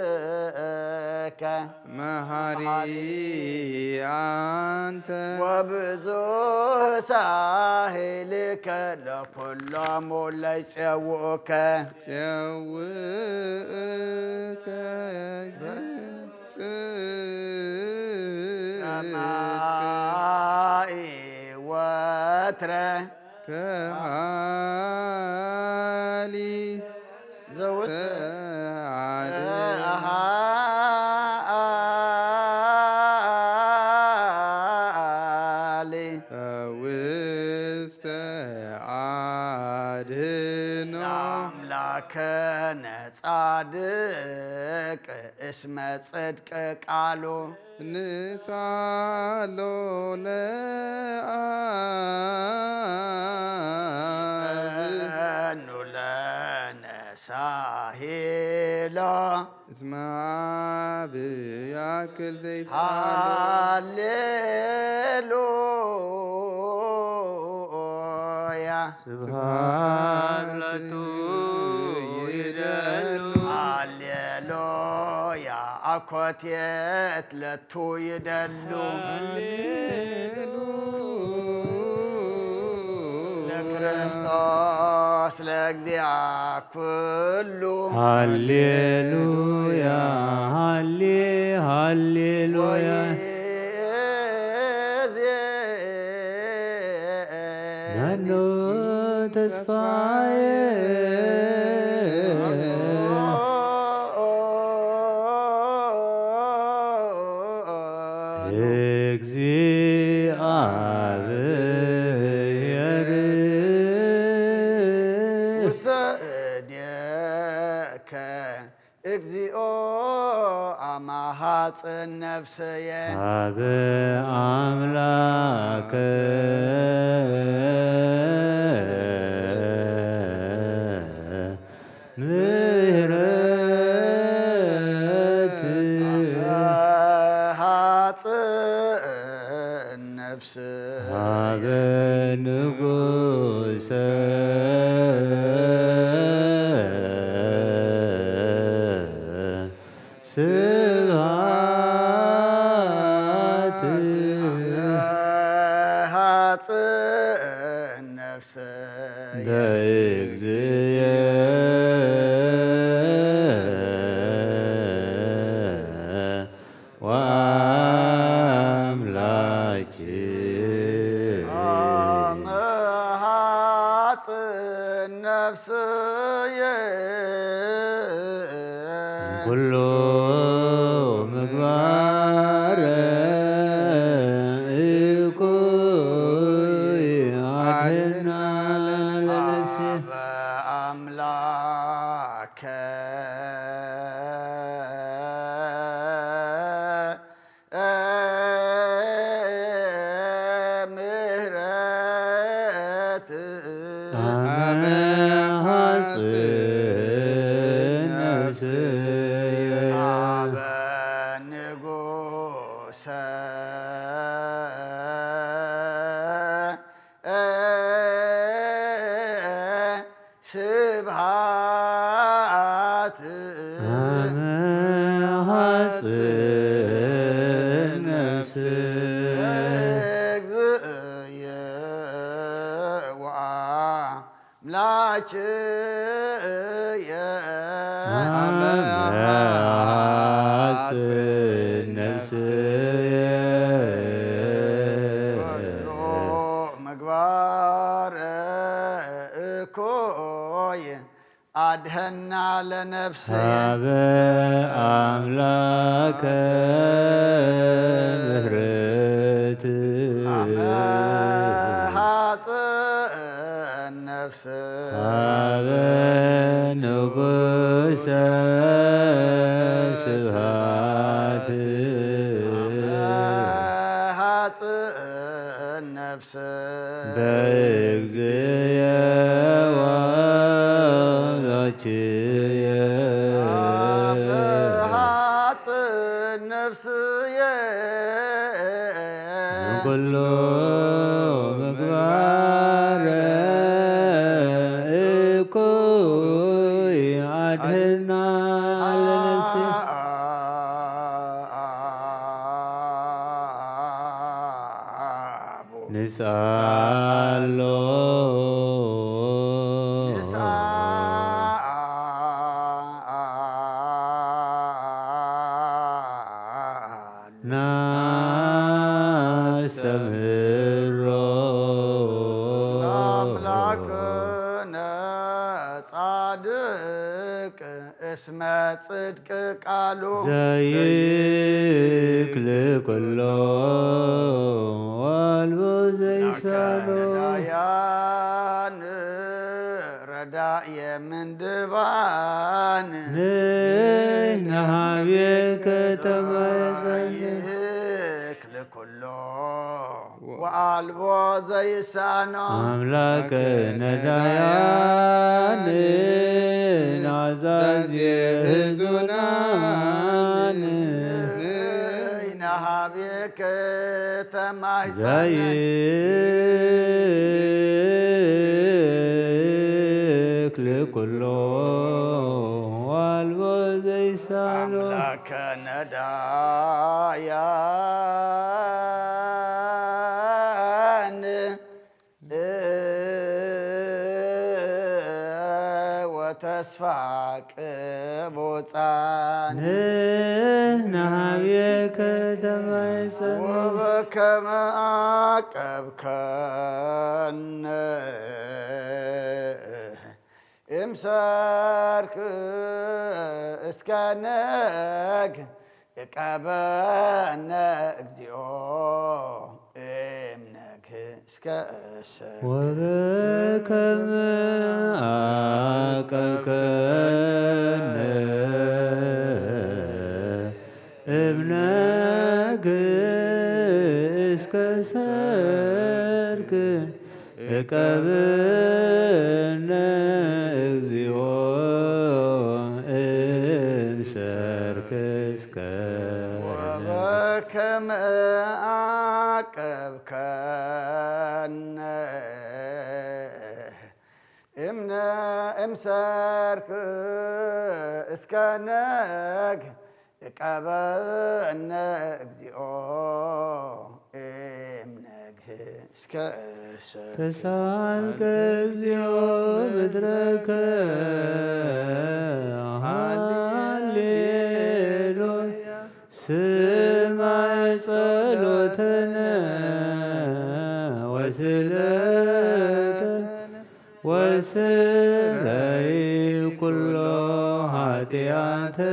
ምሕረትከ መሃሪ ኣንተ ወብዙሕ ሳህልከ ለኩሎሙ ለይጼውኡከ ጼውእከ ጽድቅ ሰማይ ወትረ ከሃሊ ዘውስተ ጸዓድ ኣሊ ውስተ ኣድህኖ ኣምላከነ ጻድቅ እስመ ጽድቅ ቃሉ ንጻሎ ለአብ ፈኑ ለነ ሳሂሎ እስመ አብ ያክል ዘይትሳሎ። ሃሌሉያ። ስብሐት ለቱ ይደሉ። ሃሌሉያ። አኮቴት ለቱ ይደሉ። ሃሌሉያ። ለክርስቶስ ለእግዚአ ኩሉ። ሃሌሉያ፣ ሃሌ፣ ሃሌሉያ። ወይዜ ነኖ ተስፋዬ። እግዚአብሔር ውስተ እዴከ እግዚኦ አማሃጽን ነፍስየ። ሀበ አምላከ ምሕረት ሃጽን ነፍስ ሀበ ንጉሰ ስብሐት ሃጽን ነፍስ ለእግዚእ ወአምላኪ። አመ ሐጽን ነፍስየ ኩሉ ምግባር እኩይ አድህና ለነፍስየ። አበ አምላከ ምሕረት አመ ሐጽን ነፍስየ አበ ንጉሰ ስብሐት አመ ሐጽን ነፍስየ እግዝእየ ወአምላክየ። አመ ሐጽን ነፍስየ ኩሉ ምግባር እኩይ አድህና ለነፍስየ። ሀበ አምላከ ምሕረት አመ ሐጽን ነፍስ ሀበ ንጉሰ ስብሐት ሐጽን ነፍስ በእግዚእየ ወአምላክየ። አመ ሐጽን ነፍስየ ኩሉ ምግባር እኩ ኣድህና ለነፍሲ ንስኣሎ። ናስተምህሮ ኣምላክነ ጻድቅ እስመ ጽድቅ ቃሉ ዘይክል ኩሎ ወአልቦ ዘይሳኖ። ነዳያን ረዳየ ምንድባን ንሕና ሀቤከ ተማየጸነ። ዘይክል ኩሎ ወአልቦ ዘይሳኖ። ኣምላክ ነዳያን ናዛዜ ህዙናን ንሕና ሀቤከ ተማይጸነ። ዘይክል ኩሎ ወአልቦ ዘይሳኖ። ኣምላከ ነዳያን ወተስፋ ቅቡጻን ንሕና ሀቤከ ተማይጸነ። ወበከመ አቀብከነ እምሰርክ እስከ ነግ እቀበነ እግዚኦ እምነግ እስከ እሰር። ወበከመ አቀብከነ እምነግ እስከ ሰርክ እቀብነ እግዚኦ እምሰርክ እስከ ወበከመ አቀብከነ እምነ እምሰርክ እስከ ነግ እቀበነ እግዚኦ እምነግ እስከ እሰር። ተሳልከ እግዚኦ ምድረከ ሃሌሉያ። ስማዕ ጸሎተነ ወስእለተነ ወስረይ ኩሎ ኃጢአተነ።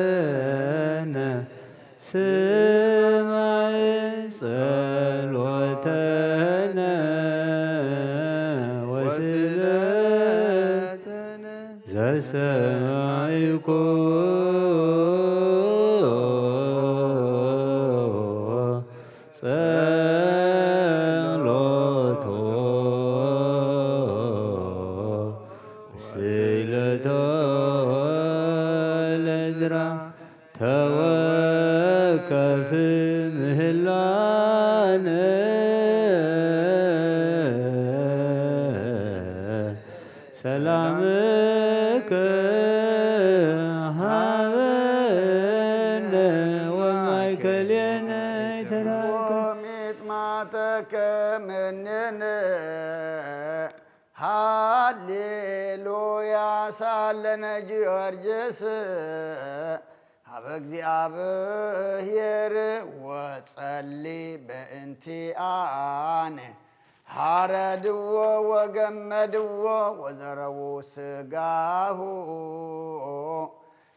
ስማዕ ጸሎተነ ወስእለተነ ዘሰማዕኮ ጸሎቶ ስእለቶ ለዕዝራ ተወከፍ ምህላነ። ሰላምከ ሃበነ ወማእከሌነ ይትረከብ። ሚጥማተከ ምንነ ሃሌሉያ ሳለነ ጊዮርጊስ ሀበ እግዚኣብሔር ወጸሊ በእንቲአነ። ሐረድዎ ወገመድዎ ወዘረዉ ስጋሁ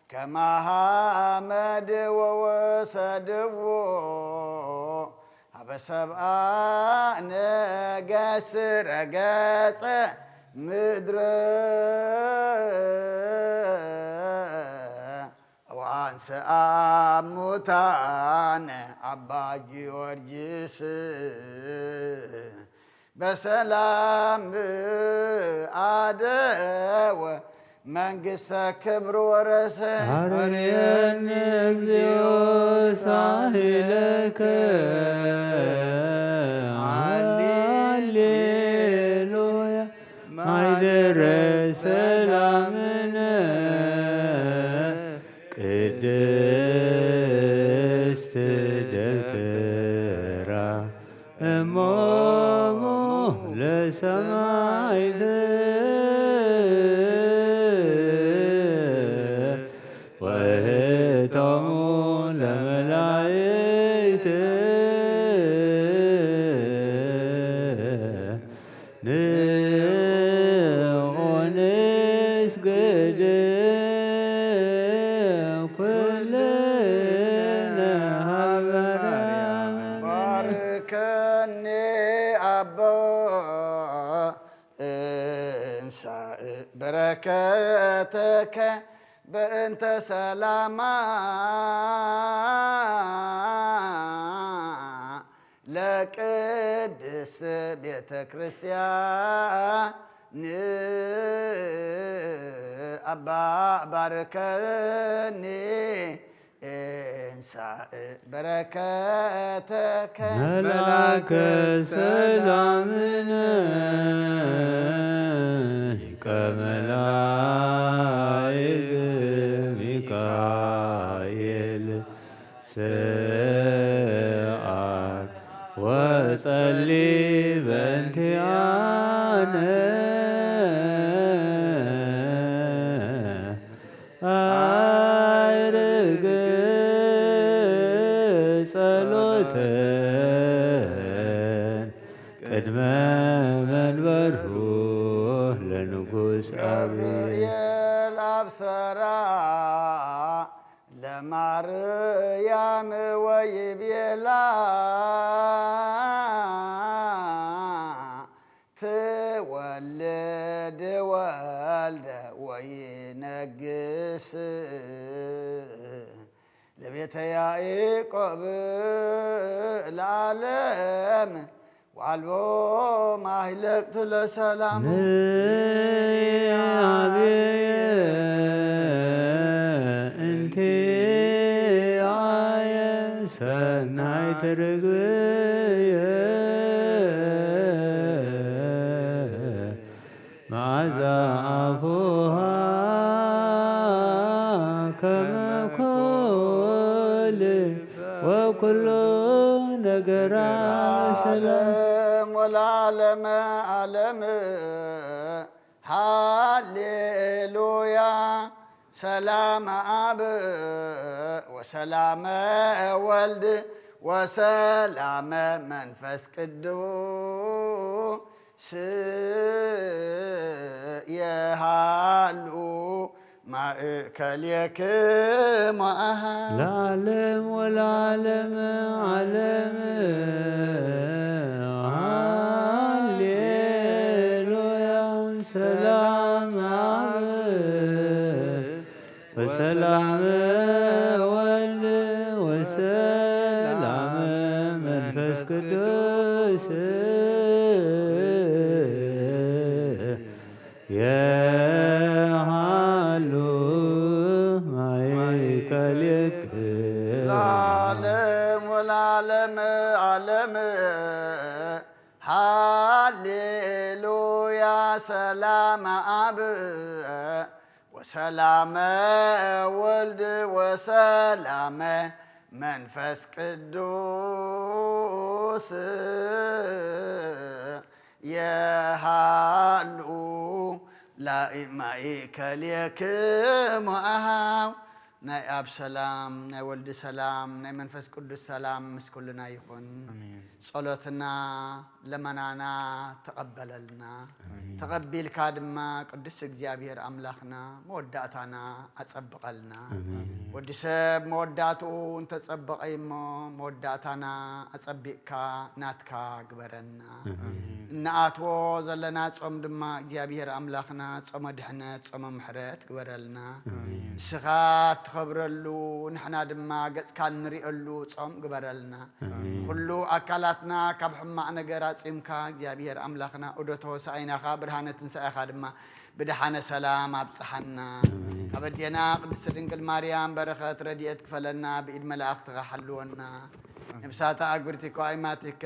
ከመ ሐመድ ወወሰድዎ ሀበ ሰብአ ነገስ ረገጸ ምድረ ወአንስአ ሙታነ አባ ጊዮርጊስ በሰላም አደወ መንግስተ ክብር ወረሰ። አርየኒ እግዚኦ ሳህለከ ሃሌሉያ ማይደረ ሰላምነ። ቅድስት ደብተራ እሞሙ ለሰማዕት ወእህቶሙ ለመላእክት ንዑ ንስግድ ኩልነ ሀበ ማርያም። ባርከኒ ኣቦ እንሳእ በረከተከ በእንተ ሰላማ ለቅድስት ቤተ ክርስቲያን። ኣባ ባርከኒ እንሳእ በረከተከ መልአከ ሰላምነ ሊቀ መላእክት ሚካኤል ስአል ወጸሊ በእንቲአነ አይርግ ጸሎተን ቅድመ መንበርሁ ለንጉስ አብየ። ገብርኤል አብሰራ ለማርያም ወይቤላ ትወልድ ወልደ ወይነግስ ለቤተ ያዕቆብ ለዓለም ወአልቦ ማህለቅት ለሰላሙ። ንአብየ እንቲአየ ሰናይት ርግብየ መዓዛ አፉሃ ከመ ኮል ወኩሉ ነገራ ሰላም። ለዓለም ወለዓለመ ዓለም ሃሌሉያ። ሰላመ አብ ወሰላመ ወልድ ወሰላመ መንፈስ ቅዱስ የሃሉ ማእከልየክሙ አሃ። ለዓለም ወለዓለም ዓለም ሃሌሉያ። ሰላም አብ ወሰላም ወልድ ወሰላም መንፈስ ቅዱስ የሃሉ ማእከልየክሙ። ለዓለም ወለዓለም ዓለም ሃሌሉያ። ሰላመ አብ ወሰላመ ወልድ ወሰላመ መንፈስ ቅዱስ የሃሉ ላእ ማእከልየክሙ አሃው። ናይ ኣብ ሰላም፣ ናይ ወልድ ሰላም፣ ናይ መንፈስ ቅዱስ ሰላም ምስ ኩልና ይኹን። ኣሜን። ጸሎትና ለመናና ተቐበለልና። ኣሜን። ተቐቢልካ ድማ ቅዱስ እግዚኣብሔር ኣምላኽና መወዳእታና ኣጸብቐልና። ኣሜን። ወዲ ሰብ መወዳእትኡ እንተጸበቐ እሞ መወዳእታና ኣጸቢቕካ ናትካ ግበረና። ኣሜን። እንኣትዎ ዘለና ጾም ድማ እግዚኣብሔር ኣምላኽና ጾመ ድሕነት፣ ጾመ ምሕረት ግበረልና። ኣሜን። ንስኻ እትኸብረሉ፣ ንሕና ድማ ገጽካ እንሪኦሉ ጾም ግበረልና። ኣሜን። ኩሉ ኣካላትና ካብ ሕማቕ ነገር ኣጺምካ እግዚኣብሔር ኣምላኽና ዑደት ሆሳዕናኻ ብርሃነ ትንሳኤኻ ድማ ብደሓነ ሰላም ኣብጽሓና። ኣሜን። ካብ ኣዴና ቅድስቲ ድንግል ማርያም በረኸት ረድኤት ክፈለና፣ ብኢድ መላእኽትኻ ሓልወና። ኣሜን። ነብሳታ ኣጉርቲ ከዋይማቲከ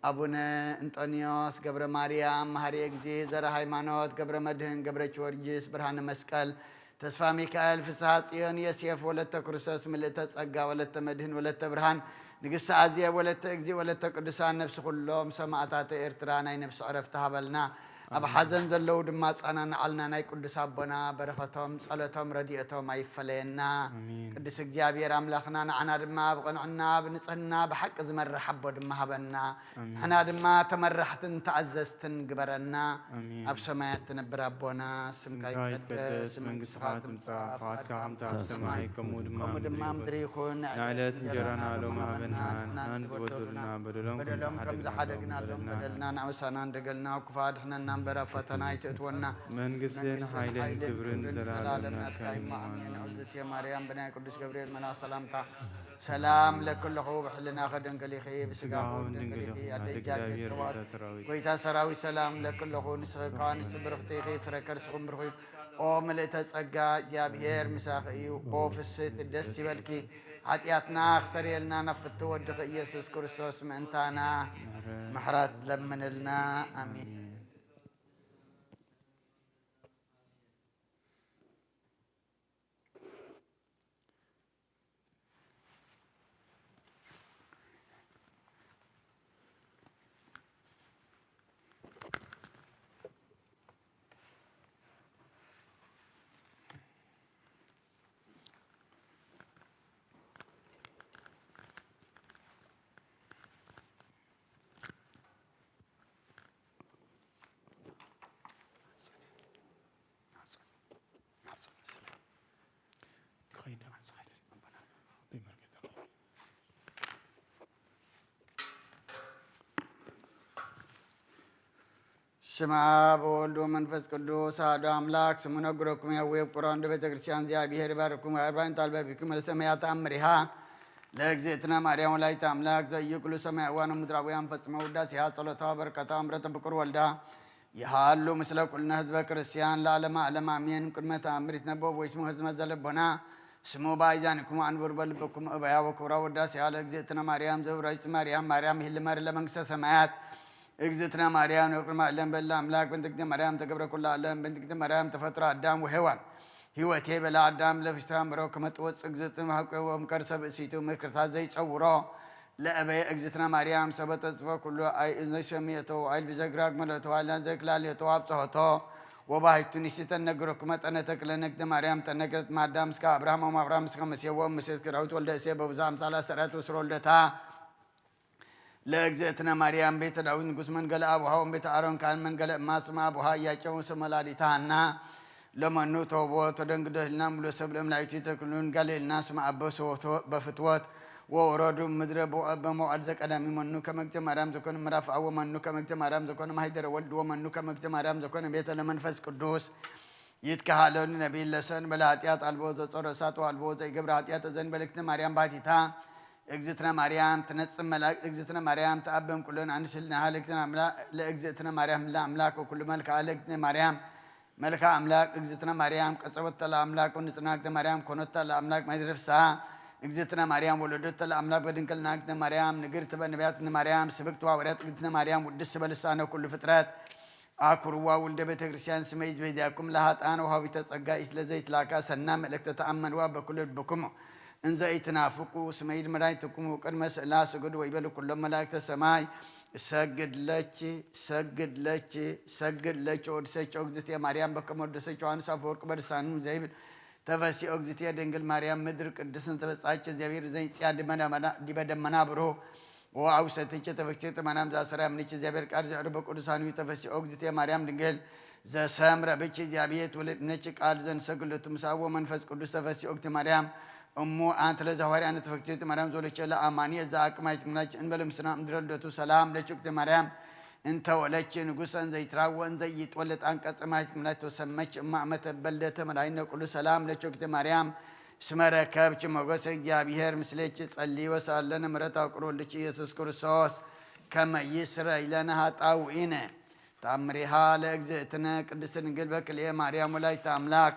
ኣቡነ እንጦንዮስ ገብረ ማርያም፣ መሃሪ እግዚእ፣ ዘረ ሃይማኖት፣ ገብረ መድህን፣ ገብረ ጊዮርጊስ፣ ብርሃነ መስቀል፣ ተስፋ ሚካኤል፣ ፍስሃ ጽዮን፣ ዮሴፍ፣ ወለተ ክርስቶስ፣ ምልእተ ጸጋ፣ ወለተ መድህን፣ ወለተ ብርሃን፣ ንግስቲ ኣዜብ፣ ወለተ እግዚእ፣ ወለተ ቅዱሳን፣ ነፍሲ ኩሎም ሰማእታተ ኤርትራ ናይ ነፍሲ ዕረፍቲ ሃበልና። ኣብ ሓዘን ዘለዉ ድማ ኣጸናንዓልና። ናይ ቅዱስ ኣቦና በረኸቶም፣ ጸሎቶም፣ ረድኤቶም ኣይፈለየና። ኣሜን። ቅዱስ እግዚኣብሔር ኣምላኽና ንዓና ድማ ኣብ ቅንዕና፣ ኣብ ንጽህና፣ ብሓቂ ዝመርሕ ኣቦ ድማ ሃበና። ኣሜን። ንሕና ድማ ተመራሕትን ተኣዘዝትን ግበረና። ኣሜን። ኣብ ሰማያት ትነብር ኣቦና፣ ስምካ ስምካ ይቀደስ፣ ይትቀደስ፣ መንግስትኻ መንግስትኻ ትምጻእ፣ ትምጻእ፣ ፍቓድካ ፍቓድካ ከምቲ ኣብ ከምቲ ኣብ ሰማይ፣ ሰማይ፣ ከምኡ ድማ ከምኡ ኣብ ምድሪ ድማ ይኹን። ምድሪ ይኹን። ናዕለት ናዕለት እንጀራና እንጀራና ሎም ሎም ሃበና፣ ሃበና፣ ናን ናን ዝበደሉና ዝበደሉና በደሎም በደሎም ከም ከም ዝሓደግናሎም ዝበደሉና በደልና፣ በደልና፣ ንኣውሳና እንደገልና፣ ክፉ ኣድሕነና እምበር፣ ኣብ ፈተና ኣይትእትወና። መንግስትን መንግስትን ሓይልን ሓይልን ክብርን ክብርን ዘላለም ዘላለም ናትካ ናትካ እዩ። እዩ። ኣሜን። ኣሜን። እግዝእትየ ማርያም፣ ብናይ ቅዱስ ገብርኤል መልኣክ ሰላምታ፣ ሰላም ለኪ ኣለኹ፣ ብሕልናኺ ድንግል ኢኺ፣ ብስጋኺ ስጋውን እውን ድንግል ድንግል ኢኺ፣ ኢኺ፣ ኣደ ኣደ እግዚኣብሔር እግዚኣብሔር ጸባኦት፣ ኣደ ሰራዊት። ጎይታ ሰራዊት ሰላም ለኪ ኣለኹ፣ ንስኺ ከኣ ኣንስቲ ብርኽቲ ኢኺ፣ ፍረ ከርስኺ እውን ብሩኽ እዩ። ኦ ምልእተ ጸጋ፣ እግዚኣብሔር ምሳኺ እዩ። ኦ ፍስሕቲ ደስ ይበልኪ፣ ሓጢኣትና ክሰርየልና ናብ ፍትው ወድኺ ኢየሱስ ክርስቶስ ምእንታና ምሕረት ለምንልና። ኣሜን። ስም ኣብ ወወልድ ወመንፈስ ቅዱስ ኣሐዱ ኣምላክ። ስሙ ነግረኩም ያዌ ፍቁራን ወልደ ቤተ ክርስቲያን እግዚኣብሔር ይባርኩም። ኣርባዕን ታልበቢኩም ለሰማያት ኣምሪሃ ለእግዝእትነ ማርያም ወላዲተ ኣምላክ ዘዩ ኩሉ ሰማይ እዋን ምድራውያን ፈጽመ ውዳሴሃ ጸሎታ በረከታ እምረተ ፍቁር ወልዳ ይሃሉ ምስለ ኩልነ ህዝበ ክርስቲያን ለዓለመ ዓለም ኣሜን። ቅድመ ተኣምር ይትነበብ ወይስሙ ህዝመ ዘለቦና ስሙ በአይዛኒኩም አንብሩ በልብኩም እበያ ወክብራ ወዳሴ ያለ እግዝእትነ ማርያም ዘብራይት ማርያም ማርያም ይህልመር ለመንግስተ ሰማያት እግዝእትነ ማርያም ወቅድመ ዓለም በላ አምላክ በእንተ እግዝእትነ ማርያም ተገብረ ኩሉ ዓለም በእንተ እግዝእትነ ማርያም ተፈጥሮ አዳም ወሔዋን ህይወቴ በላ አዳም ለፍሽታ እምሮ ከመጥወፅ እግዝእትነ ሀቆ ወምከር ሰብ እሲቱ ምክርታ ዘይጸውሮ ለእበየ እግዝእትነ ማርያም ሰበ ተጽፎ ኩሉ አይ እዝነ ሸሚየቶ አይል ብዘግራግ መለቶ አላን ዘክላልየቶ አብጽሖቶ ወባሂቱ ንሽተን ነግረኩመ ጠነ ተክለ ነግደ ማርያም ተነግረት ማዳም እስከ አብርሃም ወም አብርሃም እስከ መሴ ወም ሙሴ እስከ ዳዊት ወልደ እሴ በብዛ አምሳላ ሰረት ወስሮ ወልደታ ለእግዝእትነ ማርያም ቤተ ዳዊት ንጉስ መንገለ አቡሃ ወም ቤተ አሮን ካህን መንገለ እማ ስመ አቡሃ ኢያቄም ወስመ ወላዲተ ሃና ለመኑ ተውቦ ተደንግዶ ህልና ሙሉ ሰብ ለእምላይቱ ተክሉን ጋሌልና ስመ አበ ሰወቶ በፍትወት ወወረዱ ምድረ ቦ በመዋዕል ዘቀዳሚ መኑ ከመግተ ማርያም ዘኮነ ምዕራፍ አወ መኑ ከመግተ ማርያም ዘኮነ ማሂደረ ወልድ ወመኑ ከመግተ ማርያም ዘኮነ ቤተ ለመንፈስ ቅዱስ ይትከሃለሉ ነቢይ ለሰን በለ ኃጢአት አልቦ ዘጾረ እሳት አልቦ ዘይገብረ ኃጢአት ዘንበለ እግዝእትነ ማርያም ባቲታ እግዝእትነ ማርያም ትነጽም መላእክት እግዝእትነ ማርያም ተአበም ኩለን አንስልና ለእግዝእትነ ማርያም ለአምላክ ወኩሉ መልክዓ ለእግዝእትነ ማርያም መልክዓ አምላክ እግዝእትነ ማርያም ቀጸወተ ለአምላክ ወንጽና እግዝእትነ ማርያም ኮኖተ ለአምላክ መድረፍሳ እግዝእትነ ማርያም ወለዶተ ለአምላክ በድንግልና እግዝእትነ ማርያም ንግርት በነቢያት እግዝእትነ ማርያም ስብክት ወሐዋርያት እግዝእትነ ማርያም ውድስ በልሳነ ኩሉ ፍጥረት አኩርዋ ውልደ ቤተ ክርስቲያን ስመ ይትቤዛኩም ለሃጣን ወሃቢተ ጸጋ ኢት ለዘይትላካ ሰና መልእክተ ተአመንዋ በኩሉ ልብኩም እንዘ ኢትናፍቁ ስመ ይድመራይትኩም ቅድመ ስእላ ስግድ ወይበሉ ኩሎም መላእክተ ሰማይ ሰግድ ለች ሰግድ ለች ሰግድ ለች ወድሰች እግዝእትየ ማርያም በከመ ወደሰች ዮሐንስ አፈወርቅ በልሳኑ ዘይብል ተፈሲኦ እግዝእትየ ድንግል ማርያም ምድር ቅድስት ተበጻች እግዚአብሔር ዘይጽያ ዲበ ደመና ብሩህ ወአውሰትቼ ተፈክቼ ተማናም ዛሰራ ምንች እግዚአብሔር ቃል ዘዕርበ ቅዱሳን ተፈሲኦ እግዝእትየ ማርያም ድንግል ዘሰምረ ብች እግዚአብሔር ትውልድ ነች ቃል ዘንሰግለቱ ምሳዎ መንፈስ ቅዱስ ተፈሲኦ እግዝእትየ ማርያም እሙ አንት ለዘ ሐዋርያ ተፈክቼ ማርያም ዞለቼ ለአማኒ እዛ አቅማይት ምናች እንበለ ምስና ምድረ ልደቱ ሰላም ለች እግዝእትየ ማርያም እንተ ወለች ንጉሰን ዘይትራወን ዘይትወለድ አንቀጸ ማይት ምናች ተሰመች እማ መተበልደተ መድኃኒነ ቅዱስ ሰላም ለች እግዝእትየ ማርያም እስመ ረከብኪ ሞገሰ እግዚአብሔር ምስሌኪ ጸሊ ወሳለነ ምሕረት አውቅር ወልድኪ ኢየሱስ ክርስቶስ ከመ ይስረይ ለነ ኃጣውኢነ። ታምሪሃ ለእግዝእትነ ቅድስት ድንግል በክልኤ ማርያም ወላዲተ አምላክ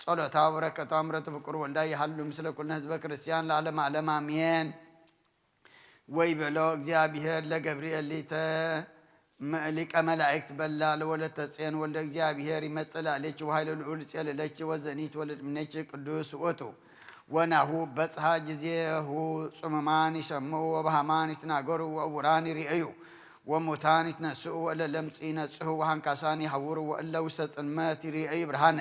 ጸሎታ ወበረከቷ ምሕረቱ ፍቁር ወልዳ ይሃሉ ምስለ ኩልነ ህዝበ ክርስቲያን ለዓለመ ዓለም አሜን። ወይ በሎ እግዚአብሔር ለገብርኤል ሊተ ሊቀ መላእክት በላ ለወለተ ጽዮን ወልደ እግዚኣብሔር ይመጽእ ላዕሌኪ ወኃይለ ልዑል ይጼልለኪ ወዘኒ ትወልድ እምኔኪ ቅዱስ ውእቱ። ወናሁ በጽሐ ጊዜሁ ጽሙማን ይሰምዑ ወበሃማን ይትናገሩ ወእውራን ይርእዩ ወሙታን ይትነስኡ ወእለ ለምጽ ይነጽሁ ወሃንካሳን ይሃውሩ ወእለ ውስተ ጽልመት ይርእዩ ብርሃነ።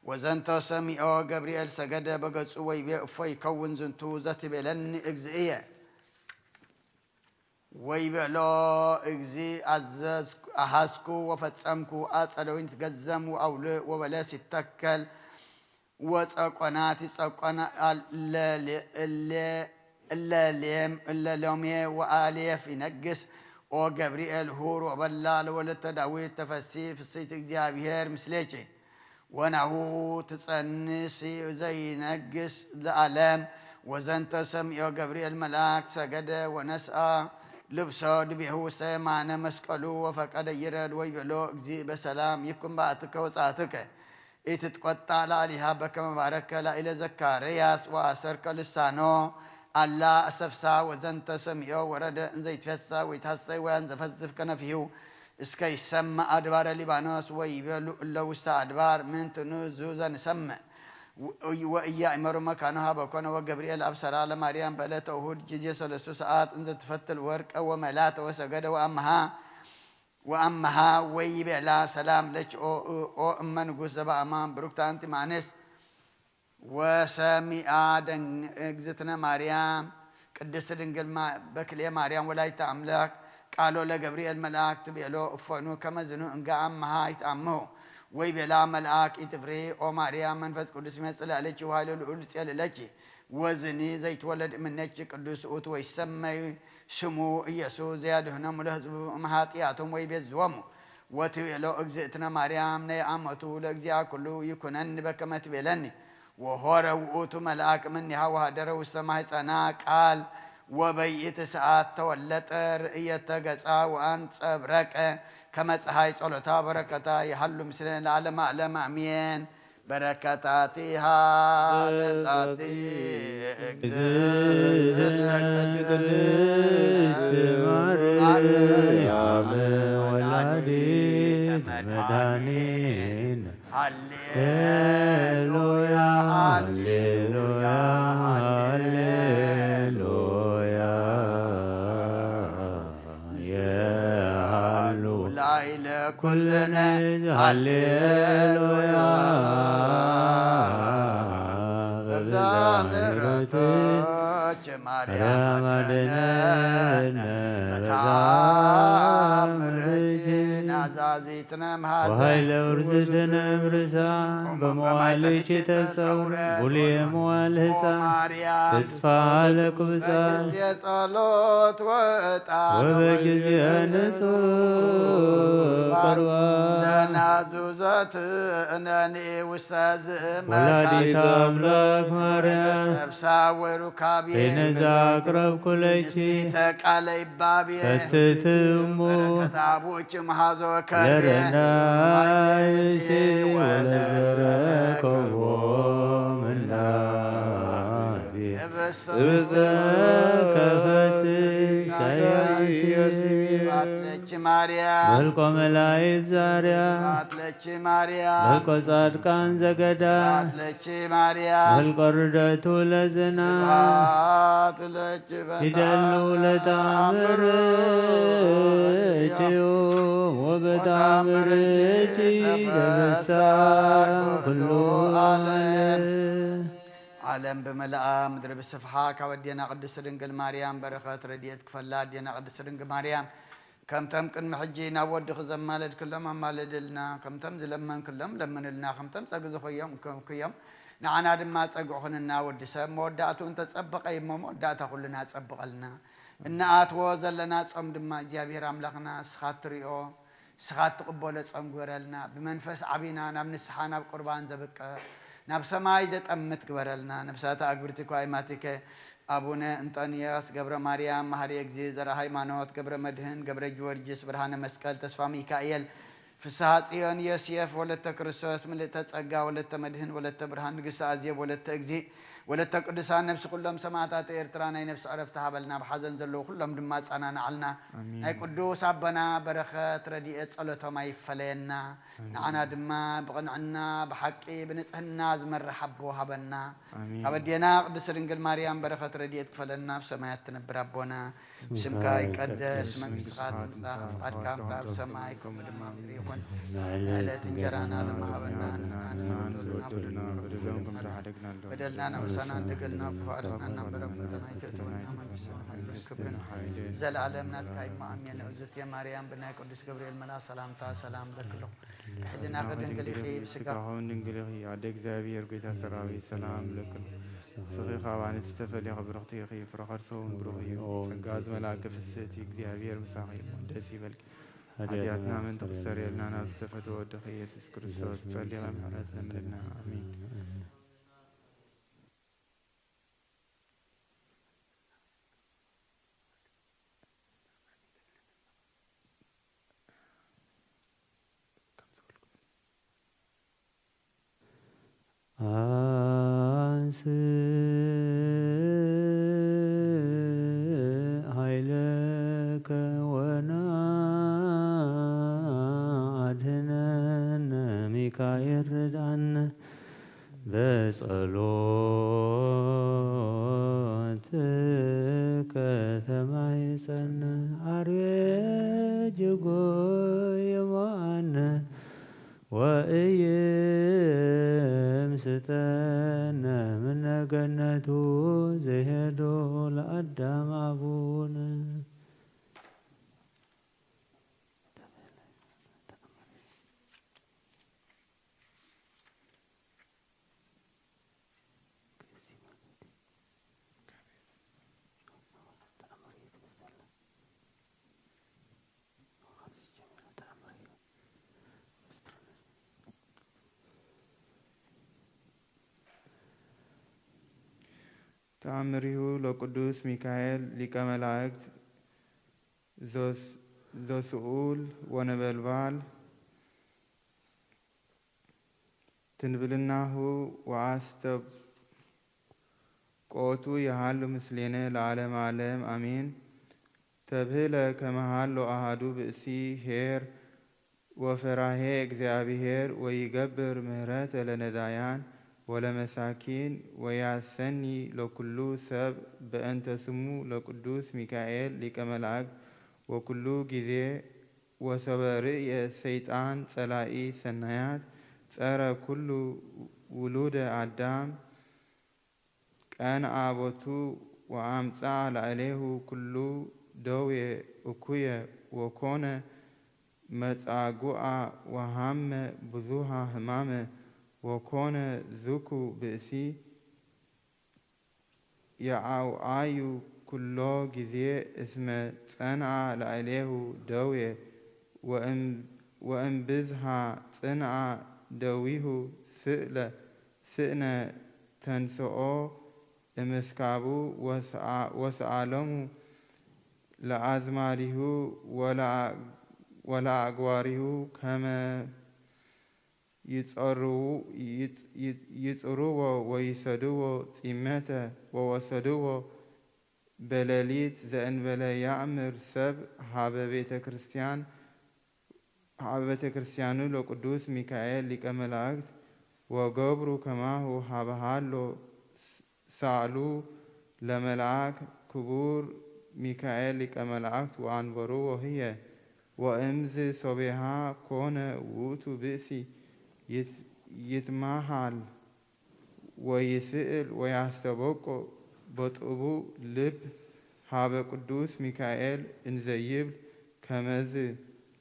ወዘንተ ሰሚዖ ገብርኤል ሰገደ በገጹ ወይቤ እፎ ይከውን ዝንቱ ዘትቤለኒ እግዝእየ። ወይቤሎ እግዚእ ኣዘዝኩ ኣሃዝኩ ወፈጸምኩ ኣጸደዊን ትገዘም ወኣውልእ ወበለስ ይተከል ወጸቆናት ይጸቆን እለሌም እለሎሜ ወኣሌፍ ይነግስ። ኦ ገብርኤል ሁር ወበላ ለወለተ ዳዊት ተፈሲ ፍስሕቲ እግዚኣብሔር ምስሌኪ። ወናሁ ትጸንሲ ዘይነግስ ለዓለም። ወዘንተ ሰምዮ ገብርኤል መልኣክ ሰገደ ወነስኣ ልብሶ ድቤሁ ውስተ የማነ መስቀሉ ወፈቀደ ይረድ ወይቤሎ እግዚእ በሰላም ይኩን በኣትከ ወጻእትከ ኢትትቆጣ ለአሊሃ በከመ ባረከ ላኢለ ዘካርያስ ወአሰርቀ ልሳኖ አላ አሰፍሳ ወዘንተ ሰሚዮ ወረደ እንዘይትፌሳ ወይትሐሰይ ወእንዘፈዝፍ ከነፊሁ እስከ ይሰማዕ አድባረ ሊባኖስ ወይቤሉ እለ ውስተ አድባር ምንትኑ ዙ ዘንሰምዕ ወእያእመሩ መካኑ ሀበ ኮነ ወገብርኤል አብሰራ ለማርያም በዕለተ እሁድ ጊዜ ሰለስቱ ሰዓት እንዘትፈትል ወርቀ ወመላተ ወሰገደ ወአምሃ ወአምሃ ወይቤላ ሰላም ለኪ ኦ እመ ንጉስ ዘበአማን ብሩክት አንቲ እማንስት ወሰሚአ እግዝእትነ ማርያም ቅድስት ድንግል በክልኤ ማርያም ወላዲተ አምላክ ቃሎ ለገብርኤል መልአክ ትቤሎ እፎኑ ከመዝኑ እንጋ አምሃ ይትአምሁ ወይቤላ መልአክ ኢትፍሪ ኦ ማርያም መንፈስ ቅዱስ ይመጽእ ላዕሌኪ ወኃይለ ልዑል ይጼልለኪ ወዝኒ ዘይትወለድ እምኔኪ ቅዱስ ውእቱ ወይሰመይ ስሙ ኢየሱስ ዘያድህኖሙ ለህዝቡ እምኃጢአቶም ወይቤዝዎሙ። ወትቤሎ እግዝእትነ ማርያም ነይ አመቱ ለእግዚአ ኩሉ ይኩነኒ በከመ ትቤለኒ። ወሆረ ውእቱ መልአክ እምኔሃ ወሃደረ ውስተ ማሕፀና ቃል ወበይእቲ ሰዓት ተወለጠ ርእየተ ገጻ ወአንጸብረቀ ከመ ፀሐይ ጸሎታ በረከታ ይሃሉ ምስለ ለዓለመ ዓለም አሜን። በረከታቲሃ ለዛቲ እግዝእትነ ቅድስት ማርያም ወላዲተ መድኃኒት። ሃሌሉያ ሃሌሉያ ሃሌሉያ። የሃሉ ላይለ ኩልነ ሃሌሉያ። በብዛ ምሕረትኪ ማርያም አድነነ በተአምርኪ ናዛዚትነ መሐዘን ወኃይለ ውርዝትነ እምርሳ በመዋልኪ ተጸውረ ቡልየ መዋል ህፃን ተስፋ ለኩብፃ ጸሎት ወዕጣን ወበጊዜ ንጹሕ ቁርባን ለናዙዘት እነኒ ውስተ ዝእመ ወላዲተ አምላክ ማርያም ሰብሳ ወሩካቤ በይነዛ አቅረብኩ ለኪ ንስቲተ ቃለ ይባቤ ፈትትሙ በረከት አቡኪ መሐዞ ከርቤ ለረዳይሲ ወለዘረከቦ ምናቤ ህብስተ ከፈትሽ ሳያሲ ስብሐት ለኪ ማርያም መልኮ መላእክት ዛርያ ስብሐት ለኪ ማርያም መልኮ ጻድቃን ዘገዳ ስብሐት ለኪ ማርያም መልኮ ርደቱ ለዝና ስብሐት ለኪ ይደሉ ለተአምርኪ ወበተአምርኪ ተፈሳ ኩሉ ዓለም። ዓለም ብምልኣ ምድሪ ብስፍሓ ካብ ኣዴና ቅድስት ድንግል ማርያም በረኸት ረድኤት ክፈላ። ኣዴና ቅድስት ድንግል ማርያም ከምተም ቅድሚ ሕጂ ናብ ወድኺ ዘማለድክሎም ኣማልድልና፣ ከምተም ዝለመንክሎም ለምንልና፣ ከምተም ጸግ ዝኾዮም ክዮም ንዓና ድማ ጸግዑ ኹንና። ወዲ ሰብ መወዳእትኡ እንተጸበቐ እዩ እሞ መወዳእታ ኩልና ጸብቐልና። እንኣትዎ ዘለና ጾም ድማ እግዚኣብሔር ኣምላኽና እስኻ እትሪኦ እስኻ እትቕበሎ ጾም ግበረልና። ብመንፈስ ዓቢና ናብ ንስሓ ናብ ቁርባን ዘብቅዕ ናብ ሰማይ ዘጠምት ግበረልና። ነፍሳተ ኣግብርቲ ኳይማቲከ ኣቡነ እንጦንዮስ ገብረ ማርያም መሃሪ እግዚ ዘርአ ሃይማኖት ገብረ መድህን ገብረ ጊዮርጊስ ብርሃነ መስቀል ተስፋ ሚካኤል ፍስሃ ጽዮን ዮሴፍ ወለተ ክርስቶስ፣ ምልእተ ጸጋ ወለተ መድህን ወለተ ብርሃን፣ ንግስቲ ኣዜብ ወለተ እግዚእ ወለተ ቅዱሳን፣ ነፍሲ ኩሎም ሰማዕታት ኤርትራ ናይ ነፍሲ ዕረፍቲ ሃበልና። ኣብ ሓዘን ዘለዉ ኩሎም ድማ ኣጸናንዓልና። ኣሜን። ናይ ቅዱስ ኣቦና በረኸት ረድኤት ጸሎቶም ኣይፈለየና። ኣሜን። ንዓና ድማ ብቕንዕና ብሓቂ ብንጽህና ዝመርሕ ኣቦ ሃበና። ኣሜን። ካብ ኣዴና ቅድስት ድንግል ማርያም በረኸት ረድኤት ክፈለና። ኣብ ሰማያት ትነብር ኣቦና፣ ስምካ ይቀደስ፣ መንግስትኻ ትምጻእ፣ ፍቓድካ ከምታ ኣብ ሰማይ ከምኡ ድማ ኣብ ምድሪ ይኹን። ዕለት እንጀራና ለመሃበና ንህብና፣ ንበደልና በደሎም ከም ዝሓደግና፣ በደልና ነብሳና እንደገልና፣ ክፉ ኣድሕነና፣ በረም ፈተና ኣይተእትወና፣ መንግስትን ሓይልን ክብርን ዘለኣለም ናትካ እዩ። ኣሜን። እግዝእትየ ማርያም ብናይ ቅዱስ ገብርኤል መልኣክ ሰላምታ ሰላም እብለኪ ኣለኹ። ብሕልናኺ ድንግል ኢኺ፣ ብስጋ ድንግል ኢኺ፣ ኣደ እግዚኣብሔር፣ ጎይታ ሰራዊት፣ ሰላም እብለኪ ኣለኹ። ንስኺ ካብ ኣንስቲ ተፈልኺ ብርኽቲ ኢኺ፣ ፍረ ከርሲ እውን ብሩኽ እዩ። ጸጋ ዝመልኣኪ ፍስሕቲ፣ እግዚኣብሔር ምሳኺ እዩ። ደስ ይበልኪ። ሓጢኣትና ምእንቲ ክስተርየልና ናብ ዝተፈትወ ወድኺ ኢየሱስ ክርስቶስ ጸሊኺ ምሕረት ለምንልና። ኣሜን። አንስእ ኃይለከ ወነአድህነነ፣ ሚካኤል ርድአነ፣ በጸሎትከ ተማሕፀነ። አርዌ እጅጎ ይማነ ወኢይምስጠነ ምነ ገነቱ ዘሄዶ ለአዳም አቡነ። ተአምሪሁ ለቅዱስ ሚካኤል ሊቀ መላእክት ዘስ-፣ ዘስኡል ወነበልባል ትንብልናሁ ወአስተብቆቱ የሃሉ ምስሌነ ለዓለመ ዓለም አሜን። ተብህለ ከመሃሎ አሃዱ ብእሲ ኄር ወፈራሄ እግዚአብሔር ወይገብር ምህረተ ለነዳያን ወለመሳኪን ወያሰኒ ለኩሉ ሰብ በእንተ ስሙ ለቅዱስ ሚካኤል ሊቀ መላእክት ወኩሉ ጊዜ ወሶበ ርእየ ሰይጣን ጸላኢ ሰናያት ጸረ ኩሉ ውሉደ አዳም ቀንአ ቦቱ ወአምጽአ ላዕሌሁ ኩሉ ደዌ እኩየ ወኮነ መጻጉአ ወሃመ ብዙሃ ህማመ ወኮነ ዝኩ ብእሲ የዐውዓዩ ኩሎ ጊዜ እስመ ጸንዐ ላዕሌሁ ደዌ ወእም-፣ ወእምብዝሃ ጽንዐ ደዊሁ ስእለ-፣ ስእነ ተንስኦ እምስካቡ ወስአ-፣ ወሰአሎሙ ለአዝማዲሁ ወለአ-፣ ወለአግባሪሁ ከመ ይጸርዉ-፣ ይጽ-፣ ይጽ-፣ ይጽርዎ ወይሰድዎ ጺመተ ወወሰድዎ በሌሊት ዘእንበለ ያእምር ሰብ ሀበ ቤተ ክርስቲያን፣ ሀበ ቤተ ክርስቲያኑ ለቅዱስ ሚካኤል ሊቀ መላእክት ወገብሩ ከማሁ ሀበ ሀሎ ሳእሉ ለመልአክ ክቡር ሚካኤል ሊቀ መላእክት ወአንበርዎ ህየ። ወእምዝ ሶቤሃ ኮነ ውእቱ ብእሲ ይት-፣ ይትማሃል ወይስእል ወያስተበቆ በጥቡእ ልብ ሀበ ቅዱስ ሚካኤል እንዘይብል ከመዝ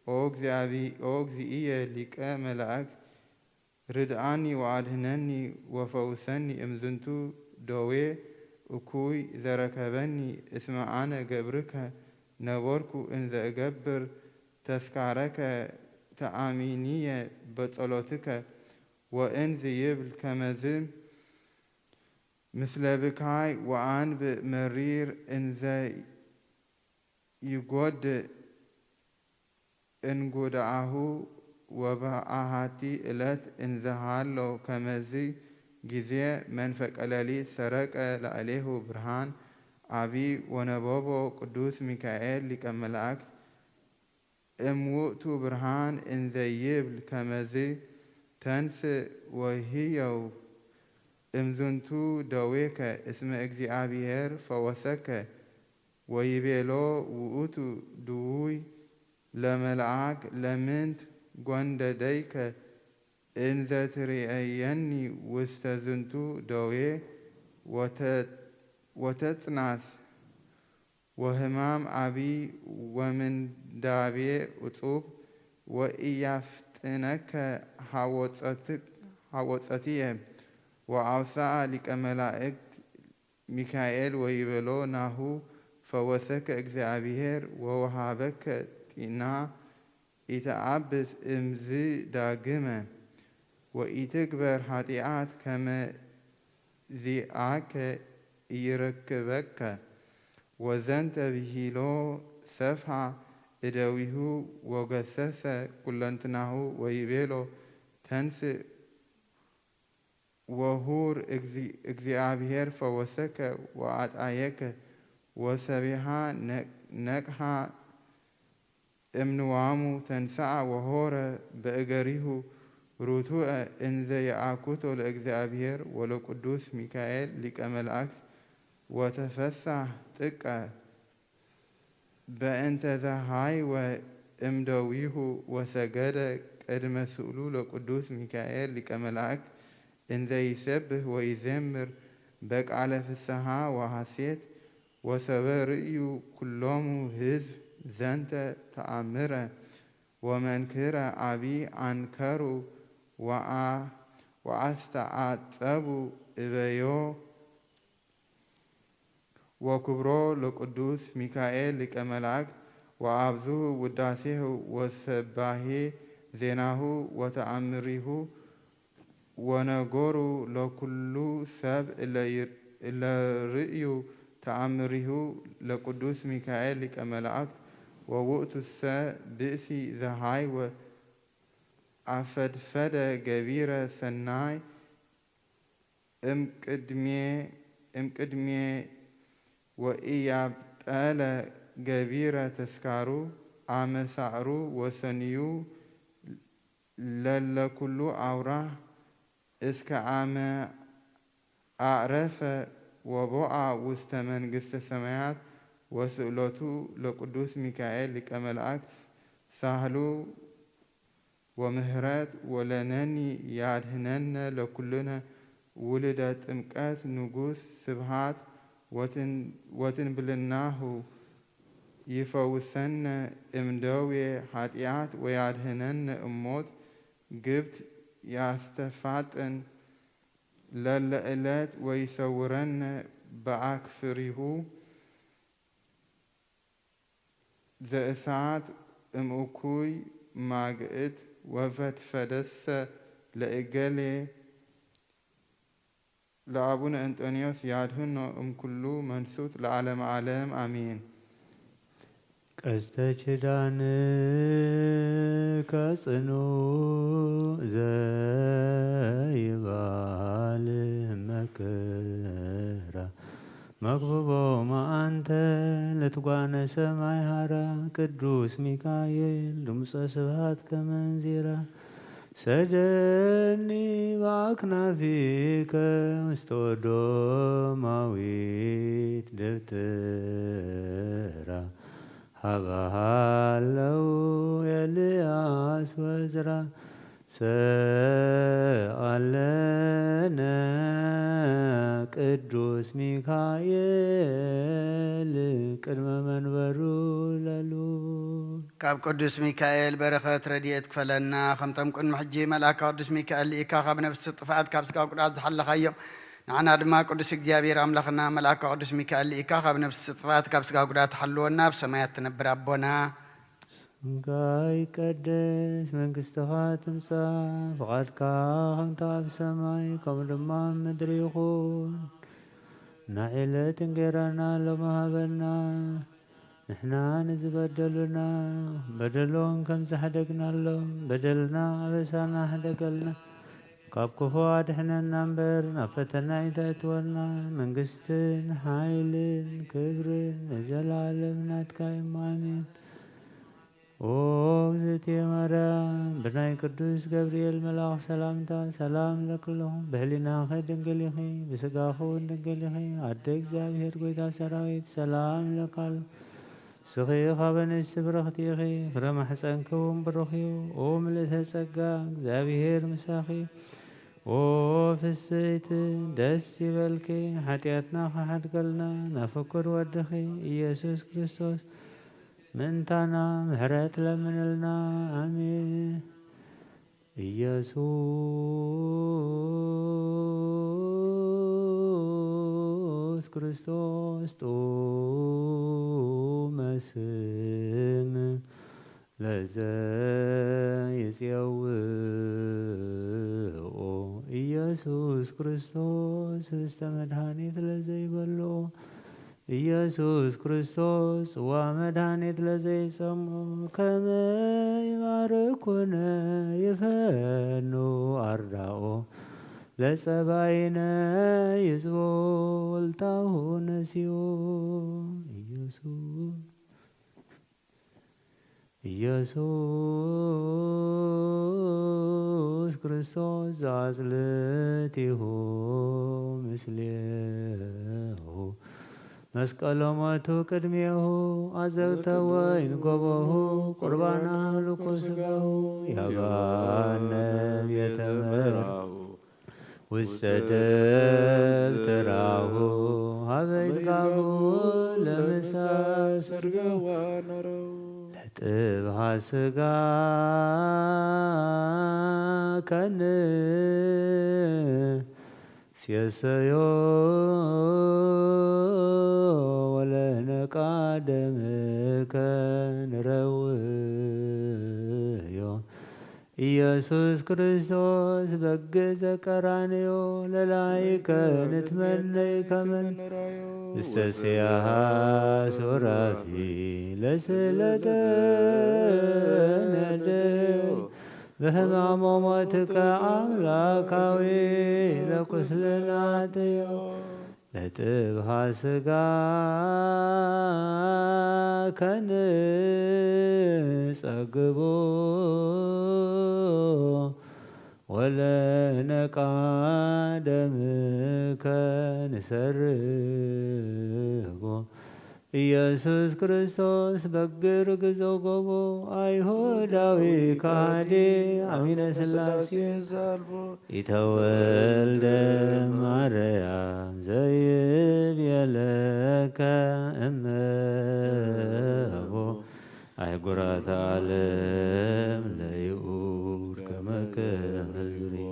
ኦ እግዚአብሔር፣ ኦ እግዚእየ ሊቀ መላእክት ርድኣኒ ወአድህነኒ ወፈውሰኒ እምዝንቱ ደዌ እኩይ ዘረከበኒ፣ እስመ አነ ገብርከ ነበርኩ እንዘ እገብር ተስካረከ ተአሚንየ በጸሎትከ። ወእንዝ ይብል ከመዝ ምስለ ብካይ ወአንብእ መሪር እንዘ ይጎድእ እንጉድአሁ ወበኣሃቲ እለት እንዘሃሎ ከመዚ ጊዜ መንፈቀ ሌሊት ሰረቀ ላዕሌሁ ብርሃን አቢ ወነበቦ ቅዱስ ሚካኤል ሊቀ መላእክት እምውእቱ ብርሃን እንዘይብል ከመዚ ተንስእ ወህየው እምዝንቱ ደዌከ እስመ እግዚኣብሔር ፈወሰከ ወይቤሎ ውእቱ ድውይ ለመልአክ ለምንት ጓንደደይከ እንዘ ትርእየኒ ውስተ ዝንቱ ደዌ ወተጽናስ ወህማም አቢ ወምንዳቤ እጹብ ወኢያፍጥነከ ሃወጸትየ ወአውሰአ ሊቀ መላእክት ሚካኤል ወይቤሎ ናሁ ፈወሰከ እግዚኣብሔር ወወሃበከ ጢና ኢተአብስ እምዝ ዳግመ ወኢትግበር ኃጢአት ከመ ዚአከ ኢይረክበከ። ወዘንተ ብሂሎ ሰፍሐ እደዊሁ ወገሰሰ ኩለንትናሁ ወይቤሎ ተንስእ ወሁር እግዚ- እግዚኣብሔር ፈወሰከ ወአጣየከ። ወሰቢሃ ነቅሃ እምንዋሙ ተንስአ ወሆረ በእገሪሁ ሩቱዐ እንዘ የአኩቶ ለእግዚአብሔር ወለቅዱስ ሚካኤል ሊቀ መላእክት ወተፈሳህ ጥቀ በእንተ ዘሃይወ እምደዊሁ ወሰገደ ቅድመ ስእሉ ለቅዱስ ሚካኤል ሊቀ መላእክት እንዘ ይሰብህ ወይዜምር በቃለ ፍስሃ ወሐሴት ወሰበ ርእዩ ኩሎሙ ህዝብ ዘንተ ተአምረ ወመንክረ አቢ አንከሩ ወአስተአጸቡ እበዮ ወክብሮ ለቅዱስ ሚካኤል ሊቀ መላእክት ወአብዝሁ ውዳሴሁ ወሰባሄ ዜናሁ ወተአምሪሁ ወነጎሩ ለኩሉ ሰብ እለ ርእዩ ተአምሪሁ ለቅዱስ ሚካኤል ሊቀ መላእክት ወውእቱሰ ብእሲ ዘሃይወ አፈድፈደ ገቢረ ሰናይ እምቅድሜ እምቅድሜ ወኢያብጠለ ገቢረ ተስካሩ አመሳዕሩ ወሰንዩ ለለኩሉ አውራህ እስከ አመ አዕረፈ ወቦአ ውስተ መንግስተ ሰማያት ወስእለቱ ለቅዱስ ሚካኤል ሊቀ መላእክት ሳህሉ ወምህረት ወለነኒ ያድህነነ ለኩልነ ውልደ ጥምቀት ንጉስ ስብሃት ወትንብልናሁ ይፈውሰነ እምደዌ ኃጢአት ወያድህነነ እሞት ግብት ያስተፋጥን ለለ እለት ወይሰውረነ በአክፍሪሁ ዘእሳት እምእኩይ ማግእት ወፈድፈደሰ ለእገሌ ለአቡነ እንጦንዮስ ያድህኖ እምኩሉ መንሱት ለዓለመ ዓለም አሜን። ቀስተ ኪዳንከ ጽኑዕ ዘይባል መከራ መክብቦ መዓንተ ለትጓነ ሰማይ ሃራ ቅዱስ ሚካኤል ድምፀ ስብሃት ከመንዚራ ሰደኒ በአክናፊከ ውስተ ወዶማዊት ደብተራ ሀበሃለው ኤልያስ ወዝራ ሰአለነ ቅዱስ ሚካኤል ቅድመ መንበሩ ለሉ። ካብ ቅዱስ ሚካኤል በረኸት ረድኤት ክፈለና። ከምቶም ቅድሚ ሕጂ መልኣካ ቅዱስ ሚካኤል ልኢካ ካብ ነፍሲ ጥፍኣት ካብ ስጋ ጉድኣት ዝሓለኻዮም፣ ንዓና ድማ ቅዱስ እግዚኣብሔር ኣምላኽና መልኣካ ቅዱስ ሚካኤል ልኢካ ካብ ነፍሲ ጥፍኣት ካብ ስጋ ጉድኣት ሓልወና። ኣብ ሰማያት ትነብር ኣቦና። ስምካ ይቀደስ፣ መንግስትኻ ትምጻእ፣ ፍቓድካ ከምቲ ኣብ ሰማይ ከምኡ ድማ ኣብ ምድሪ ይኹን። ንዕለት እንጌራና ሎሚ ሃበና፣ ንሕና ንዝበደሉና በደሎም ከም ዝሓደግናሎም በደልና ኣበሳና ሕደገልና፣ ካብ ክፉ ኣድሕነና እምበር ናብ ፈተና ኣይተእትወና። መንግስትን ሓይልን ክብርን ንዘለኣለም ናትካ እዩ። ኣሜን። ኦ እግዝእትየ ማርያም፣ ብናይ ቅዱስ ገብርኤል መልኣኽ ሰላምታ ሰላም እለኪ ኣለኹ። ብህሊናኺ ድንግል ኢኺ፣ ብስጋኺ እውን ድንግል ኢኺ። ኣደ እግዚኣብሔር፣ ጎይታ ሰራዊት፣ ሰላም እለኪ ኣለኹ። ንስኺ ካብ ኣንስቲ ብርኽቲ ኢኺ፣ ፍረ ማሕፀንኪ እውን ብሩኽ እዩ። ኦ ምልእተ ጸጋ፣ እግዚኣብሔር ምሳኺ። ኦ ፍስሕቲ፣ ደስ ይበልኪ፣ ሓጢኣትና ክሓድገልና ናብ ፍቁር ወድኺ ኢየሱስ ክርስቶስ ምእንታና ምሕረት ለምንልና። ኣሜን። ኢየሱስ ክርስቶስ ጥዑመ ስም ለዘይጼውኦ፣ ኢየሱስ ክርስቶስ ህብስተ መድኃኒት ለዘይበልኦ፣ ኢየሱስ ክርስቶስ ጽዋ መድኃኒት ለዘይጸምኦ፣ ከመ ይባርኩነ ይፈኑ ኣርዳኦ፣ ለጸባይነ ይጽቦ ወልታሁ ነሲኦ። ኢየሱስ ኢየሱስ ክርስቶስ ዘአጽልቲሁ ምስሌሁ፣ መስቀሎ ሞቱ ቅድሜሁ፣ አዘግተ ወይን ጎቦሁ፣ ቁርባና ልኩ ስጋሁ፣ ያባነ ቤተ መራሁ፣ ውስተ ደብተራሁ፣ ሀበ ይትጋቡ ለምሳ ሰርገዋ ነረው። ለጥብሃ ስጋ ከን ሴሰዮ ወለነቃ ደምከ ንረውዮ። ኢየሱስ ክርስቶስ በግ ዘቀራንዮ ለላይከ ንትመነይ ከመን እስተስያሃ ሱራፊ ለስለተ ነደዮ። በህማሞ ሞትከ አምላካዊ ለቁስልናትዮ። ለጥብሃ ስጋ ከንጸግቦ ወለነቃ ደምከ ንሰርጎ። ኢየሱስ ክርስቶስ በግ ርግዞ ጎቦ፣ አይሁዳዊ ከሃዲ አሚነ ሥላሴ ዘልፎ። ኢተወልደ ማርያም ዘይብየለከ እመቦ፣ አህጉራተ ዓለም ለይኡር ከመከ መልግሪቦ።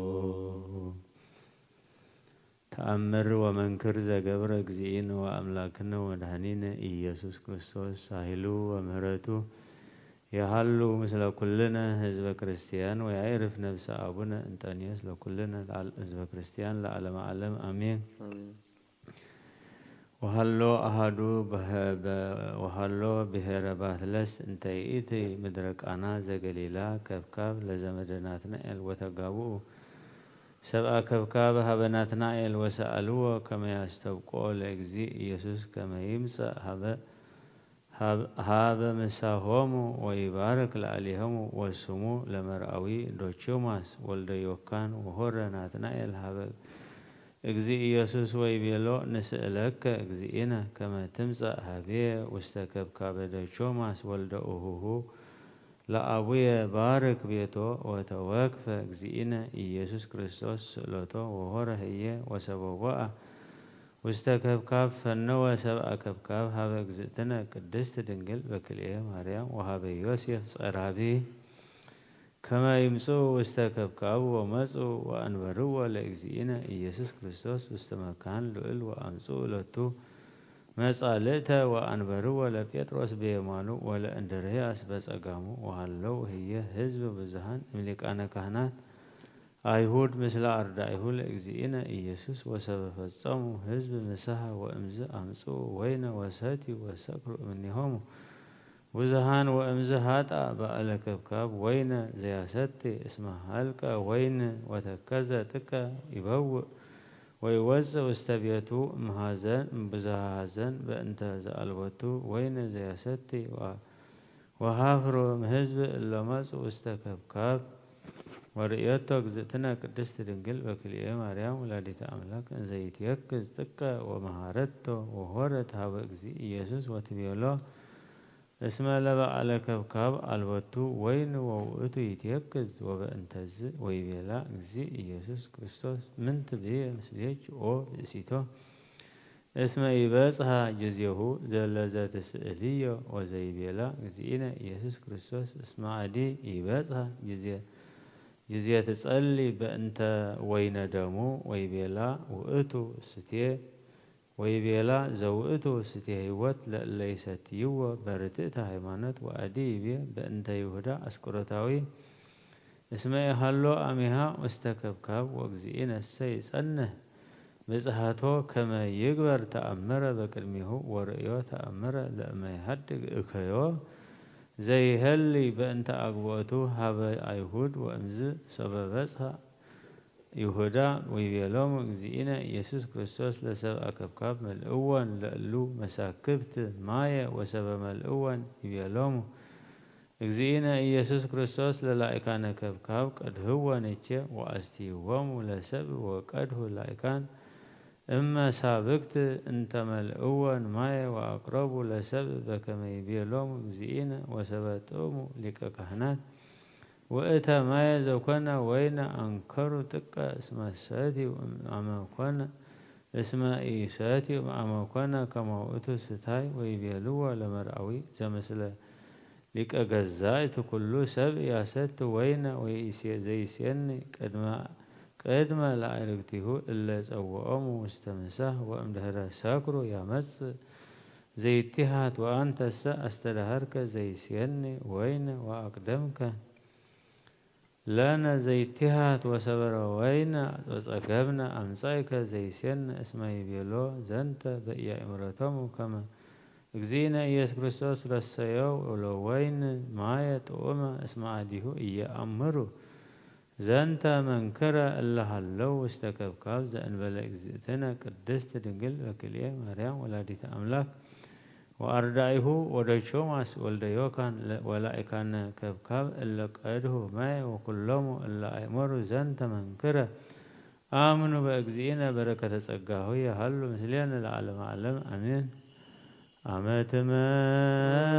ተአምር ወመንክር ዘገብረ እግዚእነ ወአምላክነ ወመድኃኒነ ኢየሱስ ክርስቶስ ሳህሉ ወምህረቱ የሃሉ ምስለ ኩልነ ህዝበ ክርስቲያን ወያዕርፍ ነብሰ አቡነ እንጠንዮስ ለኩልነ ለዓል-፣ ህዝበ ክርስቲያን ለዓለመ ዓለም አሜን። አሜን። ወሃሎ አሃዱ በሀ-፣ በ-፣ ወሃሎ ብሔረ ባትለስ እንተ ይእቲ ምድረ ቃና ዘገሊላ ከብካብ ለዘመደ ናትናኤል ወተጋብኡ ሰብአ ከብካብ ሀበ ናትናኤል ወሰአልዎ ከመ ያስተብቆ ለእግዚእ ኢየሱስ ከመ ይምጸእ ሀበ ሀብ-፣ ሀበ ምሳሆሙ ወይባርክ ለአሊሆሙ ወስሙ ለመርአዊ ዶቹማስ ወልደ ዮካን ወሆረ ናትናኤል ሀበ እግዚእ ኢየሱስ ወይቤሎ ንስእለከ እግዚእነ ከመ ትምጸእ ሀቤ ውስተ ከብካበ ዶቹማስ ወልደ ኡሁሁ ለአቡየ ባርክ ቤቶ ወተወክፈ እግዚእነ ኢየሱስ ክርስቶስ ስእለቶ ወሆረ ህዬ ወሰበቦአ ውስተ ከብካብ ፈነወ ሰብአ ከብካብ ሀበ እግዝእትነ ቅድስት ድንግል በክልኤ ማርያም ወሀበ ዮሴፍ ጸራቢ ከመ ይምጽኡ ውስተ ከብካብ ወመጽኡ ወአንበርዎ ለእግዚእነ ኢየሱስ ክርስቶስ ውስተ መካን ልዑል ወአምጽኡ ሎቱ መጻልእተ ወአንበርዎ ለጴጥሮስ በየማኑ ወለእንድርያስ በጸጋሙ ወሀለው ህዬ ህዝብ ብዙሃን እምሊቃነ ካህናት አይሁድ ምስለ አርዳኢሁ ለእግዚእነ ኢየሱስ ወሰበ ፈጸሙ ህዝብ ምሳሐ ወእምዝ አምጽኡ ወይነ ወሰትዩ ወሰክሩ እምኔሆሙ ብዙሃን ወእምዝ ሃጣ በዓለ ከብካብ ወይነ ዘያሰቲ እስመ ሀልቀ ወይን ወተከዘ ጥቀ ይበውእ ወይወፅእ ውስተ ቤቱ እምሃዘን እምብዝሃ ሃዘን በእንተ ዘአልቦቱ ወይን ዘያሰቲ ወሃፍሮ እምሕዝብ እለ መጹ ውስተ ከብካብ። ወርእየቶ እግዝእትነ ቅድስት ድንግል በክልኤ ማርያም ወላዲተ አምላክ እንዘ ይትየክዝ ጥቀ ወመሃረቶ ወሆረት ሀበ እግዚእ ኢየሱስ ወትቤሎ እስመ ለበዓለ ከብካብ አልቦቱ ወይን ወውእቱ ይትየክዝ። ወበእንተዝ ወይቤላ እግዚእ ኢየሱስ ክርስቶስ ምንት ብየ ምስሌኪ ኦ ብእሲቶ እስመ ኢበጽሐ ጊዜሁ ዘለዘ ትስእልዮ ወዘይቤላ እግዚእነ ኢየሱስ ክርስቶስ እስመ አዲ ኢበጽሐ ጊዜ ጊዜ ትጸሊ በእንተ ወይነ ደሙ ወይቤላ ውእቱ ስቴ ወይቤላ ዘውእቱ ስቴ ህይወት ለእለ ይሰትይዎ በርትዕተ ሃይማኖት ወአዲ ይቤ በእንተ ይሁዳ አስቆሮታዊ እስመ ኢሃሎ አሚሃ ውስተ ከብካብ ወእግዚእነሰ ይጸንህ ብጽሐቶ ከመ ይግበር ተአምረ በቅድሜሁ ወርእዮ ተአምረ ለእመ ይሃድግ እከዮ ዘይሀሊ በእንተ አግብኦቱ ሀበ አይሁድ ወእምዝ ሶበ በጽሐ ይሁዳ ወይቤሎሙ እግዚእነ ኢየሱስ ክርስቶስ ለሰብአ ከብካብ መልእወን ለእሉ መሳክብት ማየ ወሰበ መልእወን ይቤሎሙ እግዚእነ ኢየሱስ ክርስቶስ ለላእካነ ከብካብ ቀድህወን እቼ ወአስትይዎሙ ለሰብ ወቀድሁ ላእካን እመ ሳብክት እንተ መልእወን ማየ ወአቅረቡ ለሰብ በከመ ይቤሎሙ እግዚእነ ወሰበ ጥዑሙ ሊቀ ካህናት ወእተ ማየ ዘኮነ ወይነ አንከሩ ጥቀ እስመ ሰትዩ አመ ኮነ እስመ ኢሰትዩ አመ ኮነ ከመ ውእቱ ስታይ ወይቤልዎ ለመርአዊ ዘምስለ ሊቀ ገዛእት ኩሉ ሰብ ያሰት ወይነ ዘይሴኒ ቅድመ ለአርግቲሁ እለ ጸውዖሙ ውስተ ምሳህ ወእምድህረ ሰክሩ ያመጽእ ዘይቲሃት ወአንተሰ አስተዳሃርከ ዘይሴኒ ወይነ ወአቅደምከ ለነ ዘይቲሃት ወሰበረ ወይነ ወጸገብነ አምጻእከ ዘይሴኒ እስመ ይቤሎ ዘንተ በኢያእምረቶሙ ከመ እግዚእነ ኢየሱስ ክርስቶስ ረሰዮ ለወይን ማየ ጥዑመ እስመ አዲሁ ኢየአምሩ ዘንተ መንክረ እለ ሀለው ውስተ ከብካብ ዘእንበለ እግዝእትነ ቅድስት ድንግል በክልኤ ማርያም ወላዲተ አምላክ ወአርዳኢሁ ወደቾማስ ወልደ ዮካን ወላእካነ ከብካብ እለ ቀድሁ ማየ ወኩሎሙ እለ አእመሩ ዘንተ መንክረ አምኑ በእግዚእነ በረከተ ጸጋሁ የሃሉ ምስሌነ ለዓለመ ዓለም አሜን። አመ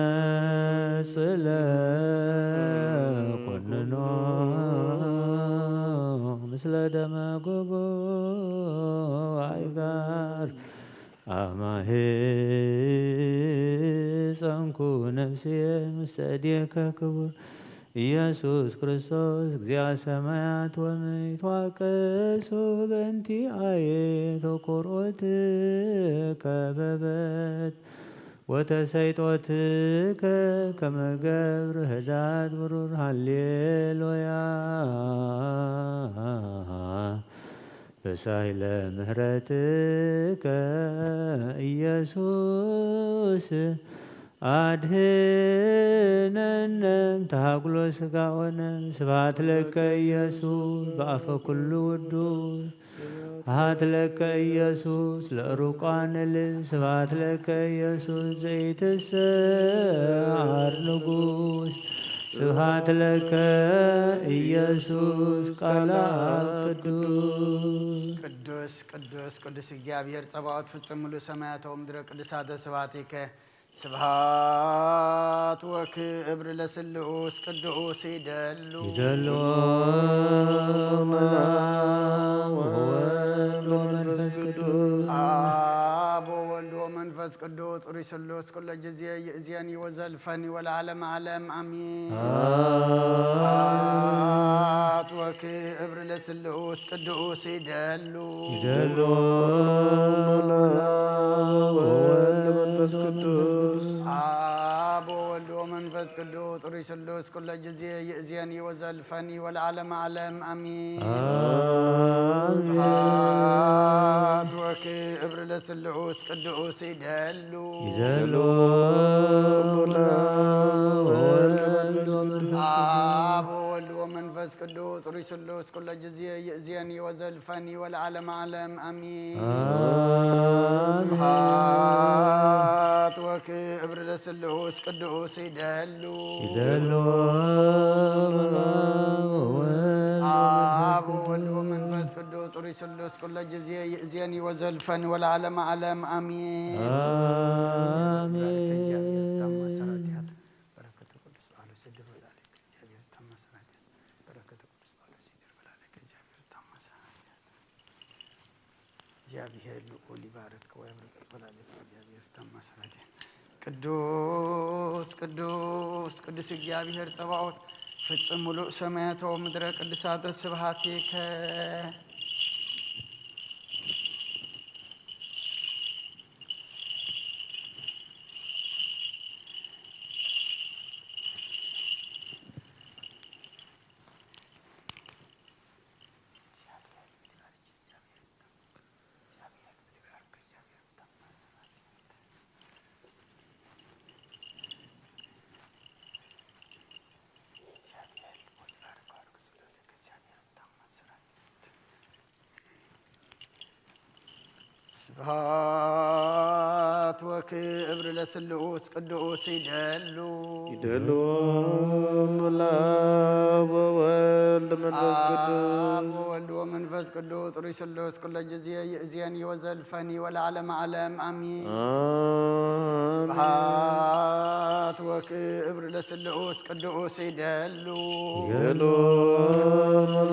ትመጽእ ለኮንኖ ምስለ ደመ ጎቦ አይጋር አማሄ ጸንኩ ነፍሴ ምስለ እዴከ ክቡር ኢየሱስ ክርስቶስ እግዚአ ሰማያት ወምድር ይትዋቀሱ በእንቲአየ ተኮርኦትከ በበት ወተሰይጦትከ ከመ ገብር ህዳድ ብሩር ሃሌሉያ በሳይለ ምህረትከ ኢየሱስ አድህነነ ተሃጉሎ ስጋኦነ ስብሐት ለከ ኢየሱስ በአፈ ኩሉ ውዱስ ስብሐት ለከ ኢየሱስ ለእሩቋን ልብ ስብሐት ለከ ኢየሱስ ዘይትሰዓር ንጉስ ስብሐት ለከ ኢየሱስ ቃለ አብ ቅዱስ ቅዱስ ቅዱስ ቅዱስ እግዚአብሔር ጸባኦት ፍጽም ምሉእ ሰማያት ወምድረ ቅዱሳተ ስብሐቲከ ስብሐት ወክብር ለስሉስ ቅዱስ ይደሉ ይደሉ ወወልድ ወመንፈስ ቅዱስ አብ ወወልድ ወመንፈስ ቅዱስ ሩይ ስሉስ ኩሎ ጊዜ ይእዜኒ ወዘልፈኒ ወለዓለመ ዓለም አሚን። አብ ወክብር ለስሉስ ቅዱስ ይደሉ ይደሉ ወወልድ ወመንፈስ ቅዱስ አብ ወወልድ ወመንፈስ ቅዱስ ሩይ ስሉስ ኩሎ ጊዜ ይእዜኒ ወዘልፈኒ ወለዓለመ ዓለም አሚን። አሜን። ስብሐት ወክብር ለስሉስ ቅዱስ ይደሉ ይደሉ ቅዱስ ሩይ ስሉስ ኩሎ ጊዜ ይእዜኒ ወዘልፈኒ ወለዓለመ ዓለም ኣሚን። ኣሜን። ስብሐት ወክብር ለስሉስ ቅዱስ ይደሉ። ይደሉ። አብ ወወልድ ወመንፈስ ቅዱስ ሩይ ስሉስ ኩሎ ጊዜ ይእዜኒ ወዘልፈኒ ወለዓለመ ዓለም ኣሚን። አሜን። በረከተ ቅዱስ ጳውሎስ ይደሉ። በረከተ ቅዱስ ጳውሎስ ይደርብላለ። ከእግዚአብሔር ታማሰናል። እግዚአብሔር ልዑል ይባርክ ወያብርክ ጸላለ። ከእግዚአብሔር ታማሰናል። ቅዱስ ቅዱስ ቅዱስ እግዚአብሔር ጸባኦት ፍጹም ሙሉእ ሰማያተ ወምድረ ቅዱሳተ ስብሐቲከ። ስብሐት ወክብር ለስሉስ ቅዱስ ይደሉ። ይደሉ። ለአብ ወወልድ መንፈስ ቅዱስ። አብ ወወልድ ወመንፈስ ቅዱስ ጥሩይ ስሉስ ኩሎ ጊዜ ይእዜኒ ወዘልፈኒ ወለዓለመ ዓለም አሚን። አሜን። ስብሐት ወክብር ለስሉስ ቅዱስ ይደሉ። ይደሉ።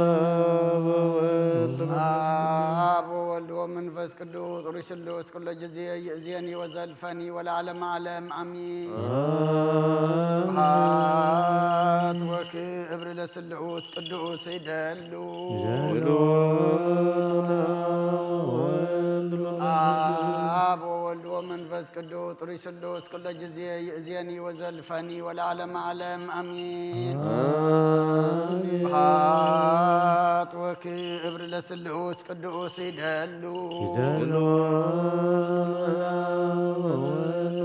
ለአብ ወወልድ መንፈስ አብ ወወልድ ወመንፈስ ቅዱስ ጥሩይ ስሉስ ኩሎ ጊዜ ይእዜኒ ወዘልፈኒ ወለዓለመ ዓለም አሚን። አሜን። ስብሐት ወክብር ለስሉስ ቅዱስ ይደሉ። ይደሉ። አብ ወወልድ ወመንፈስ ቅዱስ ጥሩይ ስሉስ ኩሎ ጊዜ ይእዜኒ ወዘልፈኒ ወለዓለመ ዓለም አሚን። አሜን። ስብሐት ወክብር ለስሉስ ቅዱስ ይደሉ። ይደሉ።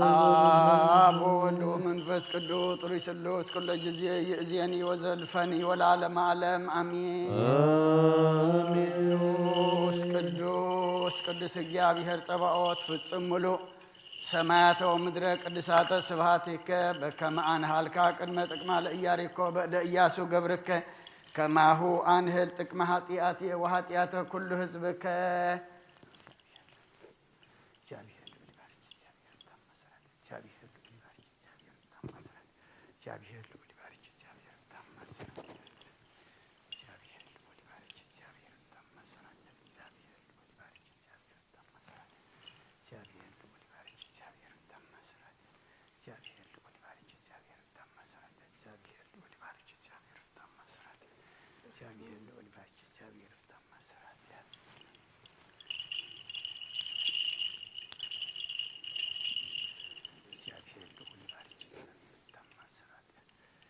አብ ወወልድ ወመንፈስ ቅዱስ ጥሩይ ስሉስ ኩሎ ጊዜ ይእዜኒ ወዘልፈኒ ወለዓለመ ዓለም አሚን። አሜን። ቅዱስ ቅዱስ ቅዱስ እግዚአብሔር ጸባኦት ፍጹም ሙሉእ ሰማያተ ወምድረ ቅዱሳተ ስብሐቲከ በከመ አንሃልካ ቅድመ ጥቅማ ለኢያሪኮ በእደ ኢያሱ ገብርከ ከማሁ አንህል ጥቅመ ኃጢአትየ ወኃጢአተ ኩሉ ህዝብከ። እግዚአብሔር ልዑል ይባርክ፣ እግዚአብሔር ታማስራት፣ እግዚአብሔር ልዑል ይባርክ፣ እግዚአብሔር ታማስራት፣ እግዚአብሔር ልዑል ይባርክ፣ እግዚአብሔር ታማስራት፣ እግዚአብሔር ልዑል ይባርክ፣ እግዚአብሔር ታማስራት፣ እግዚአብሔር ልዑል ይባርክ፣ እግዚአብሔር ታማስራት፣ እግዚአብሔር ልዑል ይባርክ፣ እግዚአብሔር ታማስራት፣ እግዚአብሔር ልዑል ይባርክ፣ እግዚአብሔር ታማስራት፣ እግዚአብሔር ልዑል ይባርክ፣ እግዚአብሔር ታማስራት፣ እግዚአብሔር ልዑል ይባርክ፣ እግዚአብሔር ታማስራት። እግዚአብሔር ልዑል ይባርክ፣ እግዚአብሔር ታማስራት፣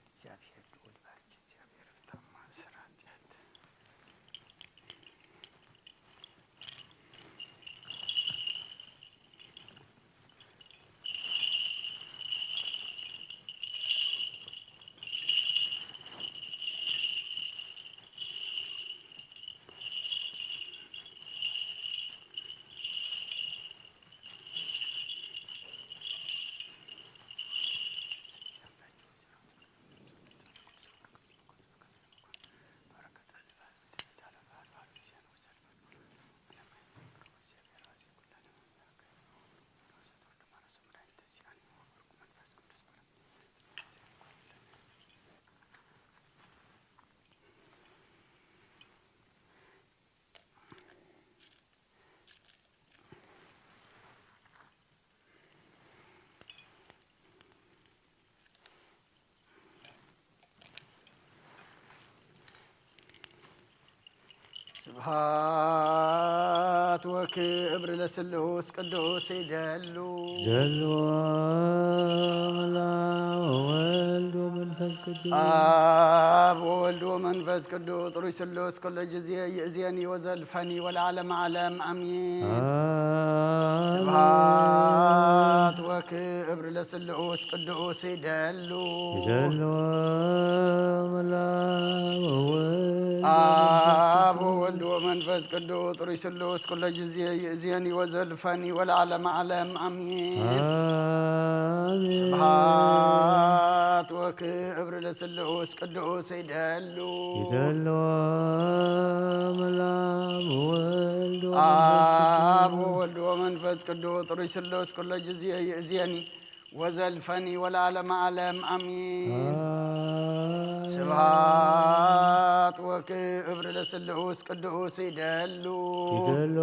እግዚአብሔር ልዑል ይባርክ፣ እግዚአብሔር ታማስራት። ስብሐት ወክብር ለስሉስ ቅዱስ ይደሉ። ይደሉ። አብ ወወልድ ወመንፈስ ቅዱስ። አብ ወወልድ ወመንፈስ ቅዱስ ጥሩይ ስሉስ ኩሎ ጊዜ ይእዜኒ ወዘልፈኒ ወለዓለመ ዓለም አሚን። አሜን። ስብሐት ወክ ክብር ለስሉስ ቅዱስ ይደሉ። ይደሉ መላው ወወልድ አብ ወወልድ ወመንፈስ ቅዱስ ጥሩይ ስሉስ ኩሎ ጊዜ ይእዜኒ ወዘልፈኒ ወለዓለመ ዓለም አሜን። አሜን። ስብሐት ወክብር ለስሉስ ቅዱስ ይደሉ። ይደሉ መላው ወወልድ አብ ወወልድ ወመንፈስ ቅዱስ ጥሩይ ስሉስ ኩሎ ጊዜ ይእዜኒ ወዘልፈኒ ወለዓለመ ዓለም አሜን። አሜን። ስብሐት ወክብር ለስሉስ ቅዱስ ይደሉ። ይደሉ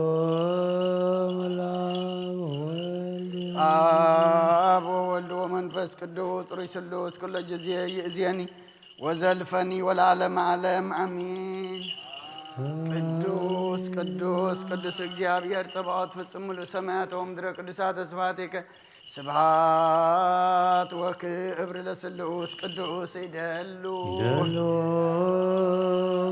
መላው ወወልድ አብ ወወልድ ወመንፈስ ቅዱስ ጥሩይ ስሉስ ኩሎ ጊዜ ይእዜኒ ወዘልፈኒ ወለዓለመ ዓለም አሜን። ቅዱስ ቅዱስ ቅዱስ እግዚአብሔር ጸባኦት ፍጹም ምሉእ ሰማያት ወምድረ ቅዱሳተ ስብሐቲከ ስብሐት ወክብር ለስሉስ ቅዱስ ይደሉ። ይደሉ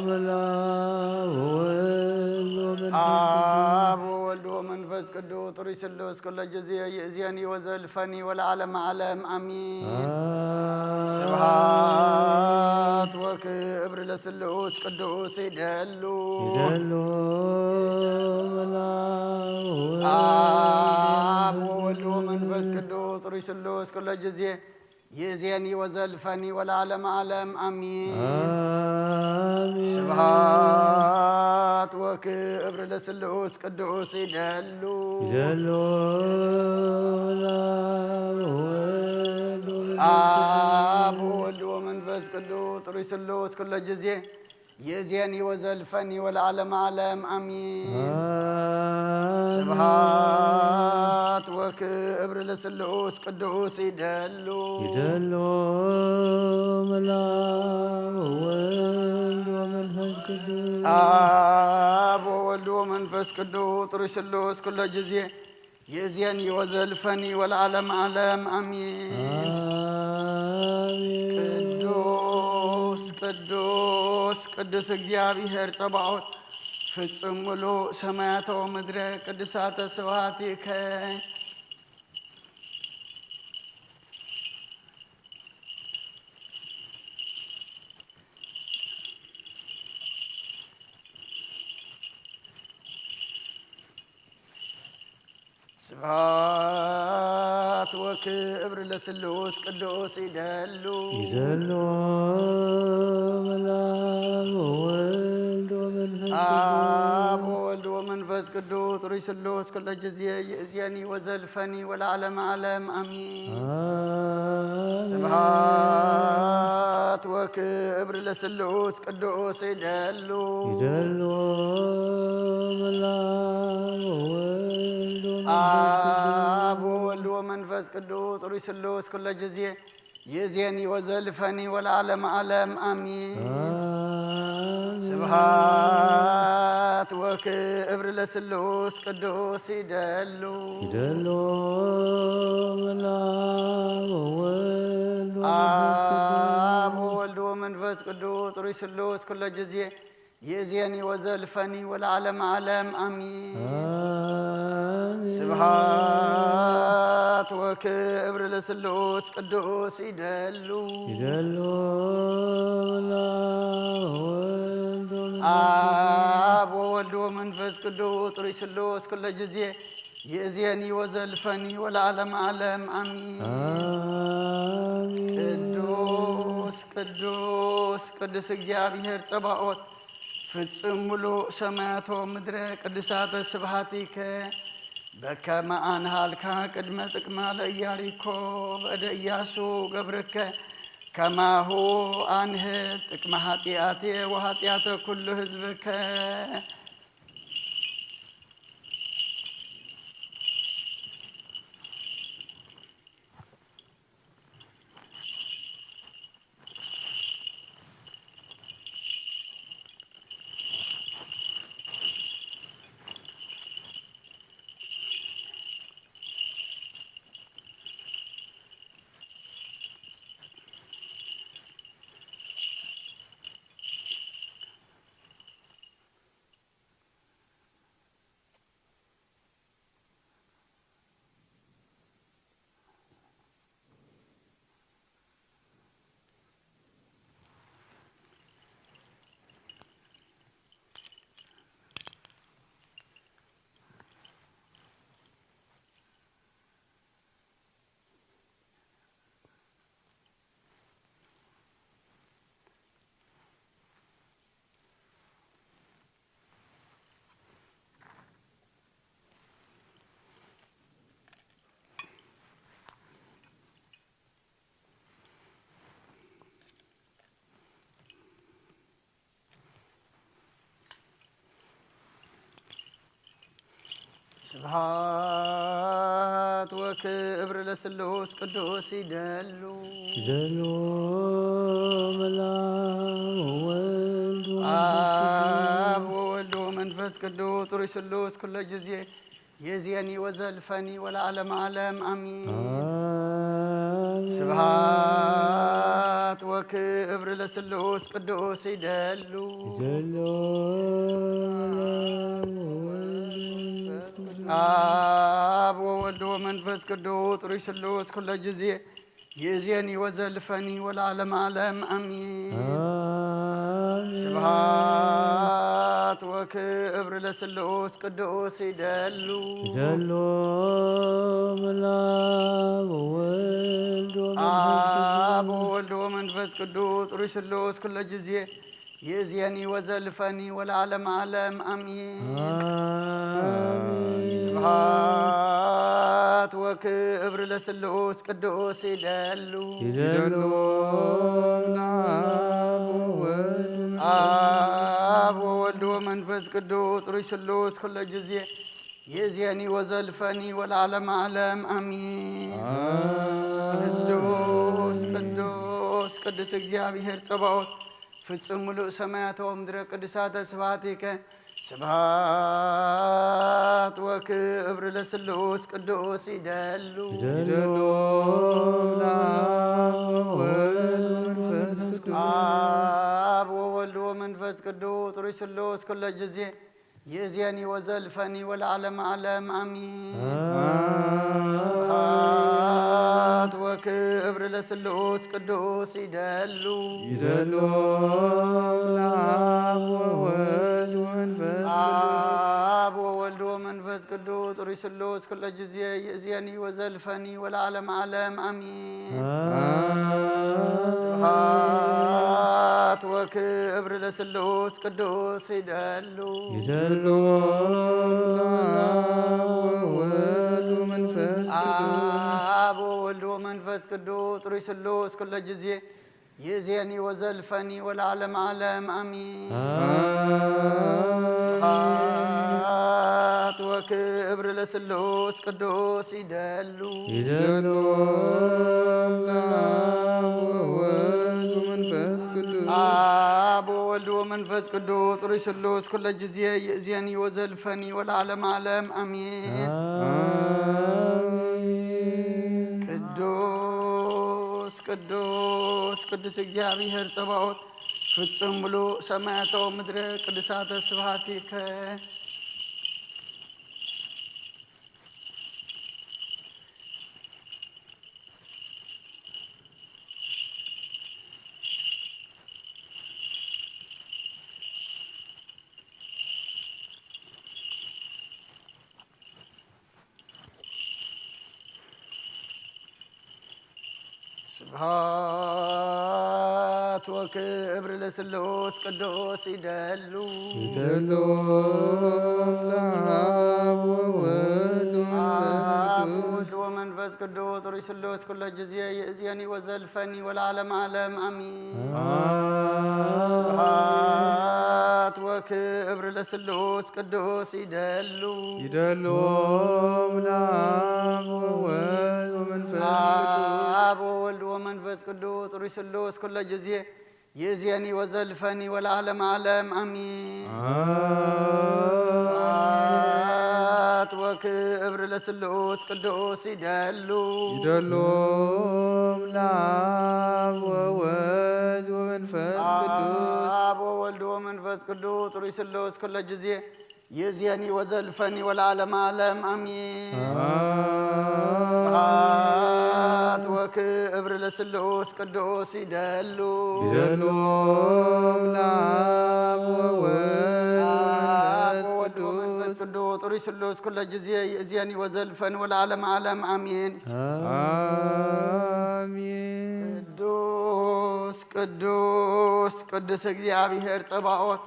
መላው ወወልድ ወመንፈስ አብ ወወልድ ወመንፈስ ቅዱስ ጥሩይ ስሉስ ኩሎ ጊዜ ይእዜኒ ወዘልፈኒ ወለዓለመ ዓለም አሜን። አሜን። ስብሐት ወክብር ለስሉስ ቅዱስ ይደሉ። ይደሉ መላው ወወልድ አብ ወወልድ ወመንፈስ ቅዱስ ጥሩይ ስሉስ ኩሎ ጊዜ ይእዜኒ ወዘልፈኒ ወለዓለመ ዓለም አሜን። አሜን። ስብሐት ወክብር ለስሉስ ቅዱስ ይደሉ። ይደሉ መላው ወወልድ ወመንፈስ አብ ወወልድ ወመንፈስ ቅዱስ ጥሩይ ስሉስ ኩሎ ጊዜ ይእዜኒ ወዘልፈኒ ወለዓለመ ዓለም አሜን። አሜን። ስብሐት ወክብር ለስሉስ ቅዱስ ይደሉ። ይደሉ መላው ወወልድ ወመንፈስ ቅዱስ አብ ወወልድ ወመንፈስ ቅዱስ ጥሩይ ስሉስ ኩሎ ጊዜ ይእዜኒ ወዘልፈኒ ወለዓለመ ዓለም አሜን። አሜን። ቅዱስ ቅዱስ ቅዱስ እግዚአብሔር ጸባኦት ፍጹም ምሉእ ሰማያተ ወምድረ ቅዱሳተ ስብሐቲከ። ስብሐት ወክብር ለስሉስ ቅዱስ ይደሉ። ይደሉ መላው ወወልድ ወመንፈስ አብ ቅዱስ ወወልድ ወመንፈስ ቅዱስ ጥሩይ ስሉስ ኩሎ ጊዜ ይእዜኒ ወዘልፈኒ ወለዓለመ ዓለም አሜን። አሜን። ስብሐት ወክብር ለስሉስ ቅዱስ ይደሉ። ይደሉ መላው ወወልድ ወመንፈስ ቅዱስ አብ ወወልድ ወመንፈስ ቅዱስ ጥሩይ ስሉስ ኩሎ ጊዜ ይእዜኒ ወዘልፈኒ ወለዓለመ ዓለም አሜን። አሜን። ስብሐት ወክብር ለስሉስ ቅዱስ ይደሉ። ይደሉ መላው ወወልድ ወመንፈስ ቅዱስ አብ ወወልድ ወመንፈስ ቅዱስ ጥሩይ ስሉስ ኩሎ ጊዜ ይእዜኒ ወዘልፈኒ ወለዓለመ ዓለም አሜን። አሜን። ስብሐት ወክብር ለስሉስ ቅዱስ ይደሉ። ይደሉ መላው ወወልድ ወመንፈስ አብ ወወልድ ወመንፈስ ቅዱስ ጥሩይ ስሉስ ኩሎ ጊዜ ይእዜኒ ወዘልፈኒ ወለዓለመ ዓለም አሜን። አሜን። ቅዱስ ቅዱስ ቅዱስ እግዚአብሔር ጸባኦት ፍጽም ምሉእ ሰማያት ወምድረ ቅዱሳተ ስብሐቲከ በከመ አንሃልካ ቅድመ ጥቅማ ለኢያሪኮ በእደ ኢያሱ ገብርከ ከማሁ አንህ ጥቅመ ኃጢአቴ ወኃጢአተ ኩሉ ህዝብከ። ስብሐት ወክብር ለስሉስ ቅዱስ ይደሉ። ይደሉ መላክ ወወልድ አብ ወወልድ ወመንፈስ ቅዱስ ጥሩይ ስሉስ ኩለ ጊዜ የዜኒ ወዘልፈኒ ወለዓለመ ዓለም አሚን። ስብሐት ወክብር ለስሉስ ቅዱስ ይደሉ። ይደሉ አብ ወወልድ ወመንፈስ ቅዱስ ጥሩይ ስሉስ ኩለ ጊዜ የዜኒ ወዘልፈኒ ወለዓለመ ዓለም አሚን። ስብሐት ወክብር ለስሉስ ቅዱስ ይደሉ። ይደሉ መላክ ወወልድ ወመንፈስ አብ ወወልድ ወመንፈስ ቅዱስ ጥሩይ ስሉስ ኩለ ጊዜ የዜኒ ወዘልፈኒ ወለዓለመ ዓለም አሚን። ስብሐት ወክብር ለስሉስ ቅዱስ ይደሉ። ይደሉ አብ ወወልድ ወመንፈስ ቅዱስ ጥሩይ ስሉስ ኩለ ጊዜ የዜኒ ወዘልፈኒ ወለዓለመ ዓለም አሚን። ቅዱስ ቅዱስ ቅዱስ እግዚኣብሔር ጸባኦት ፍጹም ምሉእ ሰማያተ ወምድረ ቅዱሳተ ስብሐቲከ። ስብሐት ወክብር ለስሉስ ቅዱስ ይደሉ። ይደሉ ለአብ ወወልድ ወመንፈስ ቅዱስ አብ ወወልድ ወመንፈስ ቅዱስ ጥሩይ ስሉስ ኩለ ጊዜ የዜኒ ወዘልፈኒ ወለዓለመ ዓለም አሚን። ስብሐት ወክብር ለስሉስ ቅዱስ ይደሉ። ይደሉ ለአብ ወወልድ ወመንፈስ አብ ወወልድ ወመንፈስ ቅዱስ ጥሩይ ስሉስ ኩለ ጊዜ የዜኒ ወዘልፈኒ ወለዓለመ ዓለም አሚን። ስብሐት ወክብር ለስሉስ ቅዱስ ይደሉ። ይደሉ ለአብ ወወልድ ወመንፈስ ቅዱስ አብ ወወልድ ወመንፈስ ቅዱስ ጥሩይ ስሉስ ኩለ ጊዜ የዜኒ ወዘልፈኒ ወለዓለመ ዓለም አሚን። ስብሐት ወክብር ለስሉስ ቅዱስ ይደሉ። ይደሉ ለአብ ወወልድ ወመንፈስ ቅዱስ አብ ወወልድ ወመንፈስ ቅዱስ ጥሩይ ስሉስ ኩለ ጊዜ የእዜኒ ወዘልፈኒ ወለዓለመ ዓለም አሚን። አሚን። ቅዱስ ቅዱስ ቅዱስ እግዚኣብሔር ጸባኦት ፍጹም ምሉእ ሰማያተ ወምድረ ቅዱሳተ ስብሐቲከ። ስብሐት ወክብር ለስሉስ ቅዱስ ይደሉ። ይደሉ ለአብ ወወልድ አብ ወመንፈስ ወወልድ ወመንፈስ ቅዱስ ጥሩይ ስሉስ ኩለ ጊዜ ይእዜኒ ወዘልፈኒ ወለዓለመ ዓለም አሚን። አሚን። ስብሐት ወክብር ለስሉስ ቅዱስ ይደሉ። ይደሉ ለአብ ወወልድ ወመንፈስ ቅዱስ አብ ወወልድ ወመንፈስ ቅዱስ ጥሩይ ስሉስ ኩለ ጊዜ ይእዜኒ ወዘልፈኒ ወለዓለመ ዓለም አሚን። አሚን። ስብሐት ወክብር ለስሉስ ቅዱስ ይደሉ። ይደሉ ለአብ ወወልድ ወመንፈስ ቅዱስ አብ ወወልድ ወመንፈስ ቅዱስ ጥሩይ ስሉስ ኩለ ጊዜ ይእዜኒ ወዘልፈኒ ወለዓለመ ዓለም አሚን። አሚን። ስብሐት ወክብር ለስሉስ ቅዱስ ይደሉ። ይደሉ ለአብ ወወልድ አብ ወመንፈስ ወወልድ ወመንፈስ ቅዱስ ቅዱስ ጥሩይ ስሉስ ኩለ ጊዜ ይእዜኒ ወዘልፈኒ ወለዓለመ ዓለም አሚን። አሚን። ቅዱስ ቅዱስ ቅዱስ እግዚኣብሔር ጸባኦት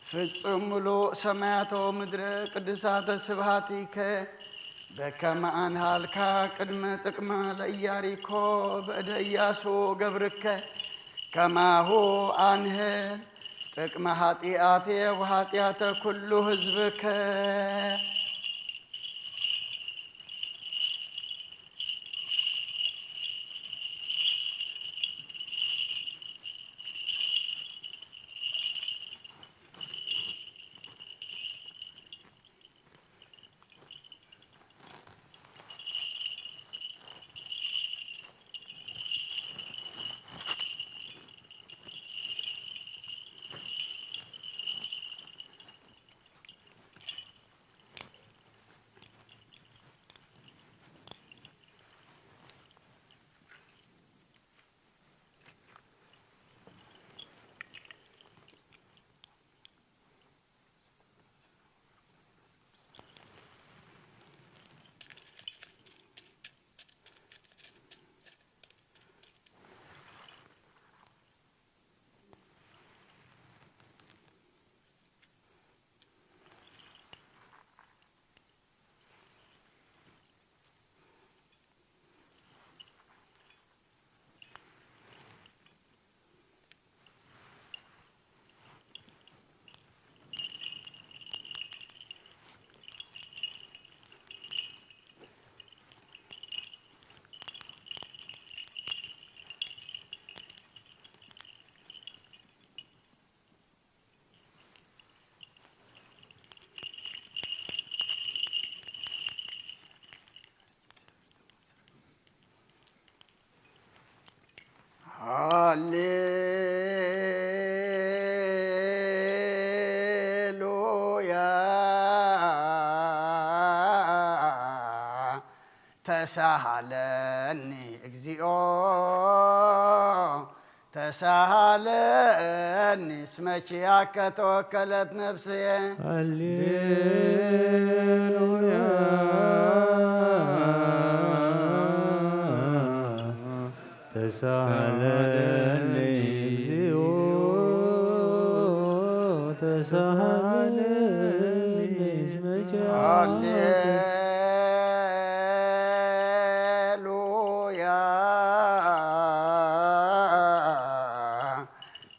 ፍጹም ምሉእ ሰማያተ ወምድረ ቅዱሳተ ስብሐቲከ። በከመ አንሃልካ ቅድመ ጥቅማ ለኢያሪኮ በእደ ኢያሱ ገብርከ፣ ከማሁ አንህል ጥቅመ ኃጢአቴ ወኃጢአተ ኩሉ ህዝብከ። ተሳሃለኒ እግዚኦ ተሳሃለኒ፣ እስመ ኪያከ ተወከለት ነፍስየ። ሃሌሉያ። ተሳሃለኒ እግዚኦ ተሳሃለኒ፣ እስመ ኪያከ ሃሌሉያ።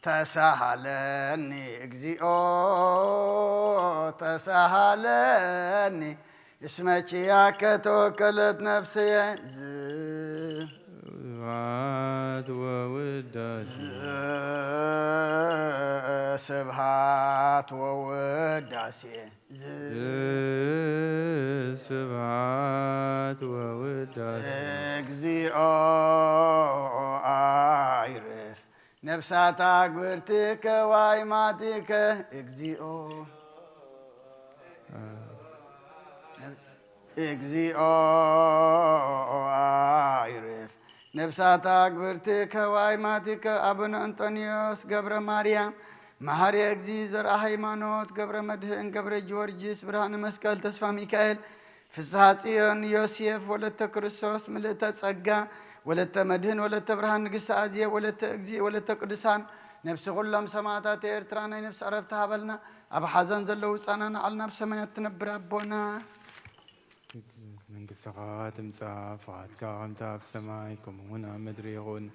ተሳሃለኒ እግዚኦ ተሳሃለኒ፣ እስመ ኪያከ ተወከለት ነፍስየ። ዝ- ስብሐት ወውዳሴ ስብሐት ወውዳሴ። ዝ- ስብሐት ወውዳሴ እግዚኦ አይርፍ ነፍሳታ ግብርቲከ ዋይማቲከ። እግዚኦ እግዚኦ አይርፍ ነፍሳታ ግብርቲከ ዋይማቲከ። አቡነ እንጦንዮስ ገብረ ማርያም፣ መሐሪ እግዚ፣ ዘርአ ሃይማኖት፣ ገብረ መድህን፣ ገብረ ጊዮርጊስ፣ ብርሃነ መስቀል፣ ተስፋ ሚካኤል፣ ፍስሐ ጽዮን፣ ዮሴፍ፣ ወለተ ክርስቶስ፣ ምልእተ ጸጋ፣ ወለተ መድህን፣ ወለተ ብርሃን፣ ንግስቲ ኣዝየ፣ ወለተ እግዚ፣ ወለተ ቅዱሳን፣ ነፍሲ ኩሎም ሰማዕታት ኤርትራ ናይ ነፍሲ ዕረፍቲ ሃበልና። ኣብ ሓዘን ዘለዉ ጻና ንዓልና ኣብ ሰማያት ትነብር ኣቦና። መንግስትኻ ትምጻእ፣ ፍቓድካ ከምቲ ኣብ ሰማይ ከምኡ እውን ኣብ ምድሪ ይኹን።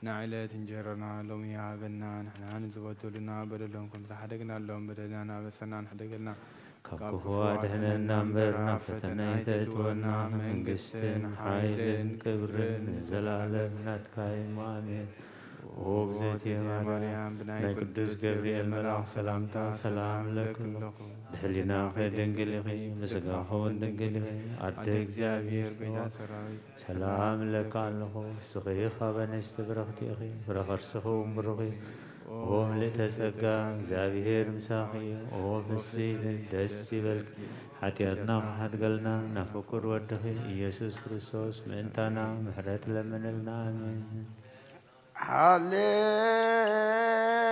ንዕለት እንጀራና ሎሚ ሃበና፣ ንሕና ንዝበደሉና በደሎም ከም ዝሓደግናሎም በደልና ናበሰና ንሕደገልና፣ ካብ ክፉ ኣድሕነና እምበር ናብ ፈተና ኣይተእትወና፣ መንግስትን ሓይልን ክብርን ንዘለኣለም ናትካ እዩ። ኣሜን። ኦ እግዝእትየ ማርያም፣ ብናይ ቅዱስ ገብርኤል መልኣኽ ሰላምታ ሰላም እብለኪ ኣለኹ። ብሕሊናኺ ድንግል ኢኺ፣ ብስጋኺ እውን ድንግል ኢኺ። ኣደ እግዚኣብሔር፣ ቤዛ ሰራዊት፣ ሰላም እብለኪ ኣለኹ። ንስኺ ካብ ኣንስቲ ብርኽቲ ኢኺ፣ ፍረ ከርስኺ እውን ብሩኽ እዩ። ኦ ምልእተ ጸጋ፣ እግዚኣብሔር ምሳኺ እዩ። ኦ ፍስሕቲ፣ ደስ ይበልኪ። ሓጢኣትና ክሓድገልና ናብ ፍቁር ወድኺ ኢየሱስ ክርስቶስ ምእንታና ምሕረት ለምንልና። ኣሜን።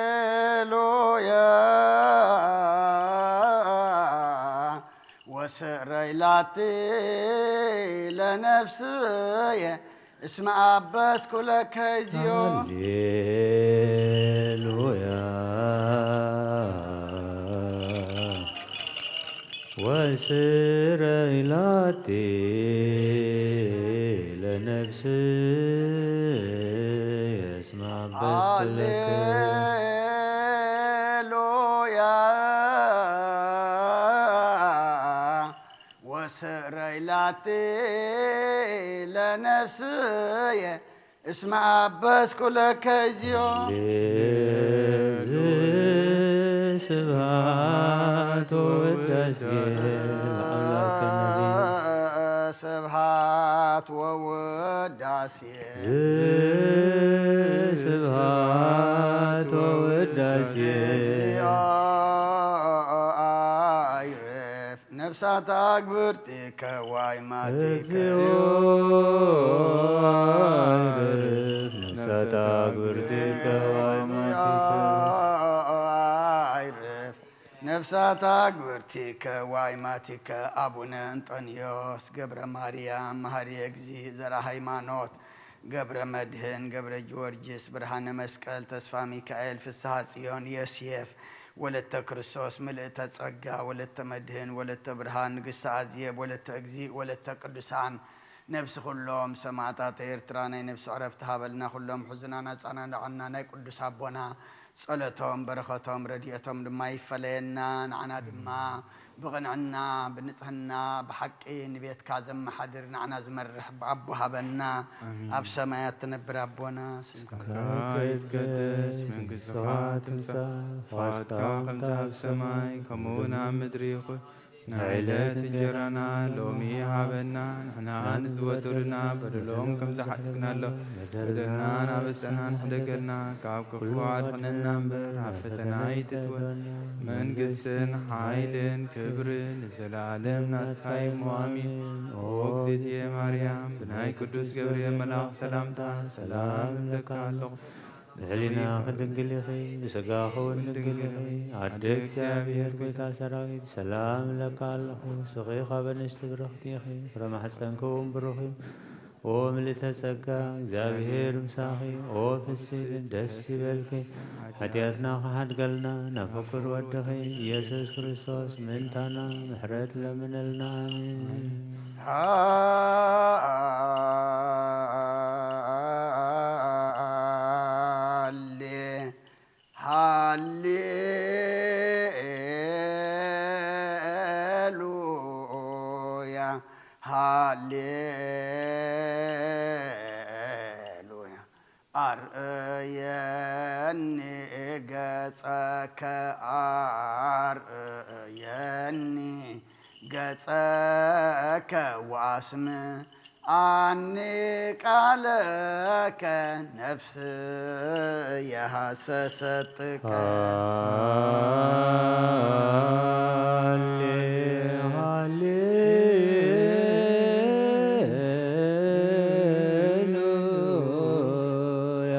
ሃሌሉያ ወስረይ ላቲ ለነፍስየ እስመ አበስኩ ለከ እግዚኦ። ሃሌሉያ ወስረይ ላቲ ለነፍስየ እስመ አበስኩ ለከ። ሃሌሉያ ወስረይ ላቲ ለነፍስየ እስመ አበስኩ ለከ እግዚኦ። ስብሐት ወውዳሴ ለአምላክ ነቢይ። ስብሐት ወውዳሴ ስብሐት ወውዳሴ እግዚኦ አይርፍ ነፍሳት አግብርቲከ ዋይማቲከ። እግዚኦ አይርፍ ነፍሳት አግብርቲከ ዋይማቲከ። አይርፍ ነፍሳት አግብርቲከ ዋይማቲከ። አቡነ እንጦንዮስ ገብረ ማርያም መሐሪ እግዚ ዘርአ ሃይማኖት ገብረ መድህን ገብረ ጊዮርጊስ ብርሃነ መስቀል ተስፋ ሚካኤል ፍስሐ ጽዮን ዮሴፍ ወለተ ክርስቶስ ምልእተ ጸጋ ወለተ መድህን ወለተ ብርሃን ንግስቲ ኣዜብ ወለተ እግዚእ ወለተ ቅዱሳን ነብሲ ኩሎም ሰማዕታት ኤርትራ ናይ ነብሲ ዕረፍቲ ሃበልና። ኩሎም ሕዙናን ኣጻናንዓና ናይ ቅዱስ ኣቦና ጸሎቶም በረኸቶም ረድኤቶም ድማ ይፈለየና። ንዓና ድማ ብቕንዕና ብንጽህና ብሓቂ ንቤትካ ዘመሓድር ንዓና ዝመርሕ ኣቦ ሃበና። ኣብ ሰማያት ትነብር ኣቦና ስምካ ይትቀደስ መንግስትኻ ትምጻእ፣ ፍቓድካ ከምቲ ኣብ ሰማይ ከምኡ እውን ኣብ ምድሪ ይኹን። ንዕለት እንጀራና ሎሚ ሃበና፣ ንሕና ንዝበደሉና በደሎም ከም ዝሓደግናሎም በደልና ናበሰና ንሕደገልና፣ ካብ ክፉ ኣድሕነና እምበር ኣብ ፈተና ኣይትእትወና። መንግስትን ሓይልን ክብርን ንዘለኣለም ናትካ እዩ። ኣሜን። ኦ እግዝእትየ ማርያም፣ ብናይ ቅዱስ ገብርኤል መልኣኽ ሰላምታ ሰላም እብለካ ኣለኹ። ብሕሊናኺ ድንግል ኢኺ፣ ብስጋኺ እውን ድንግል ኢኺ። ኣደ እግዚኣብሔር፣ ጎይታ ሰራዊት፣ ሰላም እብለካ ኣለኹ። ንስኺ ካብ ኣንስቲ ብርኽቲ ኢኺ፣ ፍረ ማሕፀንኪ እውን ብሩኽ እዩ። ኦ ምልዕተ ጸጋ፣ እግዚኣብሔር ምሳኺ፣ ኦ ፍስሕቲ፣ ደስ ይበልኪ። ሓጢኣትና ክሓድገልና፣ ናብ ፍቁር ወድኺ ኢየሱስ ክርስቶስ ምእንታና ምሕረት ለምነልና። ኣሜን። ሃሌ ሃሌሉያ፣ ሃሌሉያ። ኣርእየኒ ገጸከ፣ ኣርእየኒ ገጸከ ወኣስምዓኒ ቃለከ፣ ነፍስየ ሃሰሰት ጥቀ። ሃሌ ሃሌሉያ፣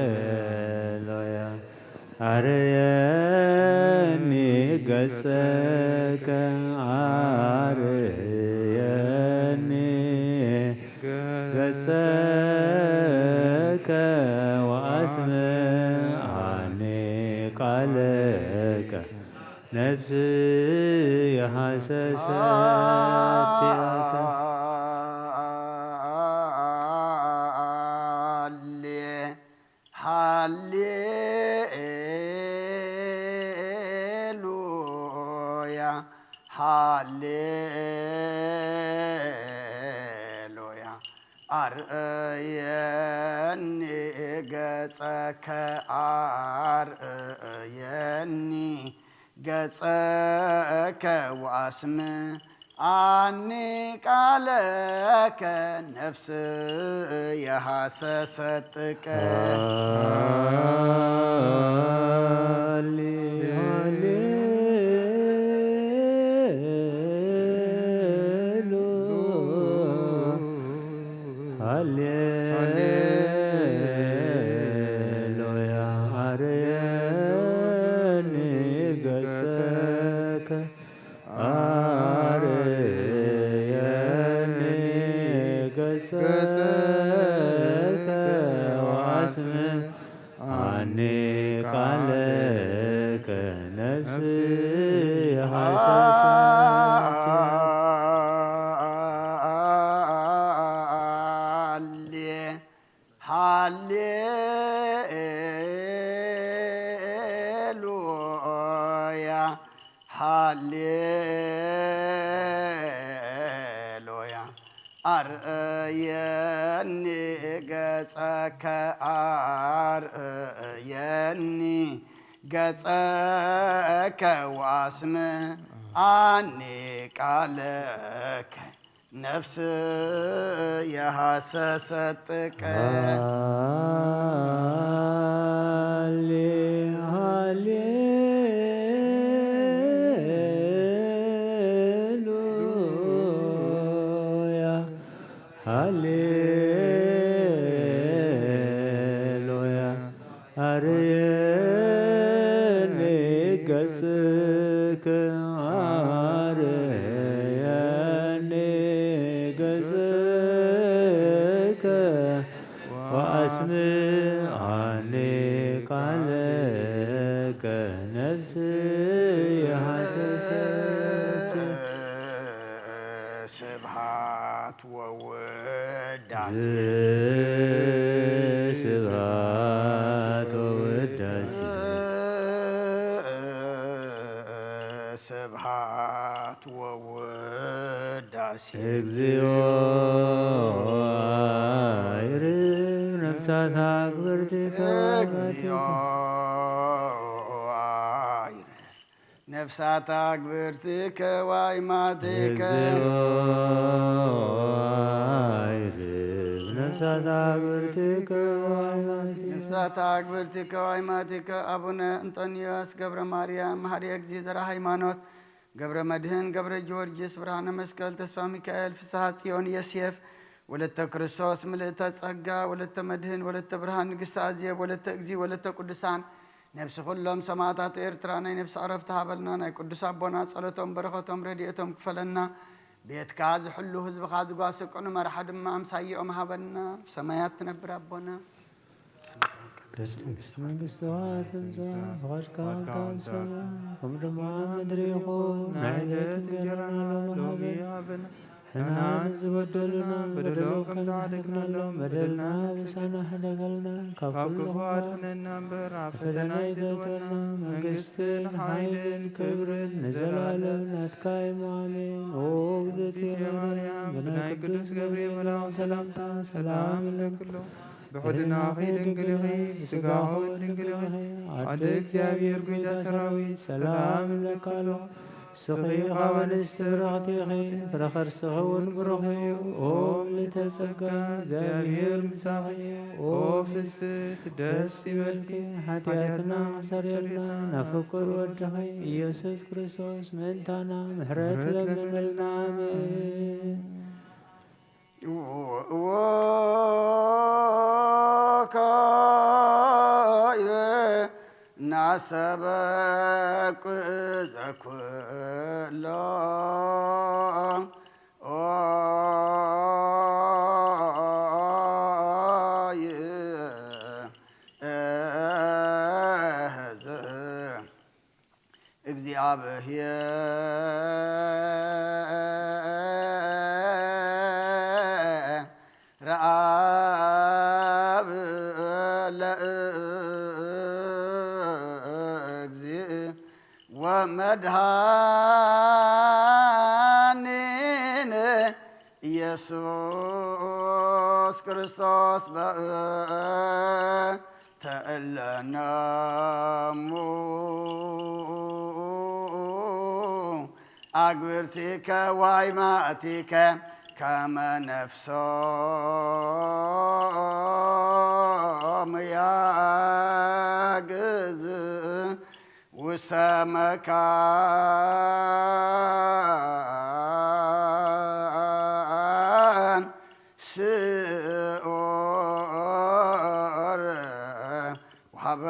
ሃሌሉያ። ኣርየኒ ገጸከ፣ ኣርየኒ ገጸከ ወኣስምዓኒ ቃለከ፣ ነፍስየ ሃሰሰት ቲያታ። ሃሌ ሃሌሉያ፣ ሃሌሉያ። ኣርእየኒ ገጸከ፣ ኣርእየኒ ገጸከ ወኣስምዓኒ ቃለከ፣ ነፍስየ ሃሰሰት ጥቀ። ሃሌ ሃሌሉያ፣ ሃሌሉያ። ኣርየኒ ገጸከ፣ ኣርየኒ ገጸከ ወኣስምዓኒ ቃለከ፣ ነፍስየ ሃሰሰት። ሃሌ ሃሌሉያ፣ ሃሌሉያ። ኣርእየኒ ገጸከ፣ ኣርእየኒ ገጸከ ወኣስምዓኒ ቃለከ፣ ነፍስየ ሃሰሰት ጥቀ። ሃሌ ሃሌሉያ፣ ሃሌሉያ። ኣርየኒ ገጽከ፣ ኣርየኒ ገጽከ፣ ወኣስምዓኒ ቃለከ፣ ነፍስየ ሃሰሰት። ስብሐት ወውዳሴ። ስብሐት ወውዳሴ። ስብሐት ወውዳሴ። እግዚኦ አይርብ ነፍሳት አክብርቲከ። እግዚኦ አይርብ ነፍሳት አግብርቲከ ዋይማቲከ። እግዚኦ አይርብ ነፍሳት አግብርቲከ ዋይማቲከ። ነፍሳት አግብርቲከ ዋይማቲከ። አቡነ እንጦንዮስ ገብረ ማርያም መሐሪ እግዚ ዘራ ሃይማኖት ገብረ መድህን፣ ገብረ ጊዮርጊስ፣ ብርሃነ መስቀል፣ ተስፋ ሚካኤል፣ ፍስሃ ጽዮን፣ የስየፍ፣ ወለተ ክርስቶስ፣ ምልእተ ጸጋ፣ ወለተ መድህን፣ ወለተ ብርሃን፣ ንግስቲ ኣዜብ፣ ወለተ እግዚእ፣ ወለተ ቅዱሳን፣ ነፍሲ ኩሎም ሰማዕታት ኤርትራ ናይ ነፍሲ ዕረፍቲ ሃበልና። ናይ ቅዱስ ኣቦና ጸሎቶም፣ በረኸቶም፣ ረድኤቶም ክፈለና። ቤትካ ዝሕሉ፣ ህዝብኻ ዝጓሲ፣ ቅኑ መርሓ ድማ ኣምሳይኦም ሃበና። ኣብ ሰማያት ትነብር ኣቦና፣ ቅድስት መንግስትኻ ትምጻእ፣ ፍቓድካ ከምታ ኣብ ሰማይ ከምኡ ድማ ኣብ ምድሪ ይኹን። ናይ ዕለት እንጀራና ሎሚ ሃበና። ንሕና ንዝበደሉና በደሎም ከም ዝሓለፍናሎም በደልና ኣበሳና ሕደገልና፣ ካብ ካብ ኩሉ ክፉ ኣድሕነና እምበር፣ ኣብ ፈተና ኣይተእትወና። መንግስትን ሓይልን ክብርን ንዘለኣለም ናትካ እዩ። ኣሜን። ኦ እግዝእትየ ማርያም፣ ብናይ ቅዱስ ገብርኤል መልኣክ ሰላምታ ሰላም እብለኪ ኣለኹ። ብሕልናኺ ድንግል ኢኺ፣ ብስጋኺ እውን ድንግል ኢኺ። ኣደ እግዚኣብሔር፣ ጐይታ ሰራዊት፣ ሰላም እብለኪ ኣለኹ። ንስኺ ካብ ኣንስቲ ብርኽቲ ኢኺ፣ ፍረ ከርስኺ እውን ብሩኽ እዩ። ኦ ምልዕተ ጸጋ፣ እግዚኣብሔር ምሳኺ እዩ። ኦ ፍስሕቲ ደስ ይበልኪ፣ ሓጢኣትና ኣስተሰርየልና፣ ናብ ፍቁር ወድኺ ኢየሱስ ክርስቶስ ምእንታና ምሕረት ለምንልና። ኣሜን። ወካዕበ ናሰበኩ ዘኩሎ እግዚኣብሔር አብ ለእግዚእ ወመድኃኒነ ኢየሱስ ክርስቶስ በእንተ እለነሙ አግብርቲከ ዋይማእቲከ ከመ ነፍሶም ያግዝ ውስተ መካን ስዑር ወሀበ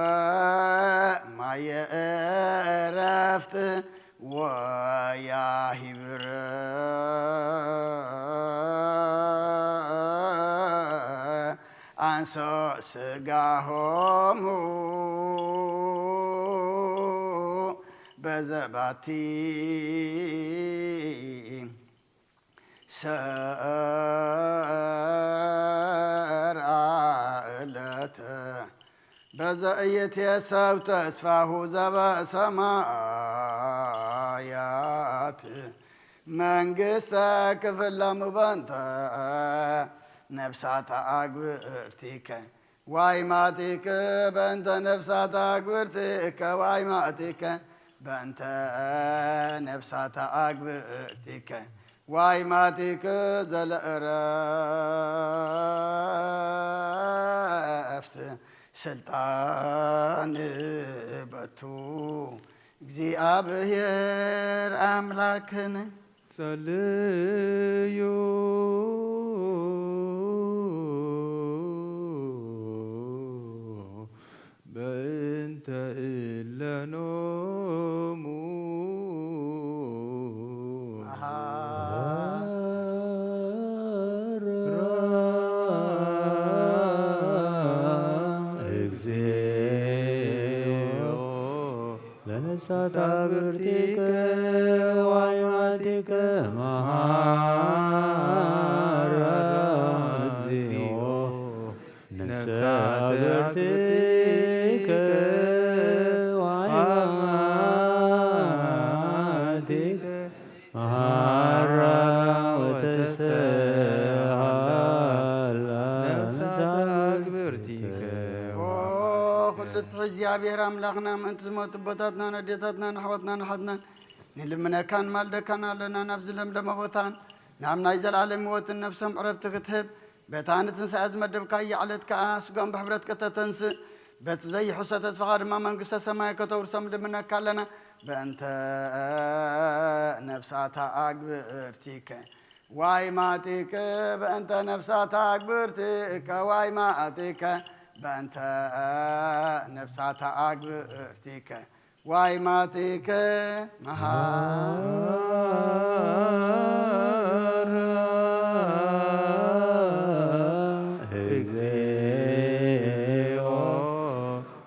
ማየ ዕረፍት ወያሂብር አንሶ ስጋሆሙ በዘባቲ ሰርአ ዕለት በዘ ኢይትየሰብ ተስፋሁ ዘበሰማያት መንግስተ ክፍለሙ በንተ ነፍሳተ አግብርቲከ ዋይ ማቲከ በእንተ ነፍሳተ አግብርቲከ ዋይ ማቲከ በእንተ ነፍሳተ አግብርቲከ ዋይ ማቲከ ዘለእረፍት ስልጣን በቱ እግዚኣብሔር አምላክን ጸልዩ በእንተ እለኖሙ መሐራ እግዚኦ ለነፍሳት አግብርቲከ ዋይማቲከ መሐራ እግዚኦ ነፍሳት አግብርቲከ ዋይማቲከ መሐራ ወተሰሃላ ነፍሳት አግብርቲከ። ኦ ኩሉ ትሕት እግዚኣብሔር ኣምላኽና፣ ምእንቲ ዝሞቱ ኣቦታትናን ኣዴታትናን ኣሕዋትናን ኣሓትናን ንልምነካን ማልደካን ኣለና። ናብዚ ለምለመ ቦታን ናብ ናይ ዘለኣለም ህይወትን ነፍሶም ዕረፍቲ ክትህብ፣ በታ ንትንሳኤ ዝመደብካያ ዕለት ከኣ ስጋኦም ብሕብረት ከተተንስእ፣ በቲ ዘይሕሶ ተስፋኻ ድማ መንግስተ ሰማይ ከተውርሶም ልምነካ ኣለና። በእንተ ነፍሳታ ኣግብርቲከ ዋይ ማቲከ፣ በእንተ ነፍሳታ ኣግብርቲከ ዋይ ማቲከ፣ በእንተ ነፍሳታ ኣግብርቲከ ዋይ ማቲከ፣ መሃ መሃራ እግዚኦ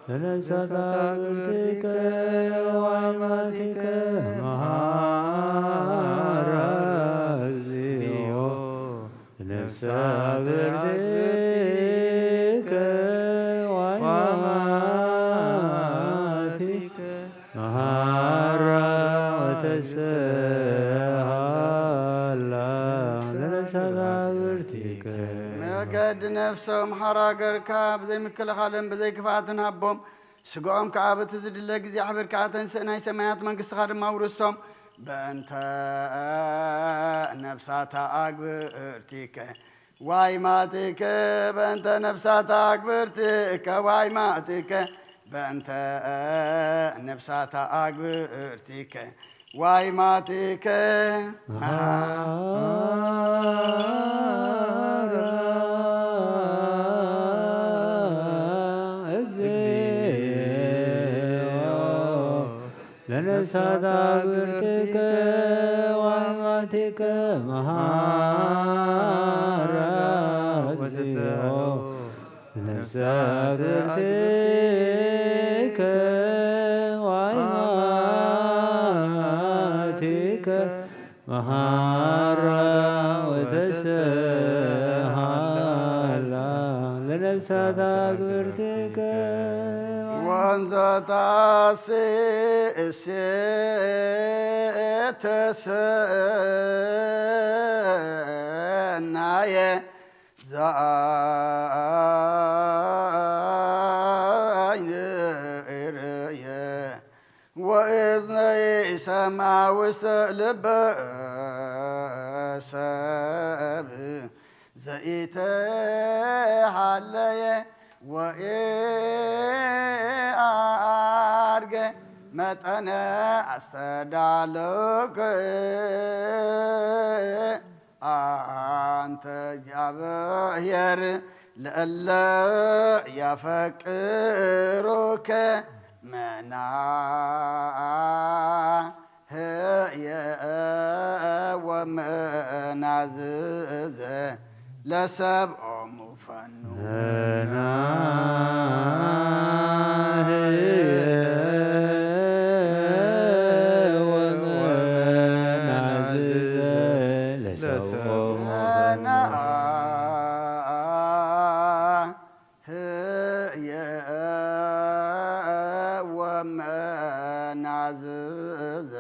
ለነፍሳታ ግብርቲከ ዋይ ማቲከ፣ መሃራ እግዚኦ ለነፍሳታ ግብርቲከ ዋይ ማቲከ፣ መሃራ ወተስሃላ ለነፍሳታ ግብርቲከ። መገዲ ነፍሶም ሓራ ገርካ፣ ብዘይ ምክልኻልን ብዘይ ክፍኣትን ሃቦም። ስጋኦም ከኣ በቲ ዝድለ ግዜ ኣሕቢርካ ኣተንስእ፣ ናይ ሰማያት መንግስትኻ ድማ ኣውርሶም። በእንተ ነፍሳታ ኣግብርቲከ ዋይ ማቲከ፣ በእንተ ነፍሳታ ኣግብርቲከ ዋይ ማቲከ፣ በእንተ ነፍሳታ ኣግብርቲከ ዋይ ማቲከ፣ መሃራ መሃራ እግዚኦ ለነፍሳታ ግብርቲከ ዋይ ማቲከ፣ መሃራ እግዚኦ ለነፍሳታ ግብርቲከ ዋይ ማቲከ፣ መሃራ ወተስሃላ ለነፍሳታ ግብርቲከ። ወንዘ ታስእሴ ተሰናየ ዘአይንርየ ወእዝነይ ሰማ ውስተ ልበ ሰብ ዘኢተሃለየ ወኢአርገ መጠነ ኣስተዳለውክ ኣንተ እግዚኣብሔር ለእለ ያፈቅሩከ መናህየ ወመናዝዘ ለሰብኦሙ ፈኑ። መናህየ ወመናዝዘ ለሰብኦሙ መናህየ ወመናዝዘ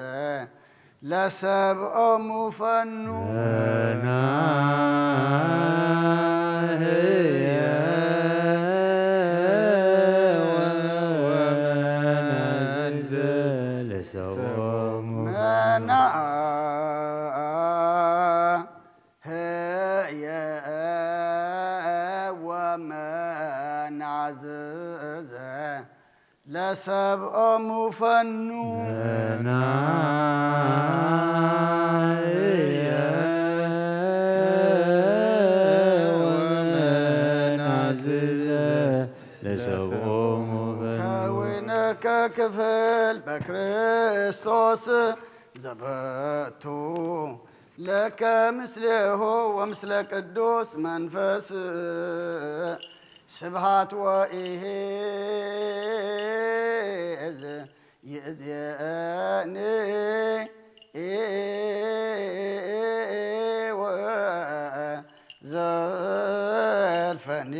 ለሰብኦሙ ፈኑ። መናህየ ወመናዝዘ ለሰብኦሙ መናህየ ወመናዝዘ ለሰብኦሙ ፈኑ። መናህየ ወመናዝዘ ለሰብኦሙ ፈኑ። ከዊነከ ክፍል በክርስቶስ ዘበቱ ለከ ምስሌሁ ወምስለ ቅዱስ መንፈስ ስብሃት ወኢሄዝ ይእዜኒ ወዘልፈኒ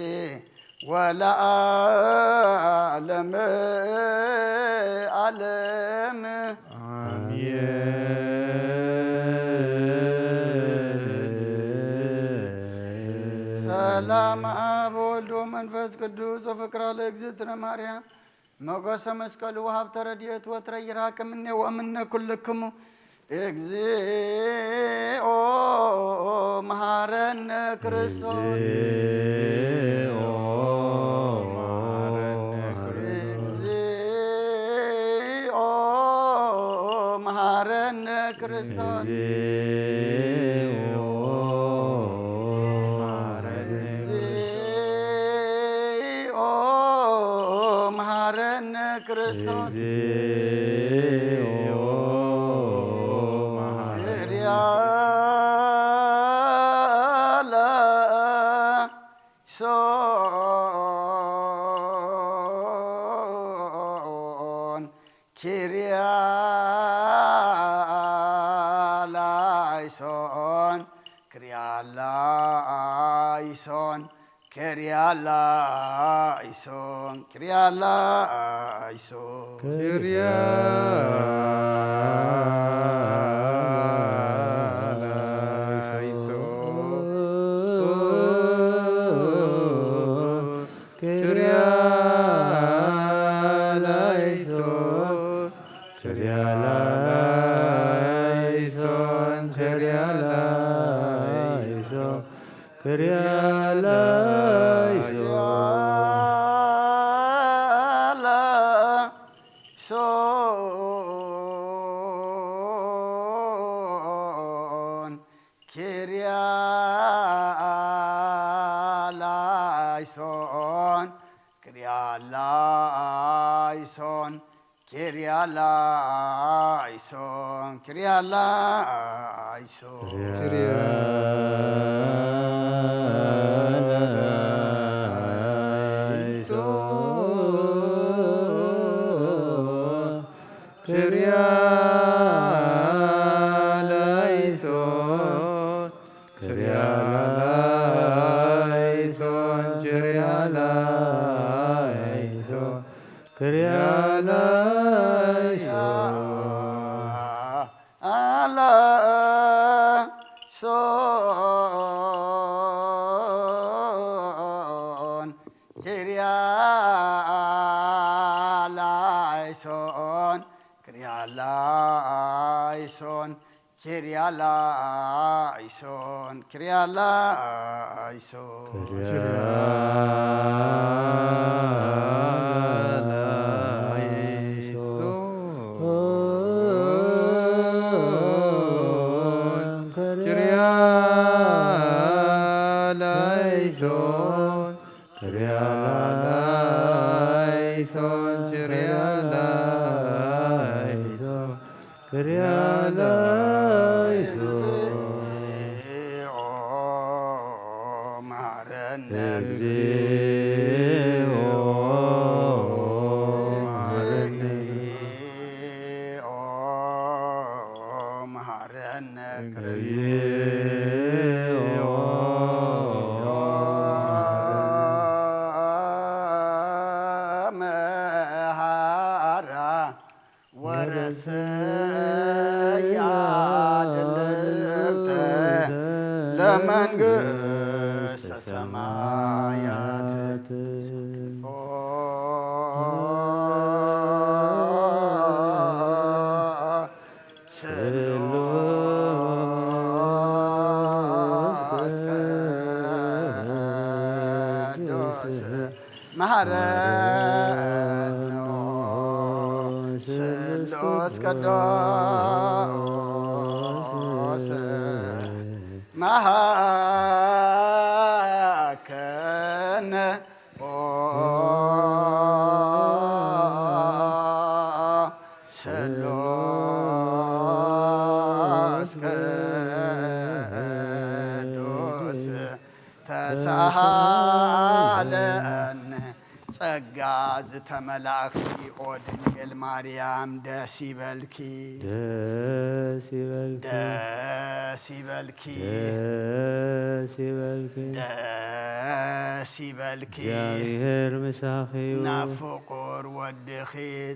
ወለዓለመ ዓለም። አሜን። ሰላም አብ ወልድ ወመንፈስ ቅዱስ ወፍቅራ ለእግዝእትነ ማርያም ሞገሰ መስቀሉ ወሀብተ ረድኤት ወትረ ይራቅ እምኔ ወእምነ ኩልክሙ። እግዚኦ መሐረነ ክርስቶስ። እግዚኦ መሐረነ ክርስቶስ። እግዚኦ ክርስቶስ። እግዚኦ መሐረነ። እግዚኦ መሐረነ ክርስቶስ። እግዚኦ መሐረነ። ሶን ኪርያ ላይሶን፣ ኪርያ ላይሶን፣ ኪርያ ላይሶን፣ ኪርያ ላይሶን። ኪርያ ላይሶን፣ ኪርያ ላይሶን፣ ኪርያ ላይሶን፣ ኪርያ ላይሶን፣ ኪርያ ላይሶን። ሶን ኪርያ ላይሶን፣ ኪርያ ላይሶን፣ ኪርያ ላይሶን፣ ኪርያ ላይሶን። ኪርያ ላይሶን፣ ኪርያ ላይሶን፣ ኪርያ ላይሶን፣ ኪርያ ላይሶን፣ ኪርያ ላይሶን። ሶን ኪርያ ላይሶን፣ ኪርያ ላይሶን፣ ኪርያ ላይሶን፣ ኪርያ ላይሶን። ኪርያ ላይሶን፣ ኪርያ ላይሶን፣ ኪርያ ላይሶን፣ ኪርያ ላይሶን። መሐረነ። እግዚኦ መሐረነ። መሐረነ። እግዚኦ መሐራ ወረሰያ ድልብተ ለመንግስተ ሰማያት። ስሉስ ቅዱስ መሐረነ። ስሉስ ቅዱስ መሐከነ። ኦ ስሉስ ቅዱስ ተሳሃለነ። ጸጋ ዝተመላእኪ ኦ ድንግል ማርያም ደስ ይበልኪ። ደስ ይበልኪ። ደስ ይበልኪ። ደስ ይበልኪ። ደስ ይበልኪ። እግዚኣብሔር ምሳኺ እዩ። ናብ ፍቁር ወድኺ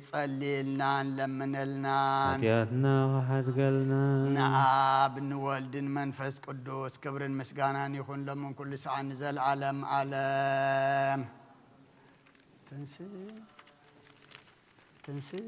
ጸልይልናን ለምንልናን። ሓጢኣትና ክሓድገልና። ንኣብ ንወልድን መንፈስ ቅዱስ ክብርን ምስጋናን ይኹን ሎምን ኩሉ ሰዓት ንዘለዓለም ዓለም። ትንስእ፣ ትንስእ።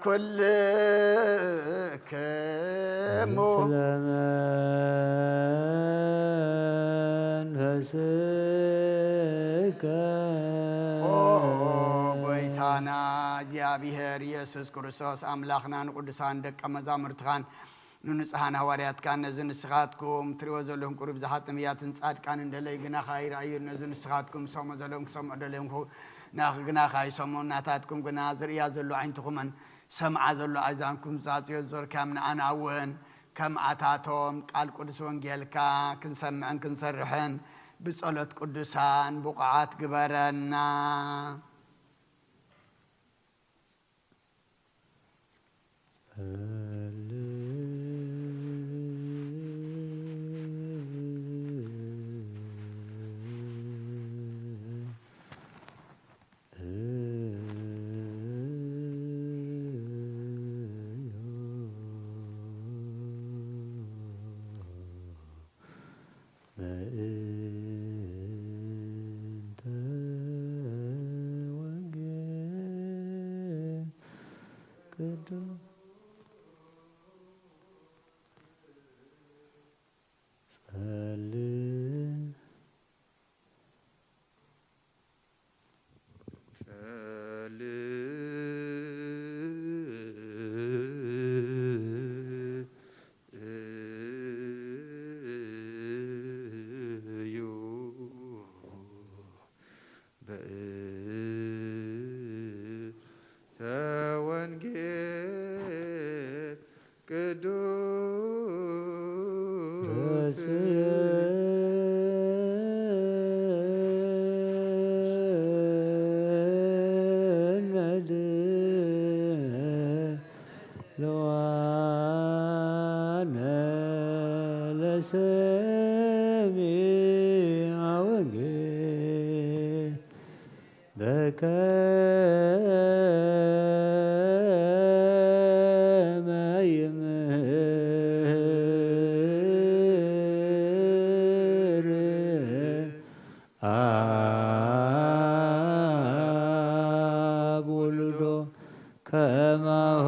ኩልክሙ። ስለ መንፈስከ። ኦ ጎይታና እግዚኣብሔር ኢየሱስ ክርስቶስ ኣምላኽና ንቅዱሳን ደቀ መዛሙርትኻን ንንጹሓን ሃዋርያትካን ነዚ ንስኻትኩም ትሪእዎ ዘለኹም ቁሩብ ዝሓጥም እያትን ጻድቃንን ደለዩ ግናኻ ኣይረኣዩን። ነዚ ንስኻትኩም ሰምዑ ዘለኹም ክሰምዑ ደለዮም ክኸውን ናኽ ግናኻ ኣይሰምዑን። ናታትኩም ግና ዝርእያ ዘሎ ዓይንትኹምን ሰምዓ ዘሎ ኣእዛንኩም ዛጽዮ ዞርካም ንኣና እውን ከም ኣታቶም ቃል ቅዱስ ወንጌልካ ክንሰምዕን ክንሰርሕን ብጸሎት ቅዱሳን ብቑዓት ግበረና። በእንተ ወንጌል ቅዱስ ጸልእ። ጸልዩ በእንተ ወንጌል ቅዱስ ለዋነ ለሰሚዐ ወንጌል በከመ ይምህር አብ ውሉዶ ከማሁ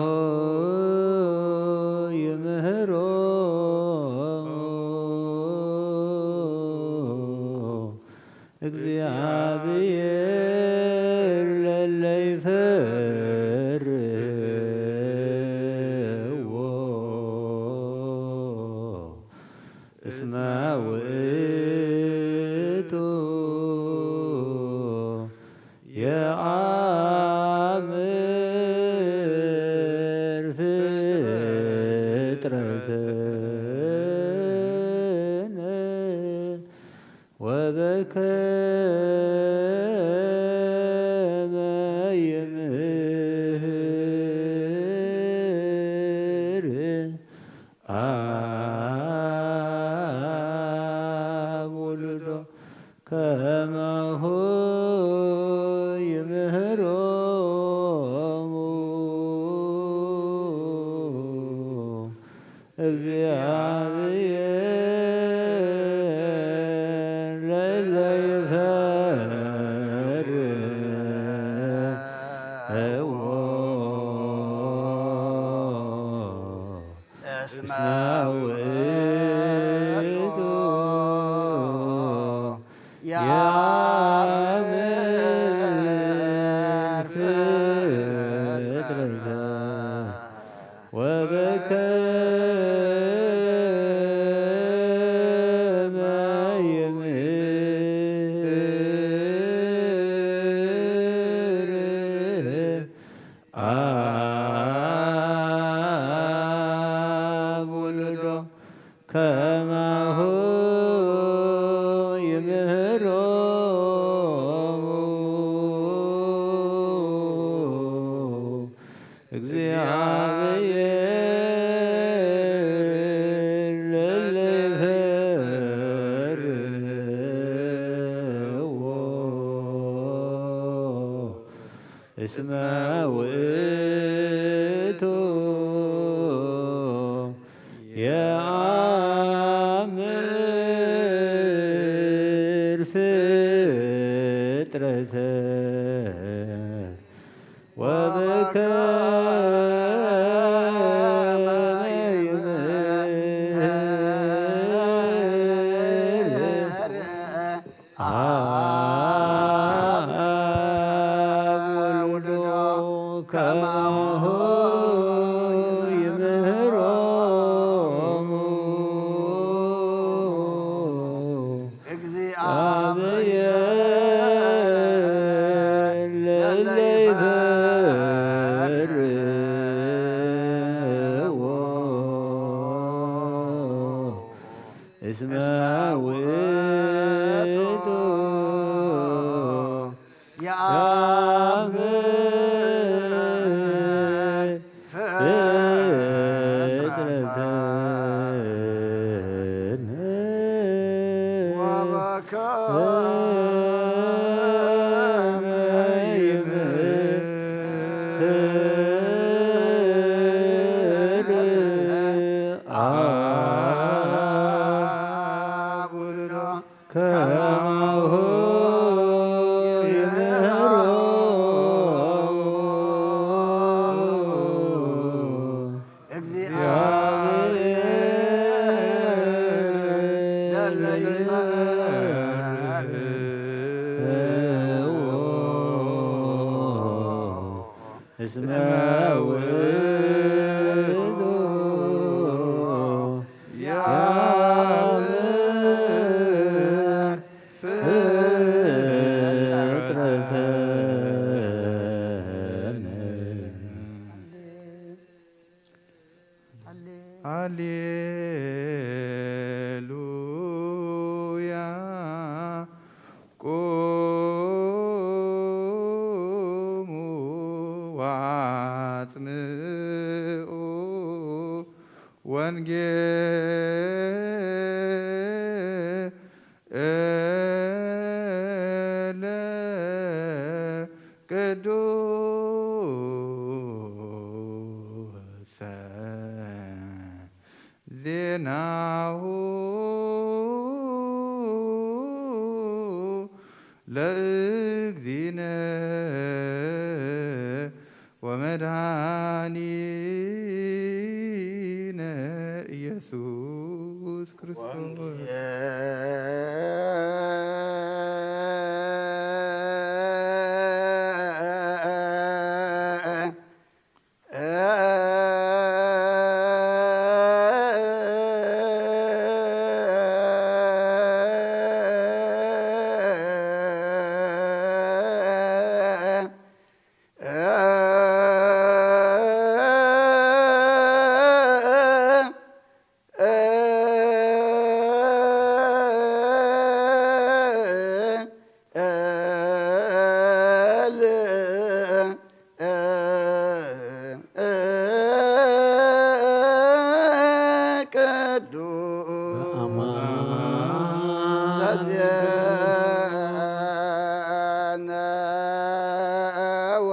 ይምህሮ እግዚአብሔር ለለ ይፈርዎ እስመ ውእቱ የአምር ፍጥረትነ ወበከመ ይምህር አብ ውሉዶ ከማሁ ይምህሮሙ እግዚአብሔር ለለ ይፈርህዎ። እስመ ውእቱ የአምር ፍጥረተ ወበከመ ይምህር አብ ውሉዶ ከማሁ ይምህሮሙ እግዚአብሔር ለለ ይፈርህዎ። እስመ ውእቱ የአምር ፍጥረተ ወበከ እስመ ውእቱ የአምር ፍጥረተ ፍጥረተ ወበከመ ይምህር አቡነ ከማሁ ይምህሮ እግዚአብሔር ለለ ይፈርዎ እስመ ውእቱ የአምር ፍጥረተነ። ሃሌሉያ። ቁሙ ወአጽምዑ ወንጌለ ቅዱሰ ዜናሁ ለእግዚእነ ወመድኃኒነ ኢየሱስ ክርስቶስ። ቅዱስ ዘዜነወ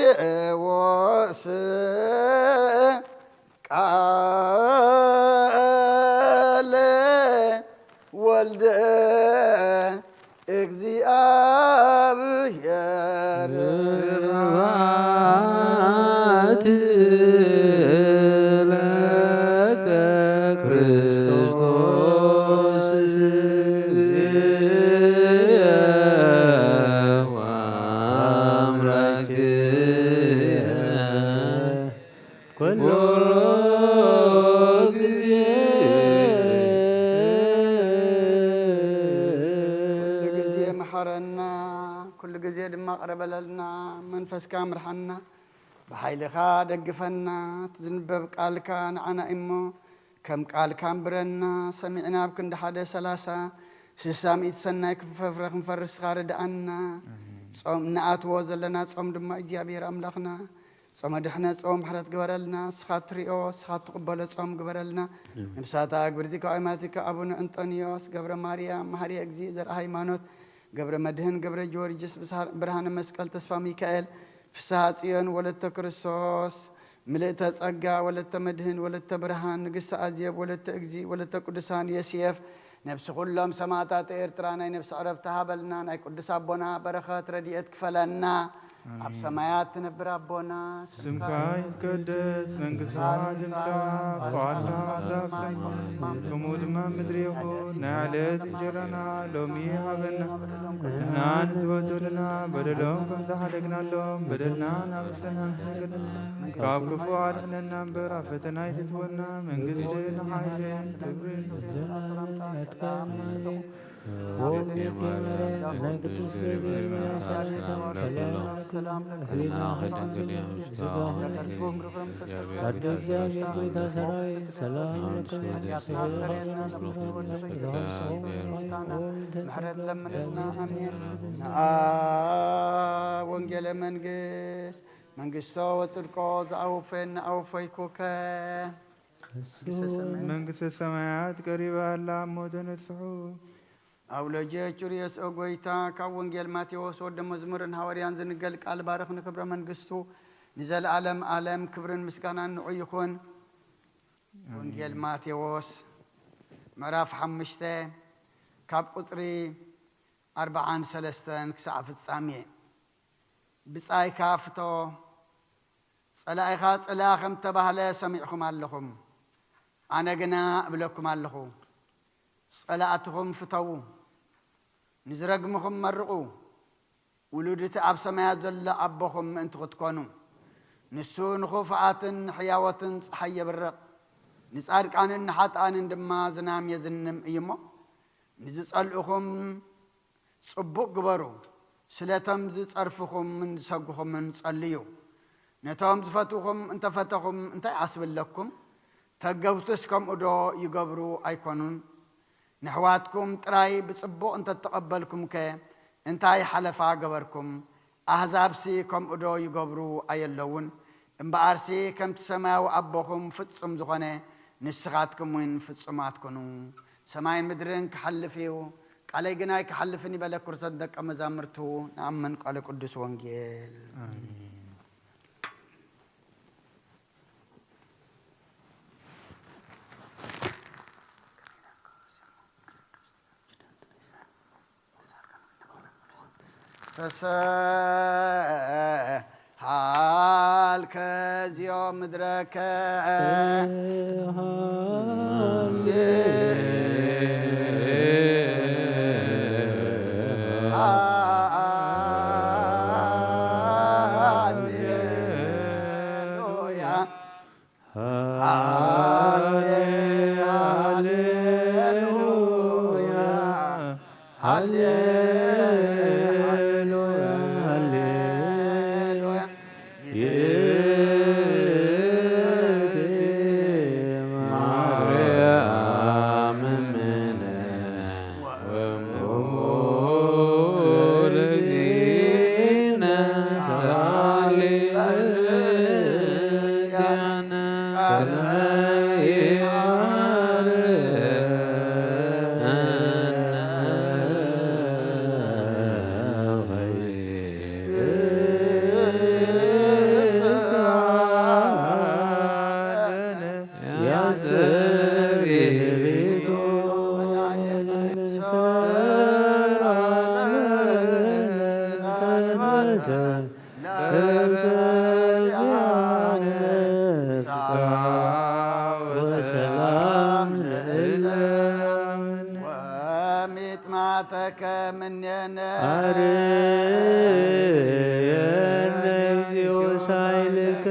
ማቴዎስ ቃለ ወልደ እግዚአብሔር ስብሐት ለከ ክርስቶስ እግዚእነ ወአምላክነ ኩሉ ግዜ። ኩሉ ግዜ መሓረና፣ ኩሉ ግዜ ድማ ቅረበለልና። መንፈስካ ምርሓና፣ ብሓይልኻ ደግፈና። እቲ ዝንበብ ቃልካ ንዓና እሞ ከም ቃልካ ኣንብረና። ሰሚዕና ኣብ ክንዲ ሓደ ሰላሳ ስሳ ሚእቲ ሰናይ ክፈፍረ ክንፈርስ ስኻ ርድኣና። ኣሜን። ጾም እንኣትዎ ዘለና ጾም ድማ እግዚኣብሔር ኣምላኽና ጾመ ድሕነት ጾም ምሕረት ግበረልና። ንስኻ ትሪኦ፣ ንስኻ ትቕበሎ ጾም ግበረልና። ኣሜን። ነብሳታ ግብርቲ ከዋይማቲካ ኣቡነ እንጦንዮስ፣ ገብረ ማርያም፣ መሃርየ እግዚእ፣ ዘርአ ሃይማኖት፣ ገብረ መድህን፣ ገብረ ጊዮርጊስ፣ ብስሃ-፣ ብርሃነ መስቀል፣ ተስፋ ሚካኤል፣ ፍስሃ ጽዮን፣ ወለተ ክርስቶስ፣ ምልእተ ጸጋ፣ ወለተ መድህን፣ ወለተ ብርሃን፣ ንግስቲ ኣዜብ፣ ወለተ እግዚእ፣ ወለተ ቅዱሳን፣ ዮሴፍ፣ ነብሲ ኩሎም ሰማእታት ኤርትራ፣ ናይ ነብሲ ዕረፍቲ ሃበልና። ናይ ቅዱስ ኣቦና በረኸት ረድኤት ክፈለና። ኣብ ኣሜን። ሰማያት ትነብር ኣቦና፣ ስምካ ይትቀደስ፣ መንግስትኻ ትምጻእ፣ ፍቓድካ ኣብ ሰማይ ከምኡ ድማ ኣብ ምድሪ ይኹን። ናይ ዕለት እንጀራና ሎሚ ሃበና፣ ንሕና ንዝበደሉና በደሎም ከም ዝሓደግናሎም በደልና ናብ ንስና ንሕነግር፣ ካብ ክፉእ ኣድሕነና እምበር ኣብ ፈተና ኣይተትወና። መንግስትን ሓይልን ክብርን ሰላምታ ሰላም ወእግዝእትየ ማርያም፣ ናይ ቅዱስ ገብርኤል ሰላም ለኪ፣ ሰላም ለኪ፣ ከማኺ ድንግል እየ፣ ስጋኺ ድንግል እየ፣ ወደ እግዚአብሔር ቤት ሰላም ለኪ፣ ሰላም ለኪ፣ ኃጢአትና ስሬና ምሕረት ለምንልና፣ አሜን። ንአ ወንጌለ መንግስት መንግስቶ ወጽድቆ ዘአውፈን አውፈይኩከ። መንግስተ ሰማያት ቀሪባ ኣላ እሞ ተነስሑ። አውሎጀ ቹርዮስ ኦ ጎይታ፣ ካብ ወንጌል ማቴዎስ ወደ መዝሙርን ሃዋርያን ዝንገል ቃል ባርኽ ንክብረ መንግስቱ ንዘለዓለም ዓለም ክብርን ምስጋናን ንዑ ይኹን። ወንጌል ማቴዎስ ምዕራፍ ሓሙሽተ ካብ ቁጽሪ ኣርብዓን ሰለስተን ክሳዕ ፍጻሜ። ብጻይካ ፍቶ፣ ጸላኢኻ ጽላእ ከም ተባህለ ሰሚዕኹም ኣለኹም። ኣነ ግና እብለኩም ኣለኹ፣ ጸላእትኹም ፍተዉ፣ ንዝረግምኹም መርቑ፣ ውሉድ እቲ ኣብ ሰማያት ዘሎ ኣቦኹም ምእንቲ ክትኮኑ። ንሱ ንኽፉኣትን ንሕያዎትን ጸሓይ የብርቕ፣ ንጻድቃንን ንሓጥኣንን ድማ ዝናም የዝንም እዩ እሞ፣ ንዝጸልእኹም ጽቡቕ ግበሩ፣ ስለቶም ዝጸርፍኹምን ዝሰጉኹምን ጸልዩ። ነቶም ዝፈትዉኹም እንተፈተኹም እንታይ ዓስቢ ኣለኩም? ተገብቱስ ከምኡ ዶ ይገብሩ ኣይኮኑን? ንሕዋትኩም ጥራይ ብጽቡቕ እንተተቐበልኩምከ እንታይ ሓለፋ ገበርኩም? ኣህዛብሲ ከምኡ ዶ ይገብሩ ኣየለዉን? እምበኣርሲ ከምቲ ሰማያዊ ኣቦኹም ፍጹም ዝኾነ፣ ንስኻትኩም እውን ፍጹማት ኩኑ። ሰማይን ምድርን ክሓልፍ እዩ፣ ቃለይ ግን ኣይክሓልፍን እዩ በለ። ክርሰት ደቀ መዛሙርቱ ንኣምን ቃለ ቅዱስ ወንጌል። ተሰሃልከ ዚኦ ምድረከ። ሃሌሉያ። ሃሌ-፣ ሃሌሉያ፣ ሃሌሉያ፣ ሃሌሉያ። ይእቲ ማርያም እምነ ወእሙ ለእግዚእነ ሳሊ በእንቲአነ ከመ ይሃርነ ያስተርይ ቤቱ ሰንበተ ለእርተ ዚአነ ፍስሐ ወሰላም ለእለ ወሚጥማተከ ምኔነ። አርየነ እግዚኦ ሳይልከ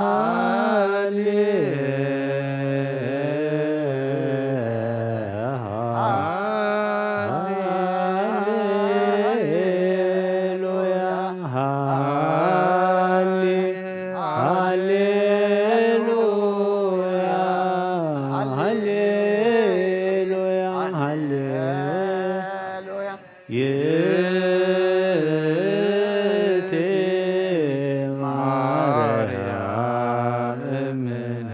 ሃሌ ሃሌሉያ ሃሌ ሃሌሉያ ሃሌሉያ ሃሌሉያ። ይእቲ ማርያም እምነ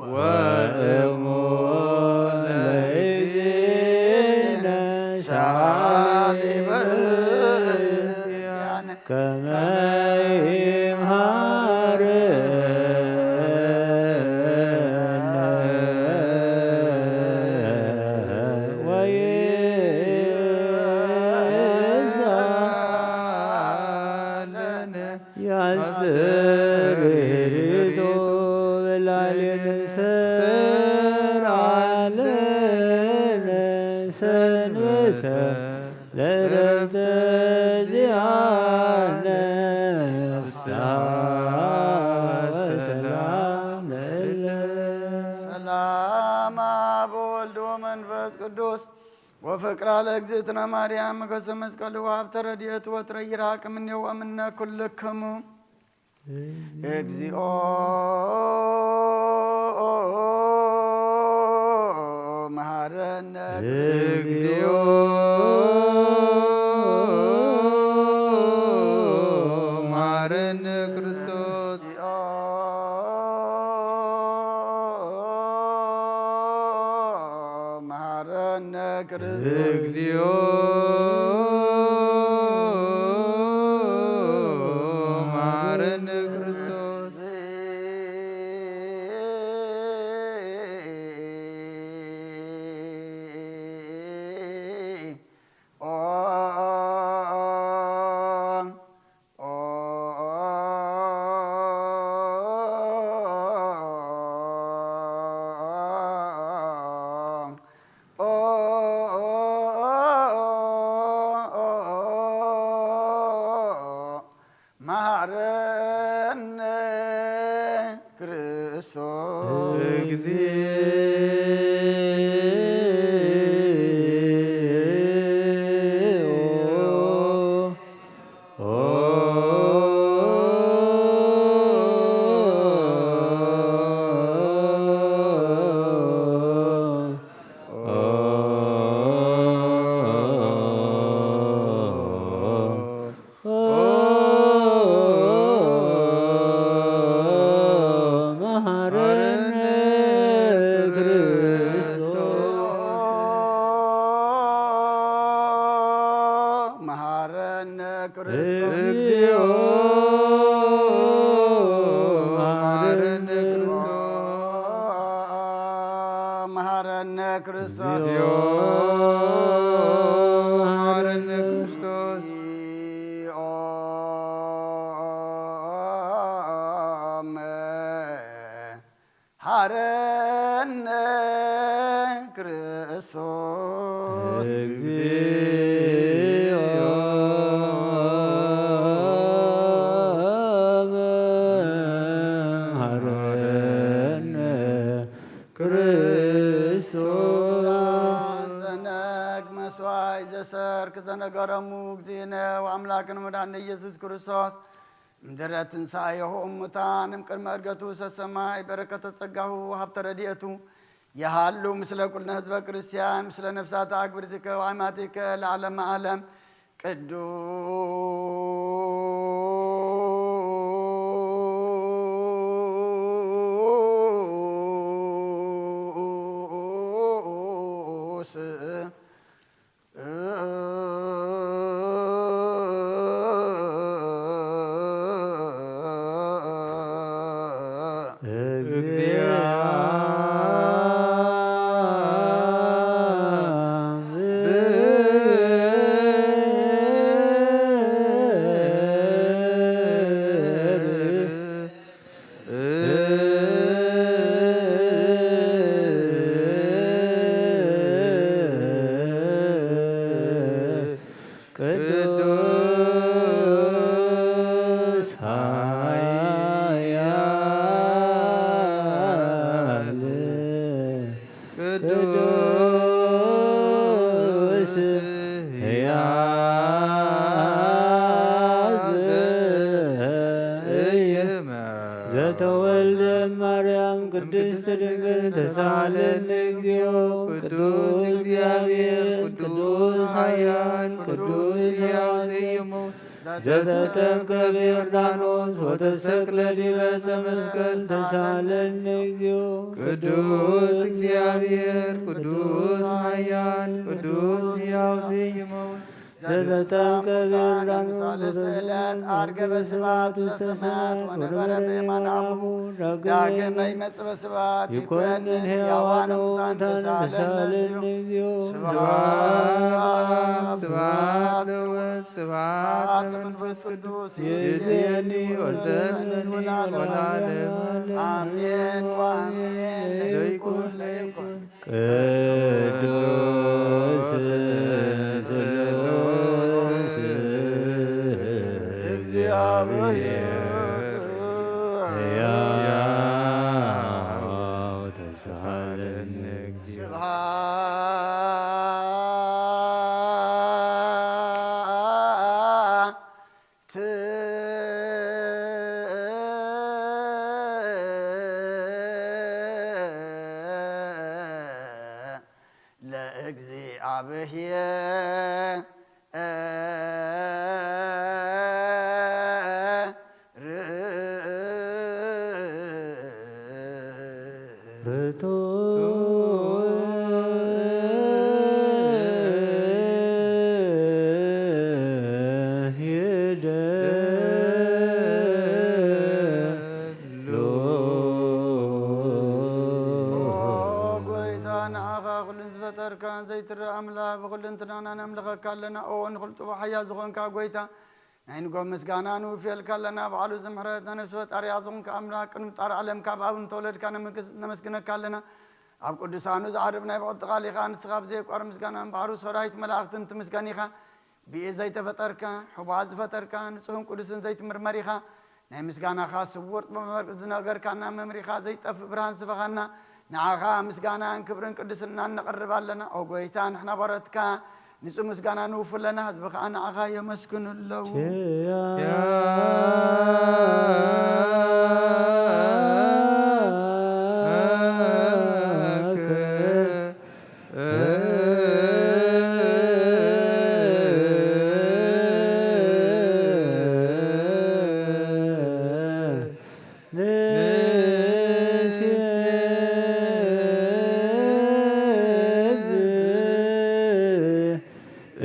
ወእሙ ለእግዚእነ ሳሊ በእንቲአነ ከመ ይምሃር ወፍቅራ ለእግዝእትነ ማርያም ሞገሰ መስቀሉ ወሀብተ ረድኤቱ ወትረ ይራቅ እምኔሁ ወእምነ ኩልክሙ። እግዚኦ መሐረነ። እግዚኦ መሐረነ ክርስቶስ። እግዚኦ መሐረነ ክርስቶስ። እግዚኦ መሐረነ ክርስቶስ። መሐረነ ክርስቶስ። እግዚኦ መሐረነ ክርስቶስ። መሐረነ ክርስቶስ። እግዚኦ መሐረነ ክርስቶስ። መሐረነ ክርስቶስ። እግዚኦ መሐረነ ክርስቶስ። መሐረነ ክርስቶስ። እግዚኦ መሐረነ ክርስቶስ። ዘነግ መስዋይ ዘሰርክ ዘነገረሙ እግዚእነ ወአምላክን መድኃኒነ ኢየሱስ ክርስቶስ እምድረ ትንሣኤሁ እሙታን እምቅድመ ዕርገቱ ውስተ ሰማይ በረከተ ጸጋሁ ሀብተ ረድኤቱ የሃሉ ምስለ ኩልነ ህዝበ ክርስቲያን ምስለ ነፍሳተ አግብርቲከ ወአማቲከ ለዓለመ ዓለም። ቅዱስ ቅዱስ ኃያል ቅዱስ ሕያው ዘእይመ ዘተወልደ ማርያም ቅድስት ድንግል ተሳለነ እግዚኦ። ቅዱስ እግዚአብሔር ቅዱስ ኃያል ቅዱስ ሕያው ዘኢይሞት ዘተጠምቀ በዮርዳኖስ ወተሰቅለ ዲበ ዕፀ መስቀል ተሳለነ እግዚኦ። ቅዱስ እግዚአብሔር ቅዱስ ኃያል ቅዱስ ሕያው ዘኢይሞት ዘተጠምቀ በዮርዳኖስ ወተሰቅለ ዕለት ዐርገ በስብሐት ውስተ ሰማያት ወነበረ በየማነ አቡሁ ዳግመ ይመጽእ በስብሐት ይኮንን ሕያዋነ ሙታን ተሳለነ እግዚኦ። ስብሐት ለአብ ስብሐት ለወልድ ስብሐት ለመንፈስ ቅዱስ ይእዜኒ ወዘልፈኒ ወለዓለመ ዓለም። አሜን ወአሜን። ለይኩን ለይኩን። ቅዱስ ስሉስ እግዚአብሔር ሕያው ተሳለነ እግዚኦ። ስብሐት ለእግዚኣብሔር ርቱ ሄደሉ። ኦ ጎይታ፣ ንዓኻ ኩሉ ዝፈጠርካ ዘይትረአ ኣምላኽ፣ ብኹሉ እንትናና ነምልኸካ ኣለና። ኦ ንኹሉ ጽቡሕ ሓያል ዝኾንካ ጎይታ፣ ናይ ንጎ ምስጋና ንውፍየልካ ኣለና። ባዕሉ ዝምሕረት ናይ ነፍሲ ፈጣሪያ ዝኾንካ ኣምላኽ፣ ቅድሚ ምፍጣር ዓለም ካብ ኣብ እንተወለድካ ነመግስ-፣ ነመስግነካ ኣለና። ኣብ ቅዱሳኑ ዝዓርብ ናይ ብቕልቲ ቃል ኢኻ። ንስኻ ብዘየቋር ምስጋና እምበኣሩ ሰራዊት መላእኽትን ትምስገን ኢኻ። ብኢድ ዘይተፈጠርካ፣ ሕቡኣት ዝፈጠርካ፣ ንጹህን ቅዱስን ዘይትምርመር ኢኻ። ናይ ምስጋናኻ ስዉር ጥበብ ዝነገርካና፣ መምሪኻ ዘይጠፍእ ብርሃን ስበኻና። ንዓኻ ምስጋናን ክብርን ቅድስናን ነቕርብ ኣለና። ኦ ጎይታ፣ ንሕና ባሮትካ ንጹህ ምስጋና ንውፉ ኣለና፣ ህዝቢ ኸኣ ንዓኻ የመስግኑ ኣለዉ። ንሴብህ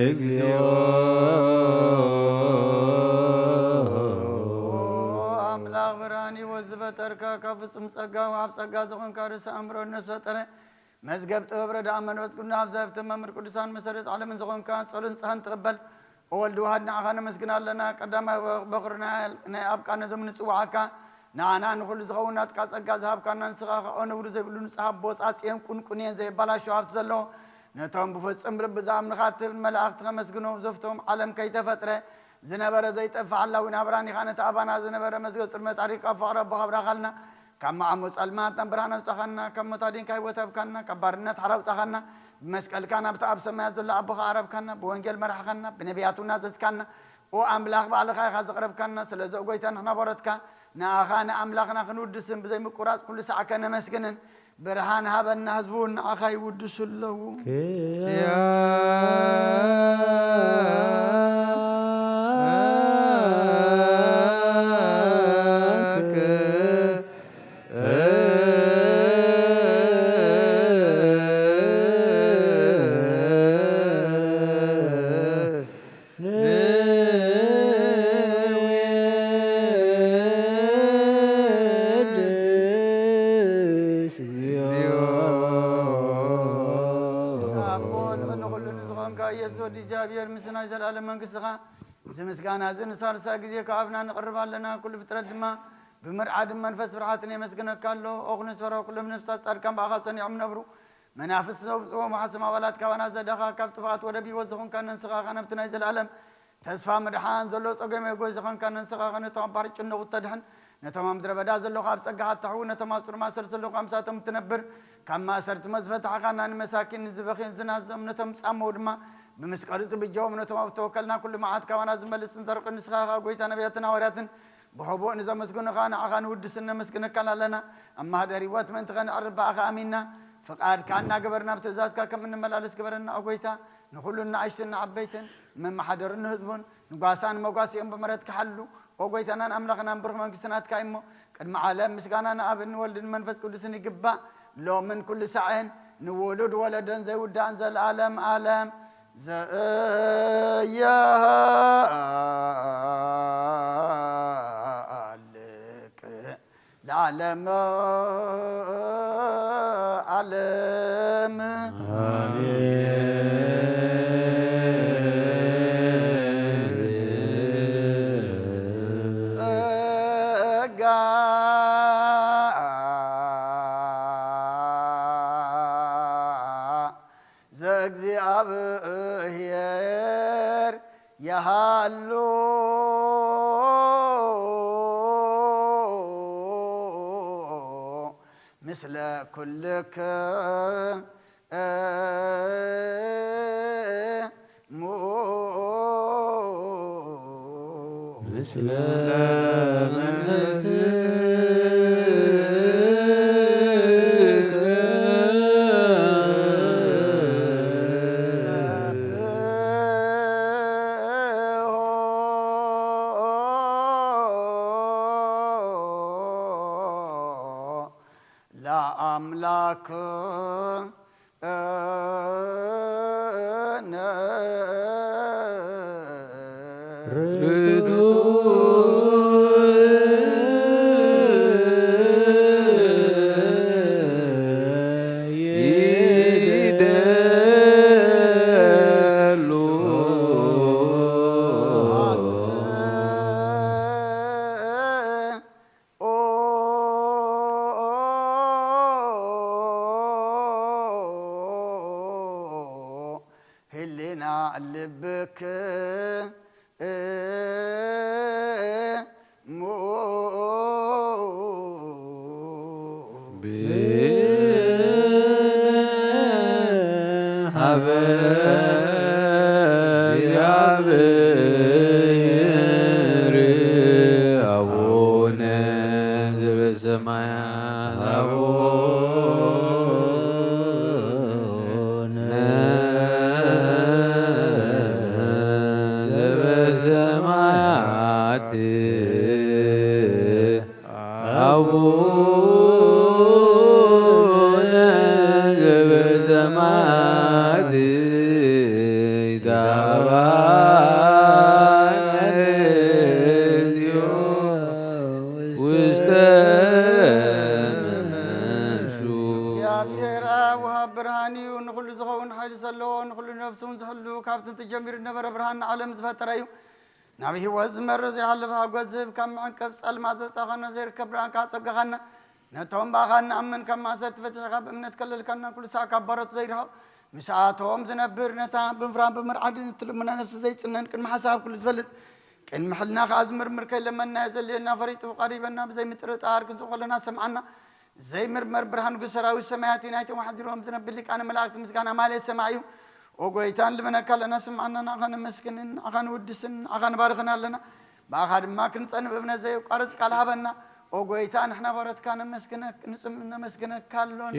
እግዚኦ። ኦ ኣምላኽ ብርሃን ህይወት ዝበጠርካ፣ ካብ ፍጹም ጸጋ ወሃብ ጸጋ ዝኾንካ፣ ርእሲ ኣእምሮ ነፍሲ ፈጠረ፣ መዝገብ ጥበብ ረድኣ መንፈስ ቅዱስ፣ ኣብ ዘህብቲ መምህር ቅዱሳን መሰረት ዓለምን ዝኾንካ፣ ጸሎን ንስሓን ትቕበል። ኦ ወልድ ዋህድ፣ ንዓኻ ነመስግን ኣለና። ቀዳማይ በኹር ናይ፣ ናይ ኣብ ቃል ነዞም ንጽውዓካ፣ ንዓና ንኹሉ ዝኸውን ናትካ ጸጋ ዝሃብካና፣ ንስኻ ኸኣ ነውሪ ዘይብሉ ንጹሕ ኣቦ፣ ጻጽየን ቁንቁንየን ዘይበላሾ ሃብቲ ዘለዎ፣ ነቶም ብፍጹም ልቢ ዝኣምንኻ ትብል መላእኽቲ ከመስግኖ፣ ዘፍቶም ዓለም ከይተፈጥረ ዝነበረ ዘይጠፍእ ሓላዊ ናብራን ኢኻ። ነቲ ኣባና ዝነበረ መዝገብ ጽልመት ኣሪቕካ፣ ፍቕሪ ኣቦኻ ኣብራኻልና። ካብ መዓሙቕ ጸልማት ናብ ብርሃን ኣውጻኻና፣ ካብ ሞት ኣዲንካ ህይወት ሃብካና፣ ካብ ባርነት ሓራ ኣውጻኻና። ብመስቀልካ ናብቲ ኣብ ሰማያት ዘሎ ኣቦኻ ኣረብካና፣ ብወንጌል መራሕኻና፣ ብነቢያት እውን ኣዘዝካና። ኦ ኣምላኽ፣ ባዕልኻ ኢኻ ዘቕረብካና። ስለዚ ኦ ጎይታ፣ ንሕና ባሮትካ ንኣኻ ንኣምላኽና ክንውድስን ብዘይምቁራጽ ኩሉ ሳዕ ከነመስግንን፣ ብርሃን ሃበና፣ ህዝቢ እውን ንኣኻ ይውድሱ ኣለዉ። ኪያከ ንውየድስ እግዚኦ። ንስኻ ኣቦ ልዕሊ ኩሉ ንዝኾንካ ኢየሱስ ወዲ እግዚኣብሔር፣ ምስ ናይ ዘለኣለም መንግስትኻ፣ እዚ ምስጋና እዚ ንሳልሳይ ግዜ ካብ ኣብና ንቕርብ ኣለና። ኩሉ ፍጥረት ድማ ብምርዓድን መንፈስ ፍርሓትን የመስግነካ ኣሎ። ኦ ክንሶሮ፣ ኩሎም ነፍሳት ጻድቃን ብኣኻ ጸኒዖም ነብሩ። መናፍስቲ ዘውጽእዎ መሓስም ኣባላት ካባና ዘዳኻ፣ ካብ ጥፍኣት ወደብ ህይወት ዝኾንካ ንስኻ ኸኣ ነብቲ ናይ ዘለኣለም ተስፋ ምድሓን ዘሎ ጸገም የጎይ ዝኾንካ ንስኻ ኸኣ ነቶም ኣብ ባሕሪ ጭነቑ እተድሕን፣ ነቶም ኣብ ምድረ በዳ ዘለኹ ኣብ ጸጋኻ እተሕዊ፣ ነቶም ኣብ ጽሩይ ማእሰርቲ ዘለኹ ኣምሳቶም እትነብር፣ ካብ ማእሰርቲ መዝፈታሕኻና ንመሳኪን ንዝበኽዩን ዝናዘዞም ነቶም ጻመው ድማ ብምስቀሉ ትብጀዎም፣ ነቶም ኣብ ተወከልና ኩሉ መዓት ካባና ዝመልስን ዘርቅን ንስኻ ኸኣ ጎይታ ነቢያትን ሃዋርያትን ብሕቡእ ንዘመስግኑኻ ንዓኻ ንውድስን ነመስግነካን ኣለና። ኣብ ማህደር ህይወት ምእንቲ ኸነዕርፍ ብኣኻ ኣሚንና፣ ፍቓድካ እናገበርና ኣብ ትእዛዝካ ከም እንመላለስ ግበረና። ኦ ጎይታ፣ ንኹሉ ንኣሽቱን ንዓበይትን፣ ንመሓደርን ንህዝቡን፣ ንጓሳን መጓስኦም ብምሕረትካ ሓሉ። ኦ ጎይታናን ኣምላኽናን፣ ብሩኽ መንግስቲ ናትካ እዩ እሞ፣ ቅድሚ ዓለም ምስጋና ንኣብን ንወልድን መንፈስ ቅዱስን ይግባእ፣ ሎምን ኩሉ ሳዕን፣ ንውሉድ ወለደን ዘይውዳእን ዘለኣለም ኣለም። ዘያሃልቅ ለዓለመ ዓለም። ኣሜን። ጸጋ ዘእግዚኣብሔር የሃሉ ምስለ ኩልክሙ። ምስለ መንፈስከ። ለአምላክ ህሊና ልብክ እሙ ብነ ሃበ እግዚኣብሔር አቡነ ዘበሰማያት አቡነ ዘበሰማያት አቡነ ዘበሰማያት ይትሃበነ እግዚኦ ውስተ መንሱ። እግዚኣብሔር ኣብ ወሃብ ብርሃን እዩ። ንኹሉ ዝኸውን ሓይሊ ዘለዎ፣ ንኹሉ ነፍሱ እውን ዝሕሉ፣ ካብ ጥንቲ ጀሚሩ ዝነበረ ብርሃን ንዓለም ዝፈጠረ እዩ። ናብ ህይወት ዝመርሕ ዘይሓልፍ ሓጎስ ዝህብ፣ ካብ መዕንቀፍ ጸልማት ዘውጻኻና፣ ዘይርከብ ብርሃን ካጸጋኻና፣ ነቶም ብኣኻ እንኣምን ካብ ማእሰርቲ ፈቲሕኻ ብእምነት ከለልካና፣ ኩሉ ሳዕ ካብ ባሮት ዘይርሕቕ ምስኣቶም ዝነብር፣ ነታ ብምፍራን ብምርዓድን እትልምና ነፍሲ ዘይጽነን፣ ቅድሚ ሓሳብ ኩሉ ዝፈልጥ፣ ቅድሚ ሕልና ከኣ ዝምርምር፣ ከይለመንናዮ ዘድልየና ፈሪጡ ቀሪበና፣ ብዘይምጥርጣር ክንስኡ ከለና ዝሰምዓና፣ ዘይምርመር ብርሃን ንጉስ ሰራዊት ሰማያት እዩ። ናይቶም ኣሕዲሮም ዝነብር ሊቃነ መላእክት ምስጋና ማሌት ሰማይ እዩ። ኦ ጎይታ፣ ንልመነካ ኣለና፣ ስምዓና፣ ንዓኻ ነመስግንን ንዓኻ ንውድስን ንዓኻ ንባርኽን ኣለና። ብኣኻ ድማ ክንጸንብ እምነት ዘየቋርጽ ቃል ሃበና። ኦ ጎይታ፣ ንሕና ባሮትካ ነመስግነክ-፣ ንጽም-፣ ነመስግነካ ኣሎና።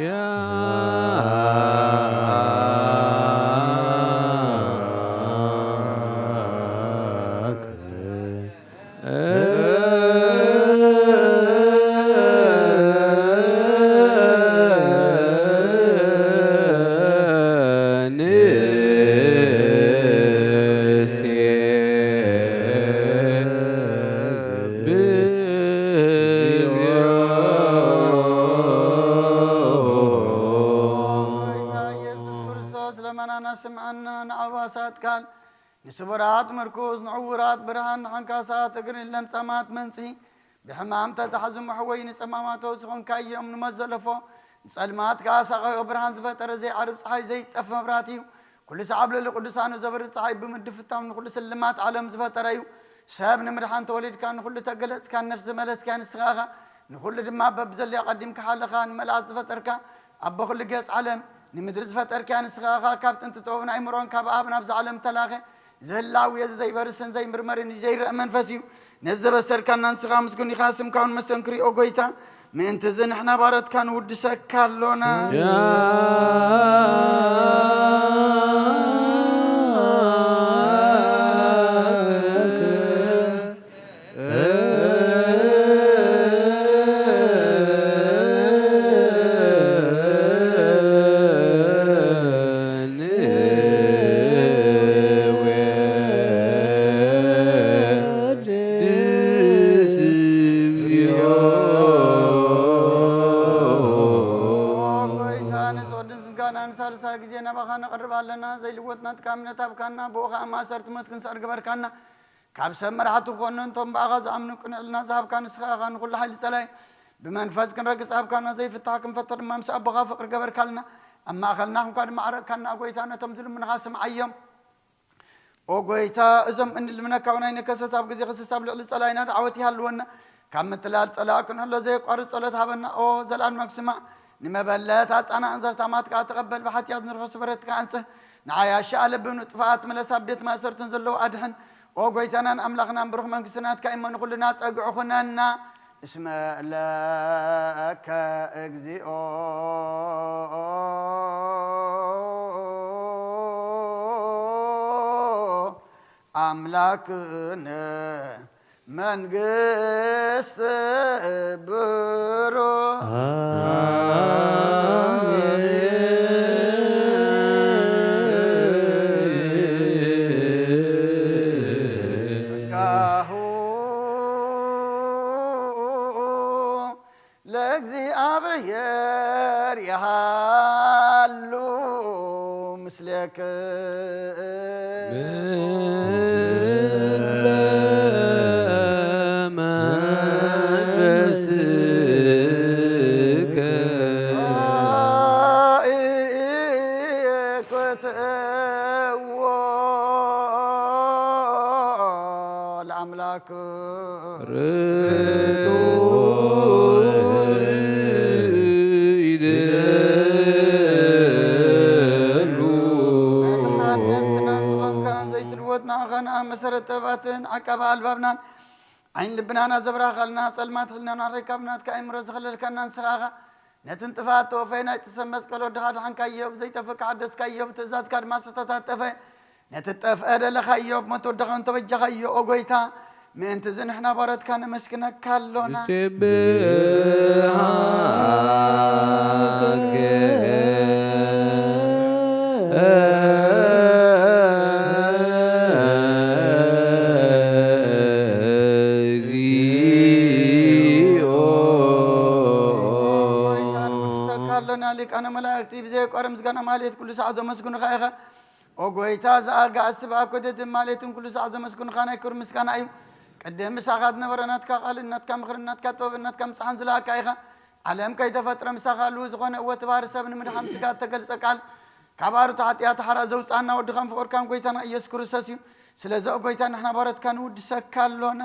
ጎይታ ኢየሱስ ክርስቶስ፣ ለመናና ስምዓና፣ ንዓዋሳት ቃል ንስቡራት ምርኩስ፣ ንዕዉራት ብርሃን፣ ንሓንካሳት እግሪ፣ ንለምጻማት መንጽሂ፣ ብሕማም ተታሕዙ መሕወዪ፣ ንጸማማት ፈውሲ ኾንካዮም። ንሞት ዘለፎ፣ ንጸልማት ከኣ ሳቐዮ ብርሃን ዝፈጠረ፣ ዘይዓርብ ጸሓይ፣ ዘይጠፍ መብራህቲ እዩ። ኩሉ ሳዕ ኣብ ልዕሊ ቅዱሳኑ ዘብርህ ጸሓይ ብምድፍታም ንኹሉ ስልማት ዓለም ዝፈጠረ እዩ። ሰብ ንምድሓን ተወሊድካ፣ ንኹሉ ተገለጽካ፣ ነፍሲ ዝመለስካ ንስኻ ኢኻ። ንኹሉ ድማ በብዘለዮ ቀዲምካ ሓለኻ፣ ንመላእኽቲ ዝፈጠርካ፣ ኣቦ ኩሉ ገጽ ዓለም፣ ንምድሪ ዝፈጠርክያ ንስኻ ኢኻ። ካብ ጥንቲ ጥበብን ኣእምሮን ካብ ኣብ ናብዛ ዓለም ተላኸ። ዝህላው የዚ ዘይበርስን ዘይምርመርን እዩ፣ ዘይረአ መንፈስ እዩ። ነዚ ዘበሰርካና ንስኻ ምስጉን ኢኻ፣ ስምካ እውን መስተንክር እዩ፣ ኦ ጎይታ። ምእንቲ እዚ ንሕና ባሮትካ ንውድሰካ ኣሎና። ጎይታ፣ ንዝወድን ዝምጋና ንሳልሳይ ግዜ ናባኻ ነቕርብ ኣለና። ዘይልወጥ ናትካ እምነት ኣብካና፣ ብኡ ኸዓ ማእሰርቲ ሞት ክንስዕር ግበርካና። ካብ ሰብ መራሕቲ ክኾኑ ነቶም ብኣኻ ዝኣምኑ ቅኑዕ ሕልና ዝሃብካ ንስኻ ኢኻ። ንኹሉ ሓይሊ ጸላኢ ብመንፈስ ክንረግጽ ሃብካና፣ ዘይፍታሕ ክንፈትሕ ድማ ምስ ኣቦኻ ፍቕሪ ገበርካልና። ኣብ ማእከልና ኹንካ ድማ ዓረቕካና፣ ጎይታ፣ ነቶም ዝልምኑኻ ስምዓዮም። ኦ ጎይታ፣ እዞም እንልምነካ እውን ኣይንከሰስ፣ ኣብ ግዜ ክስስ ኣብ ልዕሊ ጸላኢና ደዓወት ይሃልወና። ካብ ምትላል ጸላኢ ክንሕሎ ዘየቋርጽ ጸሎት ሃበና። ኦ ዘላለም ስማዕ፣ ንመበለት ኣጻና፣ እንዘፍታማት ከኣ ተቐበል፣ ብሓጢኣት ንርሑስ በረትካ ኣንጽህ። ንዓያሺ ኣለብን ንጥፋኣት ምለስ፣ ኣብ ቤት ማእሰርትን ዘለዉ ኣድሕን። ኦ ጎይታናን ኣምላኽናን፣ ብሩኽ መንግስቲ ናትካ እሞ ንኹልና ጸግዒ ኩነና። እስመ ለከ እግዚኦ ኣምላክነ መንግስት ብሩክ ለእግዚኣብሔር ይሃሉ ምስሌክ። ምስለ መንፈስከ። ክትእዎ ለኣምላክ። ርዱእ ይደሉ። ኣድሓን ነፍስናን ዝኾንካን ዘይትልወጥ ንዓኻን ኣብ መሰረት ጥበባትን ዓቃቢ ኣልባብናን ዓይን ልብናና ዘብራኻልና ጸልማት ህልናና ሬካብ ናትካ ኣእምሮ ዝኸለልካና ንስኻ ኢኻ። ነቲ ንጥፋት ተወፈይ ናይ ጥሰብ መስቀል ወድኻ ድሓንካዮ ብዘይጠፍእ ክሓደስካዮ ብትእዛዝካ ድማ ዝተታጠፈ ነቲ ጠፍአ ደለኻዮ ብሞት ወድኻ እንተበጃኻዮ ኦ ጎይታ ምእንቲ እዚ ንሕና ባሮትካ ነመስግነካ ኣሎና። ንሴብሃከ እግዚኦ። ጎይታ ንወድሰካ ኣሎና ሊቃነ መላእክቲ ብዘየቋርም ምስጋና ማሌት ኩሉ ሰዓት ዘመስግኑኻ ኢኻ። ኦ ጎይታ፣ እዚ ኣጋእዝቲ ብኣብ ኮተትን ማሌትን ኩሉ ሰዓት ዘመስግኑኻ ናይ ክብሪ ምስጋና እዩ። ቅድም ምሳኻ ዝነበረ ናትካ ቃልን ናትካ ምኽርን ናትካ ጥበብን ናትካ ምጽሓን ዝለኣካ ኢኻ። ዓለም ከይተፈጥረ ምሳኻ ህልው ዝኾነ እወ እቲ ባህሪ ሰብ ንምድሓን ብስጋ እተገልጸ ቃል ካብ ኣሩት ሓጢኣት ሓራ ዘውጽኣና ወድኻን ፍቑርካን ጎይታና ኢየሱስ ክርስቶስ እዩ። ስለዚ ኦ ጎይታ ንሕና ባሮትካ ንውድሰካ ኣሎና።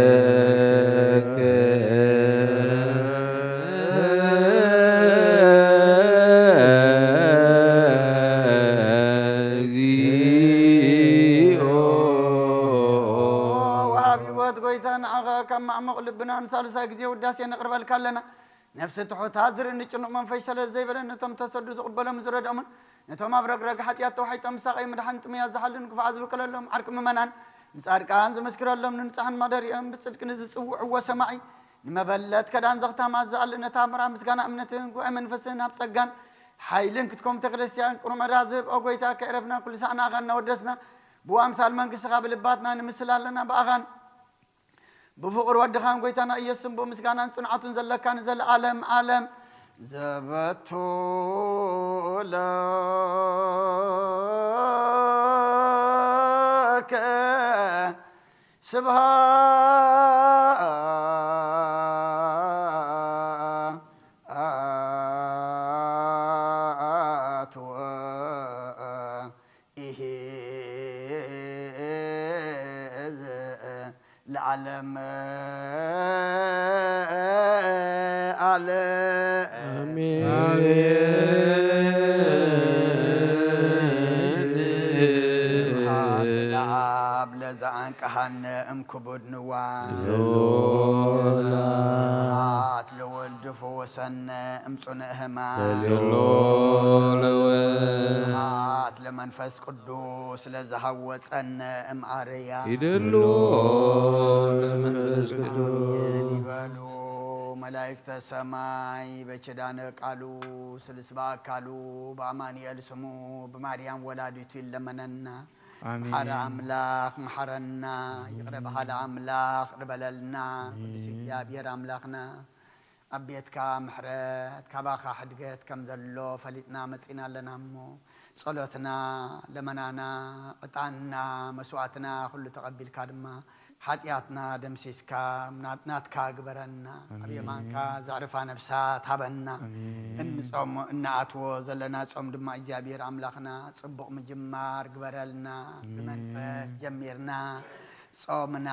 ንውድሰከ እግዚኦ። ወሃብ ህይወት ጎይታ ንዓኻ ካብ ማዕሙቕ ልብና ንሳልሳይ ግዜ ውዳሴ ነቕርበልካ ኣለና። ነፍሲ ትሑታት ዝርኢ ንጭኑቕ መንፈስ ሸለል ዘይበለን ነቶም ተሰዱ ዝቕበሎም ዝረድኦምን ነቶም ኣብ ረግረግ ሓጢኣት ተዋሒጦም ምሳቐይ ምድሓን ጥሙያት ዝሓልን ክፉዓት ዝብቅለሎም ዓርቂ ምእመናን ንጻድቃን ዝምስክረሎም ንንጹሓን ማደሪኦም ብጽድቂ ንዝጽውዕዎ ሰማዒ ንመበለት ከዳን ዘኽታማ ዝኣሊ ነታ ምራ ምስጋና እምነትን ጉባኤ መንፈስን ኣብ ጸጋን ሓይልን ክትኮም ቤተክርስትያን ቅሩብ መዳ ዝህብ ኦ ጎይታ ከዕረፍና ኩሉ ሳዕ ንኣኻ እናወደስና ብኡ ኣምሳል መንግስትኻ ብልባትና ንምስል ኣለና ብኣኻን ብፍቕሪ ወድኻን ጎይታና ኢየሱስን ብኡ ምስጋናን ጽንዓቱን ዘለካ ንዘለኣለም ኣለም ዘበቱ ለከ ስብሃት ወ ኢሂዝ ለዓለም ኣለ ኣሜን። ስብሐት ለአብ ለዘአንቀሐነ እምክቡድ ንዋ። ሎላ ስብሐት ለወልድ ፈወሰነ እምጽኑዕ ህማም። ሎለወ ስብሐት ለመንፈስ ቅዱስ ለዘሃወጸነ እምኣርያ። ይደሎ ለመንፈስ ቅዱስ ኣሜን ይበሉ መላእክተ ሰማይ። በኪዳነ ቃሉ ስሉስ በአካሉ በአማኑኤል ስሙ ብማርያም ወላዲቱ ይለመነና። ኣሜን። ሓደ ኣምላኽ መሓረና፣ ይቕረ በሃሊ ኣምላኽ ይቕረ በለልና። ቅዱስ እግዚኣብሔር ኣምላኽና ኣብ ቤትካ ምሕረት ካባኻ ሕድገት ከም ዘሎ ፈሊጥና መጺና ኣለና እሞ ጸሎትና፣ ለመናና፣ ዕጣንና፣ መስዋእትና ኩሉ ተቐቢልካ ድማ ሓጢኣትና ደምሲስካ ናት- ናትካ ግበረና። ኣብ ኣሜን። የማንካ ዘዕርፋ ነብሳት ሃበና። ኣሜን። እንጾሞ እንኣትዎ ዘለና ጾም ድማ እግዚኣብሔር ኣምላኽና ጽቡቕ ምጅማር ግበረልና። ኣሜን። ብመንፈስ ጀሚርና ጾምና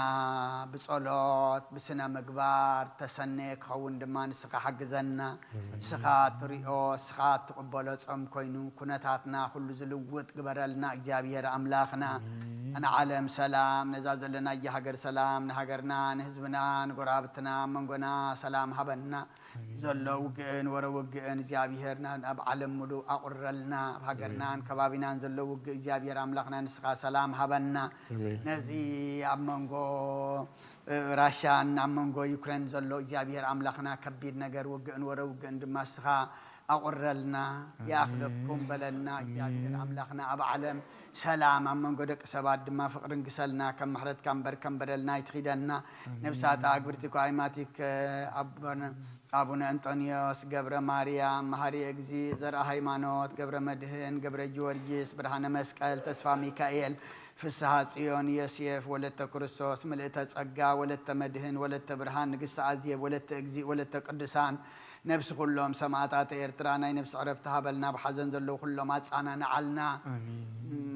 ብጸሎት ብስነ ምግባር ተሰነየ ክኸውን ድማ ንስኻ ሓግዘና። ንስኻ ትሪኦ ንስኻ ትቕበሎ ጾም ኮይኑ ኩነታትና ኩሉ ዝልውጥ ግበረልና እግዚኣብሔር ኣምላኽና። ንዓለም ሰላም ነዛ ዘለናያ ሃገር ሰላም ንሃገርና ንህዝብና ንጎረባብትና ኣብ መንጎና ሰላም ሃበና። ዘሎ ውግእን ወረ ውግእን እግዚኣብሔር ናብ ዓለም ሙሉእ ኣቑርረልና። ኣብ ሃገርናን ከባቢናን ዘሎ ውግእ እግዚኣብሔር ኣምላኽና ንስኻ ሰላም ሃበና። ኣሜን። ነዚ ኣብ መንጎ እ፣ ራሻን ኣብ መንጎ ዩክሬን ዘሎ እግዚኣብሔር ኣምላኽና ከቢድ ነገር ውግእን ወረ ውግእን ድማ ንስኻ ኣቑረልና፣ ይኣኽለኩም በለልና። እግዚኣብሔር ኣምላኽና ኣብ ዓለም ሰላም፣ ኣብ መንጎ ደቂ ሰባት ድማ ፍቕሪ ንግሰልና። ከም ምሕረትካ እምበር ከም በደልና ኣይትኺደና። ነብሳት ኣግብርቲ ኳይማቲክ ኣቦነ ኣቡነ እንጦንዮስ፣ ገብረ ማርያም፣ መሃሪ እግዚ፣ ዘርአ ሃይማኖት፣ ገብረ መድህን፣ ገብረ ጊዮርጊስ፣ ብርሃነ መስቀል፣ ተስፋ ሚካኤል፣ ፍስሃ ጽዮን፣ ዮሴፍ፣ ወለተ ክርስቶስ፣ ምልእተ ጸጋ፣ ወለተ መድህን፣ ወለተ ብርሃን፣ ንግስቲ ኣዜብ፣ ወለተ እግዚእ፣ ወለተ ቅዱሳን፣ ነብሲ ኩሎም ሰማእታት ኤርትራ ናይ ነብሲ ዕረፍቲ ሃበልና፣ ኣብ ሓዘን ዘለዉ ኩሎም ኣጻናንዓልና። ኣሜን።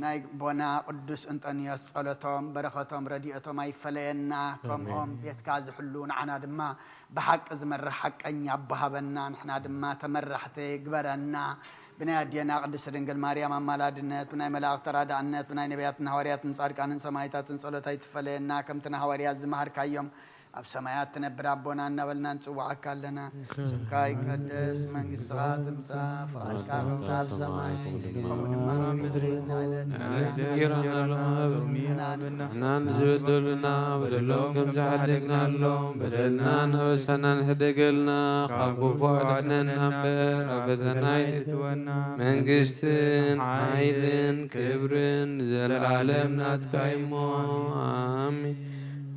ናይ ኣቦና ቅዱስ እንጦንዮስ ጸሎቶም፣ በረኸቶም፣ ረድኤቶም ኣይፈለየና። ኣሜን። ከምኦም ቤትካ ዝሕሉ ንዓና ድማ ብሓቂ ዝመርሕ ሓቀኛ ኣቦ ሃበና። ንሕና ድማ ተመራሕቲ ግበረና። ብናይ ኣዴና ቅድስቲ ድንግል ማርያም ኣማላድነት፣ ብናይ መላእኽቲ ተራዳእነት፣ ብናይ ነቢያትን ሃዋርያትን ጻድቃንን ሰማዕታትን ጸሎት ኣይትፈለየና። ከምቲ ንሃዋርያት ዝመሃርካዮም ኣብ ሰማያት ትነብር ኣቦና እናበልና ንጽውዓካ ኣለና። ስምካ ይቀደስ፣ መንግስትኻ ትምጻእ፣ ፍቓድካ ከምቲ ኣብ ሰማይ ከምኡ ድማ ኣብ ምድሪ ይኹን። ዕለትና እንጀራና ሃበና ሎሚ ንሕና ንዝበደሉና በደሎም ከም ዝሓደግናሎም በደልና እናበሳና ንሕደገልና፣ ካብ ክፉእ ኣድሕነና እምበር ኣብ ፈተና ኣይተእትወና። መንግስትን ሓይልን ክብርን ንዘለኣለም ናትካ እዩ እሞ፣ ኣሜን።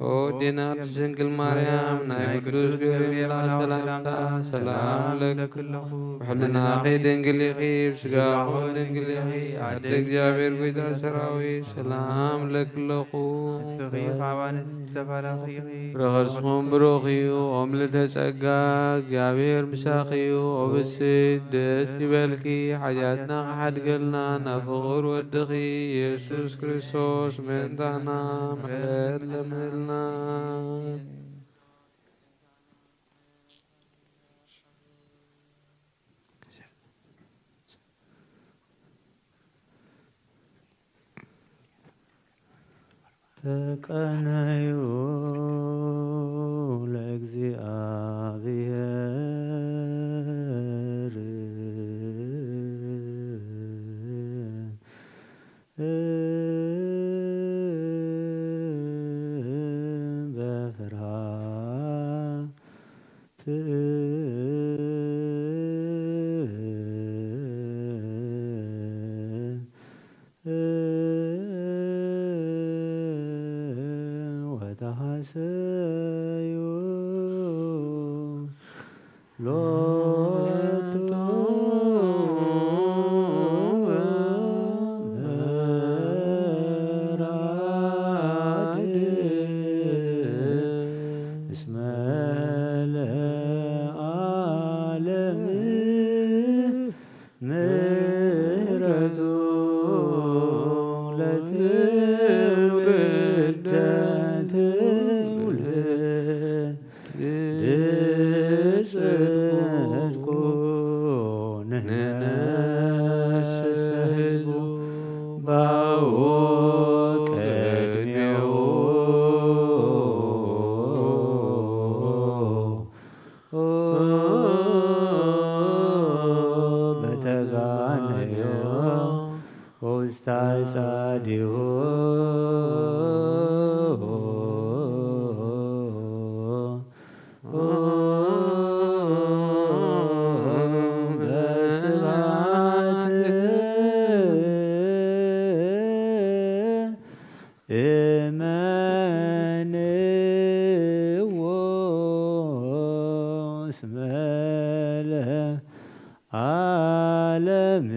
ኦ ዲና ቅድስት ድንግል ማርያም፣ ናይ ቅዱስ ገብርኤል መልኣክ ሰላምታ ሰላም እብለኪ ኣለኹ። ብሕልናኺ ድንግል ኢኺ፣ ብስጋኺ ድንግል ኢኺ። ኣደ እግዚኣብሔር ጎይታ ሰራዊት፣ ሰላም እብለኪ ኣለኹ። ንስኺ ካብ ኣንስቲ ዝተባረኺ ኢኺ። ፍረ ከርስኹም ብሩኽ እዩ። ኦ ምልዕተ ጸጋ፣ እግዚኣብሔር ምሳኺ እዩ። ኦ ብስት ደስ ይበልኪ፣ ሓጢኣትና ክሓድገልና ናብ ፍቑር ወድኺ ኢየሱስ ክርስቶስ ምእንታና ምሕረት ለምንልና። ተቀነዩ ለእግዚኣብሔር በፍርሃት ወተሐሰዩ ሎቱ በራድ እስመ ለዓለም ምህረቱ ለትውልደ ትውልድ ጽድቁ ንሕነሰ ህዝቡ ባኡ ቅድሜኡ በተጋነዮ ውስተ አጻዲሁ በስብሐት እመንዎ እስመ ለዓለም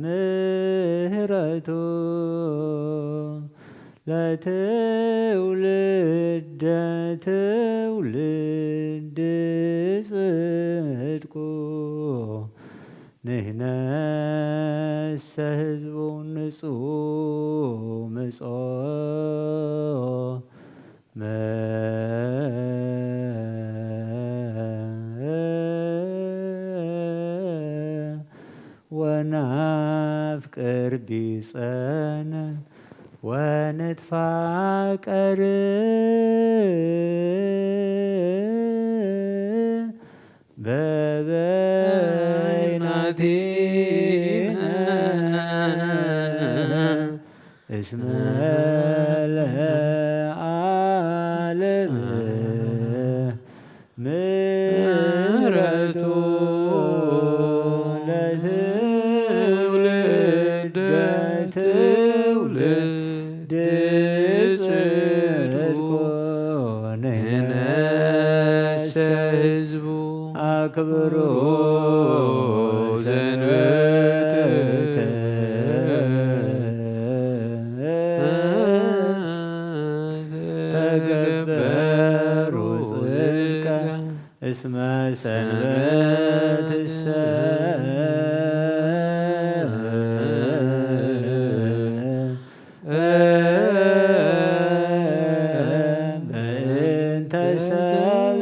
ምህረቱ ለትውልደ ትውልድ ጽድቁ ንሕነሰ ህዝቡ ንጹምጾ መ ወናፍቅር ቢጸነ ወንትፋቀር በበይናቲነ እስመ ለዓለም ምህረቱ ክብሩ ሰንበትከ ተገበሩ ጽድቀ እስመ ሰንበትሰ በእንተ ሰብ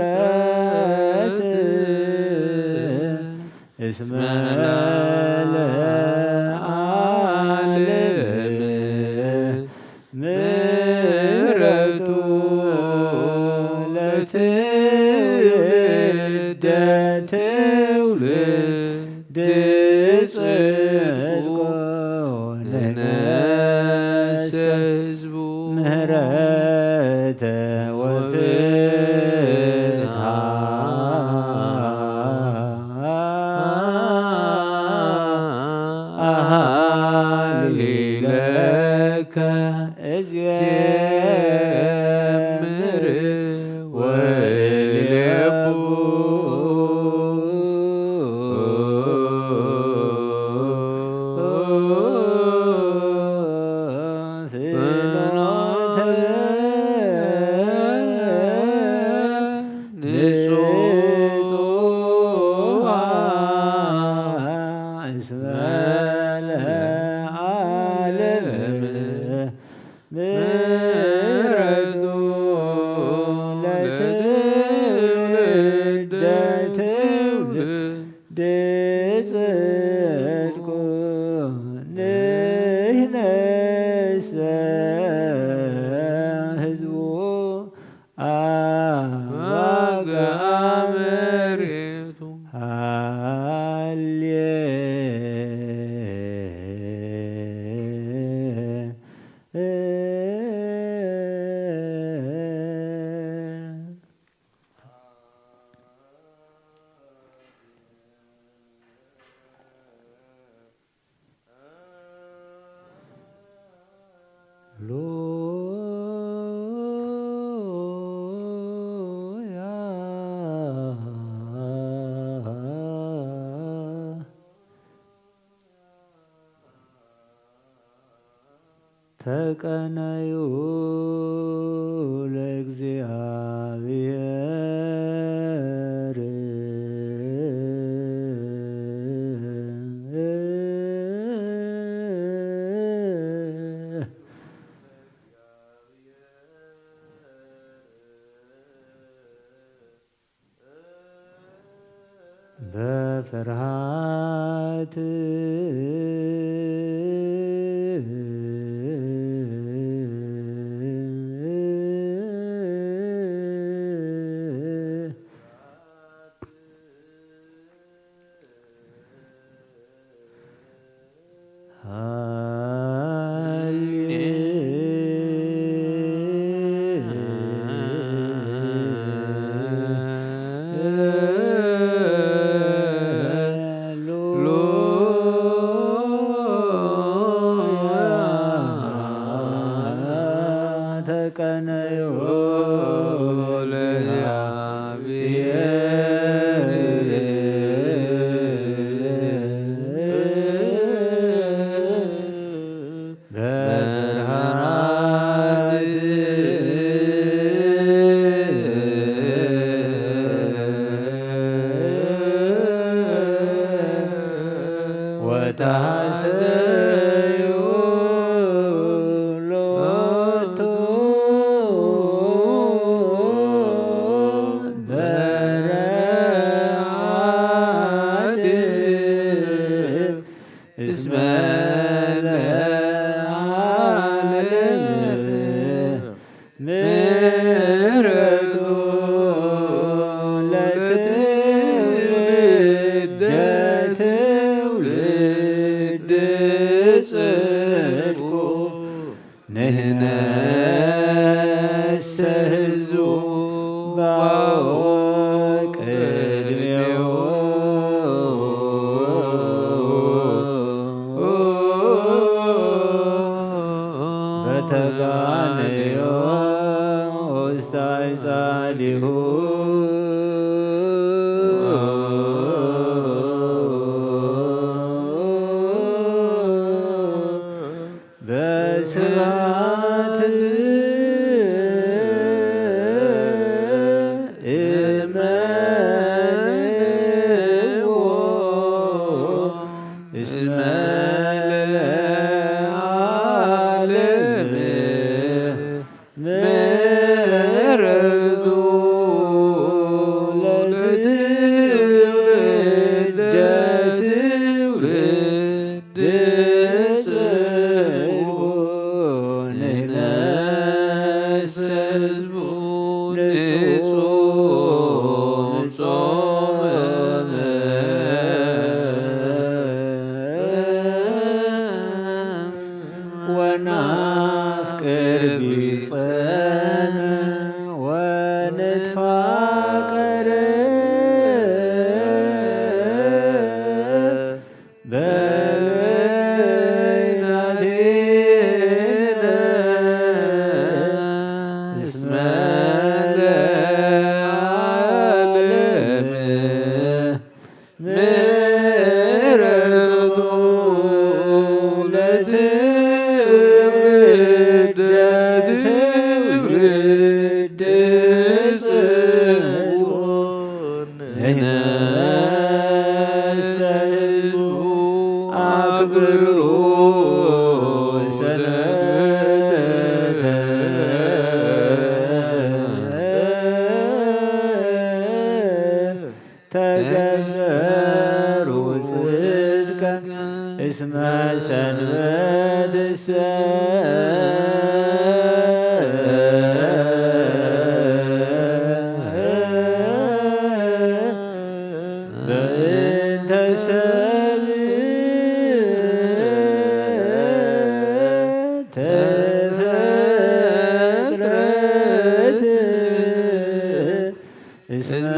ተፈጥረት እስመ ለዓለም ምሕረቱ ለትውልደ ትውልድ ጽድቁ ንነሰ ህዝቡ ምህረተ ወፍትሓ ኣሃሊ ለከ እዜምር ወእሌቡ ፍኖተ ንጹሃ እስመ ለዓለም ምሕረቱ ለትውልደ ትውልድ ጽድቁ ንሕነሰ ህዝቡ ኣባግዓ መሬቱ ሃሌ ሃሌሉያ። ተቀነዩ ለእግዚኣብሔር። በፍርሃት ተቀነዮ ለእግዚኣብሔር። በፍርሃት ወተሐሰዩ ሎቱ በረዓድ እስመ ለዓለም ምሕረቱ ለትውልደ ትውልድ ጽድቁ ንሕነሰ ህዝቡ ባኦ ቅድሜኡ። ወተጋነዮ ውስተ ኣዕጻዲሁ። በስብሐት እመንዎ እስመ ለዓለም ምሕረቱ ለትውልደ ትውልድ ጽድቁ። ንሕነሰ ህዝቡ ንጹም ጾመ ወናፍቅር ቢጸነ ወንትፋቀር በበይናቲነ እስመ ለዓለም ምሕረቱ ለትውልደ ትውልድ ጽድቁ። ንሕነሰ ህዝቡ አክብሩ ሰንበተ ተገበሩ ጽድቀ እስመ ሰንበትሰ በእንተ ሰብ ተፈጥረት እስመ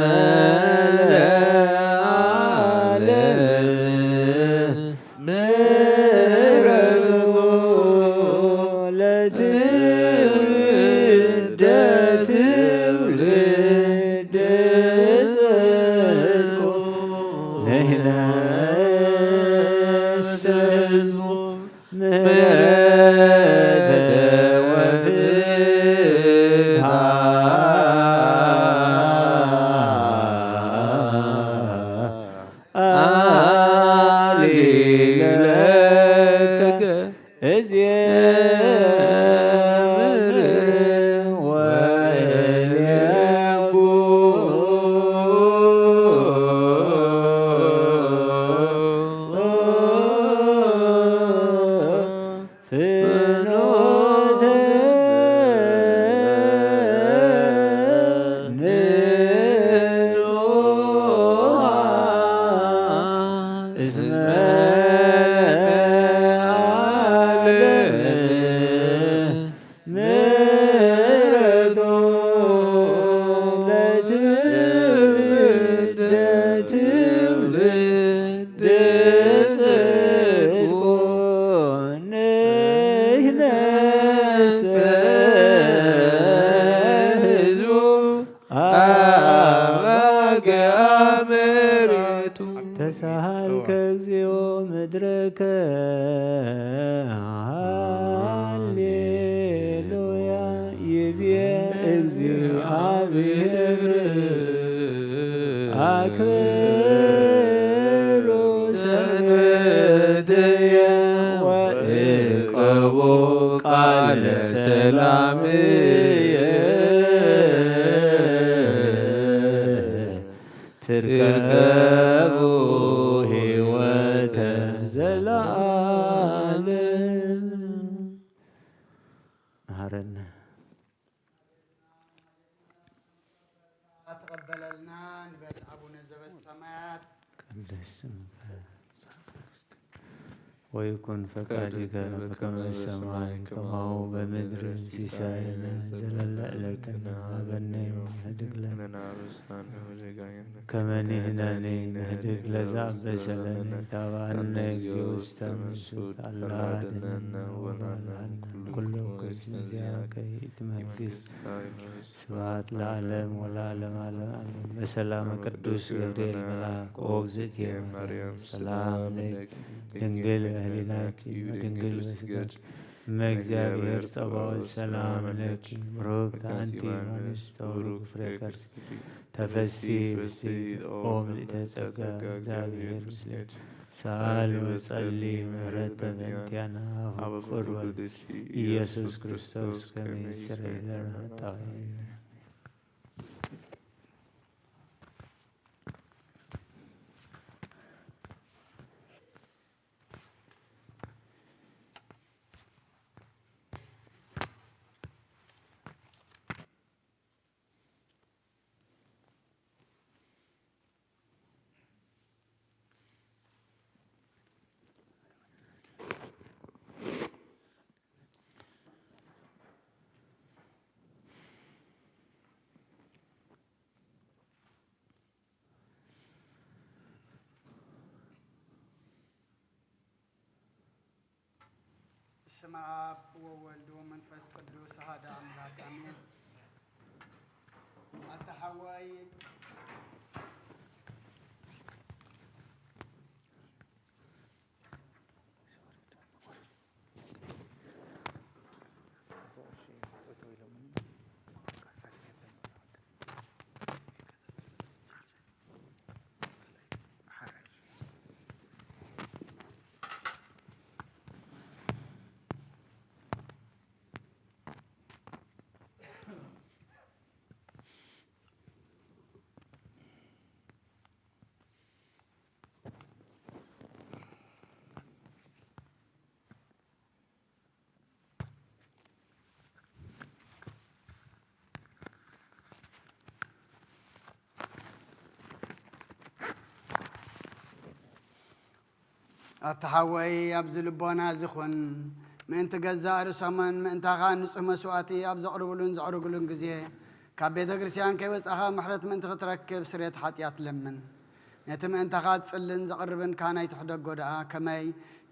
ለዓለም ምሕረቱ ለትውልደ ትውልድ ጽድቁ። ንሕነሰ ህዝቡ ምሕረተ ወፍትሐ አሊ ለከ እዝየ ምሕረት ወእሌቡ ፍኖተ ንጹሃ እስመ ዓለም ምሕረቱ ለትውልደ ትውልድ ጽድቁ። ንሕነሰ ህዝቡ አባገ አመሪቱ። ተሳሃልከ እግዚኦ ምድረከ። ሃሌሉያ ይቤ እግዚአብሔር። አክብሩ ሰንበትየ ወእቀቡ ቃለ ሰላምየ። ትርከቡ ሕይወተ ዘለዓለም። መሃረነ። ተቐበለልና ንበል ኣቡነ ዘበሰማያት። ቅዱስ ስምከ ወይኩን ፈቃድከ በከመ በሰማይ ከማሁ በምድር። ሲሳየነ ዘለለ ዕለትነ ሀበነ ዮም። ንህድግ ለነ አበሳነ ወጌጋየነ ከመ ንሕነኒ ንህድግ ለዘአበሰ ለነ። ኢታብአነ እግዚኦ ውስተ መንሱት፣ አላ አድነነ ወባልዓነ ኩሉ ኩይስ እንዚአከ ይእቲ መንግስት። ስብሐት ለዓለም ወለዓለመ ዓለም አሜን። በሰላመ ቅዱስ ገብርኤል መልአክ፣ ኦ እግዝእትየ ማርያም፣ ሰላም ለኪ፣ ድንግል በህሊናኪ ወድንግል በስጋኪ፣ እመ እግዚአብሔር ጸባኦት ሰላም ለኪ፣ ብሩክት አንቲ እምአንስት ወብሩክ ፍሬ ከርሥኪ፣ ተፈሲ ፍስሕቲ ኦ ምልዕተ ጸጋ፣ እግዚአብሔር ምስሌኪ። ሰአሊ ወጸሊ ምህረተ በእንቲአነ ሀበ ፍቁር ወልድኪ ኢየሱስ ክርስቶስ ከመ ይስረይ ለነ ኃጣውኢነ። በስመ አብ ወወልድ ወመንፈስ ቅዱስ አሐዱ አምላክ አሜን። አታ ሐወይ ኣታ ሓወይ፣ ኣብዚ ልቦና እዚ ኹን። ምእንቲ ገዛእ ርእሶምን ምእንታኻ ንጹህ መስዋእቲ ኣብ ዘቕርብሉን ዘዕርግሉን ግዜ፣ ካብ ቤተ ክርስቲያን ከይወጻኻ ምሕረት ምእንቲ ክትረክብ ስርየት ሓጢኣት ለምን። ነቲ ምእንታኻ ዝጽልን ዘቕርብን ካህን ኣይትሕደጎ ደኣ። ከመይ?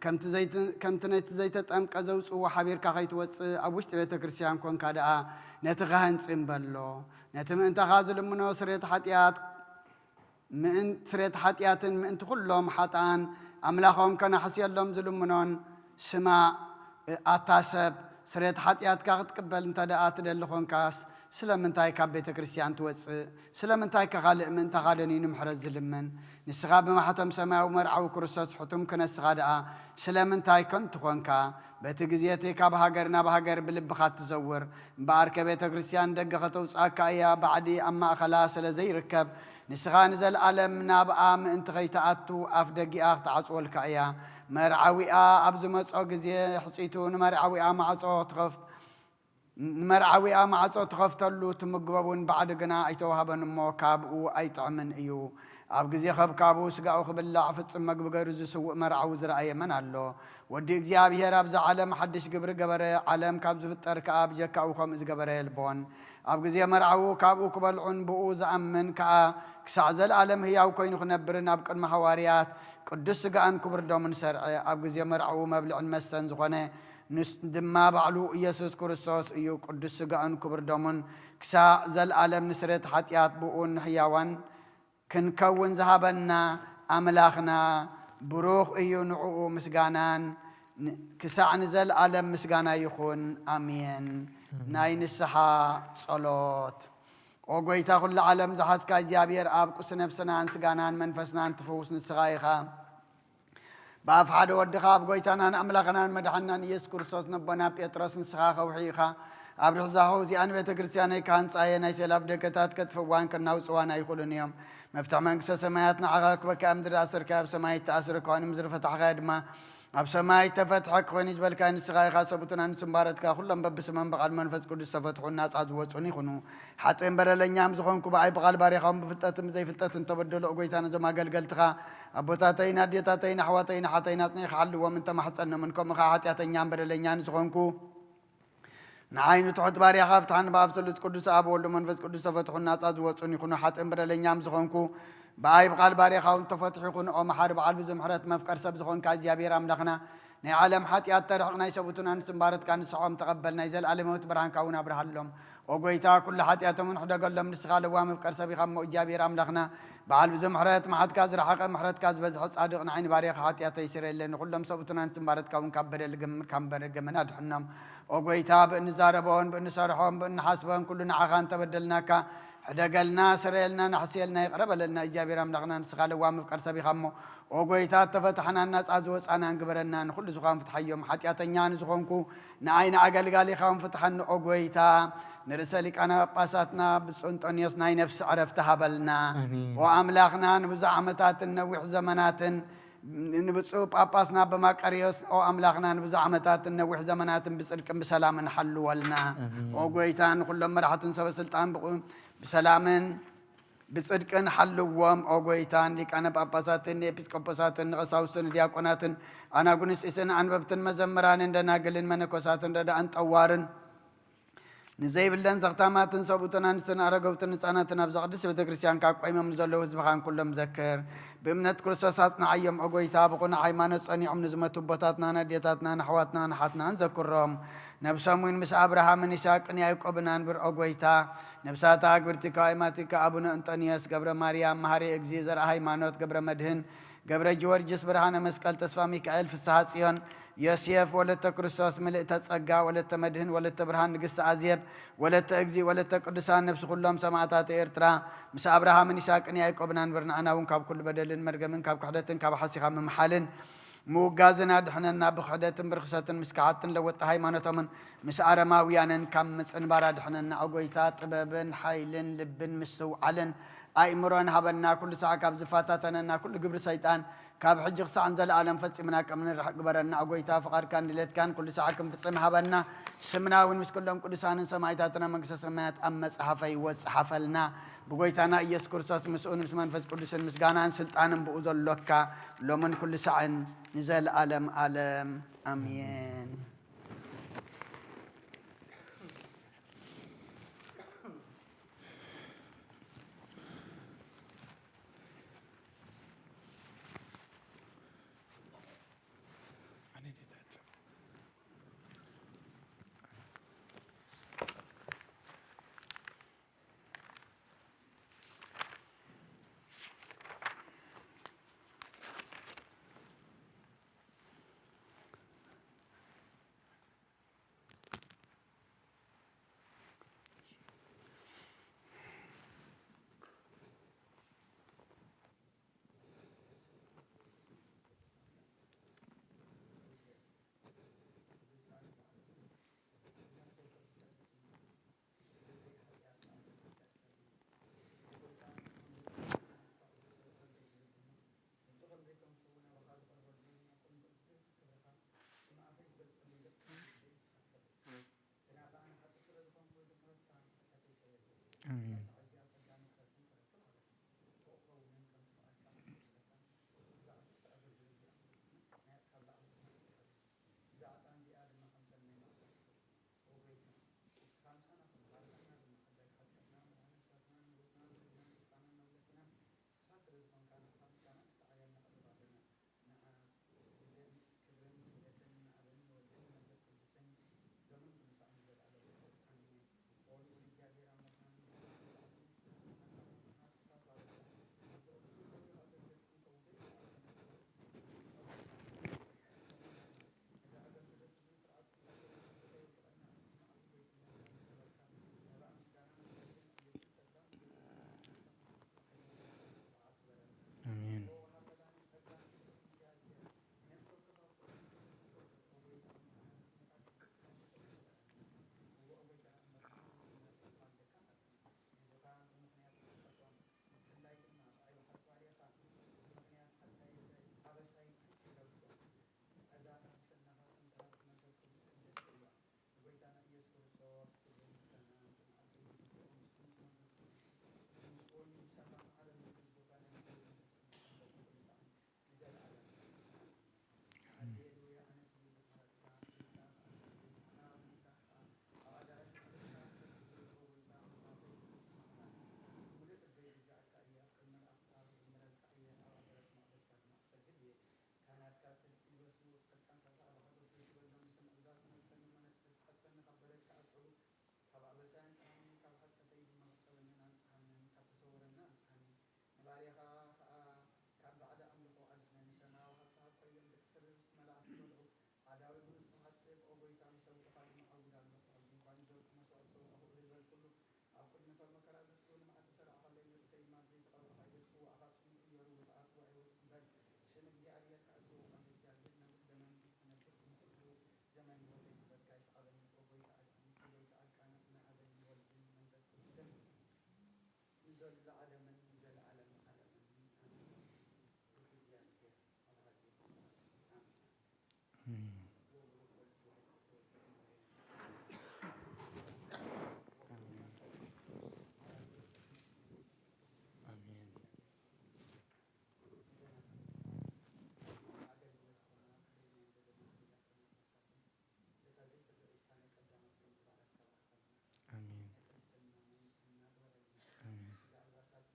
ከምቲ ዘይት-፣ ከምቲ ነቲ ዘይተጠምቀ ዘውጽእዎ ሓቢርካ ከይትወጽእ፣ ኣብ ውሽጢ ቤተ ክርስቲያን ኮንካ ደኣ ነቲ ካህን ጽን በሎ። ነቲ ምእንታኻ ዝልምኖ ስርየት ሓጢኣት ምእን-፣ ስርየት ሓጢኣትን ምእንቲ ኩሎም ሓጥኣን ኣምላኾም ከናሕስየሎም ዝልምኖን ስማዕ። እ፣ ኣታ ሰብ፣ ስርየት ሓጢኣትካ ክትቅበል እንተ ደኣ ትደሊ ኾንካስ፣ ስለምንታይ ካብ ቤተ ክርስቲያን ትወጽእ? ስለምንታይ ከ ካልእ ምእንታኻ ደንዩ ንምሕረት ዝልምን? ንስኻ ብማሕተም ሰማያዊ መርዓዊ ክርስቶስ ሕቱም ክነስኻ ደኣ፣ ስለምንታይ ከንቱ ኾንካ? በቲ ግዜ እቲ ካብ ሃገር ናብ ሃገር ብልብኻ እትዘውር፣ እምበኣርከ ቤተ ክርስቲያን ደገ ከተውጽኣካ እያ፣ ባዕዲ ኣብ ማእኸላ ስለ ዘይርከብ፣ ንስኻ ንዘለኣለም ናብኣ ምእንቲ ኸይትኣቱ ኣፍ ደጊኣ ክትዓጽወልካ እያ። መርዓዊኣ ኣብ ዝመጾ ግዜ ሕጺቱ ንመርዓዊኣ ማዕጾ ትኸፍት-፣ ንመርዓዊኣ ማዕጾ ትኸፍተሉ፣ ትምግቦ እውን ባዕዲ ግና ኣይተዋህበን እሞ ካብኡ ኣይጥዕምን እዩ። ኣብ ግዜ ኸብካቡ ስጋኡ ክብላዕ ፍጽም መግቢ ገይሩ ዝስውእ መርዓዊ ዝረኣየ መን ኣሎ? ወዲ እግዚኣብሔር ኣብዚ ዓለም ሓድሽ ግብሪ ገበረ፣ ዓለም ካብ ዝፍጠር ከኣ ብጀካኡ ከምኡ ዝገበረ የልቦን። ኣብ ግዜ መርዓዉ ካብኡ ክበልዑን ብኡ ዝኣምን ከኣ ክሳዕ ዘለኣለም ህያው ኮይኑ ክነብርን ኣብ ቅድሚ ሃዋርያት ቅዱስ ስጋኣን ክቡር ደሙን ሰርዐ። ኣብ ግዜ መርዓዉ መብልዕን መስተን ዝኾነ ንስ ድማ ባዕሉ ኢየሱስ ክርስቶስ እዩ። ቅዱስ ስጋኡን ክቡር ደሙን ክሳዕ ዘለኣለም ንስርየት ሓጢኣት ብኡን ሕያዋን ክንከውን ዝሃበና ኣምላኽና ብሩኽ እዩ። ንዕኡ ምስጋናን ን-፣ ክሳዕ ንዘለኣለም ምስጋና ይኹን። ኣሜን። ናይ ንስሓ ጸሎት። ኦ ጐይታ፣ ኵሉ ዓለም ዝሓዝካ እግዚኣብሔር ኣብ፣ ቁሲ ነፍስናን ስጋናን መንፈስናን ትፍውስ ንስኻ ኢኻ። ብኣፍ ሓደ ወድኻ ኣብ ጐይታናን ኣምላኽናን መድሓንናን ኢየሱስ ክርስቶስ ነቦና ጴጥሮስ ንስኻ ከውሒ ኢኻ። ኣብ ርሕዛኹ እዚኣ ንቤተ ክርስቲያነይ ክሃንጻ እየ፣ ናይ ሴላፍ ደገታት ከጥፍእዋን ከናውጽዋን ኣይኽእሉን እዮም። መፍትሕ መንግስተ ሰማያት ንዓኻ ክበካ ኣብ ምድሪ ኣሰርካዮ ኣብ ሰማይ ይተኣስር፣ ከዋኒ ምድሪ ፈታሕካዮ ድማ ኣብ ሰማይ ተፈትሐ ክኾይን ዝበልካ ንስኻ ኢኻ። ሰቡትን ኣንስትን ባረትካ ኩሎም በብስመም ብቓል መንፈስ ቅዱስ ተፈትሑን ናጻ ዝወጹን ይኹኑ። ሓጥእን በደለኛም ዝኾንኩ ብኣይ ብቓል ባሪኻውን ብፍልጠትን ብዘይፍልጠትን ተበደሎ ጎይታ ነዞም ኣገልገልትኻ ኣቦታተይን ኣዴታተይን ኣሕዋተይን ኣሓተይን ኣጽኒዕካ ሓልዎም እንተማሕጸኖምን ከምኡ ኸዓ ሓጢኣተኛን በደለኛን ዝኾንኩ ንዓይ ንትሑት ባርያኻ ፍትሓኒ ብኣብ ስሉስ ቅዱስ ኣብ ወልድ መንፈስ ቅዱስ ተፈትሑን ናጻ ዝወጹን ይኹኑ። ሓጥእን በደለኛም ዝኾንኩ ብኣይ ብቓል ባርያኻ እውን ተፈትሑ ይኹን። ኦ መሓሪ ብዓል ብዙ ምሕረት መፍቀር ሰብ ዝኾንካ እግዚኣብሔር ኣምላኽና ናይ ዓለም ሓጢኣት ተርሕቕ ናይ ሰብኡትን ኣንስትን ባረትካ ንስሖም ተቐበል ናይ ዘለኣለም ህይወት ብርሃንካ እውን ኣብርሃሎም። ኦ ጎይታ ኩሉ ሓጢኣቶም እውን ሕደገሎም ንስኻ ለዋ መፍቀር ሰብ ኢኻ እሞ እግዚኣብሔር ኣምላኽና በዓል ብዙ ምሕረት መሓትካ ዝረሓቐ ምሕረትካ ዝበዝሐ ጻድቕ ንዓይ ንባርያኻ ሓጢኣተይ ስረየለይ ንኹሎም ሰብኡትን ኣንስትን ባረትካ እውን ካብ በደል ግምር ካብ በደል ገመና ድሕኖም። ኦ ጎይታ ብእንዛረቦን ብእንሰርሖን ብእንሓስቦን ኩሉ ንዓኻ እንተበደልናካ ሕደገልና ስረየልና ናሕስየልና ይቕረ በለልና እግዚኣብሔር ኣምላኽና ንስኻ ለዋ መፍቀር ሰብ ኢኻ እሞ ኦ ጎይታ እተፈታሕናን ናጻ ዝወጻናን ግበረና ንኹሉ ዝኾን ፍትሓዮም ሓጢኣተኛ ንዝኾንኩ ንዓይ ንኣገልጋሊኻ እውን ፍትሓኒ ኦ ጎይታ ንርእሰ ሊቃነ ጳጳሳትና ብፁዕ እንጦንዮስ ናይ ነፍሲ ዕረፍቲ ሃበልና። ኣሜን። ኦ ኣምላኽና ንብዙሕ ዓመታትን ነዊሕ ዘመናትን ንብፁዕ ጳጳስና በማቀርዮስ ኦ ኣምላኽና ንብዙሕ ዓመታትን ነዊሕ ዘመናትን ብጽድቅን ብሰላምን ሓልወልና። ኣሜን። ኦ ጎይታ ንኩሎም መራሕትን ሰበ ስልጣን ብቑ- ብሰላምን ብጽድቅን ሓልዎም። ኦ ጎይታ ንሊቃነ ጳጳሳትን ንኤጲስቆጶሳትን ንቐሳውስትን ንዲያቆናትን ኣናጉንስጢስን ኣንበብትን መዘምራንን ደናግልን መነኮሳትን ረዳእን ጠዋርን ንዘይብለን ዘኽታማትን ሰብኡትን ኣንስትን ኣረገውትን ህፃናትን ኣብዛ ቅድስት ቤተ ክርስቲያን ካብ ቆይሞም ንዘለዉ ህዝብኻን ኩሎም ዘክር። ብእምነት ክርስቶስ ኣጽንዓዮም ኦ ጎይታ። ብቑኑዕ ሃይማኖት ጸኒዖም ንዝመቱ ኣቦታትናን ኣዴታትናን ኣሕዋትናን ኣሓትናን ዘክሮም። ነብሶም እውን ምስ ኣብርሃምን ይስሐቅን ያዕቆብን ኣንብር ኦ ጎይታ። ነብሳታ ኣግብርቲ ካብ ኣማቲካ ኣቡነ እንጠንዮስ ገብረ ማርያም መሃሪ እግዚ ዘርኣ ሃይማኖት ገብረ መድህን ገብረ ጊዮርጊስ ብርሃነ መስቀል ተስፋ ሚካኤል ፍስሃ ጽዮን ዮሴፍ ወለተ ክርስቶስ ምልእተ ጸጋ ወለተ መድህን ወለተ ብርሃን ንግስቲ ኣዜብ ወለተ እግዚ ወለተ ቅዱሳን ነብሲ ኩሎም ሰማእታት ኤርትራ ምስ ኣብርሃምን ይስሐቅን ያዕቆብን ኣንብር ንኣና እውን ካብ ኩሉ በደልን መርገምን ካብ ክሕደትን ካብ ሓሲኻ ምምሓልን ምውጋዝን ኣድሕነና ብክሕደትን ብርክሰትን ምስ ከሓድትን ለወጥቲ ሃይማኖቶምን ምስ ኣረማውያንን ካብ ምጽንባር ኣድሕነና ኦ ጎይታ ጥበብን ሓይልን ልብን ምስትውዓልን ኣእምሮን ሃበና ኩሉ ሳዕ ካብ ዝፈታተነና ኩሉ ግብሪ ሰይጣን ካብ ሕጂ ክሳዕ ንዘለኣለም ፈጺምና ከም ንርሕቕ ግበረና ኦ ጎይታ ፍቓድካን ድሌትካን ኩሉ ሳዕ ክንፍጽም ሃበና ስምና እውን ምስ ኩሎም ቅዱሳንን ሰማይታትና መንግስተ ሰማያት ኣብ መጽሓፈይ ወጽሓፈልና ብጎይታና ኢየሱስ ክርስቶስ ምስኡን ምስ መንፈስ ቅዱስን ምስጋናን ስልጣንን ብኡ ዘሎካ ሎምን ኩሉ ሳዕን ንዘለኣለም ኣለም ኣሜን። መከራ ዘስግኡ ንመዓልቲ ሰራዕኻለይ ንርእሰይ ድማ ብዘይተቐበልካዮ ዝጽዋዕኻ ስሙ እዩ። ርቡእ ከኣ ጽዋዕ ህይወት እምበር ስም እግዚኣብሔር ከኣ ዝጽውዕ ከም ዘይትጋግእ ነብር ዘመን ክትነብር ንኹሉ ዘመን ህይወተይ ክህበካ ይስዓበኒ። ኦ ጎይታ ኣድጊ፣ ኦ ጎይታ ኣቃንዕ፣ ንኣብን ንወልድን መንፈስ ቅዱስን ንዘለዓለምን ንዘለዓለም ዓለምን ኣሜን። እግዚኣብሔር ኣባቴ ኣሜን።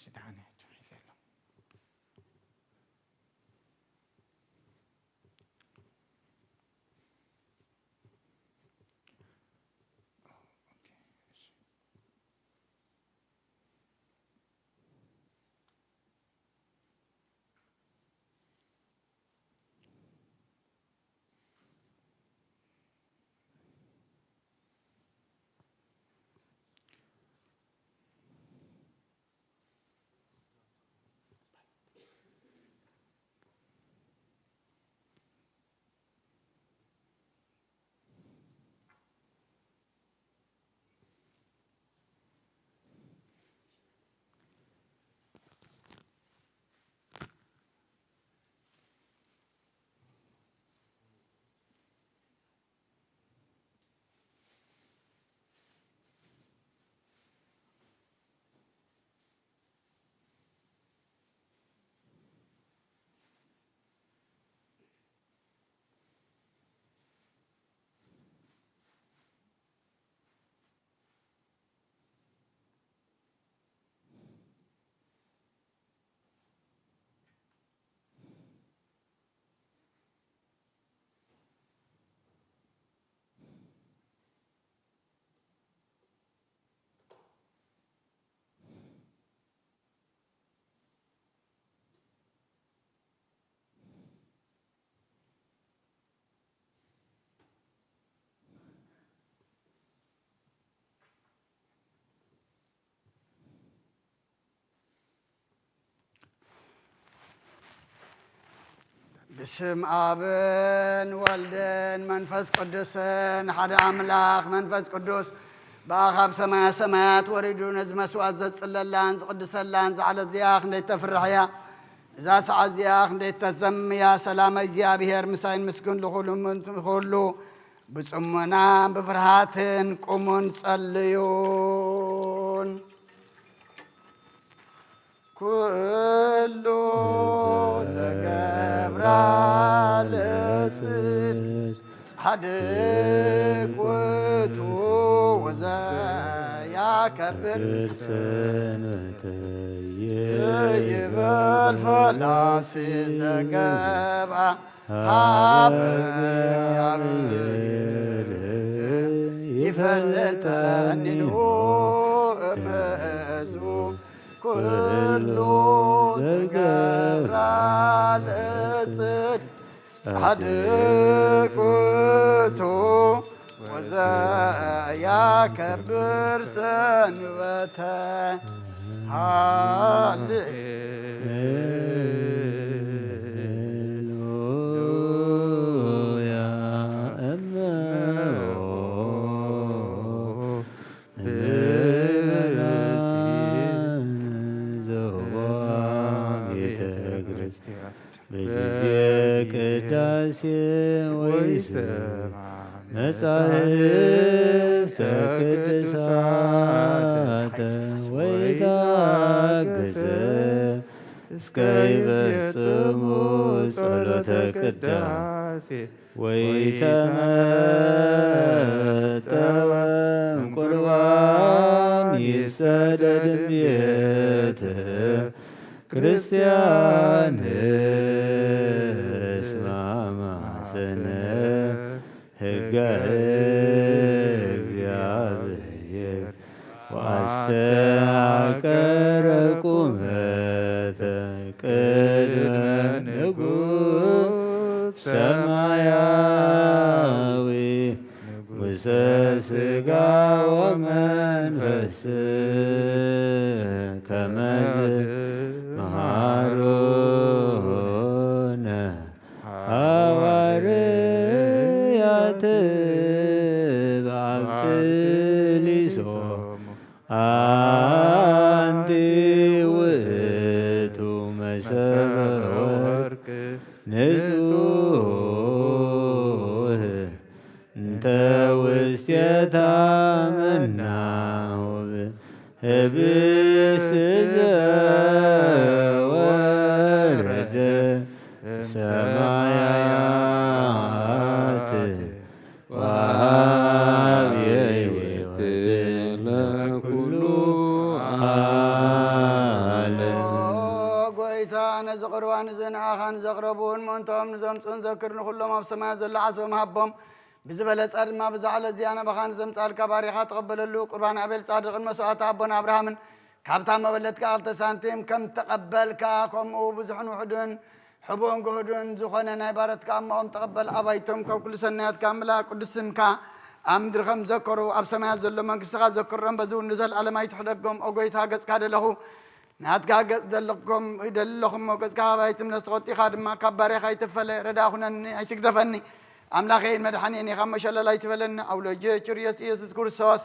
ደሓን እያ፣ ቻው፣ ይዘሎ። ኦኬ፣ እሺ። ብስም ኣብን ወልድን መንፈስ ቅዱስን ሓደ ኣምላኽ መንፈስ ቅዱስ ብኣኻብ ሰማያ ሰማያት ወሪዱ ነዚ መስዋዕት ዘጽለላን ዝቕድሰላን ዝዓለት እዚኣ ክንደይ ተፍርሕ እያ። እዛ ሰዓት እዚኣ ክንደይ ተዘምያ። ሰላም እግዚኣብሔር ምሳይን ምስግን ልኹሉ ምንቱ ንኹሉ ብጽሞና ብፍርሃትን ቁሙን ጸልዩን። ኩሉ ዘገብራ ለጽድቅ ጻድቅ ውእቱ ወዘያከብር ይበል ፈላሲ ዘገብአ ሀበ እግዚአብሔር ይፈልጠኒ እምእዝቡ ኩሉ ዘገብራ ለጽድቅ ጻድቅ ውእቱ ወዘያከብር ሰንበተ ሃሌሉያ። እመ ብእመናን ዘዋ ቤተ ክርስቲያን በጊዜ ቅዳሴ ወይሰማ መጻሕፍተ ቅዱሳተ ወይታገሰ እስከ ይፈጽሙ ጸሎተ ቅዳሴ ወይተመጠወም ቁርባን ይሰደድ ቤተ ክርስቲያን እስማ ማሰነ ሕገ እግዚአብሔር ወአስተአቀረ ቁመተ ቅድመ ንጉሥ ሰማያዊ ንጉሠ ሥጋ ወመንፈስ ከመዝ መሃሮነ ሐዋርያት በአብትሊሶሙ አንቲ ውእቱ መሰበ ወርቅ ንጹሕ እንተ ውስቴታ መና ወብ ህብስት ዘወረደ ሰማያት ወአብየ ለኩሉ ዓለም። ቁርባን እዚ ንኣኻ ንዘቕረቡን ምእንቶም ንዘምፁን ዘክር። ንኹሎም ኣብ ሰማያት ዘሎ ዓስቦም ሃቦም። ብዝበለፃ ድማ ብዛዕለ እዚኣ ናባኻ ንዘምፃልካ ባሪኻ ተቐበለሉ። ቁርባን ኣቤል ፃድቕን መስዋዕቲ ኣቦን ኣብርሃምን ካብታ መበለት ክልተ ሳንቲም ከም ተቐበልካ፣ ከምኡ ብዙሕን ውሑድን ሕቡእን ግሁድን ዝኾነ ናይ ባረትካ ኣማኦም ተቐበል። ኣባይቶም ካብ ኩሉ ሰናያትካ ምላ ቅዱስ ስምካ ኣብ ምድሪ ከም ዘከሩ ኣብ ሰማያት ዘሎ መንግስትኻ ዘክሮም። በዚ እውን ንዘለኣለም ኣይትሕደጎም። ኦ ጎይታ፣ ገጽካ ደለኹ ናትካ ገጽ ዘለኩም ይደለኹም። ኦ ገጽካ ኣባይ ትምለስ፣ ተቆጢኻ ድማ ካብ ባሪያኻ ኣይትፈለ። ረዳ ኩነኒ፣ ኣይትግደፈኒ። ኣምላኸይን መድሓኒን ኢኻ፣ መሸለል ኣይትበለኒ። ኣውሎጀ ችርዮስ ኢየሱስ ክርስቶስ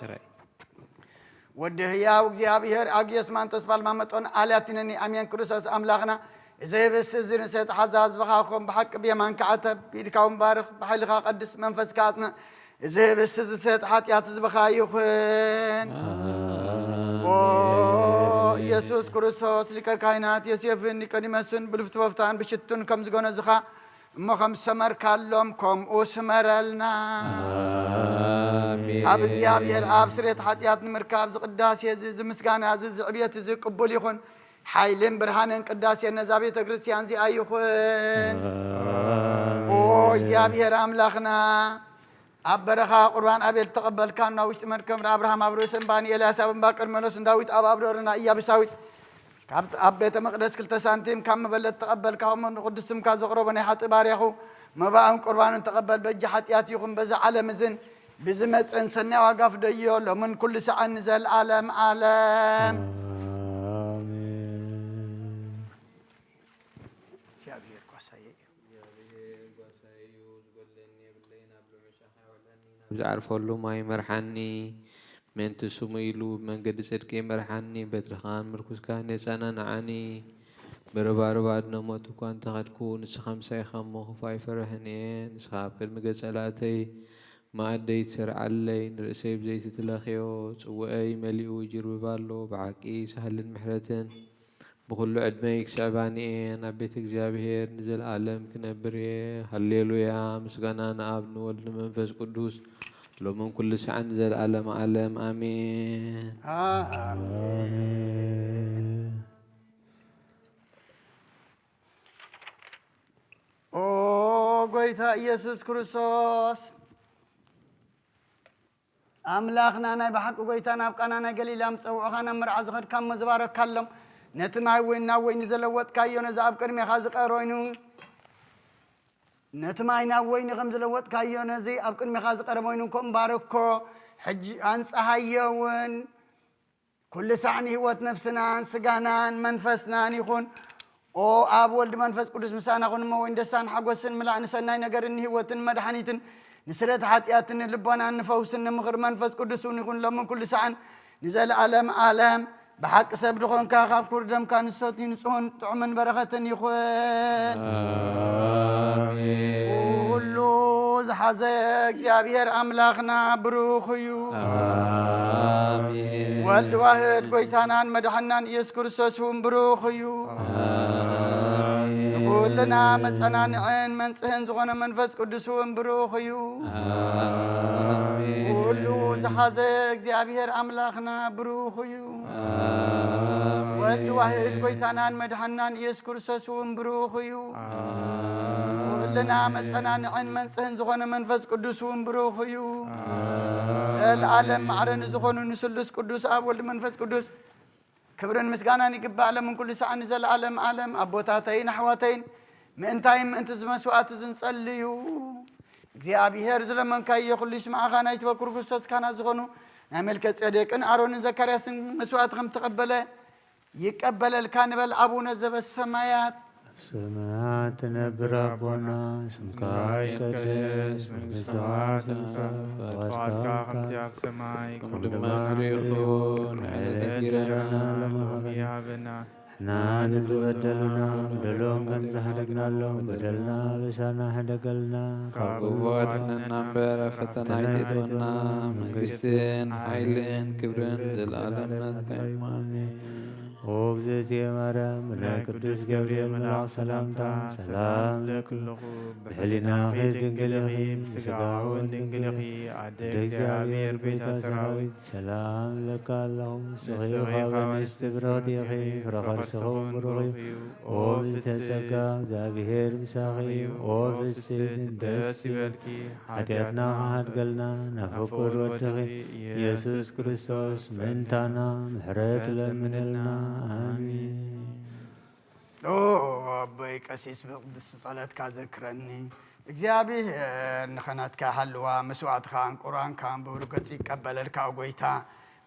ወዲ ህያው እግዚኣብሔር ኣግዮስ ማንጦስ ፓልማ መጦን ኣልያቲነኒ ኣሜን። ክርስቶስ ኣምላኽና እዚ ህብስቲ እዚ ንሰቲ ሓዛ ህዝብኻ ኮም ብሓቂ ብየማንካ ዓተብ፣ ብኢድካ እውን ባርኽ፣ ብሓይልኻ ቀድስ፣ መንፈስካ ኣጽንዕ። እዚ ህብስቲ እዚ ስለት ሓጢኣት ህዝብኻ ይኹን። ኦ ኢየሱስ ክርስቶስ ሊቀ ካህናት ዮሴፍን ኒቆዲሞስን ብልፍቲ ወፍታን ብሽቱን ከም ዝገነዙኻ እሞ ከም ዝሰመርካሎም ከምኡ ስመረልና። ኣሜን። ካብ እግዚኣብሔር ኣብ ስርየት ሓጢኣት ንምርካብ ዝቅዳሴ እዚ ዝምስጋና እዚ ዝዕብየት እዚ ቅቡል ይኹን። ሓይልን ብርሃንን ቅዳሴ ነዛ ቤተ ክርስቲያን እዚኣ ይኹን። ኣሜን። ኦ እግዚኣብሔር ኣምላኽና፣ ኣብ በረኻ ቁርባን ኣቤል ተቐበልካና፣ ውሽጢ መድከም ኣብርሃም ኣብ ርእሲ እምባ ንኤልያስ ኣብ እምባ ቀርሜሎስ ንዳዊት ኣብ ኣብዶርና ኢያቡሳዊት ካብ ኣብ ቤተ መቅደስ ክልተ ሳንቲም ካብ መበለት ተቐበልካ፣ ከምኡ ንቅዱስ ስምካ ዘቕረቦ ናይ ሓጢ ባርያኹ መባእን ቁርባንን ተቐበል። በጃ ሓጢኣት ይኹን በዛ ዓለም እዝን ብዝመጽእን ሰናይ ዋጋ ፍደዮ፣ ሎምን ኩሉ ሰዓን ንዘለዓለም ዓለም። ኣሜን። እግዚኣብሔር ጓሳየ እዩ። እግዚኣብሔር ጓሳየ እዩ፣ ዝጎድለኒ የብለይን፣ ኣብ ልዑል ሻኻ የውዕለኒ፣ ናብ ዝዓርፈሉ ማይ ይመርሓኒ። ምእንቲ ስሙ ኢሉ ብመንገዲ ጽድቂ ይመርሓኒ፣ በትርኻን ምርኩስካን የጸናንዓኒ። ብርባርብ ኣድነ ሞት እኳ እንተኸድኩ፣ ንስኻ ምሳይ ኢኻ እሞ ክፉእ ኣይፈርሕን እየ። ንስኻ ኣብ ቅድሚ ገጸላተይ መኣደይ ትሰርዓለይ፣ ንርእሰይ ብዘይቲ ትለኽዮ፣ ጽውዐይ መሊኡ ይጅርብብ ኣሎ። ብሓቂ ሳህልን ምሕረትን ብኹሉ ዕድመይ ክስዕባኒ እየ፣ ናብ ቤት እግዚኣብሔር ንዘለኣለም ክነብር እየ። ሃሌሉያ፣ ምስጋና ንኣብ ንወልድ ንመንፈስ ቅዱስ፣ ሎምን ኩሉ ሰዓን ንዘለኣለም ዓለም፣ ኣሜን። ኣሜን። ኦ ጎይታ ኢየሱስ ክርስቶስ፣ ኣምላኽና ናይ ብሓቂ ጎይታ ናብ ቃና ናይ ገሊላ ምስ ጸውዑኻ ናብ መርዓ ዝኸድካ እሞ ዝባረካሎም፣ ነቲ ማይ እውን ናብ ወይኒ ዘለወጥካዮ፣ ነዚ ኣብ ቅድሜኻ ዝቐረ ወይኑ፣ ነቲ ማይ ናብ ወይኒ ከም ዝለወጥካዮ፣ ነዚ ኣብ ቅድሜኻ ዝቐረበ ወይኑ ከም ባረኮ፣ ሕጂ ኣንጽሃዮ እውን። ኩሉ ሳዕ ንህይወት ነፍስናን ስጋናን መንፈስናን ይኹን። ኦ ኣብ ወልድ መንፈስ ቅዱስ ምሳና ኩን እሞ ወይን ደስታን ሓጎስን ምላእ ንሰናይ ነገርን ንህይወትን መድሓኒትን ንስረት ሓጢኣትን ንልቦናን ንፈውስን ንምኽሪ መንፈስ ቅዱስ እውን ይኹን ሎምን ኩሉ ሳዕን ንዘለኣለም ኣለም። ብሓቂ ሰብ ድኾንካ ካብ ኩር ደምካ ንሰትዩ ንጹህን ጥዑምን በረኸትን ይኹን። ኣሜን። ኩሉ ዝሓዘ እግዚኣብሔር ኣምላኽና ብሩኽ እዩ። ኣሜን። ወልድ ዋህድ ጎይታናን መድሓናን ኢየሱስ ክርስቶስ እውን ብሩኽ እዩ። ኣሜን። ንኩልና መጸናንዕን መንጽህን ዝኾነ መንፈስ ቅዱስ እውን ብሩኽ እዩ። ኣሜን። ኩሉ ዝሓዘ እግዚኣብሔር ኣምላኽና ብሩኽ እዩ። ኣሜን። ወልድ ዋህድ ጎይታናን መድሓናን ኢየሱስ ክርስቶስ እውን ብሩኽ እዩ። ኣሜን። ኩልና መጸናንዕን መንጽህን ዝኾነ መንፈስ ቅዱስ እውን ብሩኽ እዩ። ኣሜን። ዘለኣለም ማዕረ ንዝኾኑ ንስሉስ ቅዱስ ኣብ ወልድ መንፈስ ቅዱስ ክብርን ምስጋናን ይግባእ ሎምን ኩሉ ሰዓን ንዘለኣለም ኣለም። ኣቦታተይን ኣሕዋተይን ምእንታይን ምእንቲ እዚ መስዋዕቲ እዚ ንጸልዩ። እግዚኣብሔር ዝለመንካዮ ኩሉ ይስምዓኻ። ናይ ትበኩር ክርስቶስ ካህናት ዝኾኑ ናይ መልከ ጼዴቅን ኣሮንን ዘካርያስን መስዋዕቲ ከም ተቐበለ ይቀበለልካ ንበል። ኣቡነ ዘበሰማያት ሰማያት ትነብር ኣቦና፣ ስምካ ይቀደስ፣ መንግስትኻ ትምጻእ፣ ፍቓድካ ከምቲ ኣብ ሰማይ ከምኡ ድማ ኣብ ምድሪ ይኹን። ዕለት እንጀራና ሎሚ ሃበና፣ ንሕና ንዝበደሉና በደሎም ከም ዝሓደግናሎም በደልና ኣበሳና ሕደገልና፣ ካብ ክፉ ኣድሕነና እምበር ኣብ ፈተና ኣይተእትወና፣ መንግስትን ሓይልን ክብርን ዘለኣለም ናትካ እዩ። ኣሜን። ኦ እግዝእትየ ማርያም፣ ናይ ቅዱስ ገብርኤል መልኣኽ ሰላምታ ሰላም ለኪ ኣለኹ። ብሕሊናኺ ድንግል ኢኺ፣ ብስጋኺ እውን ድንግል ኢኺ። ኣደ እግዚኣብሔር፣ ቤተ ሰራዊት፣ ሰላም ለኪ ኣለኹ። ንስኺ ካብ ኣንስቲ ብርኽቲ ኢኺ፣ ፍረ ከርስኺ እውን ብሩኽ እዩ። ኦ ብልተ ጸጋ፣ እግዚኣብሔር ምሳኺ እዩ። ኦ ፍስሕቲ፣ ደስ ይበልኪ። ሓጢኣትና ክሓድገልና፣ ናብ ፍቁር ወድኺ ኢየሱስ ክርስቶስ ምእንታና ምሕረት ለምንልና። ኣሜን። ኦ ኣቦይ ቀሲስ፣ ብቅዱስ ጸሎትካ ዘክረኒ። እግዚኣብሔር ንኸናትካ ሃልዋ፣ መስዋዕትኻን ቁርባንካን ብብሩህ ገጽ ይቀበለልካ። ኦ ጎይታ፣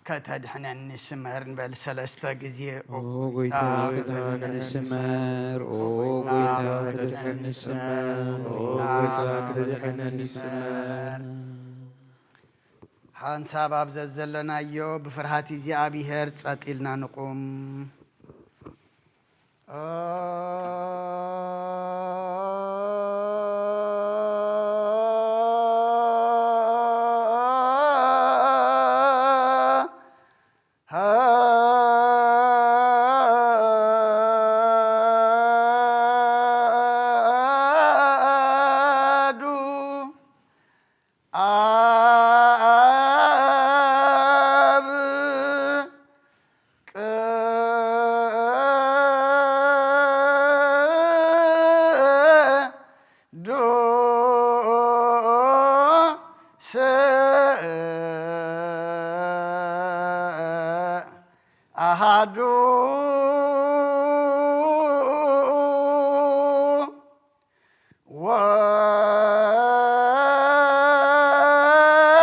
ከተድሕነኒ ስመር ንበል ሰለስተ ግዜ። ኦ ጎይታ፣ ከተድሕነኒ ስመር። ኦ ጎይታ፣ ከተድሕነኒ ስመር። ኦ ጎይታ፣ ከተድሕነኒ ስመር። ሓንሳብ ኣብ ዘዘለናዮ ብፍርሃት እግዚኣብሔር ጸጥ ኢልና ንቁም። ኣዱ ኣብ ቅዱስ ኣሃዱ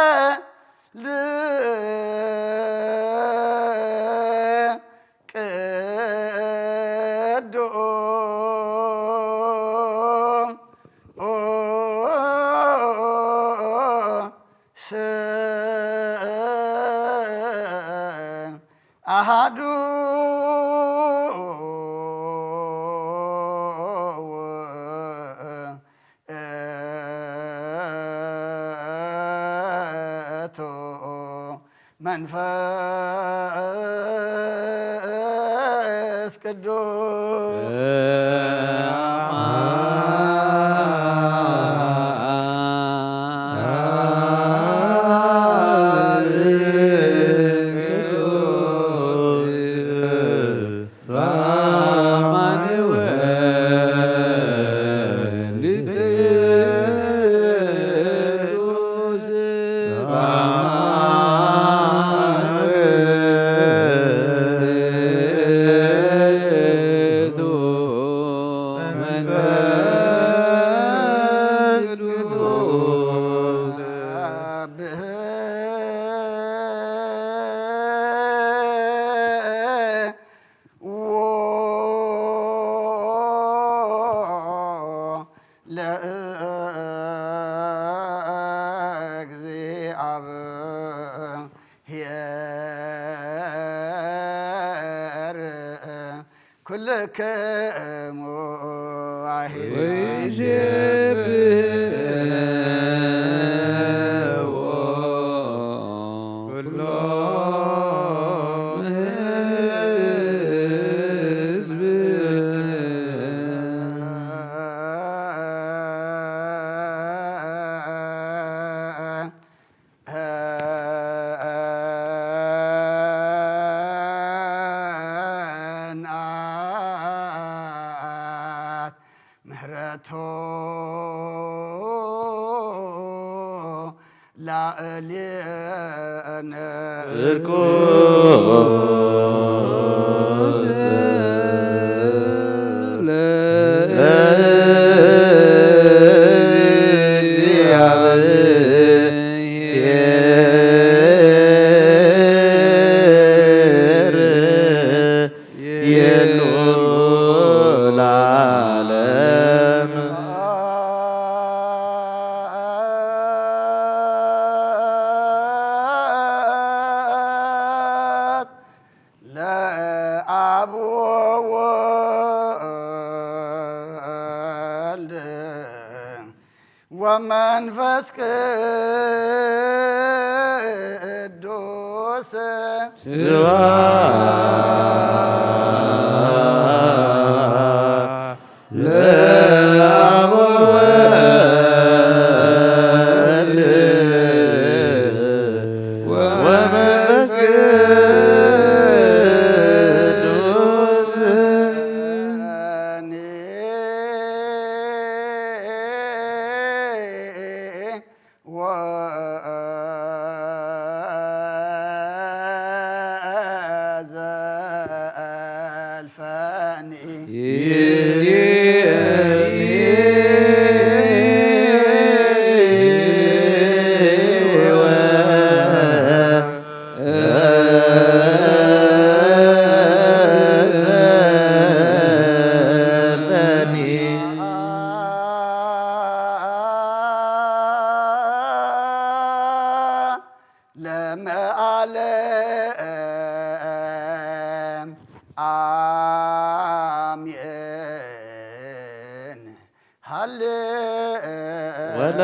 ወልድ ቅዱስ ኣሃዱ ውእቱ መንፈስ ቅዱስ። ለእግዚአብሔር ኩልክሙ አሂ ወይሴብሕዎ ኩሎም ህዝብ። እንኣት ምህረቱ ላዕሌነ ጽድቁ ለእግዚአብሔር ይሉ ለዓለም። ለአብ ወወልድ ወመንፈስ ቅዱስ ስብሐት ለመዓለም አሜን። ሃሌ ወላ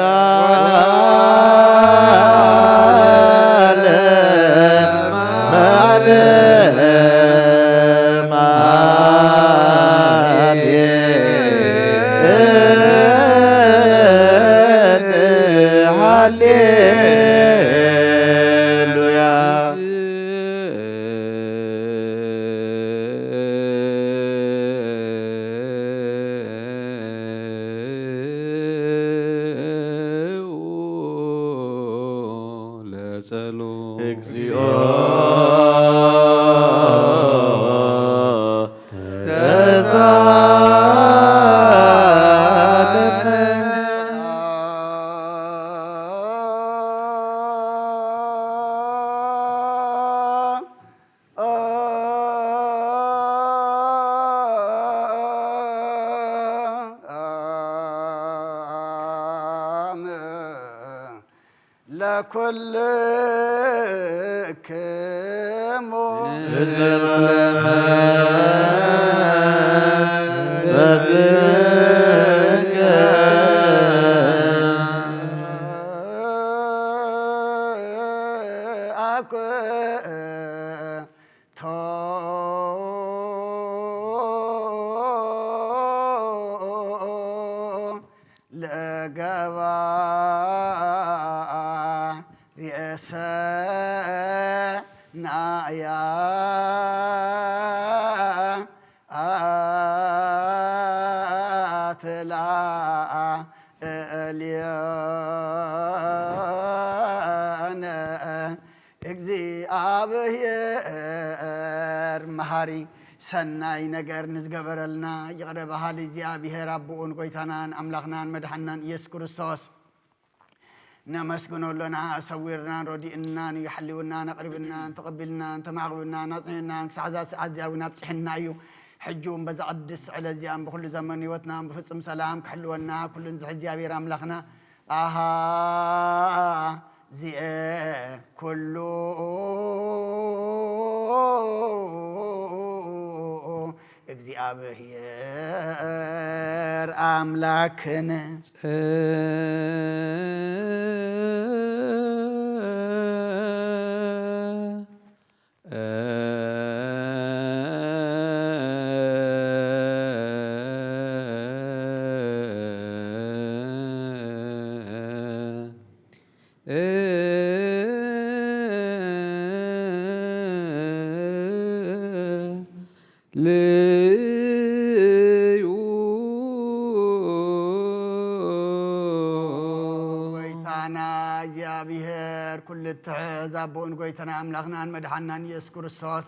ለጸሎት። እግዚኦ ተሳለነ። ለኩልክሙ ለገባ ርእሰ ናያ አትላ እልዮነ። እግዚኣብሔር መሃሪ ሰናይ ነገር ንዝገበረልና ይቕረ በሃሊ እግዚኣብሔር ኣቦኡን ጎይታናን ኣምላኽናን መድሓናን ኢየሱስ ክርስቶስ ነመስግኖ ኣሎና። ሰዊርናን ረዲእናን እዩ ሓልውናን ኣቕሪብናን ተቐቢልናን ተማዕቕብናን ኣጽኒዕናን ክሳዕ እዛ ሰዓት እዚኣ እውን ኣብጽሕና እዩ። ሕጂ እውን በዛ ቅድስቲ ዕለት እዚኣን ብኩሉ ዘመን ህይወትናን ብፍጹም ሰላም ክሕልወና ኩሉን ዝሕ እግዚኣብሔር ኣምላኽና ኣሃ ዚኤ ኩሉ እግዚኣብሔር ኣምላክነ። ልዩ ጎይታና እግዚኣብሔር ኩሉ እትሕዝ ኣቦን ጎይታና ኣምላኽናን መድሓናን ኢየሱስ ክርስቶስ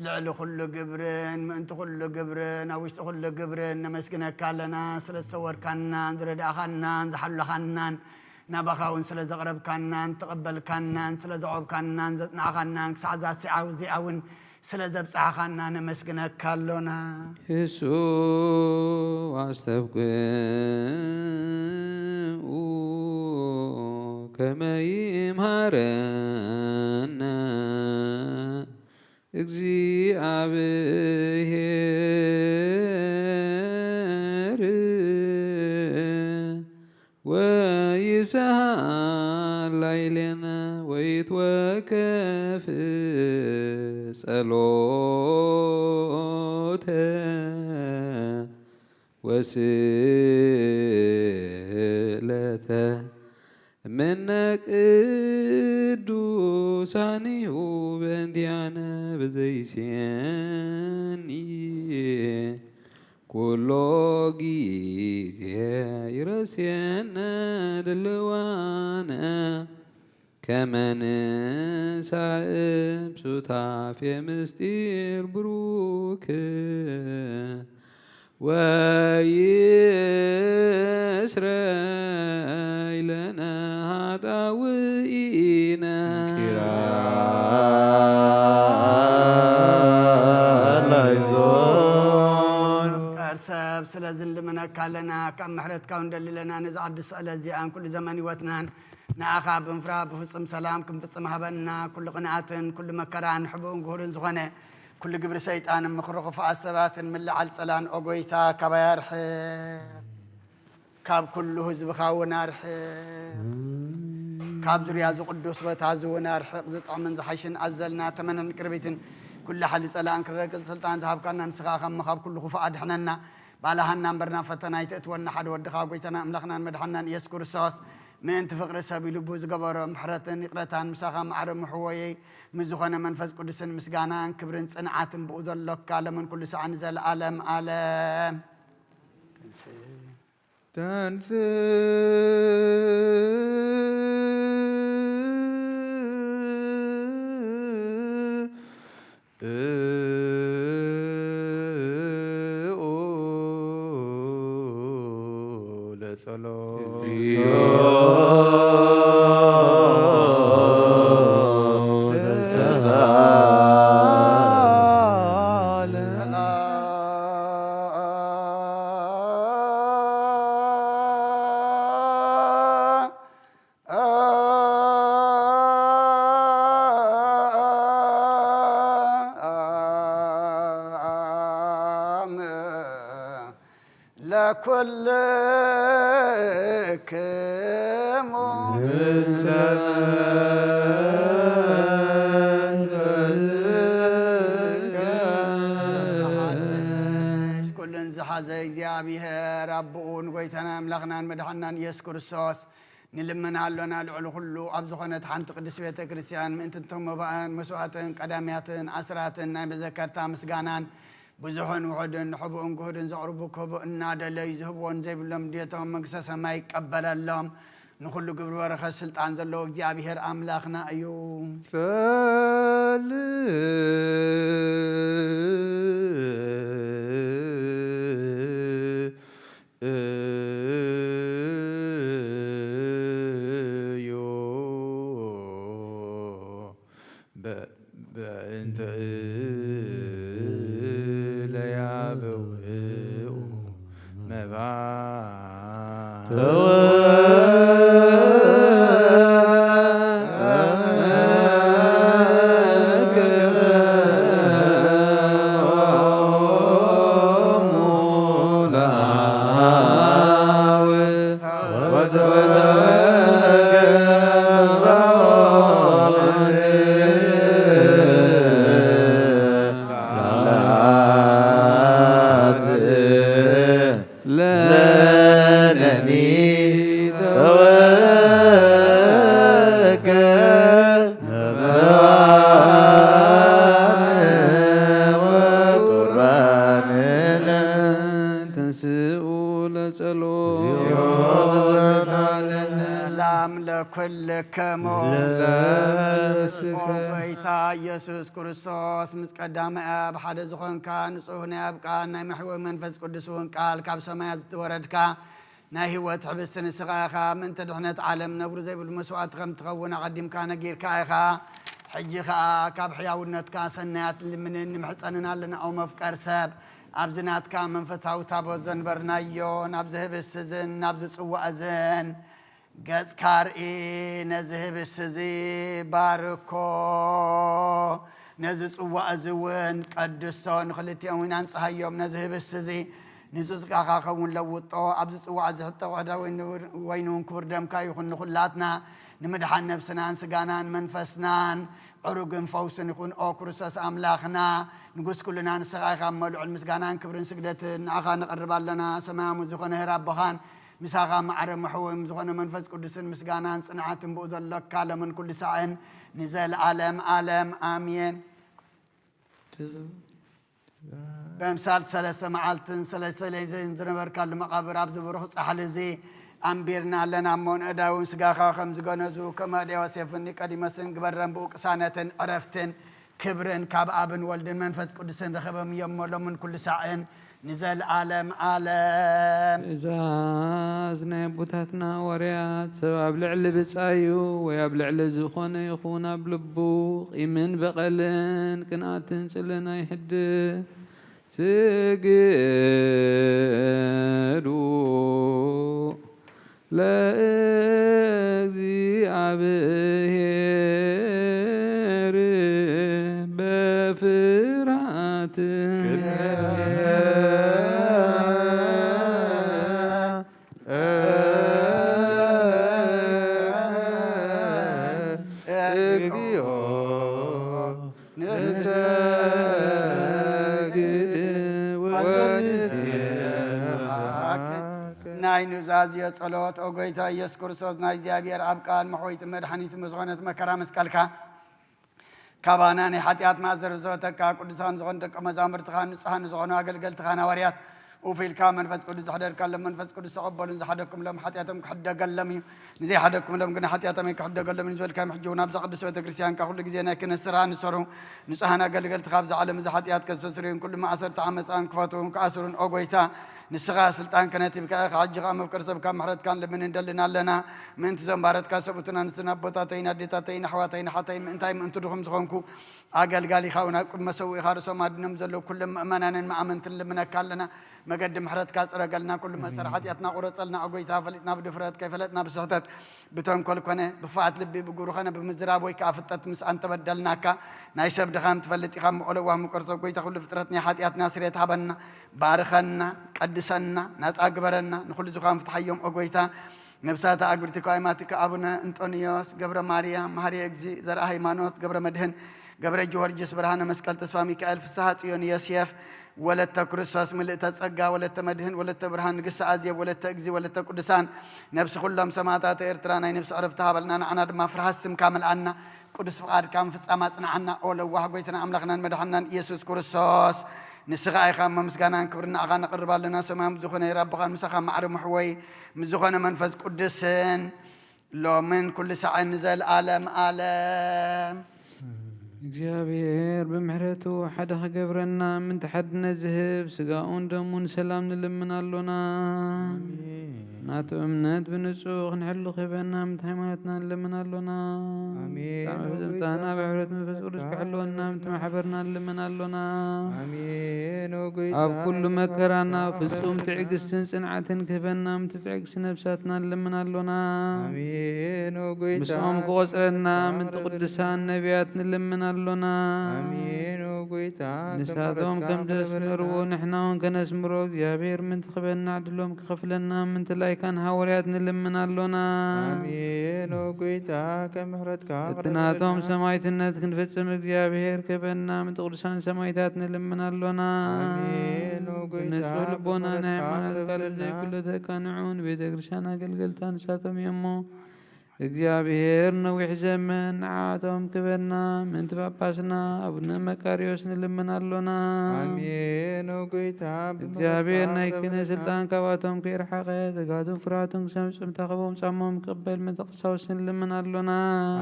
ልዕሊ ኩሉ ግብርን ምእንቲ ኩሉ ግብርን ኣብ ውሽጢ ኩሉ ግብርን ነመስግነካ ኣለና። ስለ ዝሰወርካናን ዝረዳእኻናን ዝሓለኻናን ናባኻ እውን ስለ ዘቕረብካናን ዝተቐበልካናን ስለ ዘዕቆብካናን ዘጽናዕኻናን ክሳዕ እዛ ሰዓት እዚኣ እውን ስለ ዘብጽሓኻና ነመስግነካ ኣሎና። እሱ ኣስተብቅዑ ከመ ይምሃረነ እግዚኣብሔር ወይስሃል ላዕሌነ ወይትወከፍ ጸሎተ ወስእለተ እምነ ቅዱሳኒሁ በእንቲአነ በዘይሴኒ ኩሎ ጊዜ ይረስየነ ድልዋነ ከመ ንሳእም ሱታፌ ምስጢር ብሩክ ወይስረይ ለነ ኃጣውኢነ። ኪርያላይሶን። መፍቀር ሰብ፣ ስለዚ ንልምነካ ኣለና፣ ካብ ምሕረትካ ንደሊ ኣለና። ነዚ ዓዲ ስዕለት እዚኣን ኩሉ ዘመን ህይወትናን ንኣኻ ብምፍራህ ብፍጹም ሰላም ክንፍጽም ሃበና። ኩሉ ቅንኣትን ኩሉ መከራን ሕቡእን ግሁርን ዝኾነ ኩሉ ግብሪ ሰይጣንን ምኽሪ ክፉኣት ሰባትን ምልዓል ጸላን፣ ኦ ጎይታ፣ ካባይ ኣርሕቕ፣ ካብ ኩሉ ህዝብኻ እውን ኣርሕቕ፣ ካብ ዙርያ እዚ ቅዱስ ቦታ እዚ እውን ኣርሕቕ። ዝጥዕምን ዝሓሽን ኣዘልና ተመነን ቅርቢትን ኩሉ ሓይሊ ጸላእን ክረግጽ ስልጣን ዝሃብካና ንስኻ ኢኻ እሞ፣ ካብ ኩሉ ክፉእ ኣድሕነና። ባልሃና እምበር ናብ ፈተና ኣይተእትወና። ሓደ ወድኻ ጎይታና ኣምላኽናን መድሓንናን ኢየሱስ ክርስቶስ ምእንቲ ፍቕሪ ሰብ ኢሉ ብዝገበሮ ምሕረትን ይቕረታን ምሳኻ ማዕረ ምሕወየይ ምስ ዝኾነ መንፈስ ቅዱስን ምስጋናን ክብርን ጽንዓትን ብኡ ዘሎካ ለምን ኩሉ ሰዓን ዘለዓለም ዓለም። ተንስ ለኩልክሙ። ኩሉን ዝሓዘ እግዚኣብሔር ኣቦኡ ንጎይታና ኣምላኽናን መድሓንናን ኢየሱስ ክርስቶስ ንልምን ኣሎና። ልዕሊ ኩሉ ኣብ ዝኾነት ሓንቲ ቅድስት ቤተ ክርስቲያን ምእንቲ እቶም መባእን መስዋእትን ቀዳምያትን ኣስራትን ናይ መዘከርታ ምስጋናን ብዙሕን ውሑድን ሕቡእን ግሁድን ዘቕርቡ ክህቡ እናደለዩ ዝህብዎን ዘይብሎም ድሌቶም መንግስተ ሰማይ ይቀበለሎም። ንኹሉ ግብሪ በረኸት ስልጣን ዘለዎ እግዚኣብሔር ኣምላኽና እዩ። ጸልእ እዩ። በ-፣ በእንተ እለ ያበውኡ መባ ለነኒ ተወከ መባነ ወቁርባንነ ተንስኡ ለጸሎት። ሰላም ለኩልክሙ። ለበስከ። ኦ ጎይታ ኢየሱስ ክርስቶስ ምስ ቀዳማይ ኣብ ሓደ ዝኾንካ ንጹህ ናይ ኣብ ቃል ናይ መሕወ መንፈስ ቅዱስ እውን ቃል ካብ ሰማያት ዝተወረድካ ናይ ህይወት ሕብስቲ ንስኻ ኢኻ። ምእንቲ ድሕነት ዓለም ነውሪ ዘይብሉ መስዋእቲ ከም ትኸውን ኣቐዲምካ ነጊርካ ኢኻ። ሕጂ ኸኣ ካብ ሕያውነትካ ሰናያት ልምንን ንምሕጸንን ኣለና። ኦ መፍቀር ሰብ፣ ኣብዚ ናትካ መንፈሳዊ ታቦት ዘንበርናዮ ናብዚ ህብስቲ እዝን ናብዚ ጽዋእ እዝን ገጽካ ርኢ፣ ነዚ ህብስቲ እዚ ባርኮ፣ ነዚ ጽዋእ እዚ እውን ቀድሶ፣ ንኽልቲኦም እውን ኣንጽሃዮም። ነዚ ህብስቲ እዚ ንጹህ ሥጋኻ ኸውን ለውጦ፣ ኣብዚ ጽዋእ እዚ ሕቶ ቆዳ ወይኑ፣ ወይኑ እውን ክቡር ደምካ ይኹን። ንኹላትና ንምድሓን ነብስናን ስጋናን መንፈስናን ዕሩግን ፈውስን ይኹን። ኦ ክርስቶስ ኣምላኽና፣ ንጉስ ኩልና ንስኻ ኢኻ እሞ፣ ልዑል ምስጋናን ክብርን ስግደትን ንዓኻ ነቐርብ ኣለና። ሰማያዊ ዝኾነ ኄር ኣቦኻን ምሳኻ ማዕረ መሕወይም ዝኾነ መንፈስ ቅዱስን ምስጋናን ጽንዓትን ብኡ ዘሎካ ለምን ኩሉ ሳዕን ንዘለዓለም ዓለም ኣሜን። በምሳል ሰለስተ መዓልትን ሰለስተ ሌሊትን ዝነበርካሉ መቓብር ኣብዚ ብሩኽ ጻሕሊ እዚ ኣንቢርና ኣለና እሞ፣ ንእዳውን ስጋኻ ከም ዝገነዙ፣ ከም ኣደ ዮሴፍን ኒቆዲሞስን ግበረን። ብኡ ቅሳነትን ዕረፍትን ክብርን ካብ ኣብን ወልድን መንፈስ ቅዱስን ረኸበም እዮም እሞ፣ ሎምን ኩሉ ሳዕን ንዘለዓለም ዓለም። ትእዛዝ ናይ ኣቦታትና ሃዋርያት፣ ሰብ ኣብ ልዕሊ ብጻዩ ወይ ኣብ ልዕሊ ዝኾነ ይኹን ኣብ ልቡ ቂምን በቐልን ቅንኣትን ጽልእን ኣይሕድር። ስግዱ ለእግዚኣብሔር በፍርሃት። እግዚኦ ንሰግድ ወንስብሐክ። ናይ ኑዛዜ ጸሎት። ኦ ጎይታ ኢየሱስ ክርስቶስ፣ ናይ እግዚኣብሔር ኣብ ቃል መሕወይቲ መድሓኒት ዝኾነት መከራ መስቀልካ ካባና ናይ ሓጢኣት ማእሰር ዝፈተካ፣ ቅዱሳን ዝኾኑ ደቀ መዛሙርትኻ፣ ንጹሃን ዝኾኑ ኣገልገልትኻን ሃዋርያት፣ ኡፍ ኢልካ መንፈስ ቅዱስ ዘሕደርካሎም፣ መንፈስ ቅዱስ ተቐበሉን ዝሓደግኩምሎም ሓጢኣቶም ክሕደገሎም እዩ፣ ንዘይሓደግኩምሎም ግን ሓጢኣቶም ኣይክሕደገሎም እዩ ዝበልካዮም፣ ሕጂ እውን ኣብዛ ቅድስት ቤተ ክርስቲያንካ ኩሉ ግዜ ናይ ክህነት ስራሕ ንሰሩ። ንጹሃን ኣገልገልትኻ ኣብዚ ዓለም እዚ ሓጢኣት ከስተስርዩን ኩሉ ማእሰርቲ ዓመፃን ክፈትዉን ክኣስሩን፣ ኦ ጎይታ፣ ንስኻ ስልጣን ክህነት ሂብካ ኢኻ። ሕጂ ኸዓ መፍቀሪ ሰብካ ምሕረትካ ንልምን እንደልን ኣለና። ምእንቲ እዞም ባረትካ ሰብኡትን ኣንስትን ኣቦታተይን ኣዴታተይን ኣሕዋተይን ኣሓተይን ምእንታይ ምእንቲ ድኹም ዝኾንኩ ኣገልጋሊኻ እውን ኣብ ቅድሚ መሰውኢኻ ርእሶም ኣድኖም ዘለዉ ኩሎም ምእመናንን መኣመንትን ልምነካ ኣለና። መገዲ ምሕረትካ ጽረገልና፣ ኩሉ መእሰሪ ሓጢኣትና ቁረጸልና። ኦ ጎይታ፣ ፈሊጥና ብድፍረት፣ ከይፈለጥና ብስሕተት፣ ብተንኮል ኮነ ብፍዓት ልቢ፣ ብግብሪ ኮነ ብምዝራብ ወይ ከኣ ፍጠት ምስ ኣንተበደልናካ፣ ናይ ሰብ ድኻም ትፈልጥ ኢኻ እሞ፣ ኦ ለዋህ ምቁር ሰብ፣ ጎይታ ኩሉ ፍጥረት ናይ ሓጢኣትና ስርየት ሃበና፣ ባርኸና፣ ቀድሰና፣ ናጻ ግበረና፣ ንኹሉ ዝኻን ፍትሓዮም ኦ ጎይታ። ነብሳተ ኣግብርቲ ከዋይማትከ ኣቡነ እንጦንዮስ፣ ገብረ ማርያም፣ መሃርየ እግዚእ፣ ዘርኣ ሃይማኖት፣ ገብረ መድህን፣ ገብረ ጊዮርጊስ፣ ብርሃነ መስቀል፣ ተስፋ ሚካኤል፣ ፍስሃ ጽዮን፣ ዮሴፍ፣ ወለተ ክርስቶስ፣ ምልእተ ጸጋ፣ ወለተ መድህን፣ ወለተ ብርሃን፣ ንግስቲ ኣዜብ፣ ወለተ እግዚ፣ ወለተ ቅዱሳን፣ ነብሲ ኩሎም ሰማዕታተ ኤርትራ ናይ ነብሲ ዕረፍቲ ሃበልና። ንዓና ድማ ፍርሃት ስምካ መልኣና፣ ቅዱስ ፍቓድካ ምፍጻም ኣጽንዓና። ኦ ለዋህ ጎይታና ኣምላኽናን መድሓንናን ኢየሱስ ክርስቶስ፣ ንስኻ ኢኻ እሞ ምስጋናን ክብርን ንዓኻ ነቕርብ ኣለና። ሰማያዊ ዝኾነ ኣቦኻን ምሳኻ ማዕረ ምሕወይ ምስ ዝኾነ መንፈስ ቅዱስን ሎምን ኩሉ ሳዕን ንዘለኣለም ኣለም። እግዚኣብሔር ብምሕረቱ ሓደ ክገብረና ምንቲ ሓድነት ዝህብ ስጋኡን ደሙን ሰላም ንልምን ኣሎና። ናቱ እምነት ብንጹህ ክንሕሉ ክህበና ምንቲ ሃይማኖትና ንልምን ኣሎና። ኣሜን። ብጣዕሚ ፍጽምታና ብሕብረት መንፈስ ቅዱስ ክሕልወና ምንቲ ማሕበርና ንልምን ኣሎና። ኣሜን። ኦ ጎይታ ኣብ ኩሉ መከራና ፍጹም ትዕግስትን ጽንዓትን ክህበና ምንቲ ትዕግስቲ ነብሳትና ንልምን ኣሎና። ኣሜን። ኦ ጎይታ ምስኦም ክቆጽረና ምንቲ ቅዱሳን ነቢያት ንልምን ኣሎና። ኣሜን። ኦ ጎይታ ንሳቶም ከም ክብረትካ ዘስመርዎ ክብረትና ንሕና እውን ከነስምሮ እግዚኣብሔር ምንቲ ክበና ዕድሎም ክኸፍለና ምንቲ ላይካን ሃዋርያት ንልምን ኣሎና። ኣሜን። ኦ ጎይታ ከም ምሕረትካ እቲ ናቶም ኣቕርበልና። ሰማዕትነት ክንፍጽም እግዚኣብሔር ክህበና ምንቲ ቅዱሳን ሰማዕታት ንልምን ኣሎና። ኣሜን። ኦ ጎይታ ብንጹህ ልቦና ናይ ብምሕረትካ ሃይማኖት ካልእ ኣቕርበልና። ዘይብሉ ተቃንዑ ንቤተ ክርስቲያን ኣገልገልታ ንሳቶም እዮም እሞ እግዚኣብሔር ነዊሕ ዘመን ንዓቶም ክህበና ምንቲ ጳጳስና ኣቡነ መቃርዮስ ንልምን ኣሎና። ኣሜን። ኦ ጎይታ ብምሕረትካ እግዚኣብሔር ናይ ኣቕርበልና። ክህነት ስልጣን ካብኣቶም ከይርሓቐ፣ ትግሃቱን ፍርሃቱን ክሰምጽም ታኸቦም ጻሞም ክቕበል ምንቲ ቀሳውስቲ ንልምን ኣሎና።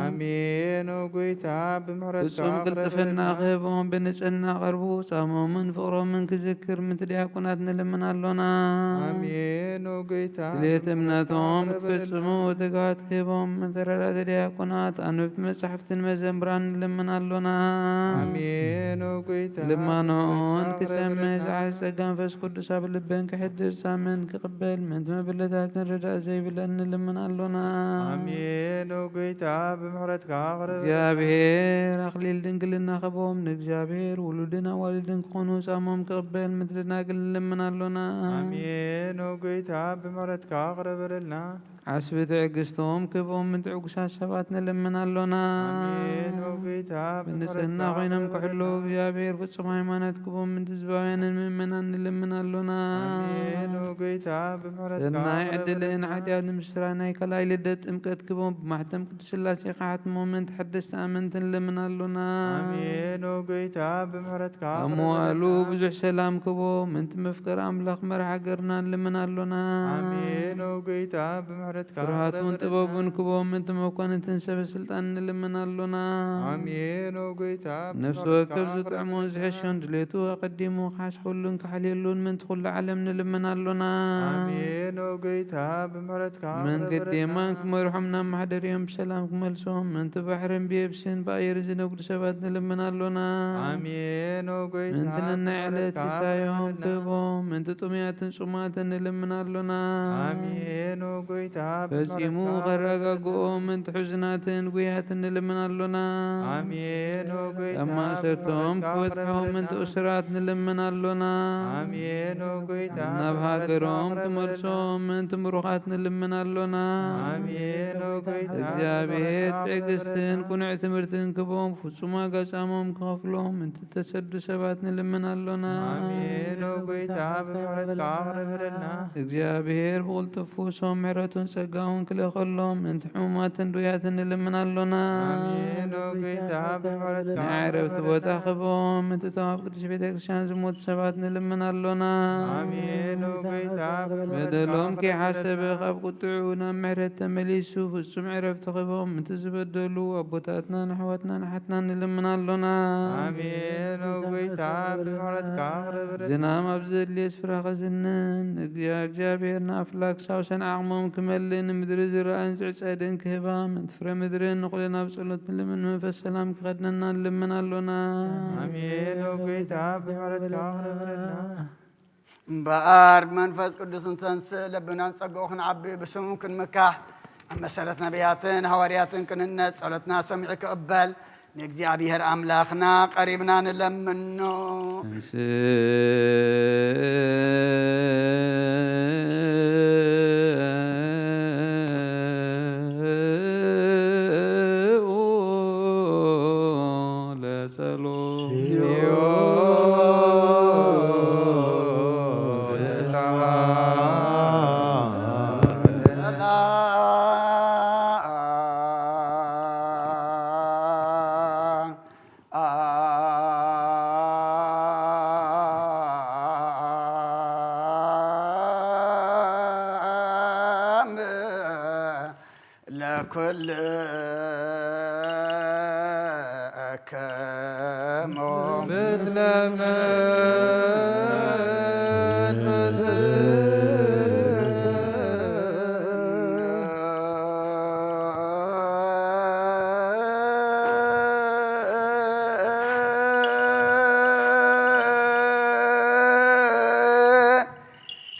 ኣሜን። ኦ ጎይታ ብምሕረትካ ፍጹም ቅልጥፍና ኣቕርበልና። ክህቦም ብንጽህና ቀርቡ ጻሞምን ፍቕሮምን ክዝክር ምንቲ ዲያቆናት ንልምን ኣሎና። ኣሜን። ኦ ጎይታ ድሌት እምነቶም ኣቕርበልና። ክፍጽሙ ትግሃት ክህቦም ምንቲ ረዳእቲ ዲያቆናት ኣንብብቲ መጻሕፍትን መዘምራን ንልምን ኣሎና። ኣሜን። ኦ ጎይታ ልማኖኦን ብምሕረትካ ክሰምዕ ኣቕርበልና። ዝዓዝ ጸጋ መንፈስ ቅዱስ ኣብ ልበን ክሕድር ጻመን ክቕበል ምንቲ መብለታትን ረዳእ ዘይብለን ንልምን ኣሎና። ኣሜን። ኦ ጎይታ ብምሕረትካ ኣቕርበልና። እግዚኣብሔር ኣኽሊል ድንግልና ክህቦም ንእግዚኣብሔር ውሉድን ኣዋልድን ክኾኑ ጻሞም ክቕበል ምንቲ ደናግል ንልምን ኣሎና። ኣሜን። ኦ ጎይታ ብምሕረትካ ኣቕርበልና። ዓስቢ ትዕግስቶም ክህቦም ምንቲ ዕጉሳት ሰባት ንልምን ኣሎና። ኣሜን። ኦ ጎይታ ብንጽህና ብምሕረትካ ኮይኖም ኣቕርበልና። ክሕልዉ እግዚኣብሔር ፍጹም ሃይማኖት ክህቦም ምንቲ ህዝባውያንን ምእመናን ንልምን ኣሎና። ኣሜን። ኦ ጎይታ ብምሕረትካ ሰናይ ኣቕርበልና። ዕድልን ሓጢኣት ንምስትራይ ናይ ካልኣይ ልደት ጥምቀት ክህቦም ብማሕተም ቅድስት ስላሴ ክሓትሞም ምንቲ ሓደስቲ ኣመንቲ ንልምን ኣሎና። ኣሜን። ኦ ጎይታ ብምሕረትካ ኣብ መዋእሉ ኣቕርበልና። ብዙሕ ሰላም ክህቦም ምንቲ መፍቀሪ ኣምላኽ መርሓ ሃገርና ንልምን ኣሎና። ኣሜን። ኦ ጎይታ ብምሕረትካ ፍርሃቱን ጥበቡን ክቦም ምእንቲ መኳንንትን ሰበ ስልጣን ንልምን ኣሎና። ኣሜን። ኦ ጎይታ፣ ነፍሲ ወከፍ ዝጥዕሞ ዝሕሾን ድሌቱ ኣቐዲሙ ክሓስበሉን ክሓልየሉን ምእንቲ ኩሉ ዓለም ንልምን ኣሎና። ኣሜን። ኦ ጎይታ፣ ብምሕረትካ መንገዲ የማን ክመርሖም ናብ ማሕደሪኦም ብሰላም ክመልሶም ምእንቲ ባሕርን ብየብስን ብኣየር ዝነግዱ ሰባት ንልምን ኣሎና። ኣሜን። ኦ ጎይታ፣ ምእንቲ ነናይ ዕለት ምሕረትካ ሲሳዮም ኣቕርበልና። ክህቦም ምእንቲ ጥሙያትን ጽሙኣትን ንልምን ኣሎና። ኣሜን። ኦ ጎይታ፣ ፈጺሙ ብምሕረትካ ከረጋግኦም ምእንቲ ሕዙናትን ጉያትን ንልምን ኣሎና። ኣሜን። ኦ ጎይታ፣ ኣብ ማእሰርቶም ብምሕረትካ ክበጽሖም ምእንቲ ኣቕርበልና። እሱራት ንልምን ኣሎና። ኣሜን። ኦ ጎይታ፣ ናብ ብምሕረትካ ሃገሮም ኣቕርበልና። ክመልሶም ምእንቲ ምሩኻት ንልምን ኣሎና። ኣሜን። ኦ ጎይታ፣ እግዚኣብሔር ብምሕረትካ ትዕግስትን ኣቕርበልና። ቅኑዕ ትምህርትን ክቦም ፍጹም ኣጋጻሞም ክኸፍሎም ምእንቲ ተሰዱ ሰባት ንልምን ኣሎና። ኣሜን። ኦ ጎይታ፣ ብምሕረትካ ኣቕርበልና። እግዚኣብሔር ብቕልጥፍ ፍውሶም ምሕረቱን ጸጋውን ክልእኸሎም ምእንቲ ሕሙማትን ድውያትን ንልምን ኣሎና። ኣሜን። ኦ ጎይታ፣ ብምሕረትካ ናይ ዕረፍቲ ኣቕርበልና። ቦታ ክቦም ምእንቲ እቶም ኣብ ቅድስት ቤተ ክርስቲያን ዝሞቱ ሰባት ንልምን ኣሎና። ኣሜን። ኦ ጎይታ፣ ብምሕረትካ በደሎም ኣቕርበልና። ከይሓሰበ ካብ ቁጥዑ ናብ ምሕረት ተመሊሱ ፍጹም ዕረፍቲ ክቦም ምእንቲ ዝበደሉ ኣቦታትናን ኣሕዋትናን ኣሓትናን ንልምን ኣሎና። ኣሜን። ኦ ጎይታ፣ ብምሕረትካ ኣቕርበልና። ዝናም ኣብ ዘድልየ ስፍራ ከዝንን፣ እግዚኣብሔር ንኣፍላክ ሳውሰን ዓቕሞም ክመልእ፣ ንምድሪ ዝረኣን ዝዕጸድን ክህባ፣ ምእንቲ ፍረ ምድርን ንኹልና ብጸሎት ንልምን፣ መንፈስ ሰላም ክኸድነና ንልምን ኣሎና። ኣሜን። ኦ ጎይታ፣ ብምሕረትካ ኣቕርበልና። እምበኣር ብመንፈስ ቅዱስ እንተንስእ፣ ለብናን ጸጋኡ ክንዓቢ፣ ብስሙ ክንምካሕ፣ ኣብ መሰረት ነቢያትን ሃዋርያትን ክንነጽ፣ ጸሎትና ሰሚዑ ክቕበል፣ ንእግዚኣብሔር ኣምላኽና ቀሪብና ንለምኖ። ተንሥኡ ለጸሎት። ለኩልክሙ። ምስለ መንፈስከ።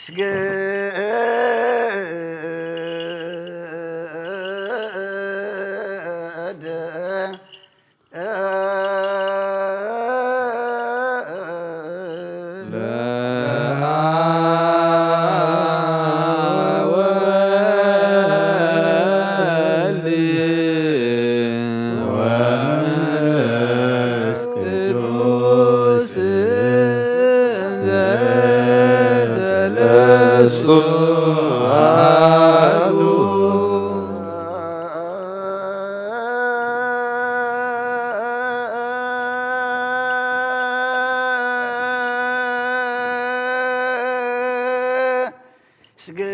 ስግድ ለአብ ወወልድ ወመንፈስ ቅዱስ ዘሰለስቱ አሐዱ። ስግድ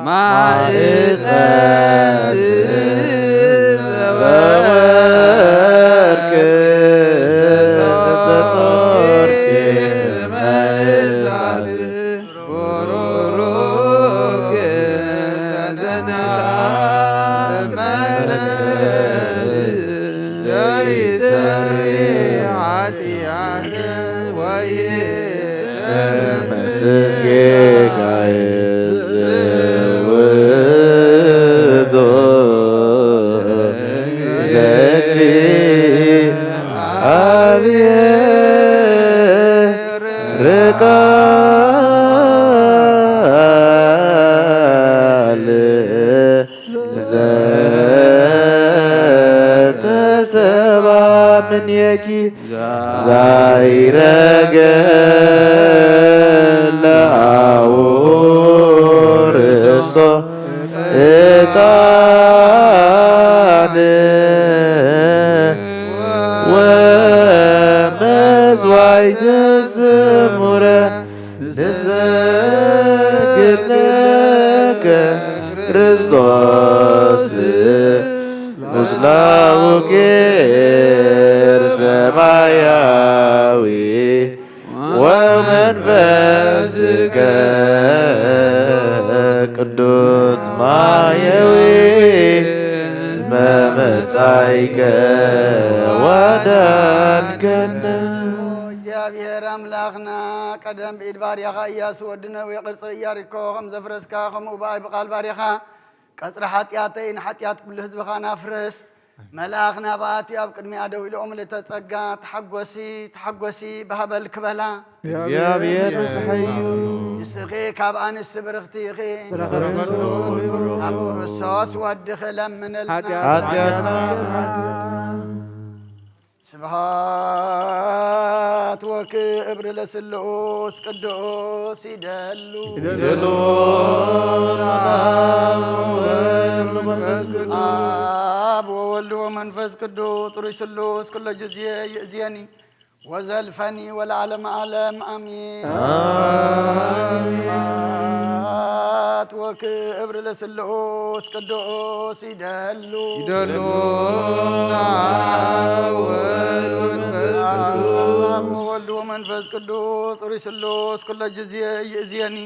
ማዕጠንት ዘወርቅ ዘጾርቅ ብሩክ ተንሥአ እመ ዘይሰሪ ኃጢአት ወይደመስስ ጌጋየ ዘውእቱ ዘእግዚአብሔር ቃል ዘተሰብአ እምኔኪ ዛይረገ ለአውሩ ርእሶ ዕጣን ወመሥዋዕተ ስሙረ ንሰግድ ለከ ክርስቶስ ምስለ አቡኪ ሰማያዊ ወመንፈስከ ቅዱስ ማየዊ እስመ መጻኢከ ወዳንከነ። እግዚአብሔር ኣምላኽና ቀደም ብኢድ ባርያኻ ኢያሱ ወዲ ነዌ ቅጽሪ ኢያሪኮ ከም ዘፍረስካ፣ ከምኡ ብኣይ ብቓል ባርያኻ ቀጽሪ ሓጢኣተይ ንሓጢኣት ኩሉ ህዝብኻ ናፍርስ። መልኣኽ ናብኣ ኣትዩ ኣብ ቅድሚኣ ደው ኢሉ፣ ምልእተ ጸጋ፣ ተሓጎሲ፣ ተሓጎሲ፣ ብሃበል ክበላ። እግዚኣብሔር ምሳኺ እዩ። ንስኺ ካብ ኣንስቲ ብርኽቲ ኢኺ። ብረኸት መንፈስ ቅዱስ ኣብ ክርስቶስ ወድኺ ለምንልና። ሓጢኣትና ስብሐት ወክብር ለስሉስ ቅዱስ ይደሉ። ይደሉ። አብ ወወልድ ወመንፈስ ቅዱስ። አብ ወወልድ ወመንፈስ ቅዱስ ጥሩይ ስሉስ ኩሎ ጊዜ ይእዜኒ ወዘልፈኒ ወለዓለመ ዓለም አሜን። አሜን። ስብሐት ወክብር ለስሉስ ቅዱስ ይደሉ። ይደሉ። አብ ወወልድ ወመንፈስ ቅዱስ። አብ ወወልድ ወመንፈስ ቅዱስ ጥሩይ ስሉስ ኩሎ ጊዜ ይእዜኒ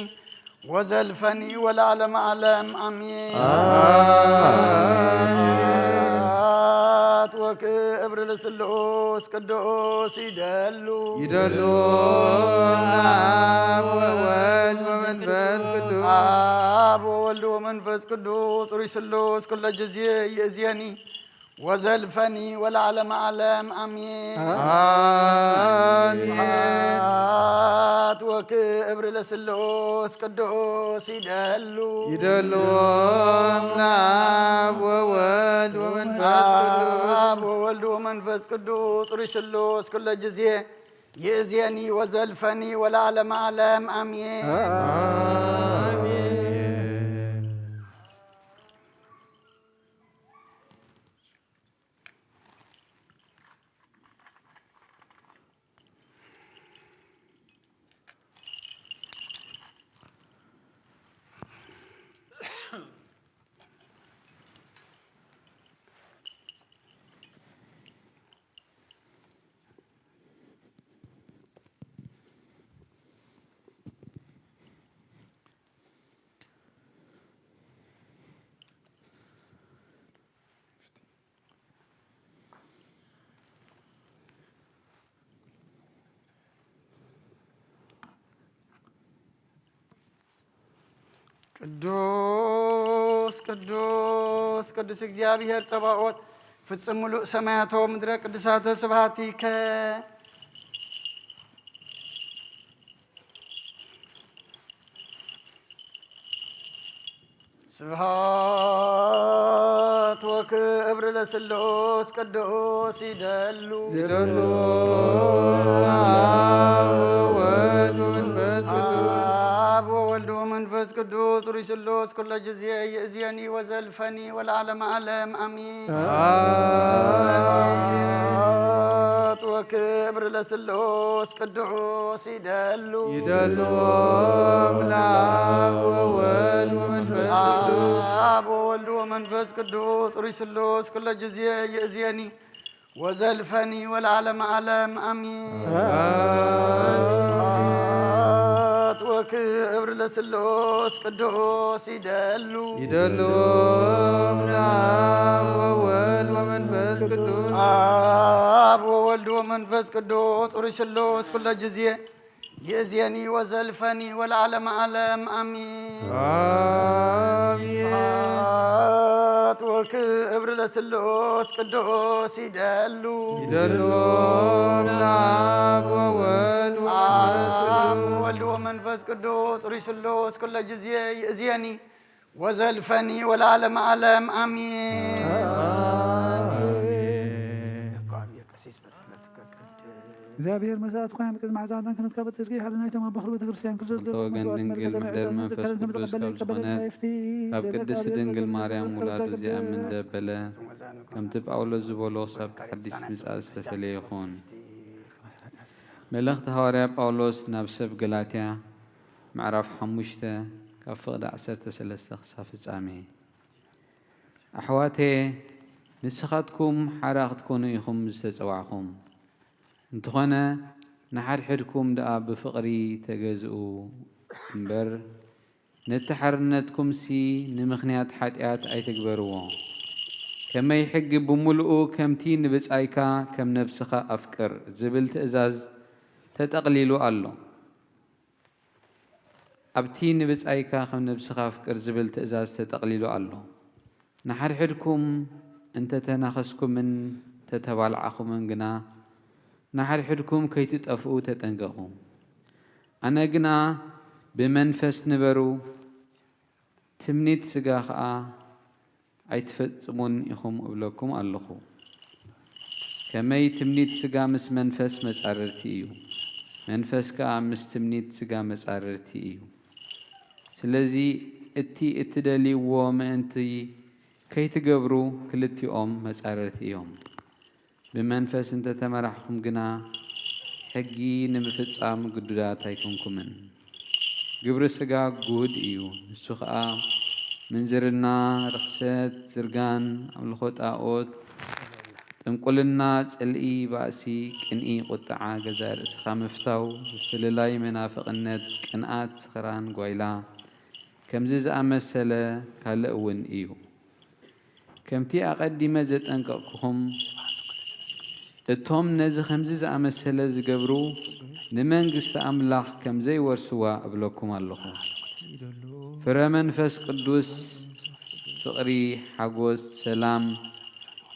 ወዘልፈኒ ወለዓለመ ዓለም አሜን። አሜን። ስብሐት ወክብር ለስሉስ ቅዱስ ይደሉ። ይደሉ። አብ ወወልድ ወመንፈስ ቅዱስ። አብ ወወልድ ወመንፈስ ቅዱስ ጥሩይ ስሉስ ኩሎ ጊዜ ይእዜኒ ወዘልፈኒ ወለዓለመ ዓለም አሜን። አሜን። ስብሐት ወክብር ለስሉስ ቅዱስ ይደሉ። ይደሉ። አብ ወወልድ ወመንፈስ ቅዱስ። አብ ወወልድ ወመንፈስ ቅዱስ ጥሩይ ስሉስ ኩሎ ጊዜ ይእዜኒ ወዘልፈኒ ወለዓለመ ዓለም አሜን። አሜን። ቅዱስ ቅዱስ ቅዱስ እግዚኣብሔር ጸባኦት ፍጽም ምሉእ ሰማያቶ ምድረ ቅዱሳተ ስብሐቲከ። ስብሐት ወክብር ለስሉስ ቅዱስ ይደሉ። ይደሉ። አብ ወወልድ ወመንፈስ ቅዱስ። አብ ወወልድ ወመንፈስ ቅዱስ ሩይ ስሉስ ኩሎ ጊዜ ይእዜኒ ወዘልፈኒ ወለዓለመ ዓለም አሜን። አሜን። ወክብር ለስሉስ ቅዱስ ይደሉ ይደልዎም ለአብ ወወልድ ወመንፈስ ቅዱስ አብ ወወልድ ወመንፈስ ቅዱስ ጥሩይ ስሉስ ኩለ ጊዜ ይእዝየኒ ወዘልፈኒ ወለዓለመ ዓለም አሚን። ስብሐት ወክብር ለስሉስ ቅዱስ ይደሉ ይደልዎም ለአብ ወወልድ ወመንፈስ ቅዱስ አብ ወወልድ ወመንፈስ ቅዱስ ጥሩይ ስሉስ ኩለ ጊዜ ይእዝየኒ ወዘልፈኒ ወለዓለመ ዓለም አሚን። አሜን። ስብሐት ወክብር ለስሉስ ቅዱስ ይደሉ ይደልዎም ለአብ ወወልድ ወመንፈስ አብ ቅዱስ ወወልድ ወመንፈስ ቅዱስ ጥሩይ ስሉስ ኩለ ጊዜ ይእዝየኒ ወዘልፈኒ ወለዓለመ ዓለም አሚን። እግዚኣብሔር መስዋዕትኳ ቅድሚ ዓዛዕታን ክነትካ በጽድቂ ሓደ ናይቶም ኣቦ ክል ቤተክርስትያን ክዘዝ ክልተ ወገን ድንግል መሕደር መንፈስ ቅዱስ ካብ ዝኾነ ካብ ቅድስት ድንግል ማርያም ውላዱ ዚኣምን ዘበለ ከምቲ ጳውሎስ ዝበሎ ክሳብ ሓድሽ ምጽኣት ዝተፈለየ ይኹን። መልእኽቲ ሃዋርያ ጳውሎስ ናብ ሰብ ገላትያ ምዕራፍ ሓሙሽተ ካብ ፍቕዲ ዓሰርተ ሰለስተ ክሳብ ፍጻሜ። ኣሕዋተየ ንስኻትኩም ሓራ ክትኮኑ ኢኹም ዝተጸዋዕኹም። እንተኾነ ንሓድሕድኩም ደኣ ብፍቕሪ ተገዝኡ እምበር ነቲ ሓርነትኩምሲ ንምኽንያት ሓጢኣት ኣይትግበርዎ። ከመይ ሕጊ ብምሉኡ ከምቲ ንብጻይካ ከም ነብስኻ ኣፍቅር ዝብል ትእዛዝ ተጠቕሊሉ ኣሎ። ኣብቲ ንብጻይካ ከም ነብስኻ ኣፍቅር ዝብል ትእዛዝ ተጠቕሊሉ ኣሎ። ንሓድሕድኩም እንተ ተናኸስኩምን ተተባልዓኹምን ግና ንሓድሕድኩም ከይትጠፍኡ ተጠንቀቑ። ኣነ ግና ብመንፈስ ንበሩ፣ ትምኒት ስጋ ኸኣ ኣይትፈጽሙን ኢኹም እብለኩም ኣለኹ። ከመይ ትምኒት ስጋ ምስ መንፈስ መጻርርቲ እዩ፣ መንፈስ ከኣ ምስ ትምኒት ስጋ መጻርርቲ እዩ። ስለዚ እቲ እትደልይዎ ምእንቲ ከይትገብሩ ክልቲኦም መጻርርቲ እዮም። ብመንፈስ እንተ ተመራሕኹም ግና፣ ሕጊ ንምፍጻም ግዱዳት ኣይኮንኩምን። ግብሪ ስጋ ግሁድ እዩ፣ ንሱ ኸኣ ምንዝርና፣ ርኽሰት፣ ዝርጋን፣ ኣምልኾ ጣኦት፣ ጥንቁልና፣ ጽልኢ፣ ባእሲ፣ ቅንኢ፣ ቁጥዓ፣ ገዛእ ርእስኻ ምፍታው፣ ምፍልላይ፣ መናፍቕነት፣ ቅንኣት፣ ስኽራን፣ ጓይላ፣ ከምዚ ዝኣመሰለ ካልእ እውን እዩ። ከምቲ ኣቐዲመ ዘጠንቀቕኩኹም፣ እቶም ነዚ ከምዚ ዝኣመሰለ ዝገብሩ ንመንግስቲ ኣምላኽ ከም ዘይወርስዋ እብለኩም ኣለኹ። ፍረ መንፈስ ቅዱስ ፍቕሪ፣ ሓጎስ፣ ሰላም፣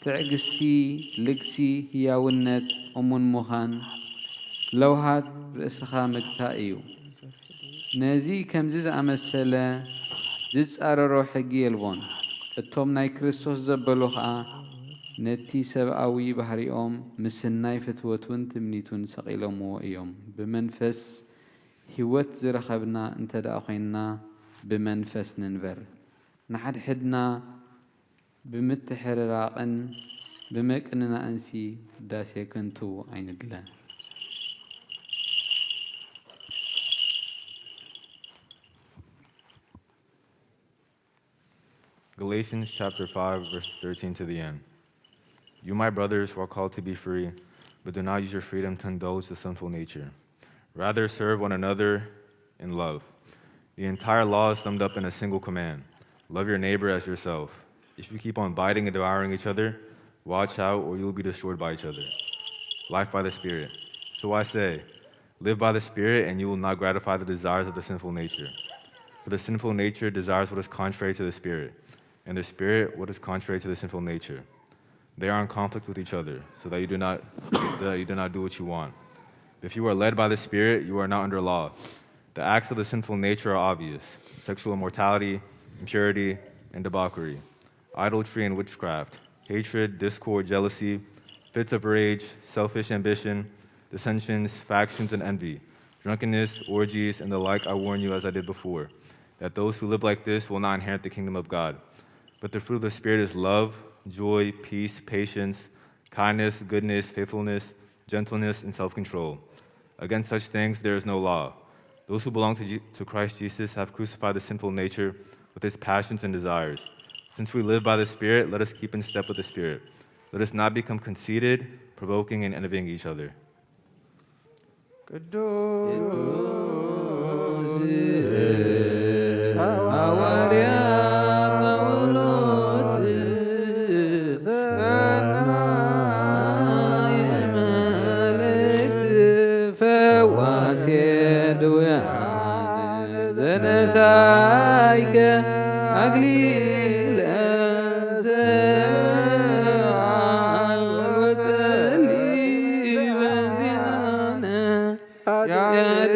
ትዕግስቲ፣ ልግሲ፣ ህያውነት፣ እሙን ምዃን፣ ለውሃት፣ ርእስኻ ምግታእ እዩ። ነዚ ከምዚ ዝኣመሰለ ዝጻረሮ ሕጊ የልቦን። እቶም ናይ ክርስቶስ ዘበሉ ኸኣ ነቲ ሰብኣዊ ባህሪኦም ምስናይ ፍትወቱን ትምኒቱን ሰቒሎምዎ እዮም። ብመንፈስ ህይወት ዝረኸብና እንተ ደኣ ኾይንና ብመንፈስ ንንበር። ንሓድሕድና ብምትሕርራቕን ብምቅንናእንሲ ውዳሴ ከንቱ ኣይንድለ። Galatians chapter five, verse thirteen to the end. You, my brothers, who are called to be free, but do not use your freedom to indulge the sinful nature. Rather, serve one another in love. The entire law is summed up in a single command: love your neighbor as yourself. If you keep on biting and devouring each other, watch out, or you will be destroyed by each other. Life by the Spirit. So I say, live by the Spirit, and you will not gratify the desires of the sinful nature. For the sinful nature desires what is contrary to the Spirit, and the Spirit what is contrary to the sinful nature. They are in conflict with each other, so that you do not that you do not do what you want. If you are led by the Spirit, you are not under law. The acts of the sinful nature are obvious: sexual immorality, impurity, and debauchery, idolatry and witchcraft, hatred, discord, jealousy, fits of rage, selfish ambition, dissensions, factions, and envy, drunkenness, orgies, and the like. I warn you, as I did before, that those who live like this will not inherit the kingdom of God. But the fruit of the Spirit is love, joy, peace, patience, kindness, goodness, faithfulness, gentleness, and self control. Against such things there is no law. Those who belong to, Je- to Christ Jesus have crucified the sinful nature with its passions and desires. Since we live by the Spirit, let us keep in step with the Spirit. Let us not become conceited, provoking, and envying each other. ቅዱስ ሐዋርያ ጳውሎስ ሰናየ መልእክት ፈዋሴ ድውያን ዘነሳይከ ኣክሊለ ሰብአ ወጸሊ በዚኣነ ኃጢአት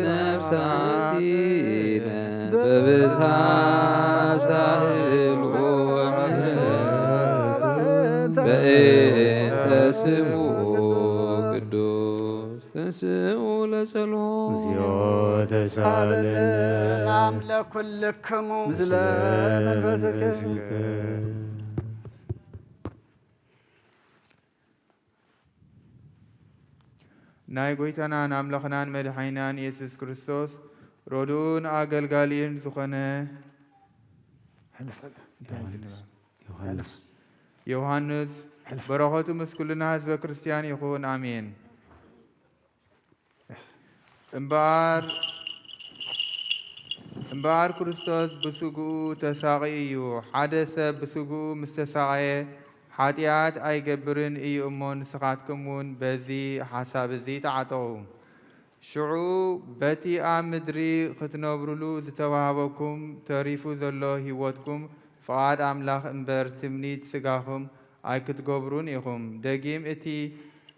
ነፍሳቲነ በብዝኃ ሳህልዎ ምሕረት በእንተ ስሙ ቅዱስ ተንሥኡ ለጸሎት። እግዚኦ ተሳለን። ሰላም ለኩልክሙ። ምስለ መንፈስከ። ናይ ጐይታናን ኣምላኽናን መድሓኒናን የሱስ ክርስቶስ ሮድኡን ኣገልጋሊኡን ዝኾነ ዮሃንስ። ዮሃንስ በረኸቱ ምስ ኩልና ህዝበ ክርስትያን ይኹን። ኣሜን። እምበኣር እምበኣር ክርስቶስ ብስግኡ ተሳቒዩ እዩ። ሓደ ሰብ ብስግኡ ምስ ተሳቐየ፣ ሓጢኣት ኣይገብርን እዩ እሞ፣ ንስኻትኩም እውን በዚ ሓሳብ እዚ ተዓጠቑ። ሽዑ በቲ ኣብ ምድሪ ክትነብሩሉ ዝተዋህበኩም ተሪፉ ዘሎ ህይወትኩም፣ ፍቓድ ኣምላኽ እምበር፣ ትምኒት ስጋኹም ኣይክትገብሩን ኢኹም። ደጊም እቲ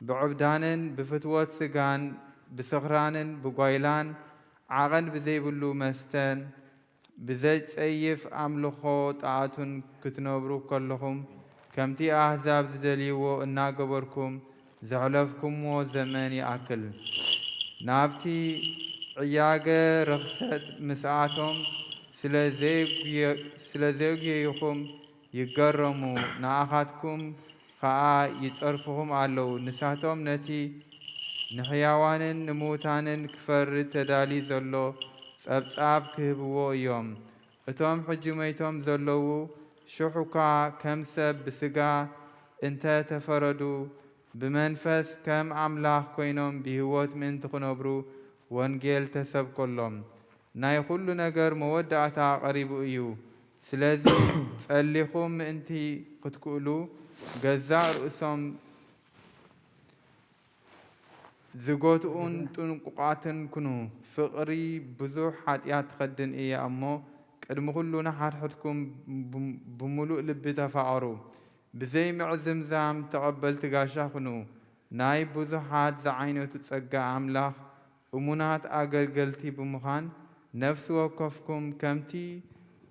ብዕብዳንን ብፍትወት ስጋን ብስኽራንን ብጓይላን ዓቐን ብዘይብሉ መስተን ብዘይጸይፍ ኣምልኾ ጣኦትን ክትነብሩ ከለኹም፣ ከምቲ ኣህዛብ ዝደልይዎ እናገበርኩም ዘሕለፍኩምዎ ዘመን ይኣክል። ናብቲ ዕያገ ርኽሰት ምስኣቶም ስለ ዘየጉየ-፣ ስለ ዘየጉየይኹም ይገረሙ፣ ንኣኻትኩም ኸኣ ይጸርፍኹም ኣለዉ። ንሳቶም ነቲ ንሕያዋንን ንምዉታንን ክፈርድ ተዳልዩ ዘሎ ጸብጻብ ክህብዎ እዮም። እቶም ሕጂ መይቶም ዘለዉ፣ ሽሕ እኳ ከም ሰብ ብስጋ እንተ ተፈረዱ፣ ብመንፈስ ከም ኣምላኽ ኮይኖም ብህይወት ምእንቲ ክነብሩ ወንጌል ተሰብከሎም። ናይ ኹሉ ነገር መወዳእታ ቀሪቡ እዩ። ስለዚ ጸሊኹም ምእንቲ ክትክእሉ፣ ገዛእ ርእሶም ዝጎትኡን ጥንቁቓትን ኩኑ። ፍቕሪ ብዙሕ ሓጢኣት ትኸድን እያ እሞ፣ ቅድሚ ኹሉ ንሓድሕድኩም ብም-፣ ብምሉእ ልቢ ተፋቐሩ። ብዘይ ምዕዝምዛም ተቐበልቲ ጋሻ ኩኑ። ናይ ብዙሓት ዝዓይነቱ ጸጋ ኣምላኽ እሙናት ኣገልገልቲ ብምዃን፣ ነፍሲ ወከፍኩም ከምቲ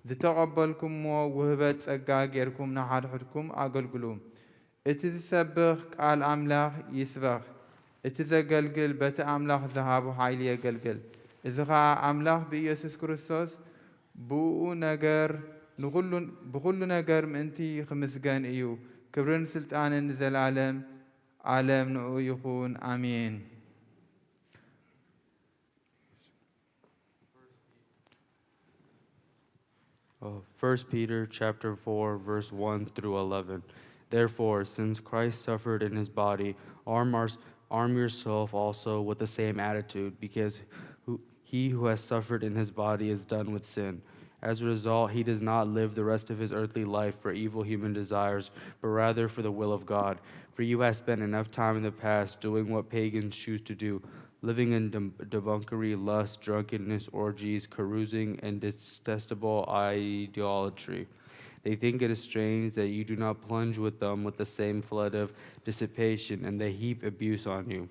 ዝተቐበልኩምዎ ውህበት ጸጋ ጌርኩም ንሓድሕድኩም ኣገልግሉ። እቲ ዝሰብኽ ቃል ኣምላኽ ይስበኽ፣ እቲ ዘገልግል በቲ ኣምላኽ ዝሃቦ ሓይሊ የገልግል። እዚ ኸኣ ኣምላኽ ብኢየሱስ ክርስቶስ ብእኡ ነገር ንኹሉ፣ ብኹሉ ነገር ምእንቲ ኽምስገን እዩ። ክብርን ስልጣንን ንዘለኣለም ኣለም ንኡ ይኹን። ኣሜን። Oh, First Peter chapter four, verse one through eleven. Therefore, since Christ suffered in his body, arm, our, arm yourself also with the same attitude, because who, he who has suffered in his body is done with sin. As a result, he does not live the rest of his earthly life for evil human desires, but rather for the will of God. For you have spent enough time in the past doing what pagans choose to do, living in deb-, debauchery, lust, drunkenness, orgies, carousing, and detestable idolatry. They think it is strange that you do not plunge with them with the same flood of dissipation, and they heap abuse on you.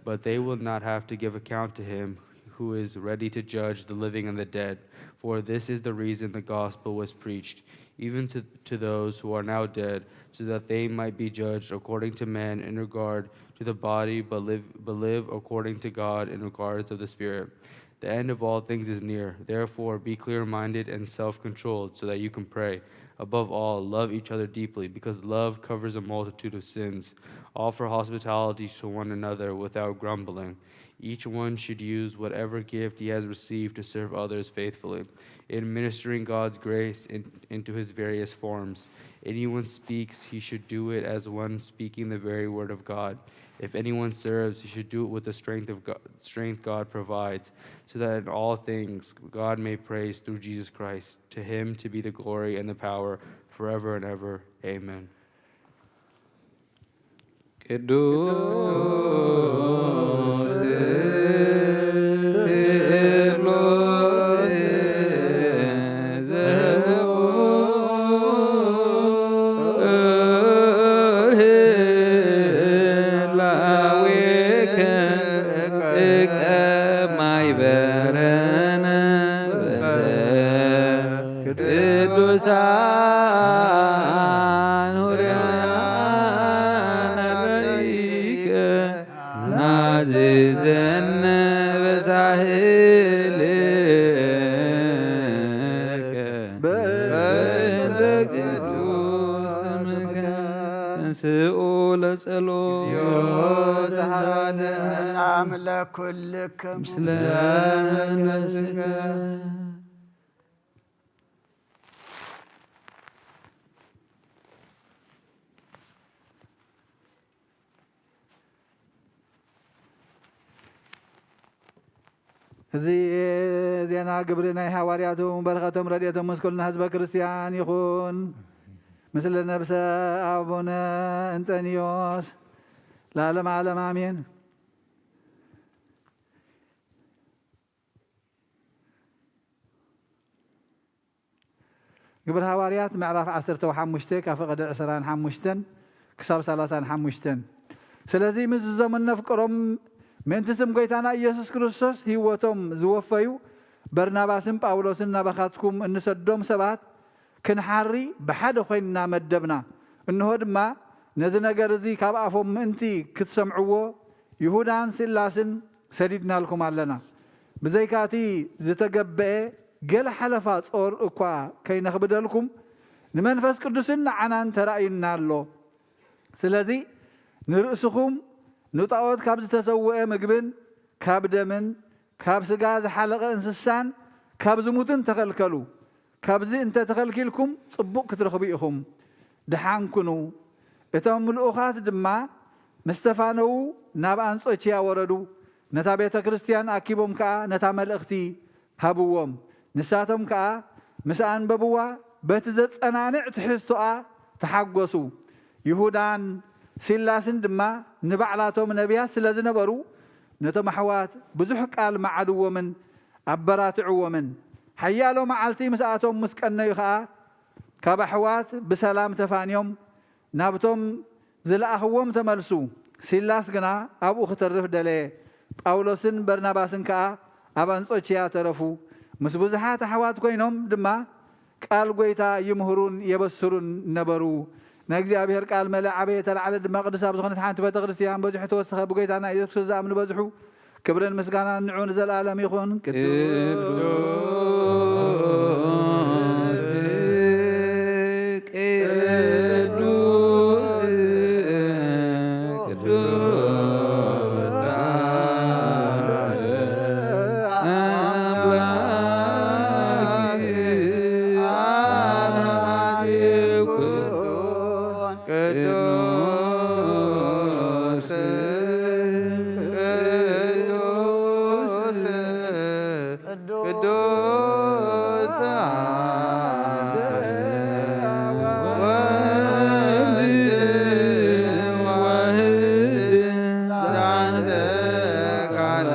But they will not have to give account to him who is ready to judge the living and the dead. For this is the reason the gospel was preached, even to, to those who are now dead, so that they might be judged according to men in regard to the body, but live, but live according to God in regards of the Spirit. The end of all things is near. Therefore, be clear minded and self controlled so that you can pray. Above all, love each other deeply, because love covers a multitude of sins. Offer hospitality to one another without grumbling. Each one should use whatever gift he has received to serve others faithfully, in ministering God's grace in, into his various forms. Anyone speaks, he should do it as one speaking the very word of God. If anyone serves, he should do it with the strength of God, strength God provides, so that in all things God may praise through Jesus Christ. To him to be the glory and the power forever and ever. Amen. ቅዱስ ስሉስ ዘውር ህላዌከ እቀ ማይበረነ በለ ቅዱሳን ሁርያነ በይከ ናዝዘነ በሳህልከ በእንተ ቅዱስ ስምከ። ተንሥኡ ለጸሎት። ሰላም ለኩልክም። ምስለ መንፈስከ። እዚ ዜና ግብሪ ናይ ሃዋርያቱ፣ በረኸቶም ረድኤቶም ምስ ኩልና ህዝበ ክርስቲያን ይኹን። ምስለ ነብሰ ኣቡነ እንጠንዮስ ለዓለመ ዓለም ኣሜን። ግብሪ ሃዋርያት ምዕራፍ ዓሰርተ ሓሙሽተ ካብ ፈቐደ ዕስራን ሓሙሽተን ክሳብ ሰላሳን ሓሙሽተን። ስለዚ ምዝዞምን ነፍቅሮም ምእንቲ ስም ጐይታና ኢየሱስ ክርስቶስ ህይወቶም ዝወፈዩ በርናባስን ጳውሎስን ናባኻትኩም እንሰዶም ሰባት ክንሓሪ ብሓደ ኮይንና መደብና። እንሆ ድማ ነዚ ነገር እዚ ካብ ኣፎም ምእንቲ ክትሰምዕዎ ይሁዳን ሲላስን ሰዲድናልኩም ኣለና። ብዘይካቲ ዝተገበአ ገለ ሓለፋ ጾር እኳ ከይነኽብደልኩም ንመንፈስ ቅዱስን ንዓናን ተራእዩና ኣሎ። ስለዚ ንርእስኹም ንጣዖት ካብ ዝተሰውአ ምግብን ካብ ደምን ካብ ስጋ ዝሓለቐ እንስሳን ካብ ዝሙትን ተኸልከሉ። ካብዚ እንተ ተኸልኪልኩም ጽቡቕ ክትረኽቡ ኢኹም። ደሓን ኩኑ። እቶም ልኡኻት ድማ ምስ ተፋነዉ ናብ ኣንጾኪያ ወረዱ። ነታ ቤተ ክርስቲያን ኣኪቦም ከኣ ነታ መልእኽቲ ሃብዎም። ንሳቶም ከኣ ምስ ኣንበብዋ በቲ ዘጸናንዕ ትሕዝቶኣ ተሓጎሱ። ይሁዳን ሲላስን ድማ ንባዕላቶም ነቢያት ስለ ዝነበሩ ነቶም ኣሕዋት ብዙሕ ቃል መዓድዎምን ኣበራትዕዎምን። ሓያሎ መዓልቲ ምስኣቶም ምስ ቀነዩ ኸኣ ካብ ኣሕዋት ብሰላም ተፋንዮም ናብቶም ዝለኣኽዎም ተመልሱ። ሲላስ ግና ኣብኡ ክተርፍ ደለየ። ጳውሎስን በርናባስን ከኣ ኣብ ኣንጾኪያ ተረፉ። ምስ ብዙሓት ኣሕዋት ኮይኖም ድማ ቃል ጐይታ ይምህሩን የበስሩን ነበሩ። ናይ እግዚኣብሔር ቃል መለ ዓበየ ተላዕለ ድማ ቅዱስ ኣብ ዝኾነት ሓንቲ ቤተ ክርስቲያን በዚሑ ተወሰኸ። ብጐይታና ኢየሱስ ክርስቶስ ዝኣምኑ በዝሑ። ክብርን ምስጋናን ንዑ ንዘለኣለም ይኹን። ቅዱስ ቅዱስ ቅዱስ አምላክ አብ ኩሉ ቅዱስ ቅዱስ ቅዱስ ቅዱስ ወልድ ዋህድ ዛንተ ቃል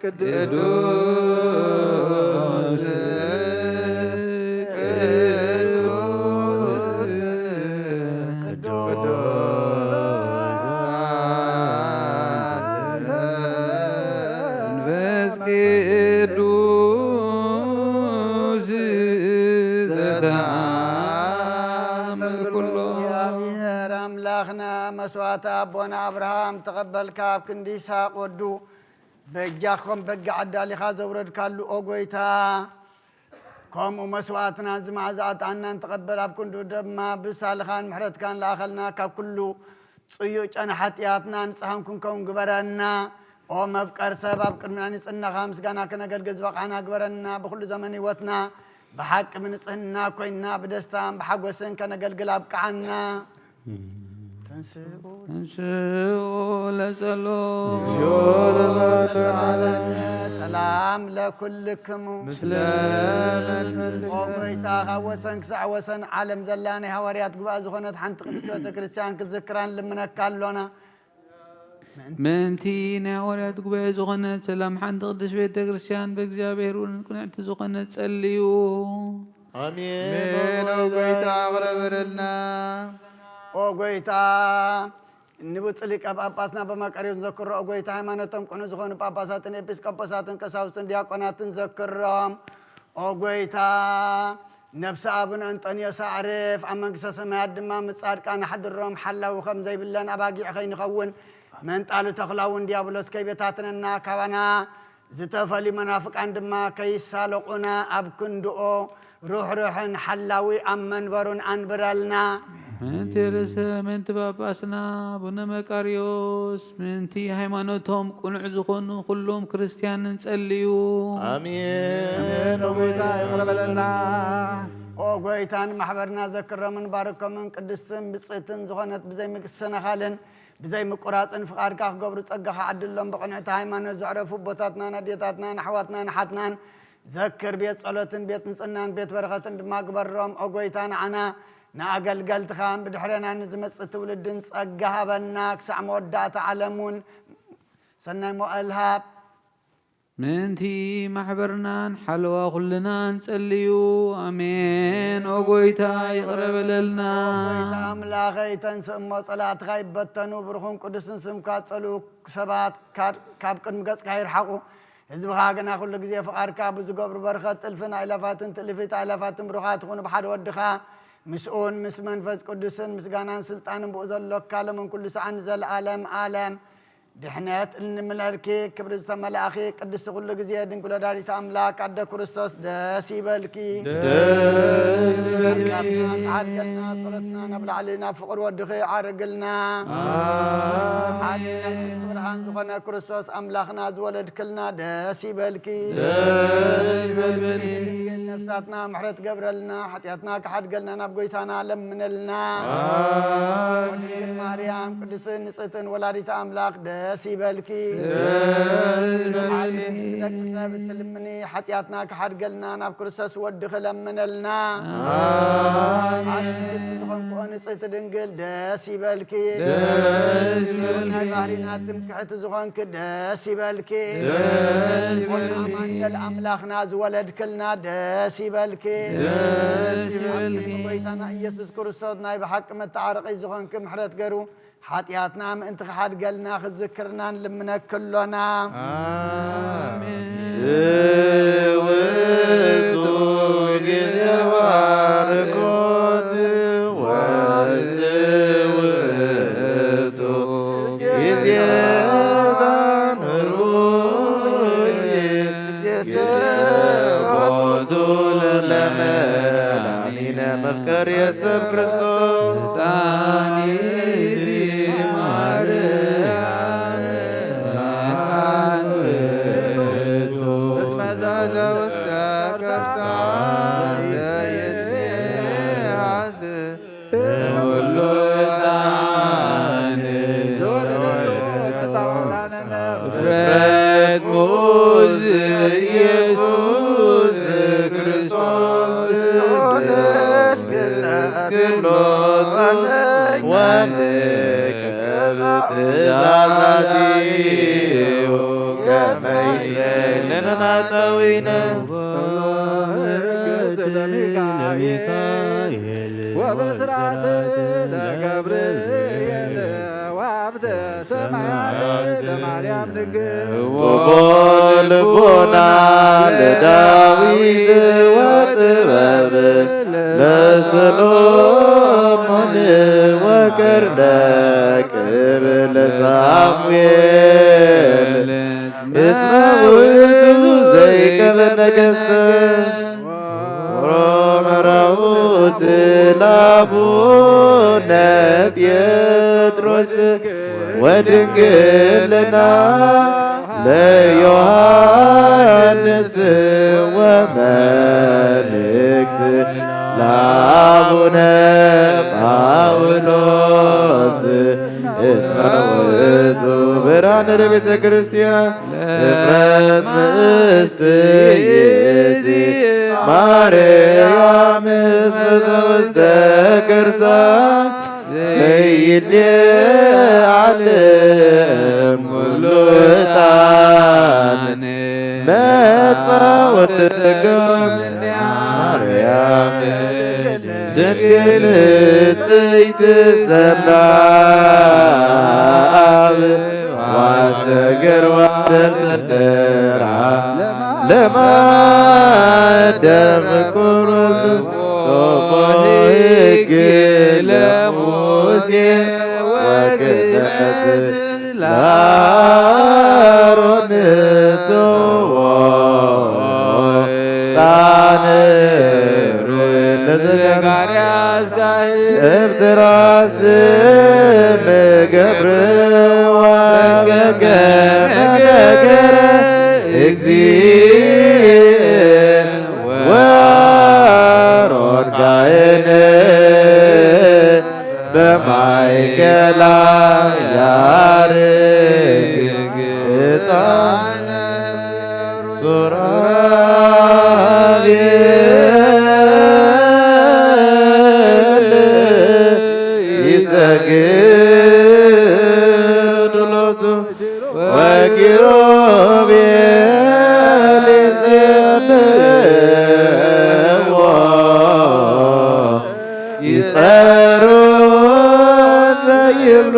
ቅዱስ ቅዱስ ቅዱስ መንፈስ ቅዱስ ዘተአምር ኩሎ። እግዚኣብሔር ኣምላኽና መስዋዕቲ ኣቦና ኣብርሃም ተቐበልካ፣ ኣብ ክንዲ ይስሐቅ ወዱ በጃ ክኾን በጊዕ ኣዳሊኻ ዘውረድካሉ፣ ኦ ጐይታ፣ ከምኡ መስዋዕትና እዚ መዓዛ ዕጣንና ንትቐበል፣ ኣብ ክንዱ ድማ ብሳልኻን ምሕረትካን ለኣኸልና፣ ካብ ኩሉ ጽዩዕ ጨና ሓጢኣትና ንጽሃን ክንከውን ግበረና። ኦ መፍቀር ሰብ፣ ኣብ ቅድሚና ንጽህናኻ ምስጋና ከነገልግል ዝበቓዕና ግበረና። ብኹሉ ዘመን ህይወትና ብሓቂ ብንጽህና ኮይንና ብደስታን ብሓጎስን ከነገልግል ኣብቅዓና። ተንስኡ ተንስኡ ለጸሎት። ሰላም ለኩልክሙ። ምስለ መንፈስከ። ኦ ጐይታ፣ ካብ ወሰን ክሳዕ ወሰን ዓለም ዘላ ናይ ሃዋርያት ጉባኤ ዝኾነት ሓንቲ ቅድስት ቤተ ክርስቲያን ክዝክራን ልምነካ ኣሎና። ምእንቲ ናይ ሃዋርያት ጉባኤ ዝኾነት ሰላም ሓንቲ ቅድስት ቤተ ክርስቲያን ብእግዚኣብሔር እውን ቅንዕቲ ዝኾነት ጸልዩ። ኣሜን። ኦ ጐይታ፣ ይቕረ በለልና። ኦ ጐይታ፣ ንብፁዕ ሊቀ ጳጳስና በመቃርዮስ ንዘክሮ። ኦ ጐይታ፣ ሃይማኖቶም ቅኑዕ ዝኾኑ ጳጳሳትን ኤጲስቆጶሳትን ቀሳውስትን ዲያቆናትን ዘክሮም። ኦ ጐይታ፣ ነብሲ ኣቡነ እንጦንዮስ ኣዕርፍ፣ ኣብ መንግስተ ሰማያት ድማ ምስ ጻድቃን ኣሕድሮም። ሓላዊ ከም ዘይብለን ኣባጊዕ ከይንኸውን መንጣሉ ተኹላ እውን ዲያብሎስ ከይበታትነና፣ ካባና ዝተፈልዩ መናፍቃን ድማ ከይሳለቑና ኣብ ክንድኦ ሩሕሩሕን ሓላዊ ኣብ መንበሩን ኣንብረልና። ምእንቲ ርእሰ ምእንቲ ጳጳስና ኣቡነ መቃርዮስ፣ ምእንቲ ሃይማኖቶም ቅኑዕ ዝኾኑ ኩሎም ክርስትያንን ጸልዩ። ኣሜን። ኣሜን። ኦ ጐይታ፣ ይቕረ በለልና። ኦ ጐይታ፣ ንማሕበርና ዘክሮምን ባርኮምን ቅድስትን ብጽእትን ዝኾነት ብዘይ ምክሰናኻልን ብዘይ ምቁራጽን ፍቓድካ ክገብሩ ጸጋኻ ዓድሎም። ብቕንዕቲ ሃይማኖት ዘዕረፉ ኣቦታትናን ኣዴታትናን ኣሕዋትናን ኣሓትናን ዘክር። ቤት ጸሎትን ቤት ንጽህናን ቤት በረኸትን ድማ ግበሮም። ኦ ጐይታ፣ ንዓና ንኣገልገልትኻን ብድሕረና ንዝመጽእ ትውልድን ጸጋ ሃበና። ክሳዕ መወዳእታ ዓለም እውን ሰናይ መዋእል ሃብ። ምእንቲ ማሕበርናን ሓለዋ ኩልናን ጸልዩ። ኣሜን። ኦ ጐይታ፣ ይቕረ በለልና። ኦ ጐይታ ኣምላኸይ፣ ተንስእ እሞ ጸላእትኻ ይበተኑ፣ ብሩኹን ቅዱስን ስምካ ጸልኡ ሰባት ካብ፣ ካብ ቅድሚ ገጽካ ይርሓቑ። ህዝብኻ ግና ኩሉ ግዜ ፍቓድካ ብዝገብሩ በረኸት እልፍን ኣእላፋትን ትእልፊት ኣእላፋትን ብሩኻት ይኹኑ ብሓደ ወድኻ። ምስኡን ምስ መንፈስ ቅዱስን ምስጋናን ስልጣንን ብኡ ዘሎካ ሎምን ኩሉ ሰዓን ንዘለኣለም ኣለም። ድሕነት እንምለልኪ፣ ክብሪ ዝተመላእኺ ቅድስቲ ኩሉ ግዜ ድንግል ወላዲተ ኣምላክ ኣደ ክርስቶስ ደስ ይበልኪ። ደስ ይበልኪ። ሓድገልና ጸሎትና ናብ ላዕሊ ናብ ፍቕሪ ወድኺ ዓርግልና። ኣሜን። ሓድነት ብርሃን ዝኾነ ክርስቶስ ኣምላኽና ዝወለድክልና ደስ ይበልኪ። ደስ ይበልኪ። ድንግል ነፍሳትና ምሕረት ገብረልና፣ ሓጢኣትና ክሓድገልና ናብ ጎይታና ለምነልና። ኣሜን። ድንግል ማርያም ቅድስትን ንጽህትን ወላዲተ ኣምላኽ ደስ ይበልኪ። ደስ ይበልኪ። ደቂ ሰብ እትልምኒ ሓጢኣትና ክሓድገልና ናብ ክርስቶስ ወድኺ ለምነልና። ኣሜን። ሓድሽ ዝኾንክኦ ንጽህቲ ድንግል ደስ ይበልኪ። ደስ ይበልኪ። ናይ ባህሪና ትምክሕቲ ዝኾንኪ ደስ ይበልኪ። ደስ ይበልኪ። ኣማኑኤል ኣምላኽና ዝወለድክልና ደስ ይበልኪ። ደስ ይበልኪ። ጎይታና ኢየሱስ ክርስቶስ ናይ ብሓቂ መተዓረቒ ዝኾንኪ ምሕረት ገሩ ሓጢኣትና ምእንቲ ክሓድገልና ክዝክርና ንልምነኪ ኣሎና። ኣሜን። ዝውቱ ግዜ ባርኮት ወዝውቱ ግዜ ሩይ ስቦቱ ለመላኒነ መፍቀር የሱስ ክርስቶስ። ጻኒቲ ማርያም ውእቱ እስመ ዘውስተ ከርሳ ዘይትቤሃት ኩሉ ዕጣን። እፍረት ሙዝ ኢየሱስ ክርስቶስ ነስግድ ነስግድ ሎቱ ወንቀብ ትእዛዛቲሁ ከመ ይስረይ ለነ ኃጣውኢነ። ወበስራት ለገብርኤል ወሀብተ ሰማያት ለማርያም ድንግል። ውቦ ልቦና ለዳዊት ወጥበብ ለሰሎሞን ወገር ለቅብ ለሳሙኤል። ለአቡነ ጴጥሮስ ወድንግልና ለዮሐንስ ወመልእክት ለአቡነ ጳውሎስ እስመ ውእቱ ብርሃነ ለቤተ ክርስቲያን። እፍረት ምእስት ይእቲ ማርያም እስመ ዘውስተ ከርሳ ዘይሌ ዓለም ኩሉ ዕጣን መጻ ወተሰገወ ማርያም ድንግል ንጽሕት ሰምራ አብ ዋሰገር ዋደብተራ ለማደም ኩሉ ሎቦ ሕግ ለሙሴ ወክህነት ለአሮን ትዎ ጣን ለዘካርያስ ካህን እብትራስ ንገብር ወበከመ ነገረ እግዚእ ወአሮን ካህን በማእከላ ያርግ ዕጣነ ሱራፌል ይሰግድ ሎቱ ወኪሩቤል ይጸልዎ ይጸሩ ዘይብሉ።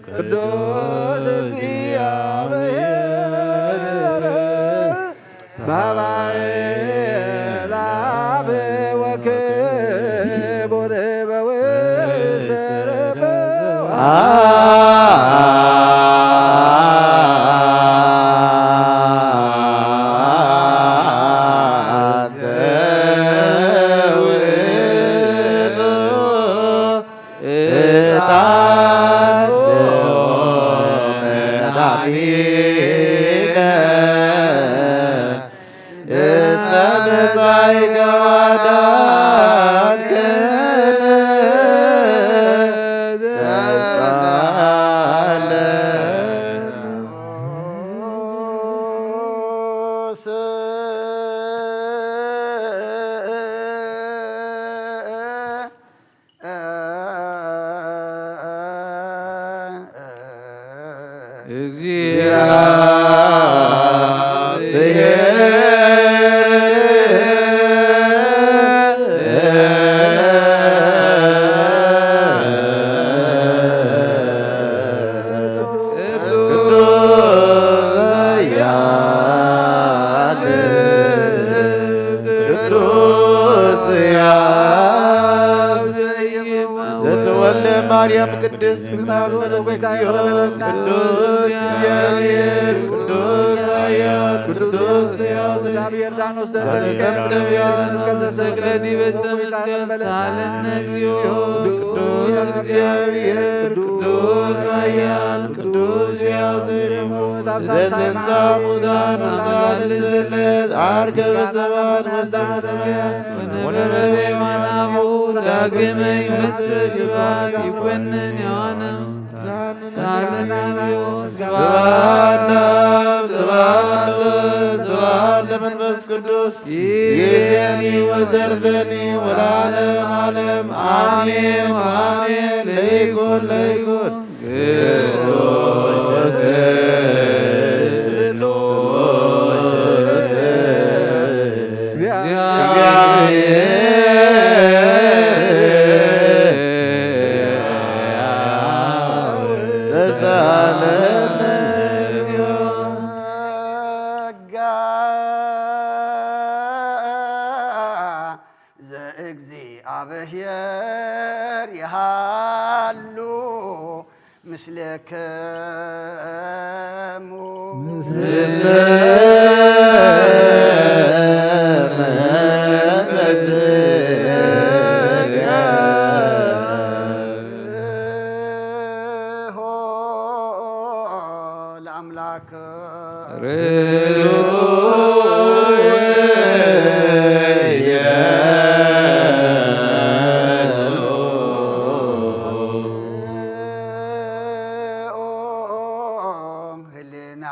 ቅዱስ እግዚአብሔር ባባይ ለአብ ወክቡር በውስተ ረከብ። አንተ ውእቱ ዕጣን መድኃኒነ እስመ መጻእከ ወአዳንከነ ተሳለነ። ቅዱስ ኃያል ቅዱስ ሕያው ዘተወልደ ማርያም ቅድስት ድንግል ማርያም እግዚኦ ቅዱስ እግዚአብሔር ቅዱስ ኃያል ቅዱስ ሕያው ዘእግዚአብሔር ዳኖስ ዘተንቀም ዘተንቀም ተክለ ዲበ ዕፀ መስቀል ሳለነ እግዚኦ ቅዱስ እግዚአብሔር ቅዱስ ኃያል ቅዱስ ሕያው ዘእግዚአብሔር ዘተንሳ ሙታን ወሳልስለት አርገ በሰባት ወስታ ሰማያት ወነበረ በየማነ አፉ ዳግመ ይመጽእ ይባል ይኮንን ያነ ስብሐት ለአብ ስብሐት ለወልድ ስብሐት ለመንፈስ ቅዱስ ይእዜኒ ወዘልፈኒ ወለዓለመ ዓለም አሜን ወአሜን። ለይኩን ለይኩን ቅዱስ ስሉስ እግዚአብሔር ተሳለነ። ጸጋ ዘእግዚአብሔር ይሃሉ ምስሌክሙ ለአምላክ ህልና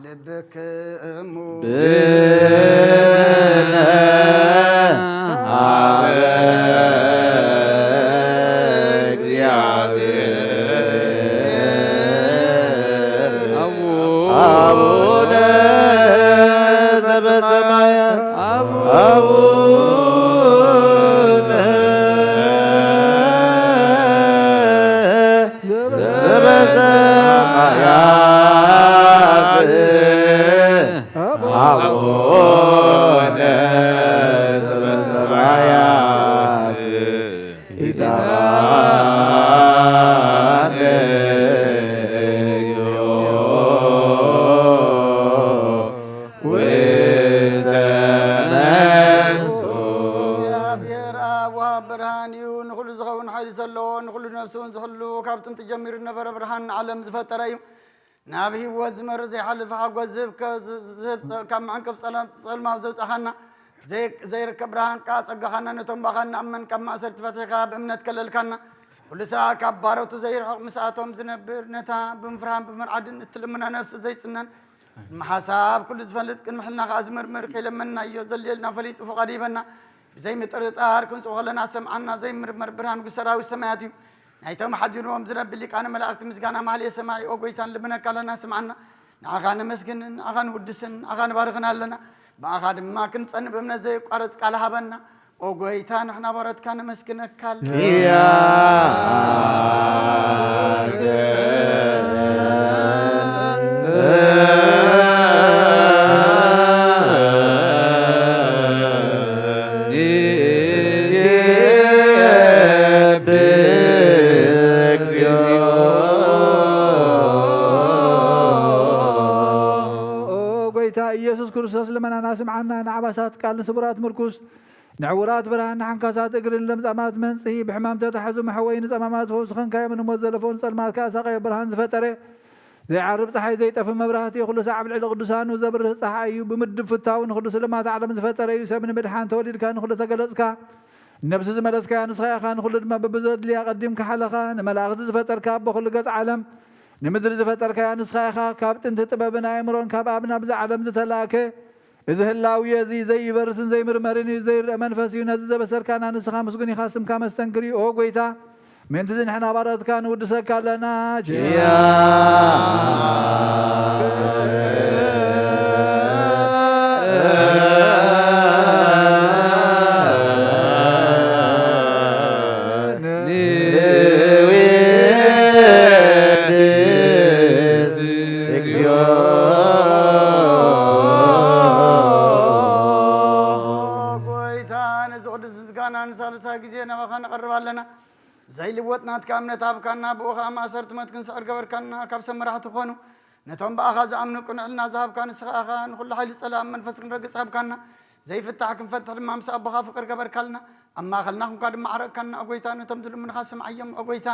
ልብክሙ ብነ ሀበ እግዚአብሔር አቡነ ዘበሰማያት አቡነ ዘበሰማያት አቡነ ዘበሰማያት ኢታባነ እግዚኦ ውስተ መንሱ። እግዚኣብሔር ኣብ ወሃብ ብርሃን እዩ፣ ንኹሉ ዝኸውን ሓይሊ ዘለዎ፣ ንኹሉ ነፍሲ እውን ዝሕሉ፣ ካብ ጥንቲ ጀሚሩ ዝነበረ ብርሃን ንዓለም ዝፈጠረ እዩ። ናብ ህይወት ዝመርህ ዘይሓልፍ ሓጎስ ዝህብ ከ-፣ ዝ-፣ ዝህብ ጸ-፣ ካብ መዕንቀፍ ጸላም-፣ ጸልማት ዘውጻኻና፣ ዘይ-፣ ዘይርከብ ብርሃንካ ጸጋኻና ነቶም ብኣኻ ንኣመን ካብ ማእሰርቲ ፈቲሕካ ብእምነት ከለልካና። ኩሉ ሰዓ ካብ ባሮቱ ዘይርሕቕ ምስኣቶም ዝነብር፣ ነታ ብምፍርሃን ብምርዓድን እትልምና ነፍሲ ዘይጽነን፣ ብሓሳብ ኩሉ ዝፈልጥ፣ ቅድሚ ሕልና ከኣ ዝምርምር፣ ከይለመንናዮ ዘልየልና ፈሊጡ ፍቓዱ ይበና። ብዘይ ምጥርጣር ክንጽኡ ከለና ሰምዓና ዘይምርመር ብርሃን ንጉስ ሰራዊት ሰማያት እዩ። ናይቶም ሓዲርዎም ዝነብር ሊቃነ መላእክቲ ምስጋና ማህሌ ሰማዒ፣ ኦ ጎይታ፣ ንልምነካ ኣለና፣ ስምዓና። ንዓኻ ነመስግንን ንዓኻ ንውድስን ንዓኻ ንባርኽን ኣለና። ብኣኻ ድማ ክንጸንእ ብእምነት ዘየቋርጽ ቃል ሃበና። ኦ ጎይታ፣ ንሕና ባሮትካ ነመስግነካ ኣለና። ኦ ጎይታ ኢየሱስ ክርስቶስ፣ ልመናና ስምዓና፣ ንዓባሳት ቃል ንስቡራት ምርኩስ፣ ንዕውራት ብርሃን፣ ንሓንካሳት እግሪ፣ ንለምጻማት መንጽሂ፣ ብሕማም ተታሕዙ መሕወዪ፣ ንጸማማት ፈውሲ ኸንካዮም፣ ንሞት ዘለፈውን ጸልማት ከኣ ሳቐዮ ብርሃን ዝፈጠረ፣ ዘይዓርብ ጸሓይ፣ ዘይጠፍእ መብራህቲ፣ ኩሉ ሳዕ ኣብ ልዕሊ ቅዱሳኑ ዘብርህ ጸሓይ እዩ። ብምድብ ፍታው ንኹሉ ስልማት ዓለም ዝፈጠረ እዩ። ሰብ ንምድሓን ተወሊድካ ንኹሉ ተገለጽካ። ነብሲ ዝመለስካያ ንስኻ ኢኻ፣ ንኹሉ ድማ በብዘድልያ ቀዲምካ ሓለኻ። ንመላእኽቲ ዝፈጠርካ ኣቦ ኩሉ ገጽ ዓለም፣ ንምድሪ ዝፈጠርካያ ንስኻ ኢኻ። ካብ ጥንቲ ጥበብን ኣእምሮን ካብ ኣብ ናብዛ ዓለም ዝተላእከ፣ እዚ ህላዌ እዚ ዘይበርስን ዘይምርመርን እዩ፣ ዘይረአ መንፈስ እዩ። ነዚ ዘበሰርካና ንስኻ ምስጉን ኢኻ፣ ስምካ መስተንክር እዩ። ኦ ጎይታ፣ ምእንቲ እዚ ንሕና ባሮትካ ንውድሰካ ኣለና። ያ ንውድስ እግዚኦ። ጎይታ፣ ነዚ ቅዱስ ምስጋና ንሳልሳይ ግዜ ናባኻ ነቐርብ ኣለና። ዘይልወጥ ናትካ እምነት ሃብካና፣ ብኡ ኸኣ ማእሰርቲ ሞት ክንስዕር ገበርካና። ካብ ሰብ መራሕቲ ክኾኑ ነቶም ብኣኻ ዝኣምኑ ቅኑዕ ሕልና ዝሃብካ ንስኻ ኢኻ። ንኹሉ ሓይሊ ጸላእን መንፈስ ክንረግጽ ሃብካና። ዘይፍታሕ ክንፈትሕ ድማ ምስ ኣቦኻ ፍቕሪ ገበርካልና። ኣብ ማእከልና ኹንካ ድማ ዓረቕካና፣ ኦ ጐይታ። ነቶም ዝልምኑኻ ስምዓዮም፣ ኦ ጐይታ።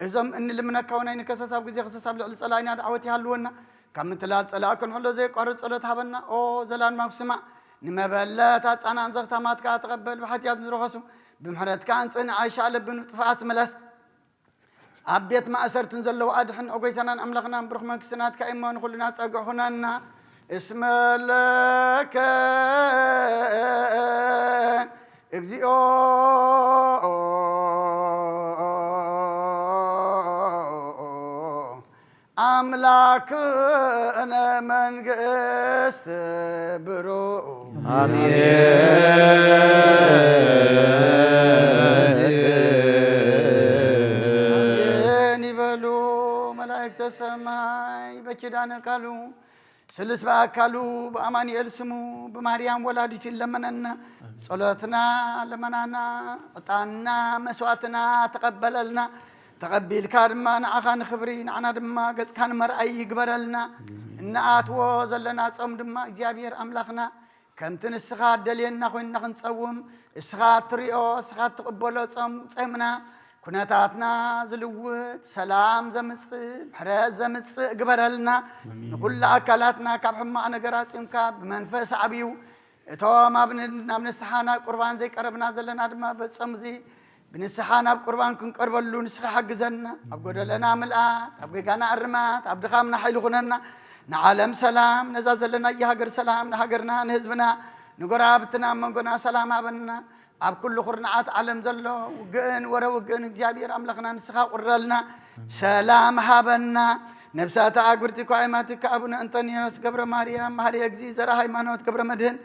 እዞም እንልምነካ እውን ኣይንከሰስ፣ ኣብ ግዜ ክሰስ ኣብ ልዕሊ ጸላኢና ደዕወት ይሃልወና። ካብ ምትላል ጸላኢ ክንሕሎ ዘየቋርጽ ጸሎት ሃበና። ኦ ዘላለማዊ ስማዕ፣ ንመበለት ኣጻናን ዘኽታማት ከኣ ተቐበል። ብሓጢኣት ንዝረኸሱ፣ ብምሕረትካ ኣንጽህና፣ ዓይሻ ለብኑ ጥፍኣት ምለስ። ኣብ ቤት ማእሰርትን ዘለዉ ኣድሕን። ኦ ጐይታናን ኣምላኽናን፣ ብሩኽ መንግስቲ ናትካ እሞ ንኹልና ጸግዒ ኹነና። እስመ ለከ እግዚኦ አምላክነ መንግስት ብሩ። አሜን። አሜን ይበሉ መላእክተ ሰማይ። በኪዳነ ቃሉ ስሉስ በአካሉ በአማኑኤል ስሙ በማርያም ወላዲቱ ይለመነና። ጸሎትና፣ ልመናና፣ ዕጣንና፣ መስዋዕትና ተቐበለልና። ተቐቢልካ ድማ ንዓኻ ንኽብሪ፣ ንዓና ድማ ገጽካ ንመርኣይ ይግበረልና። እንኣትዎ ዘለና ጾም ድማ እግዚኣብሔር ኣምላኽና ከምቲ ንስኻ እትደልየና ኮይንና ክንጸውም፣ እስኻ እትሪኦ፣ እስኻ እትቕበሎ ጾም ጸምና፣ ኩነታትና ዝልውጥ፣ ሰላም ዘምጽእ፣ ምሕረት ዘምጽእ ግበረልና። ንኹሉ ኣካላትና ካብ ሕማቕ ነገር ኣጽንካ ብመንፈስ ዓብዩ፣ እቶም ኣብ ን-፣ ናብ ንስሓ ናብ ቁርባን ዘይቀረብና ዘለና ድማ በጾም እዚ ብንስሓ ናብ ቁርባን ክንቀርበሉ ንስኻ ሓግዘና። ኣብ ጎደለና ምልኣት፣ ኣብ ጌጋና እርማት፣ ኣብ ድኻምና ሓይሊ ኩነና። ንዓለም ሰላም፣ ነዛ ዘለናያ ሃገር ሰላም፣ ንሃገርና፣ ንህዝብና፣ ንጎረባብትና፣ ኣብ መንጎና ሰላም ሃበና። ኣብ ኩሉ ኩርናዓት ዓለም ዘሎ ውግእን ወረ ውግእን እግዚኣብሔር ኣምላኽና ንስኻ ቁረልና፣ ሰላም ሃበና። ነብሳታ ኣግብርቲ ኳይማቲካ ኣቡነ እንጠንዮስ ገብረ ማርያም፣ መሃሪ እግዚ ዘርኣ ሃይማኖት ገብረ መድህን፣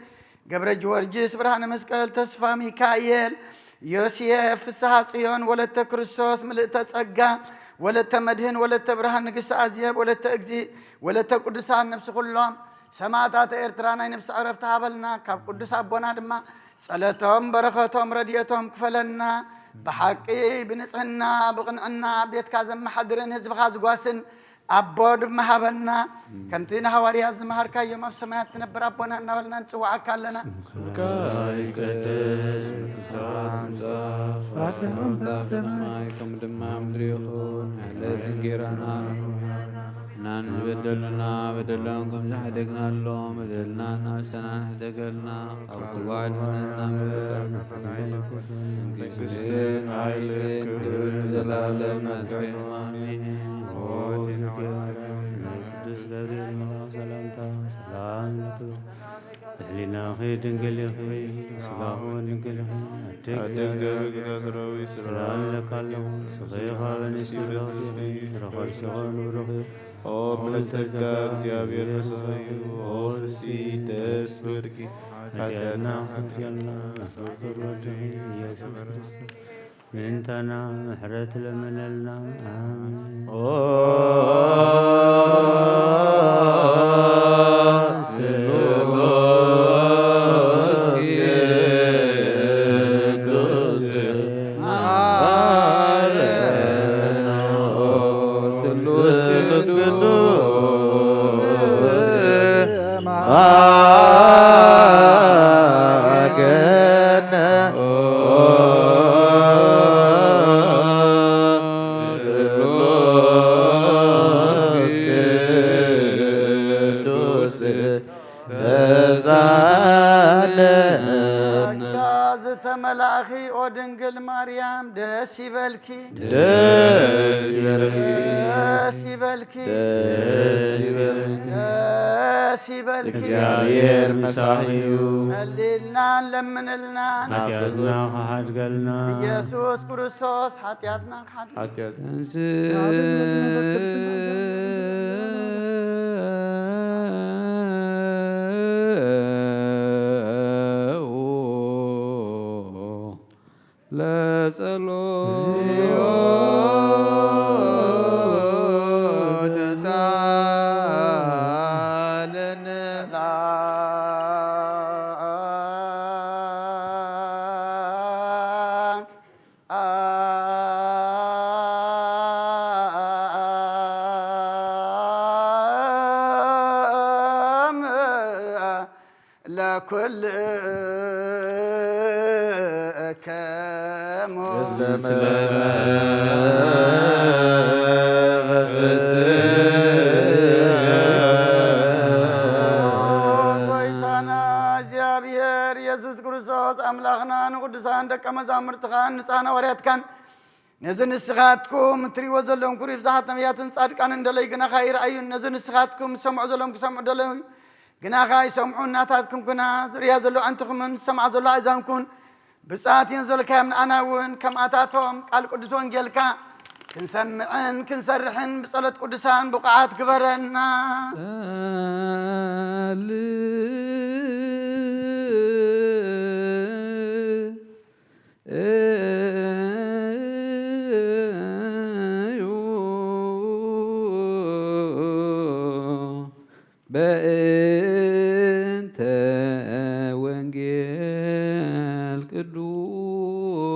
ገብረ ጊዮርጊስ፣ ብርሃነ መስቀል፣ ተስፋ ሚካኤል፣ ዮሴፍ፣ ፍስሃ ጽዮን፣ ወለተ ክርስቶስ፣ ምልእተ ጸጋ፣ ወለተ መድህን፣ ወለተ ብርሃን፣ ንግስቲ ኣዜብ፣ ወለተ እግዚ፣ ወለተ ቅዱሳን፣ ነፍሲ ኩሎም ሰማዕታት ኤርትራ ናይ ነፍሲ ዕረፍቲ ሃበልና። ካብ ቅዱስ ኣቦና ድማ ጸሎቶም፣ በረኸቶም፣ ረድኤቶም ክፈለና። ብሓቂ ብንጽህና ብቕንዕና ቤትካ ዘመሓድርን ህዝብኻ ዝጓስን ኣቦ ድማ ሃበና። ከምቲ ንሃዋርያት ዝመሃርካዮም ኣብ ሰማያት ትነብር ኣቦና እናበልና ንጽውዓካ ኣለና። ስምካ ይቀደስ፣ መንግስትኻ ትምጻእ፣ ፍቓድካ ከም ኣብ ሰማይ ከምኡ ድማ ኣብ ምድሪ ይኹን። ዕለት እንጌራና ናን ዝበደሉና በደሎም ከም ዝሓደግናሎም በደልና እናበሰና ንሕደገልና፣ ካብ ክፉእ ኣድሕነና እምበር። መንግስትን ሓይልን ክብርን ንዘለኣለም ናትካ እዩ። ኣሜን። ቅዱስ ገብርኤል መልኣክ ሰላምታ ሰላም ይብለኪ። ብሕሊናኺ ድንግል ኢኺ፣ ስጋኺ እውን ድንግል ኢኺ። ኣደ ኣደ እግዚኣብሔር ጌታ ሰራዊት ሰላም ሰላም ይብለኪ ኣለኹ። ንስኺ ካብ ኣንስቲ ብሩኽቲ ኢኺ፣ ፍረ ከርሥኺ እውን ብሩኽ እዩ። ኦ ምልዕተ ጸጋ እግዚኣብሔር ምሳኺ እዩ። ኦ ፍስሕቲ ደስ ይበልኪ። ኃጢአትና ክፍለልና ፍቁር ወድኺ ኢየሱስ ክርስቶስ ምእንታና ምሕረት ለምነልና። ኣሜን። ኦ ስሉስ ቅዱስ መሐረነ። ኦ ስሉስ ቅዱስ መሐረነ። ኦ ስሉስ ቅዱስ ተሳለነ። ጸጋ ዝተመላእኺ ኦ ድንግል ማርያም ደስ ይበልኪ። ደስ ይበልኪ። ደስ ይበልኪ። ደስ ይበልኪ። ደስ ይበልኪ። እግዚኣብሔር ምሳኺ እዩ። ጸልይልና ለምንልና። ሓጢኣትና ክሓድገልና። ኢየሱስ ክርስቶስ ሓጢኣትና ክሓድገልና። ሓጢኣት ለኩልክሙ። ጎይታና እግዚኣብሔር ኢየሱስ ክርስቶስ ኣምላኽና ንቅዱሳን ደቀ መዛሙርትኻን ንጻን ሃዋርያትካን ነዚ ንስኻትኩም እትሪእዎ ዘለኹም ኩሪ ብዝሓት ነቢያትን ጻድቃንን ደለይ ግናኻ ይረኣዩን፣ ነዚ ንስኻትኩም ዝሰምዑ ዘለኹም ክሰምዑ ደለዩ ግናኻ ይሰምዑ፣ ናታትኩም ግና ዝርእያ ዘሎ ኣዕንትኹምን ዝሰምዓ ዘሎ ኣእዛንኩን ብጻት እየን ዝበልካዮም፣ ንኣና እውን ከምኣታቶም ቃል ቅዱስ ወንጌልካ ክንሰምዕን ክንሰርሕን ብጸሎት ቅዱሳን ብቑዓት ግበረና። በእንተ ወንጌል ቅዱስ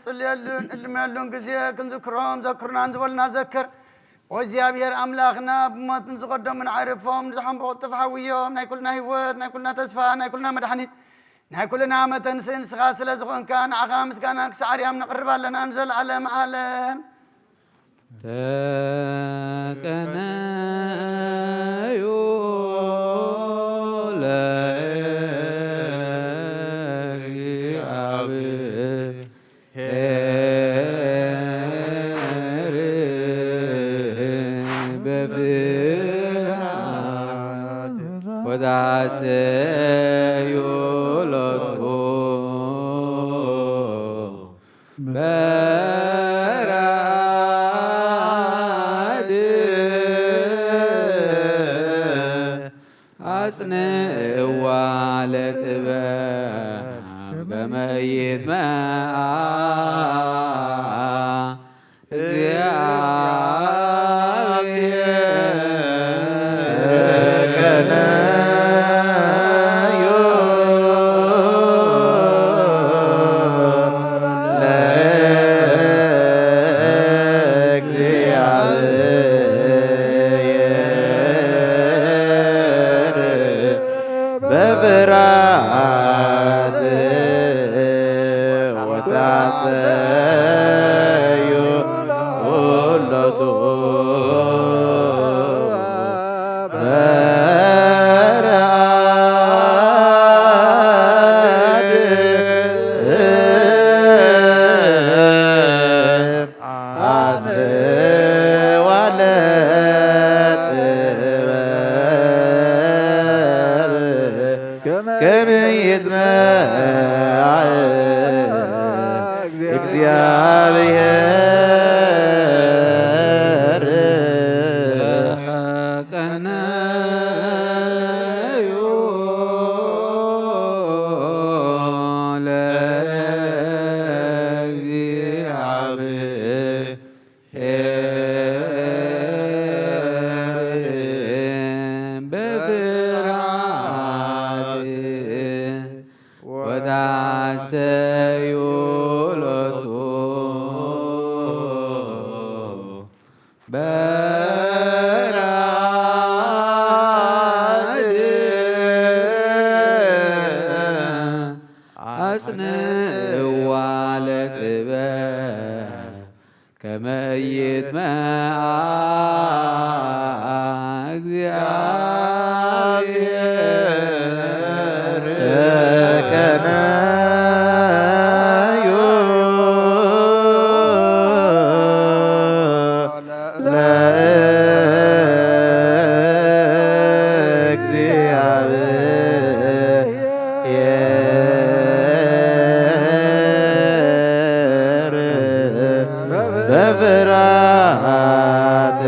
ጽልየሉን እልመሉን ግዜ ክንዝክሮም ዘክሩና እንዝበልና ዘክር። ወእግዚኣብሔር ኣምላኽና ብሞት ንዝቐደሙን ኣዕርፎም፣ ንዝሓምቦ ቅልጥፍ ሓውዮም፣ ናይ ኩልና ህይወት፣ ናይ ኩልና ተስፋ፣ ናይ ኩልና መድሓኒት፣ ናይ ኩልና መተንስእ ንስኻ ስለ ዝኾንካ፣ ንዓኻ ምስጋና ክሳዕ ኣርያም ነቕርብ ኣለና ንዘለኣለም ዓለም። ተቀነዩ ለእግዚአብሔር በፍርሃት ወታሰዩ ሎቱ በራድ አጽንዕዋ ለጥበብ ከመ ይትመዓ እግዚአብሔር በፍርሃት ወታሰዩ ሎቱ በረአድ አጽንዕዋ ለጥበብ ከመ ይትመዓ እግዚአብሔር። ቀነዩ ለእግዚአብሔር በፍርሃት ወታሰዩ ሎቱ በራድ አጽንዕዋ ለጥበብ ከመ ይትመዓ እግዚአብሔር። ተቀነዩ ለእግዚአብሔር በፍርሃት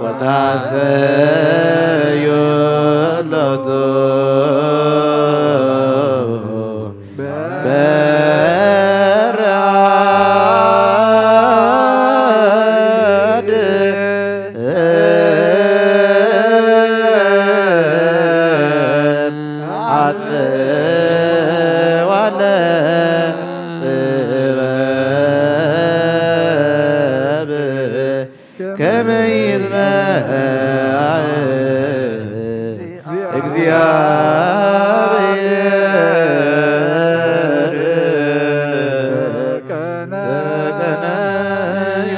ወታሰዩ ሎቱ በረአድ አጽንዕዋ ለጥበብ ከመ ይትመዓ እግዚአብሔር። ተቀነዩ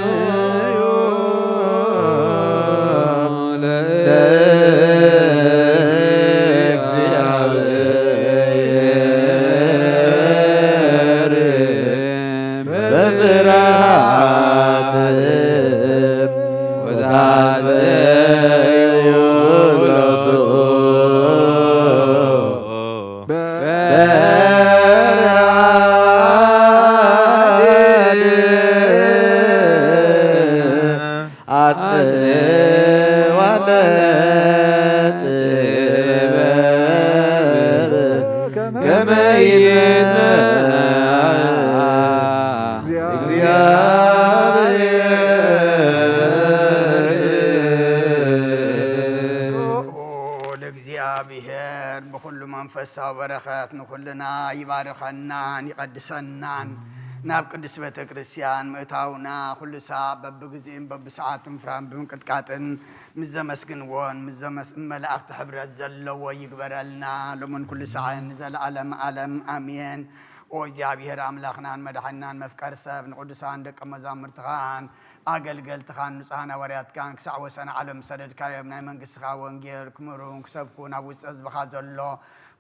ለእግዚአብሔር በፍርሃት ወታሰዩ ሎቱ በረአድ አጽንዕዋ ለጥበብ ከመ ይትመዓ እግዚአብሔር። ለእግዚአብሔር ብኹሉ መንፈሳዊ በረኸት ንኹልና ይባርኸናን ይቐድሰናን። ናብ ቅድስት ቤተ ክርስቲያን ምእታውና ኩሉ ሳዕ በብግዚኡን በብሰዓቱን ፍራን ብምንቅጥቃጥን ምስ ዘመስግንዎን ምስ ዘመስ-፣ መላእኽቲ ሕብረት ዘለዎ ይግበረልና፣ ሎምን ኩሉ ሳዕን ንዘለዓለም ዓለም ኣሜን። ኦ እግዚኣብሔር ኣምላኽናን መድሓኒናን መፍቀር ሰብ፣ ንቅዱሳን ደቀ መዛሙርትኻን ኣገልገልትኻን ንጹሓን ሃዋርያትካን ክሳዕ ወሰን ዓለም ዝሰደድካዮም ናይ መንግስትኻ ወንጌል ክምህሩን ክሰብኩን ኣብ ውሽጢ ህዝብኻ ዘሎ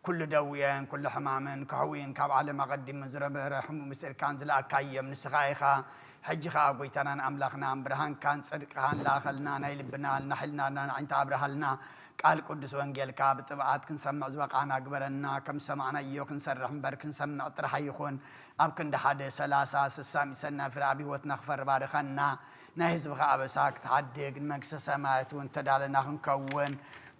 ኩሉ ደውየን ኩሉ ሕማምን ክሕውይን ካብ ዓለም ኣቐዲሙ ዝነበረ ሕሙም ምስጢርካን ዝለኣካዮም ንስኻ ኢኻ። ሕጂ ኸኣ ጐይታናን ኣምላኽናን ብርሃንካን ጽድቅኻን ለኣኸልና፣ ናይ ልብናን ናሕልናን ኣዒንታ ኣብርሃልና። ቃል ቅዱስ ወንጌልካ ብጥብዓት ክንሰምዕ ዝበቓዕና ግበረና። ከም ዝሰማዕናዮ ክንሰርሕ እምበር ክንሰምዕ ጥራሕ ኣይኹን። ኣብ ክንዲ ሓደ ሰላሳ ስሳ ሚእቲ ሰናይ ፍረ ኣብ ህይወትና ክፈሪ ባርኸና። ናይ ህዝብኻ ኣበሳ ክትሓድግ ንመንግስተ ሰማያት እውን ተዳለና ክንከውን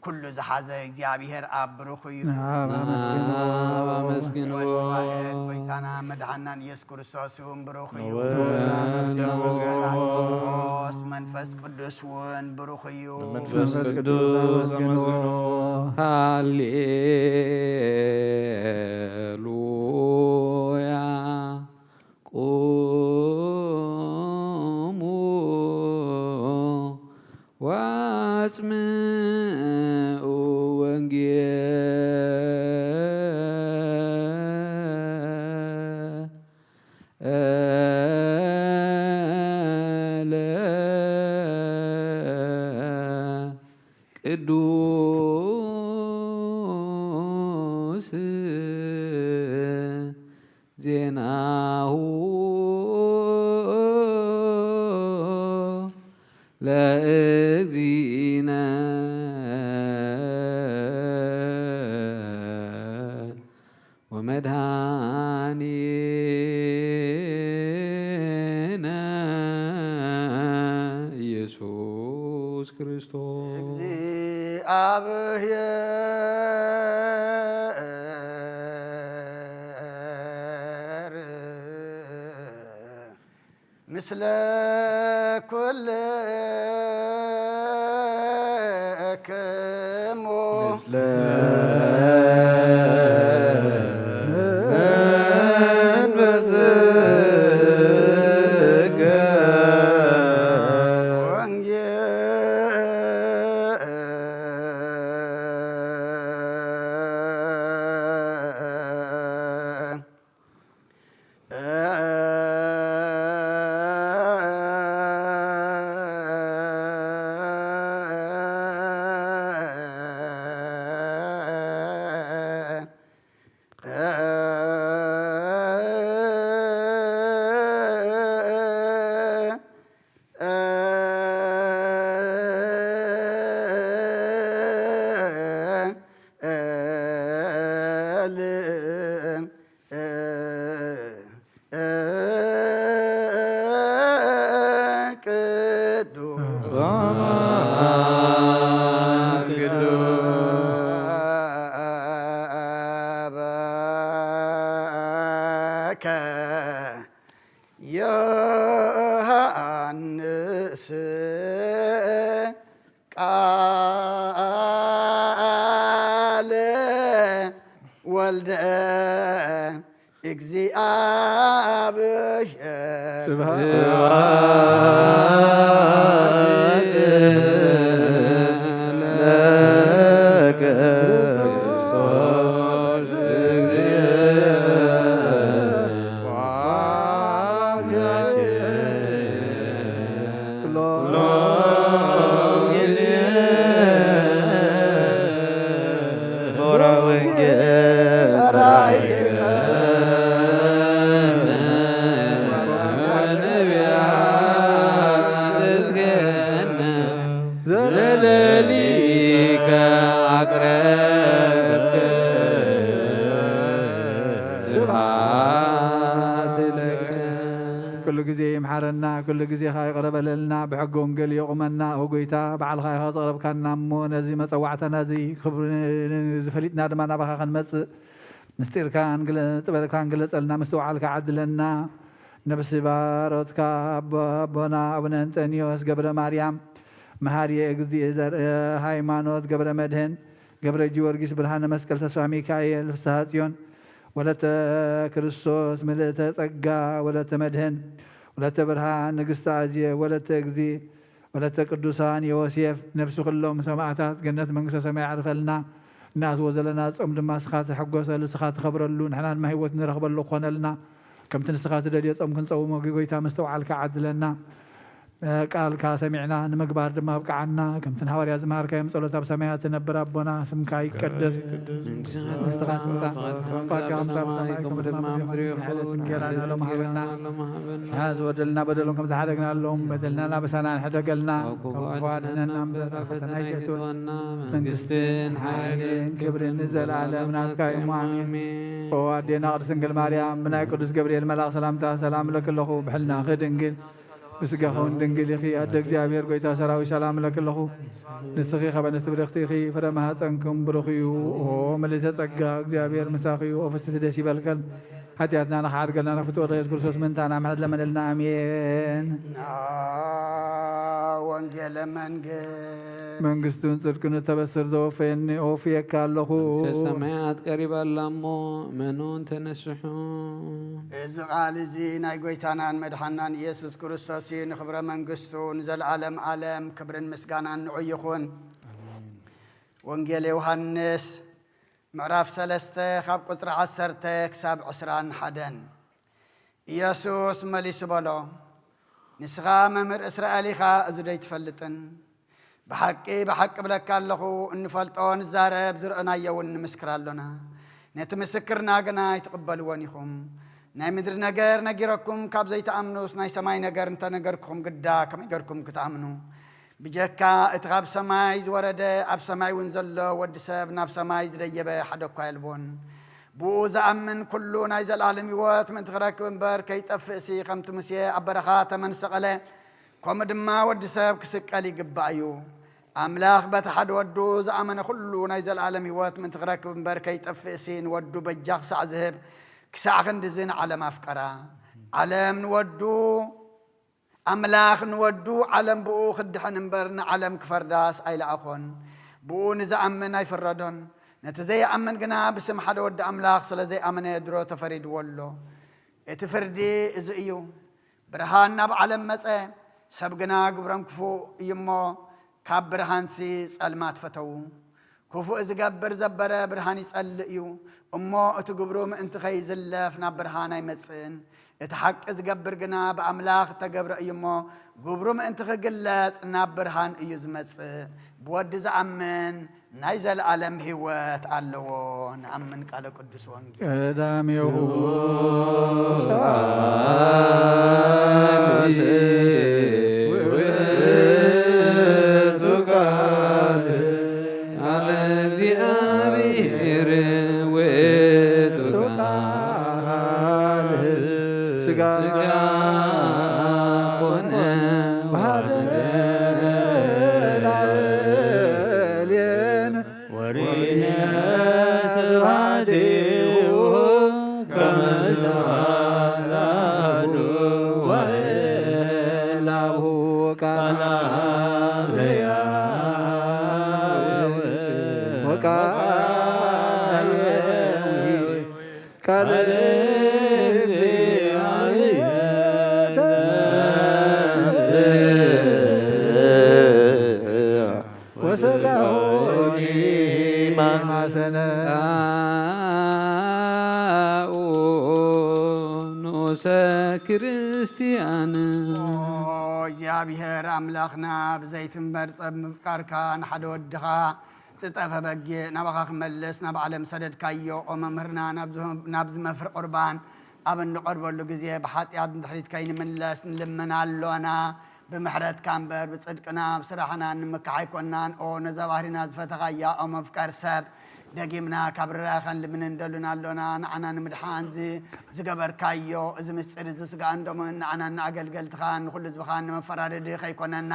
ኩሉ ዝሓዘ እግዚኣብሔር ኣብ ብሩኽ እዩ። ኣብ ኣመስግንዎ። ኣብ ኣመስግንዎ። ወልድ ዋሕድ ጐይታና መድሓናን ኢየሱስ ክርስቶስ እውን ብሩኽ እዩ። ወወልድ ወመንፈስ ቅዱስ እውን ብሩኽ እዩ። መንፈስ ቅዱስ ኣመስግንዎ። ሃሌሉያ። ቁሙ ወአጽምዑ ወንጌለ ቅዱስ ዜናሁ ለእግዚእነ ወመድኃኒነ ኢየሱስ ክርስቶስ። እግዚአብሔር ምስለ ኩልክሙ። ምስለ መንፈስከ። ወንጌል ቅዱስ አበከ ዮሐንስ ቃለ ወልደ እግዚአብሔር። ስብሐት ስብሐት ለከ ለከ ክርስቶስ እግዚእ። ኩሎም ጊዜ ኖራ ወንጌል ራእይከ ወነቢያት እዝጌነ ዘለሊከ አቅረብክ ስብሐት ለከ። ኩሉ ግዜ ይምሓረና፣ ኩሉ ግዜ ኸኣ ይቕረ በለልና፣ ብሕጊ ወንጌል የቑመና። ኦ ጐይታ፣ ባዕልኻ ኢኻ ዘቕረብካና እሞ፣ ነዚ መጸዋዕታና እዚ ክብሪ ዝፈሊጥና ድማ ናባኻ ክንመጽእ፣ ምስጢርካን ግለ-፣ ጥበብካን ግለጸልና፣ ምስትውዓልካ ዓድለና። ነብሲ ባሮትካ ኣቦ-፣ ኣቦና ኣቡነ እንጠንዮስ ገብረ ማርያም፣ መሃርየ እግዚእ ዘርእ ሃይማኖት ገብረ መድህን፣ ገብረ ጊዮርጊስ ብርሃነ መስቀል ተስፋ ሚካኤል ፍስሃ ጽዮን፣ ወለተ ክርስቶስ ምልእተ ጸጋ ወለተ መድህን ወለተ ብርሃን ንግስተ ኣዝየ ወለተ እግዚእ ወለተ ቅዱሳን ዮሴፍ ነፍሲ ኩሎም ሰማዕታት ገነት መንግስተ ሰማይ ኣዕርፈልና። እናኣስዎ ዘለና ጾም ድማ ንስኻ ትሕጎሰሉ፣ ንስኻ ትኸብረሉ፣ ንሕና ድማ ህይወት ንረኽበሉ ክኾነልና። ከምቲ ንስኻ ትደልዮ ጾም ክንጸውሞ ጎይታ መስተውዓልካ ዓድለና። ቃልካ ሰሚዕና ንምግባር ድማ ኣብቅዓና። ከምቲ ንሃዋርያ ዝመሃርካዮም ጸሎት ኣብ ሰማያት ትነብር ኣቦና፣ ስምካ ይቀደስ፣ መንግስትኻ ትምጻእ፣ ፈቃድካ ኣብ ሰማይ ከም ኣብ ምድሪ ይኹን። ንዕለት እንጌራና ሎም ሃበና። ንሕና ዝበደልና በደሎም ከም ዝሓደግናሎም በደልና ናበሳና ንሕደገልና፣ ካብ ክፉ ኣድሕነና እምበር፣ ናብ ፈተና ኣይተእትወና። መንግስትን ሓይልን ክብርን ንዘለኣለም ናትካ እዩ። ኣሜን። ኦ ኣዴና ቅድስት ድንግል ማርያም፣ ብናይ ቅዱስ ገብርኤል መልኣኽ ሰላምታ ሰላም እብለኪ ኣለኹ። ብሕልናኺ ድንግል፣ ብስጋኺ እውን ድንግል ኢኺ። ኣደ እግዚኣብሔር፣ ጎይታ ሰራዊት፣ ሰላም እብለኪ ኣለኹ። ንስኺ ካብ ኣንስቲ ብርኽቲ ኢኺ፣ ፍረ ማህፀንክም ብሩኽ እዩ። ኦ ምልዕተ ጸጋ፣ እግዚኣብሔር ምሳኺ እዩ። ኦ ፍስሕቲ ደስ ይበልከን። ሓጢኣትና ንኽሓድገልና ናብ ፍትወ ኢየሱስ ክርስቶስ ምእንታና ምሕረት ለመነልና። ኣሜን። ወንጌለ መንግስት። መንግስቱን ጽድቅን እተበስር ዘወፈየኒ፣ ኦፍየካ ኣለኹ። መንግስተ ሰማያት ቀሪባ ኣላ እሞ፣ እመኑን ተነስሑ። እዚ ቃል እዚ ናይ ጎይታናን መድሓናን ኢየሱስ ክርስቶስ እዩ። ንኽብረ መንግስቱ ንዘለዓለም ዓለም ክብርን ምስጋናን ንዑ ይኹን። ወንጌል ዮሃንስ ምዕራፍ ሰለስተ ካብ ቁጽሪ ዓሰርተ ክሳብ ዕስራን ሓደን። ኢየሱስ መሊሱ በሎ፣ ንስኻ መምህር እስራኤል ኢኻ፣ እዚ ዶ ኣይትፈልጥን? ብሓቂ፣ ብሓቂ እብለካ ኣለኹ፣ እንፈልጦ ንዛረብ፣ ዝረኣናዮ እውን ንምስክር ኣሎና። ነቲ ምስክርና ግና ኣይትቕበልዎን ኢኹም። ናይ ምድሪ ነገር ነጊረኩም ካብ ዘይትኣምኑስ፣ ናይ ሰማይ ነገር እንተነገርኩኹም ግዳ ከመይ ገርኩም ክትኣምኑ? ብጀካ እቲ ካብ ሰማይ ዝወረደ፣ ኣብ ሰማይ እውን ዘሎ ወዲ ሰብ ናብ ሰማይ ዝደየበ ሓደ እኳ የልቦን። ብኡ ዝኣምን ኩሉ ናይ ዘለኣለም ህይወት ምእንቲ ክረክብ እምበር ከይጠፍእሲ፣ ከምቲ ሙሴ ኣብ በረኻ ተመን ሰቐለ፣ ከምኡ ድማ ወዲ ሰብ ክስቀል ይግባእ እዩ። ኣምላኽ በቲ ሓደ ወዱ ዝኣመነ ኩሉ ናይ ዘለኣለም ህይወት ምእንቲ ክረክብ እምበር ከይጠፍእሲ፣ ንወዱ በጃ ክሳዕ ዝህብ፣ ክሳዕ ክንድዚ ንዓለም ኣፍቀራ። ዓለም ንወዱ ኣምላኽ ንወዱ ዓለም ብኡ ክድሕን እምበር ንዓለም ክፈርዳስ ኣይለኣኾን። ብኡ ንዝኣምን ኣይፍረዶን። ነቲ ዘይኣምን ግና ብስም ሓደ ወዲ ኣምላኽ ስለ ዘይኣመነ ድሮ ተፈሪድዎ ኣሎ። እቲ ፍርዲ እዚ እዩ። ብርሃን ናብ ዓለም መጸ፣ ሰብ ግና ግብሮም ክፉእ እዩ እሞ ካብ ብርሃንሲ ጸልማት ፈተዉ። ክፉእ ዝገብር ዘበረ ብርሃን ይጸልእ እዩ እሞ፣ እቲ ግብሩ ምእንቲ ኸይዝለፍ ናብ ብርሃን ኣይመጽእን። እቲ ሓቂ ዝገብር ግና ብኣምላኽ እተገብረ እዩ እሞ፣ ግብሩ ምእንቲ ኽግለጽ ናብ ብርሃን እዩ ዝመጽእ። ብወዲ ዝኣምን ናይ ዘለኣለም ህይወት ኣለዎ። ንኣምን ቃለ ቅዱስ ወንጌል። ቀዳሜሁ ቃል ውእቱ ቃል ቃል እግዚአብሔር ውእቱ ቃል ሥጋ ኮነ ወሐደ ላዕሌነ ወርኢነ ስብሐቲሁ ከመ ስብሐት ለአሐዱ ወለአቡሁ ቃል ሕያው ወቃል ቃል እግዚአብሔር ተንሥእ ወሥጋሁ ማሰነ። ጻኡ ንኡሰ ክርስቲያን። ኦ እግዚኣብሔር ኣምላኽና፣ ብዘይቲ እምበር ጸብ ምፍቃርካ ንሓደ ወድኻ ዝጠፈ በጊዕ ናባኻ ክመልስ ናብ ዓለም ሰደድካዮ። ኦ መምህርና፣ ናብዚ፣ ናብዚ መፍሪ ቁርባን ኣብ እንቐርበሉ ግዜ ብሓጢኣት ንድሕሪት ከይንምለስ ንልምን ኣሎና። ብምሕረትካ እምበር ብጽድቅና ብስራሕና ንምካሕ ኣይኮናን። ኦ ነዛ ባህሪና ዝፈተኻያ፣ ኦ መፍቀር ሰብ፣ ደጊምና ካብ ርራኸን ልምን እንደሉን ኣሎና። ንዓና ንምድሓን ዝ-፣ ዝገበርካዮ እዚ ምስጢር እዚ ስጋን ደሙን ንዓናን ንኣገልገልትኻን ንኹሉ ህዝብኻን ንመፈራረዲ ከይኮነና፣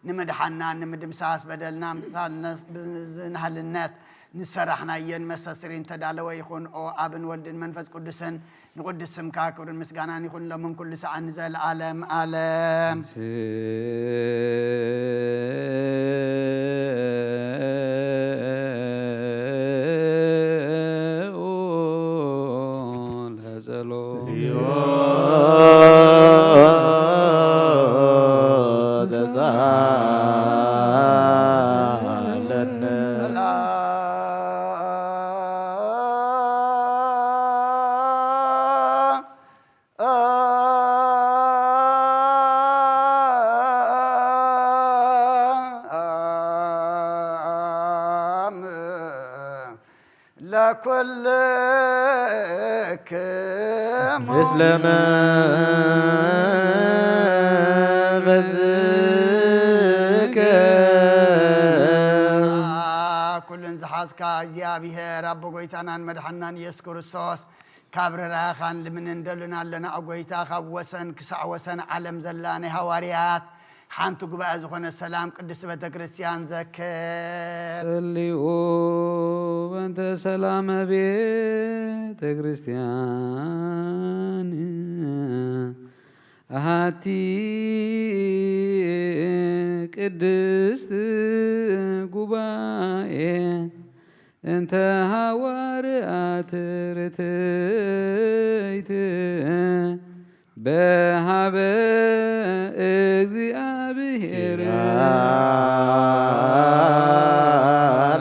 ንምድሓና ንምድምሳስ በደልና ምሳል ነስ-፣ ብዝናህልነት ንሰራሕናዮን መሰስሪን ተዳለወ ይኹን። ኦ ኣብን ወልድን መንፈስ ቅዱስን ንቕዱስ ስምካ ክብርን ምስጋናን ይኹን ሎምን ኩሉ ሰዓን ንዘለዓለም ዓለም። ኩልክሙ ምስለ መንፈስከ። ኩልን ዝሓዝካ እግዚኣብሔር ኣቦ ጎይታናን መድሓናን ኢየሱስ ክርስቶስ ካብ ርራኻን ልምንን ደልን ኣለና። ጎይታ ካብ ወሰን ክሳዕ ወሰን ዓለም ዘላ ናይ ሃዋርያት ሓንቲ ጉባኤ ዝኾነ ሰላም ቅድስት ቤተ ክርስቲያን ዘክር። ጸልዩ በእንተ ሰላመ ቤተ ክርስቲያን ኣሃቲ ቅድስት ጉባኤ እንተ ሃዋርያት ርትይት በሃበ እግዚኣብሔር።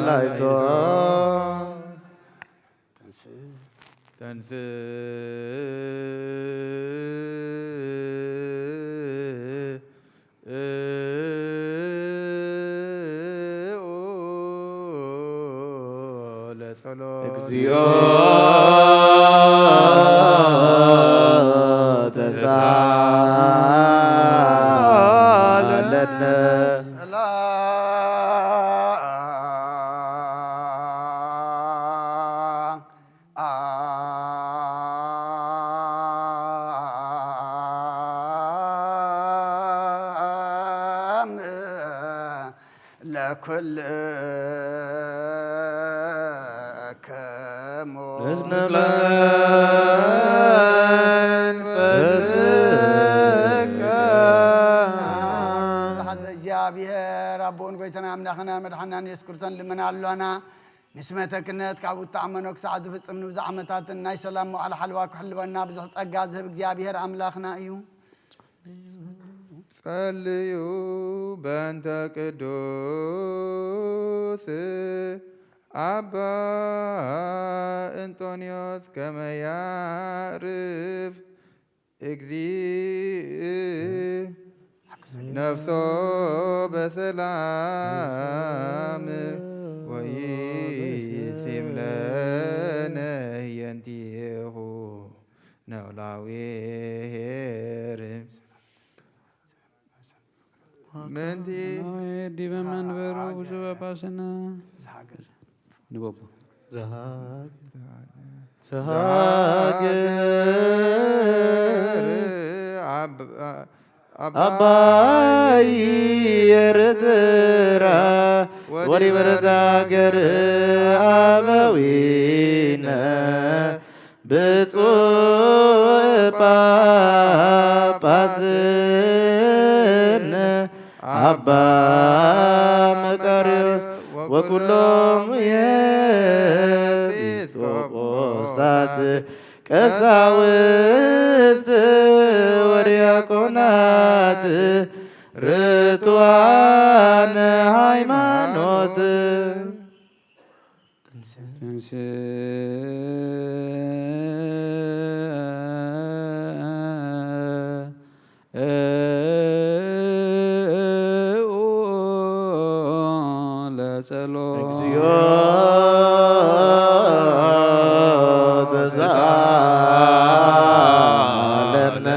ላይሶ ተንስ ለጸሎት። እግዚኦ ተሳለነ። ሰላም ለኩልክሙ። በስመ መንፈስከ። ዝሓዘ እግዚኣብሔር ኣቦን ጎይታና ኣምላኽና መድሓናን የሱስ ክርስቶስን ልምና ኣሎና። ንስመተ ክነት ካብ እተኣመኖ ክሳዕ ዝፍጽም ንብዙሕ ዓመታትን ናይ ሰላም መዋዕለ ሓልዋ ክሕልወና ብዙሕ ጸጋ ዝህብ እግዚኣብሔር ኣምላኽና እዩ። ጸልዩ በእንተ ቅዱስ ኣባ እንጦንዮስ ከመ ያዕርፍ እግዚእ ነፍሶ በሰላም ወይሲም ለነ ህየንቲሁ። ነውላዊ ሄር ምንቲ ዲበ መንበሩ ብፁዕ ጳጳስና ንበቡ። ዘሃግ ዘሃግ አባይ ኤርትራ ወዲበ ዛገር አበዊነ ብፁዕ ጳጳስነ አባ መቃርዮስ ወኩሎም ኤጲስቆጶሳት ቀሳውስት ወዲያቆናት ርቱዓነ ሃይማኖት። ለጸሎት። እግዚኦ ተሳለነ።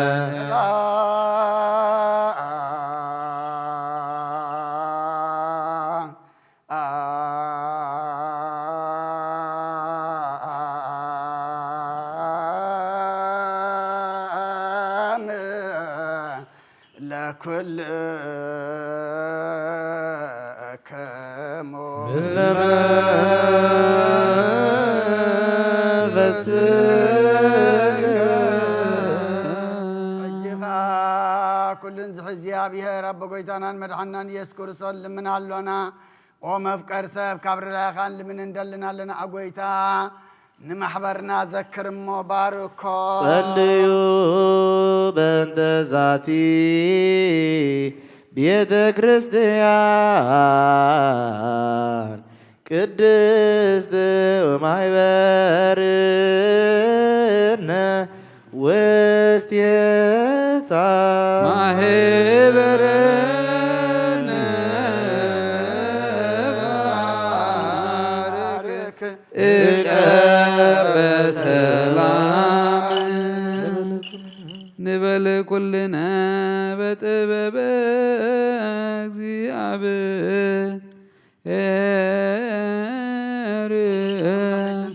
ለኩልክሙ ምስለ መንፈስከ። ሕጂ ኸኣ ኩሉን ዝሕዚ እግዚኣብሔር ኣቦ ጐይታናን መድሓናን ኢየሱስ ክርስቶስ ልምን ኣሎና። ኦ መፍቀር ሰብ፣ ካብ ርራኻን ልምን እንደልን ኣለና። ኣጎይታ ንማሕበርና ዘክር እሞ ባርኮ። ጸልዩ በእንተ ዛቲ ቤተ ክርስቲያን ቅድስት ወማሕበርነ ውስቴታ ማህበርነ ባርክ። እቀ በጥበበ እግዚአብሔር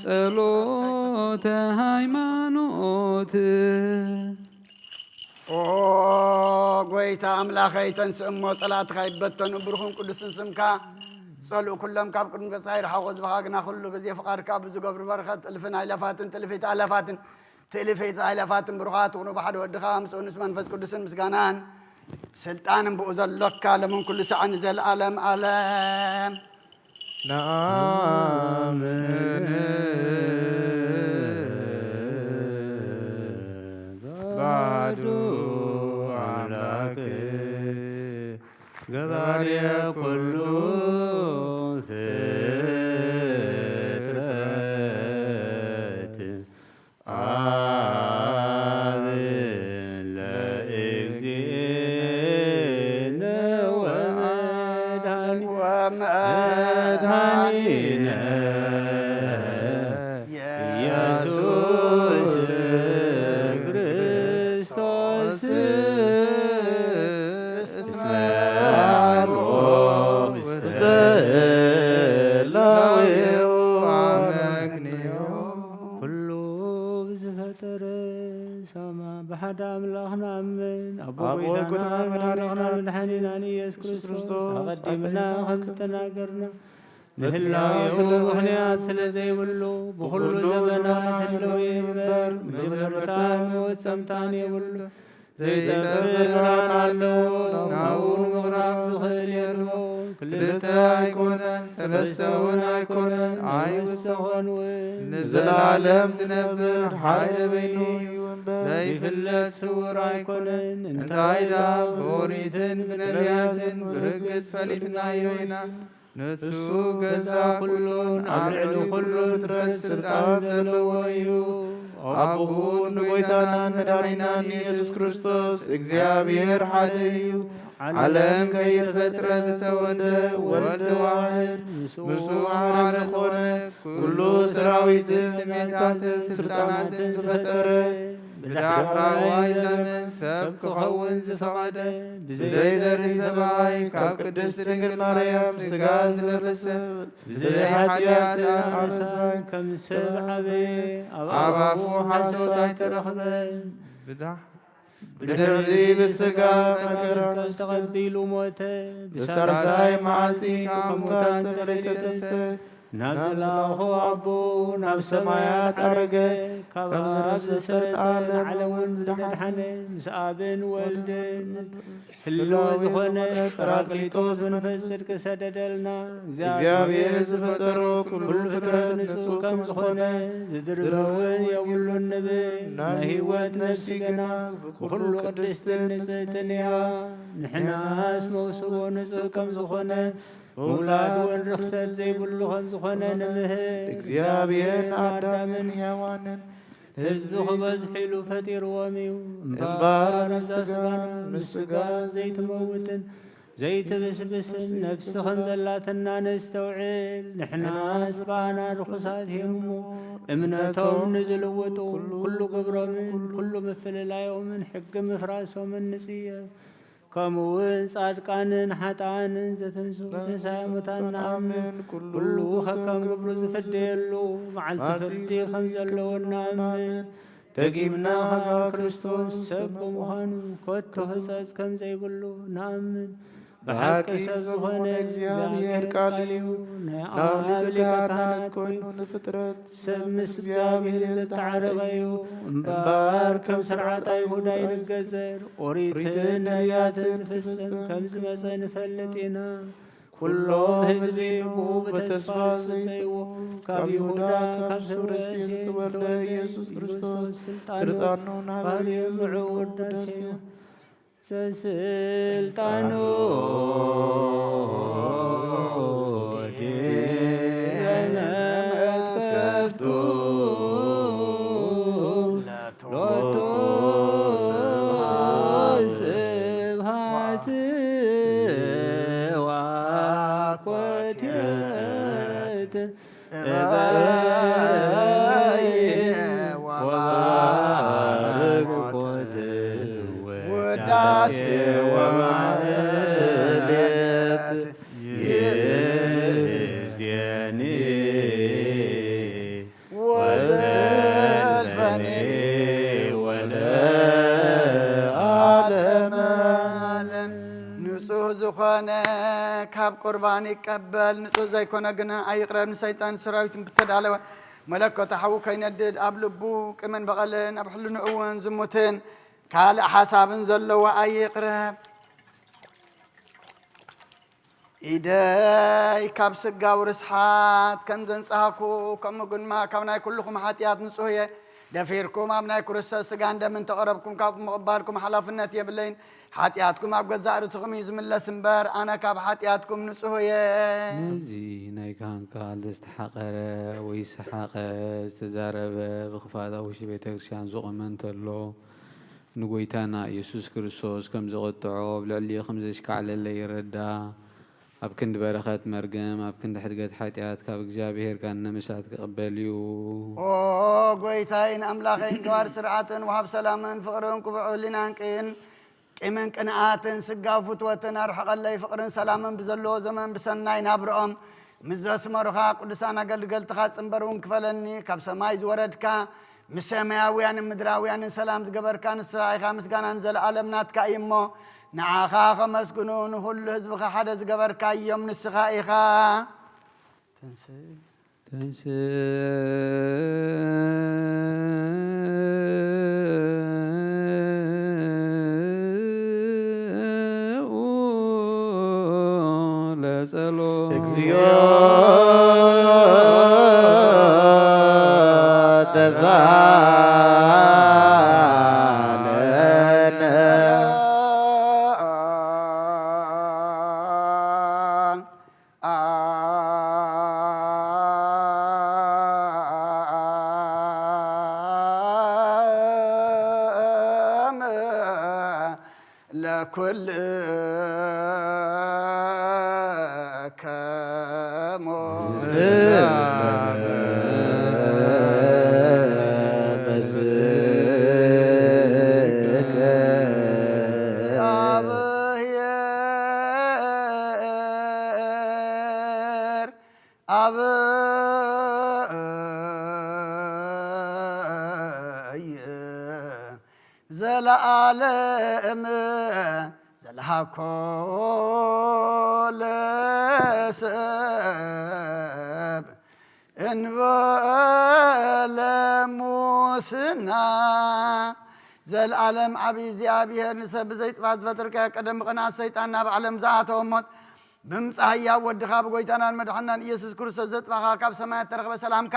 ጸሎተ ሃይማኖት። ኦ ጎይታ ኣምላኸይ፣ ተንስእ እሞ ጸላእትኻ ይበተኑ፣ ብሩኽን ቅዱስን ስምካ ጸልኡ። ኩሎም ካብ ቅድሚ ገጽካ ይርሓቑ፣ ህዝብኻ ግና ኩሉ ግዜ ፍቓድካ ብዝገብሩ በረኸት እልፍን ኣይላፋትን ትእልፊት ኣላፋትን ትእልፊት ኣይላፋትን ብሩኻት ትኹኑ ብሓደ ወድኻ ምስኡ ምስ መንፈስ ቅዱስን ምስጋናን ስልጣንን ብኡ ዘሎካ ሎምን ኩሉ ሳዕ ንዘለኣለም ኣለም። ነኣምን ባዱ ኣምላክ ገባሬ ኩሉ ፍጥረት ኣብ ለእግዚእነ ወመድኃኒ-፣ ወመድኃኒነ ኢየሱስ ክርስቶስ እስመ አልቦ ውስተ ህላዌሁ አመክንዮ። ኩሉ ብዝፈጠረ ሰማ ብሓደ ኣምላኽ ንኣምን። ኣቦ ኣቦ ጎይታና ጎይታና ኣምላኽና መድኃኒና መድኃኒና ንኢየሱስ ክርስቶስ ኣቐዲምና ከም ዝተናገርና ንህላዌኡ ምኽንያት ስለ ዘይብሉ ብኹሉ ዘመናት ህልው እዩ እምበር መጀመርታን መወሰንታን የብሉ። ዘይጠፍእ ብርሃን ኣለዎ። ናብኡ ንምቕራብ ዝኽእል የሎ። ክልተ ኣይኮነን፣ ሰለስተ እውን ኣይኮነን፣ ኣይወሰኾን እውን። ንዘለዓለም ዝነብር ሓደ በይኑ እዩ እምበር ዘይፍለጥ ስውር ኣይኮነን። እንታይ ደኣ ብኦሪትን ብነቢያትን ብርግጽ ፈሊጥናዮ ኢና። ንሱ ገዛ ኩሉን ኣብ ልዕሊ ኩሉ ፍጥረት ስልጣን ዘለዎ እዩ። ኣቦኡ ንጎይታናን መድኃኒናን ኢየሱስ ክርስቶስ እግዚኣብሔር ሓደ እዩ። ዓለም ከይተፈጥረ ዝተወልደ ወልድ ዋሕድ ምስኡ ማዕረ ዝኾነ ኩሉ ሰራዊትን ስሜታትን ስልጣናትን ዝፈጠረ ብዳሕራዋይ ዘመን ሰብ ክኸውን ዝፈቐደ ብዘይ ዘርኢ ሰብኣይ ካብ ቅድስት ድንግል ማርያም ሥጋ ዝለበሰ ብዘይ ኃጢኣት ኣበሳን ከም ሰብ ዓበየ። ኣብ ኣፉ ሓሶት ኣይተረኽበን። ብዳ-፣ ብድሕርዚ ብሥጋ መከራ መስቀል ተቐቢሉ ሞተ። ብሳልሳይ መዓልቲ ካብ ሙታን ተለይተ ተንሰ። ናብ ዝላኣኾ ኣቦ ናብ ሰማያት ዓረገ። ካብ ኣብ ዝሰረጸ ንዓለም እውን ዝደሓነ ምስ ኣብን ወልድን ህልው ዝኾነ ጳራቅሊጦስ መንፈስ ጽድቂ ሰደደልና። እግዚኣብሔር ዝፈጠሮ ኩሉ ፍጥረት ንጹህ ከም ዝኾነ ዝድርበ እውን የብሉን ንብል። ናይ ህይወት ነፍሲ ግና ብኩሉ ቅድስትን ንጽህትን እያ። ንሕናስ መውስቦ ንጹህ ከም ዝኾነ ምውላድ እውን ርኽሰት ዘይብሉ ከም ዝኾነ ንምህር። እግዚኣብሔር ንኣዳምን ሔዋንን ህዝቢ ክበዝሑ ኢሉ ፈጢርዎም እዩ። እምበኣር እምበኣር እዛ እዛ ሥጋና ሥጋና ምስ ሥጋ ዘይትመውትን ዘይትብስብስን ነፍሲ ከም ዘላትና ነስተውዕል። ንሕናስ ብኣና ርኹሳት እዮም እሞ እምነቶም ንዝልውጡ ኩሉ ግብሮምን ኩሉ ምፍልላዮምን ሕጊ ምፍራሶምን ንጽየፍ። ከምኡ እውን ጻድቃንን ሓጥኣንን ዘተንስኡ ትንሳኤ ሙታን ንኣምን። ኩሉ ከከም ግብሩ ዝፍደየሉ መዓልቲ ፍርዲ ከም ዘለዎ ንኣምን። ደጊምና ከኣ ክርስቶስ ሰብ ብምዃኑ ከቶ ሕጸጽ ከም ዘይብሉ ንኣምን። ብሓቂ ሰብ ዝኾነ እግዚኣብሔር ቃል እዩ። ናይ ኣብ ሊቀ ካህናት ኮይኑ ንፍጥረት ሰብ ምስ እግዚኣብሔር ዝተዓረቐ እዩ። እምበኣር ከም ስርዓት ኣይሁድ ኣይንገዘር፣ ኦሪትን ነቢያትን ዝፍጽም ከም ዝመጸ ንፈልጥ ኢና። ኩሎም ህዝቢ ብኡ ብተስፋ ዝጽበይዎ፣ ካብ ይሁዳ ካብ ሰብ ርእሲ ዝተወልደ ኢየሱስ ክርስቶስ ስልጣኑ ስልጣኑ ናበይ ናበይ እዩ፣ ንዑ ውዳሴ እዩ። ዘስልጣኑ ዲነ መትከፍቱ ሎቱ ስብሐት ወኮትየት እበይ ወባርኮት ወዳ ዳሴ ወማህሌት ይእዜኒ ወዘልፈኒ ወለዓለመ ዓለም። ንጹህ ዝኾነ ካብ ቁርባን ይቀበል፣ ንጹህ ዘይኮነ ግና ኣይቕረብ። ንሰይጣን ሰራዊትን ብተዳለወ መለኮት ሓዊ ከይነድድ ኣብ ልቡ ቂምን በቐልን ኣብ ሕልንኡ እውን ዝሙትን ካልእ ሓሳብን ዘለዎ ኣይቕረብ። ኢደይ ካብ ስጋዊ ርስሓት ከም ዘንጻህኩ፣ ከምኡ ግንማ ካብ ናይ ኩልኹም ሓጢኣት ንጹህ እየ። ደፊርኩም ኣብ ናይ ክርስቶስ ስጋን ደምን ተቐረብኩም፣ ካብ ምቕባልኩም ሓላፍነት የብለይን። ሓጢኣትኩም ኣብ ገዛእ ርእስኹም እዩ ዝምለስ እምበር፣ ኣነ ካብ ሓጢኣትኩም ንጹህ እየ። ነዚ ናይ ካህን ቃል ዝተሓቐረ ወይ ዝሰሓቐ ዝተዛረበ ብኽፋት ኣብ ውሽጢ ቤተ ክርስቲያን ዝቖመ እንተሎ፣ ንጎይታና ኢየሱስ ክርስቶስ ከም ዘቐጥዖ፣ ኣብ ልዕሊኡ ከም ዘሽካዕለለ ይረዳ። ኣብ ክንዲ በረኸት መርገም፣ ኣብ ክንዲ ሕድገት ሓጢኣት ካብ እግዚኣብሔር ጋነ ምሳት ክቕበል እዩ። ኦ ጎይታይን ኣምላኸይን፣ ገባር ስርዓትን ወሃብ ሰላምን ፍቕርን ክፉእ ህሊናን ቅን ቂምን ቅንኣትን ስጋዊ ፍትወትን ኣርሕቐለይ። ፍቕርን ሰላምን ብዘለዎ ዘመን ብሰናይ ናብርኦም ምስ ዘስመሩኻ ቅዱሳን ኣገልገልትኻ ጽንበር እውን ክፈለኒ። ካብ ሰማይ ዝወረድካ፣ ምስ ሰማያውያንን ምድራውያንን ሰላም ዝገበርካ ንስኻ ኢኻ። ምስጋናን ዘለኣለም ናትካ እዩ እሞ፣ ንዓኻ ከመስግኑ ንኹሉ ህዝብኻ ሓደ ዝገበርካዮም ንስኻ ኢኻ። ትንስእ። ተንሥኡ ለጸሎት። እግዚኦ ተሳለነ። ለኩልከሙ። አብይ ዘለዓለም ዘልሃኮ ለሰብ እንበለ ሙስና። ዘለዓለም ዓብዪ እግዚኣብሔር ንሰብ ብዘይጥፋት ዝፈጠርካ፣ ቀደም ብቕንኣት ሰይጣን ናብ ዓለም ዝኣተወ ሞት ብምጽኣያ ወድኻ ብጎይታናን መድሓናን ኢየሱስ ክርስቶስ ዘጥፋኻ ካብ ሰማያት ተረኽበ ሰላምካ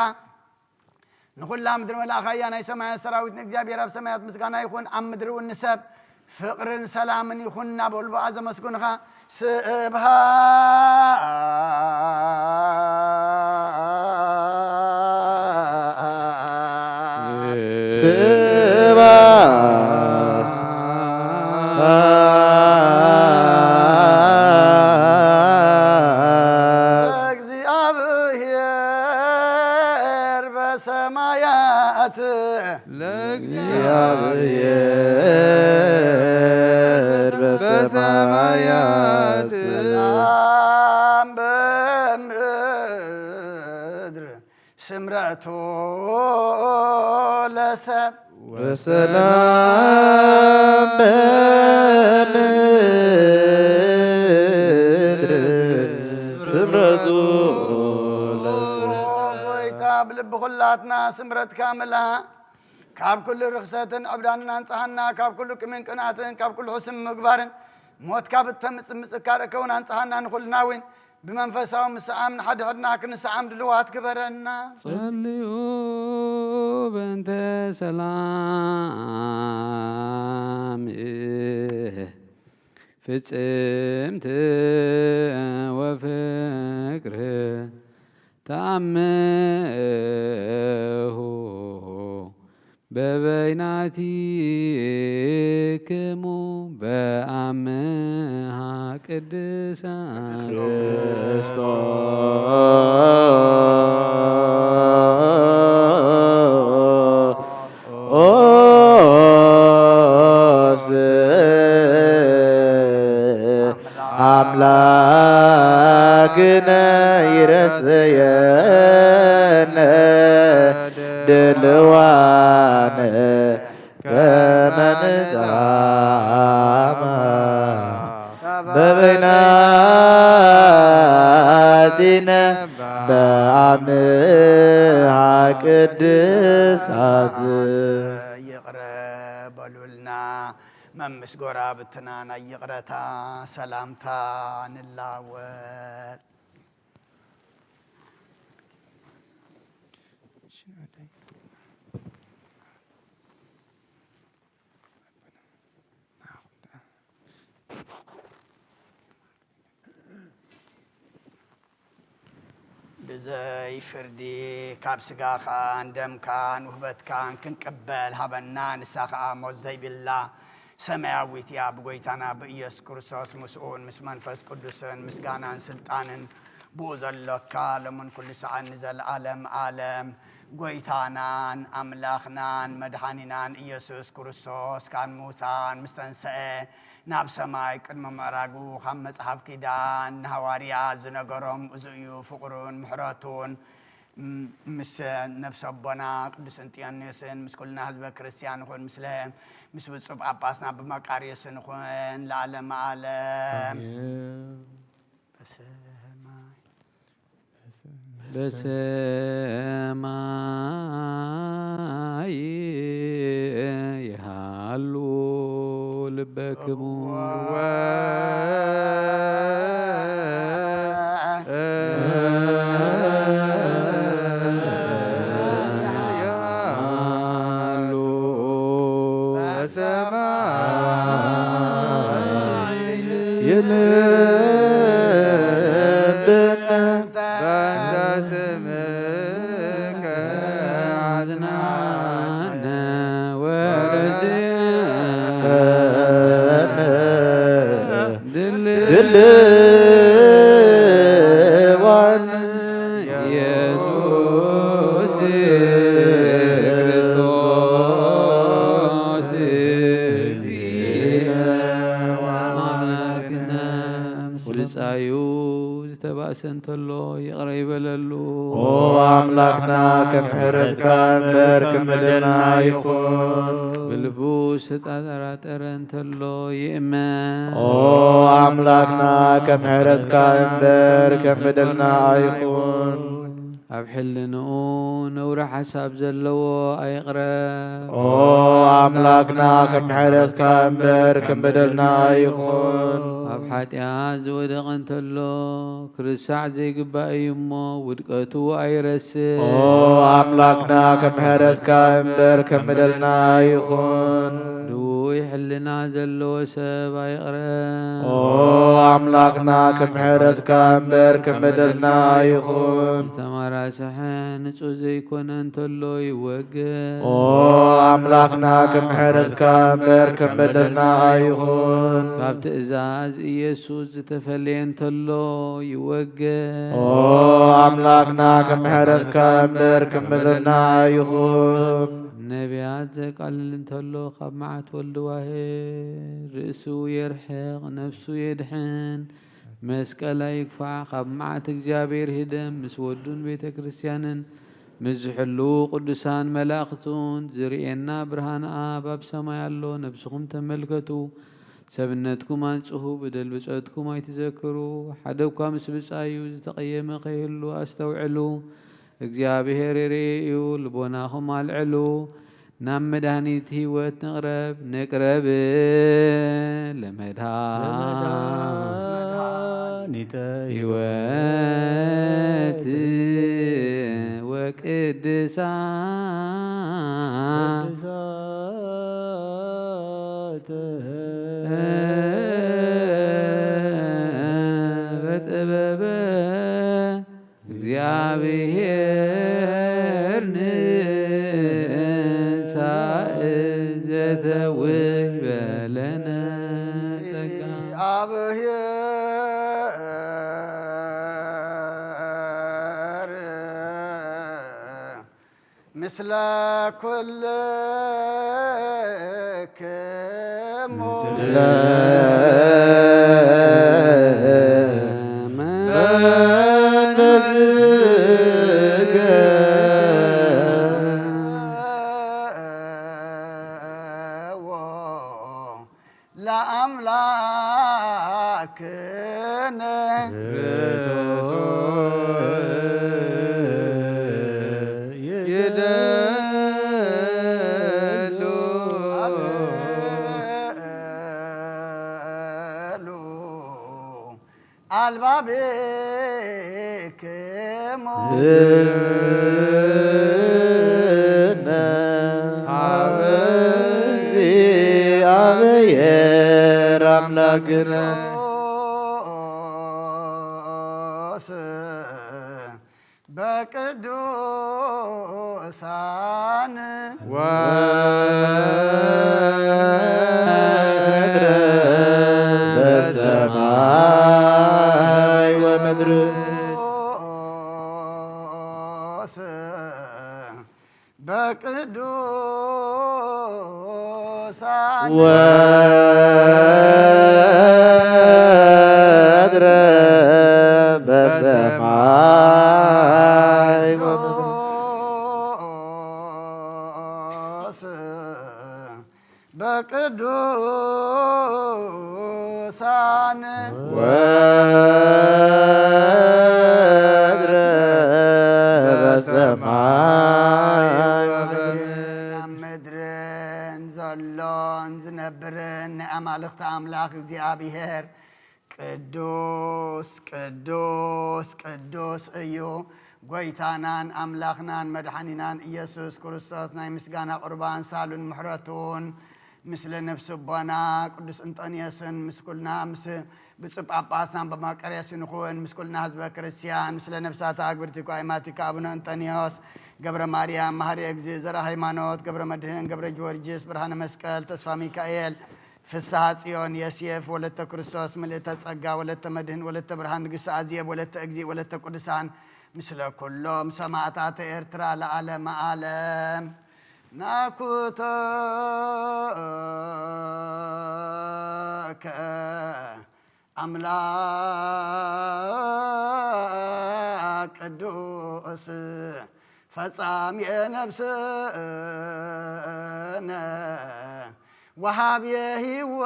ንኹላ ምድሪ መላእኻያ ናይ ሰማያት ሰራዊት ንእግዚኣብሔር ኣብ ሰማያት ምስጋና ይኹን፣ ኣብ ምድሪ እውን ንሰብ ፍቕርን ሰላምን ይኹን እናበሉ ብኣ ዘመስግኑኻ። ስብሃ ስባ ለእግዚኣብሔር በሰማያት። ለእግዚኣብሔር በሰማያት። ሰላም በምድር ስምረቱ ለሰብ። ወሰላም በምድር ስምረቱ ለሰብ። ጎይታ ብልቢ ኩላትና ስምረትካ ምላ ካብ ኩሉ ርኽሰትን ዕብዳንን ኣንጽሃና፣ ካብ ኩሉ ቅምን ቅንኣትን ካብ ኩሉ ሕስም ምግባርን ሞትካ ብተምጽእ ምጽካር እከውን ኣንጽሃና ንኹልና እውን ብመንፈሳዊ ምስዓም ንሓድሕድና ክንስዓም ድልዋት ግበረና። ጸልዩ በእንተ ሰላም ፍጽምት ወፍቅር ተኣምሁ በበይናቲክሙ በአምሃ ቅድሳን ክርስቶስ ኣምላክነ ይረስየነ ድልዋነ ከመ ንጻማ በበይናቲነ በአምሃ ቅድሳት። ይቕረ በሉልና። መምስ ጎራብትና ናይ ይቕረታ ሰላምታ ንላወጥ። ብዘይ ፍርዲ ካብ ስጋኻን ደምካን ውህበትካን ክንቅበል ሃበና። ንሳ ኸኣ ሞት ዘይብላ ሰማያዊት እያ። ብጎይታና ብኢየሱስ ክርስቶስ ምስኡን ምስ መንፈስ ቅዱስን ምስጋናን ስልጣንን ብኡ ዘሎካ ሎምን ኩሉ ሰዓን ንዘለዓለም ዓለም። ጎይታናን ኣምላኽናን መድሓኒናን ኢየሱስ ክርስቶስ ካብ ሙታን ምስ ተንሰአ ናብ ሰማይ ቅድሚ ምዕራጉ ካብ መጽሓፍ ኪዳን ንሃዋርያ ዝነገሮም እዚ እዩ። ፍቕሩን ምሕረቱን ም-፣ ምስ ነፍሲ ኣቦና ቅዱስ እንጥዮንዮስን ምስ ኩልና ህዝበ ክርስቲያን ይኹን፣ ምስለ ምስ ብፁዕ ጳጳስና ብመቃርዮስን ይኹን ለዓለመ ዓለም። ኣሜን። በሰማይ በሰማይ ይሃሉ ልበክሙ። ይሃሉ በሰማይ የልብነ በእንተ ስምከ አድናነ ወረስየነ ድልዋን ኢየሱስ ክርስቶስ እግዚእነ ወአምላክነ ምስለ ብጻዩ ዝተባእሰ እንተሎ ይቕረ ይበለሉ። ኦ ኣምላኽና፣ ከም ምሕረትካ እምበር ከም በደልና ኣይኹን። ብልቡ ዝተጠራጠረ እንተሎ ይእመን። ኦ ኣምላኽና፣ ከም ምሕረትካ እምበር ከም በደልና ኣይኹን። ኣብ ሕልንኡ ነውሪ ሓሳብ ዘለዎ ኣይቕረብ። ኦ ኣምላኽና፣ ከም ምሕረትካ እምበር ከም በደልና ኣይኹን። ኣብ ሓጢኣት ዝወደቐ እንተሎ፣ ክርስዕ ዘይግባእ እዩ እሞ፣ ውድቀቱ ኣይረስዕ። ኦ ኣምላኽና፣ ከም ምሕረትካ እምበር ከም በደልና ኣይኹን። ድውይ ሕልና ዘለዎ ሰብ ኣይቕረብ። ኦ ኣምላኽና፣ ከም ምሕረትካ እምበር ከም በደልና ኣይኹን። ዝተመራስሐ ንጹህ ዘይኮነ እንተሎ ይወገድ። ኦ ኣምላኽና፣ ከም ምሕረትካ እምበር ከም በደልና ኣይኹን። ካብ ትእዛዝ ኢየሱስ ዝተፈለየ እንተሎ ይወገድ። ኦ ኣምላኽና፣ ከም ምሕረትካ እምበር ከም በደልና ኣይኹን። ነቢያት ዘቃልል እንተሎ ካብ መዓት ወልድ ዋህድ ርእሱ የርሕቕ፣ ነፍሱ የድሕን። መስቀል ኣይግፋዕ፣ ካብ መዓት እግዚኣብሔር ህደም፣ ምስ ወዱን ቤተ ክርስቲያንን ምስ ዝሕልዉ ቅዱሳን መላእኽቱን ዝርእየና ብርሃን ኣብ ኣብ ሰማይ ኣሎ። ነብስኹም ተመልከቱ፣ ሰብነትኩም ኣንጽሁ፣ በደል ብጾትኩም ኣይትዘክሩ። ሓደ እኳ ምስ ብጻዩ ዝተቐየመ ከይህሉ ኣስተውዕሉ። እግዚኣብሔር ይርኢ እዩ፣ ልቦናኹም ኣልዕሉ። ናብ መድሃኒት ህይወት ንቕረብ፣ ንቕረብ ለመድሃ ለመድኃኒተ ህይወት ወቅድሳ ቅድሳተ በጥበበ እግዚአብሔር ንሳእ ዘተውህበ ለነ ጸጋ። እግዚአብሔር ምስለ ኩልክሙ። ምስለ ኣክነ ርቱዕ ይደሉ ኣልዕሉ ኣልባብክሙ እነ ሀበ እግዚአብሔር አምላክነ። በቅዱሳን ወምድር በሰማይ ወምድር በቅዱሳን ወምድር በሰማይ ወምድር በቅዱሳን ወምድር በሰማይ ወምድር። ኣብ ምድርን ዘሎን ዝነብርን ናይ ኣማልኽቲ ኣምላኽ እግዚኣብሔር ቅዱስ ቅዱስ ቅዱስ እዩ። ጎይታናን ኣምላኽናን መድሓኒናን ኢየሱስ ክርስቶስ ናይ ምስጋና ቁርባን ሳሉን ምሕረቱን ምስለ ነፍሲ ኣቦና ቅዱስ እንጠንዮስን ምስ ኩልና ምስ ብፁዕ ጳጳስናን በማቀርዮስን ይኹን ምስ ኩልና ህዝበ ክርስቲያን ምስለ ነፍሳት ኣግብርቲ ኳይማቲካ ኣቡነ እንጠንዮስ ገብረ ማርያም መሃሪ እግዚእ ዘርኣ ሃይማኖት ገብረ መድህን ገብረ ጊዮርጊስ ብርሃነ መስቀል ተስፋ ሚካኤል ፍስሐ ጽዮን የስየፍ ወለተ ክርስቶስ ምልእተ ጸጋ ወለተ መድህን ወለተ ብርሃን ንግስቲ ኣዜብ ወለተ እግዚእ ወለተ ቅዱሳን ምስለ ኩሎም ሰማእታተ ኤርትራ ለዓለመ ዓለም። ናኩተከ ኣምላክ ቅዱስ ፈጻምየ ነፍስነ ወሃብየ ህይወትነ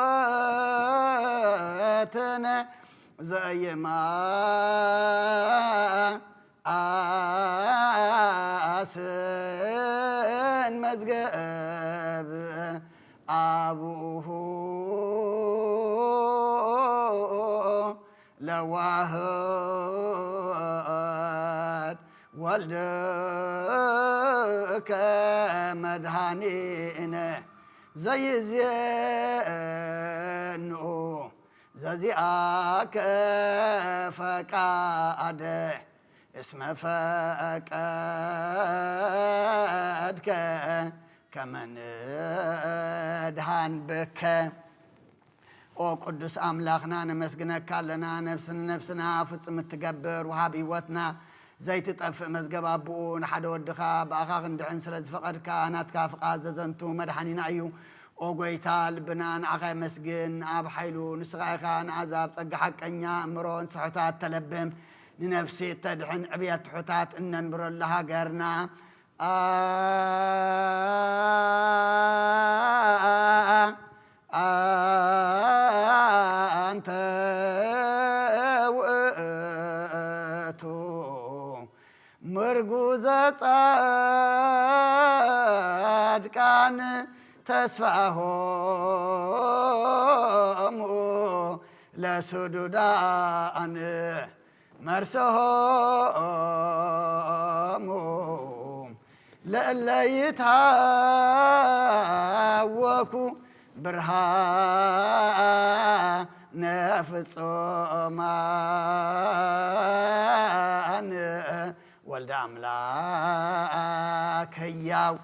ዘየማ ኣስን መዝገብ ኣቡሁ ለዋህድ ወልድከ መድኃኒነ ዘይዜንኡ ዘዚኣከ ፈቃደ እስመ ፈቀድከ ከመ ንድኃን ብከ። ኦ ቅዱስ ኣምላኽና ነመስግነካ ኣለና። ነፍሲ ንነፍስና ፍጹም እትገብር ወሃብ ህይወትና ዘይትጠፍእ መዝገብ ኣቦኡ ንሓደ ወድኻ ብኣኻ ክንድሕን ስለ ዝፈቐድካ ናትካ ፍቓድ ዘዘንቱ መድሓኒና እዩ። ኦ ጎይታ ልብና ንዓኻ የመስግን። ኣብ ሓይሉ ንስኻ ኢኻ ንኣዛብ ጸጋ ሓቀኛ እምሮን ስሑታት ተለብም ንነፍሲ እተድሕን ዕብየት ትሑታት እነንብረሉ ሃገርና ኣንተ ውእቱ ምርጉዘ ጻድቃን ተስፋሆሙ ለሱዱዳን መርሰሆሙ ለእለ ይትሃወኩ ብርሃነ ፍጹማን ወልደ ኣምላክ ህያው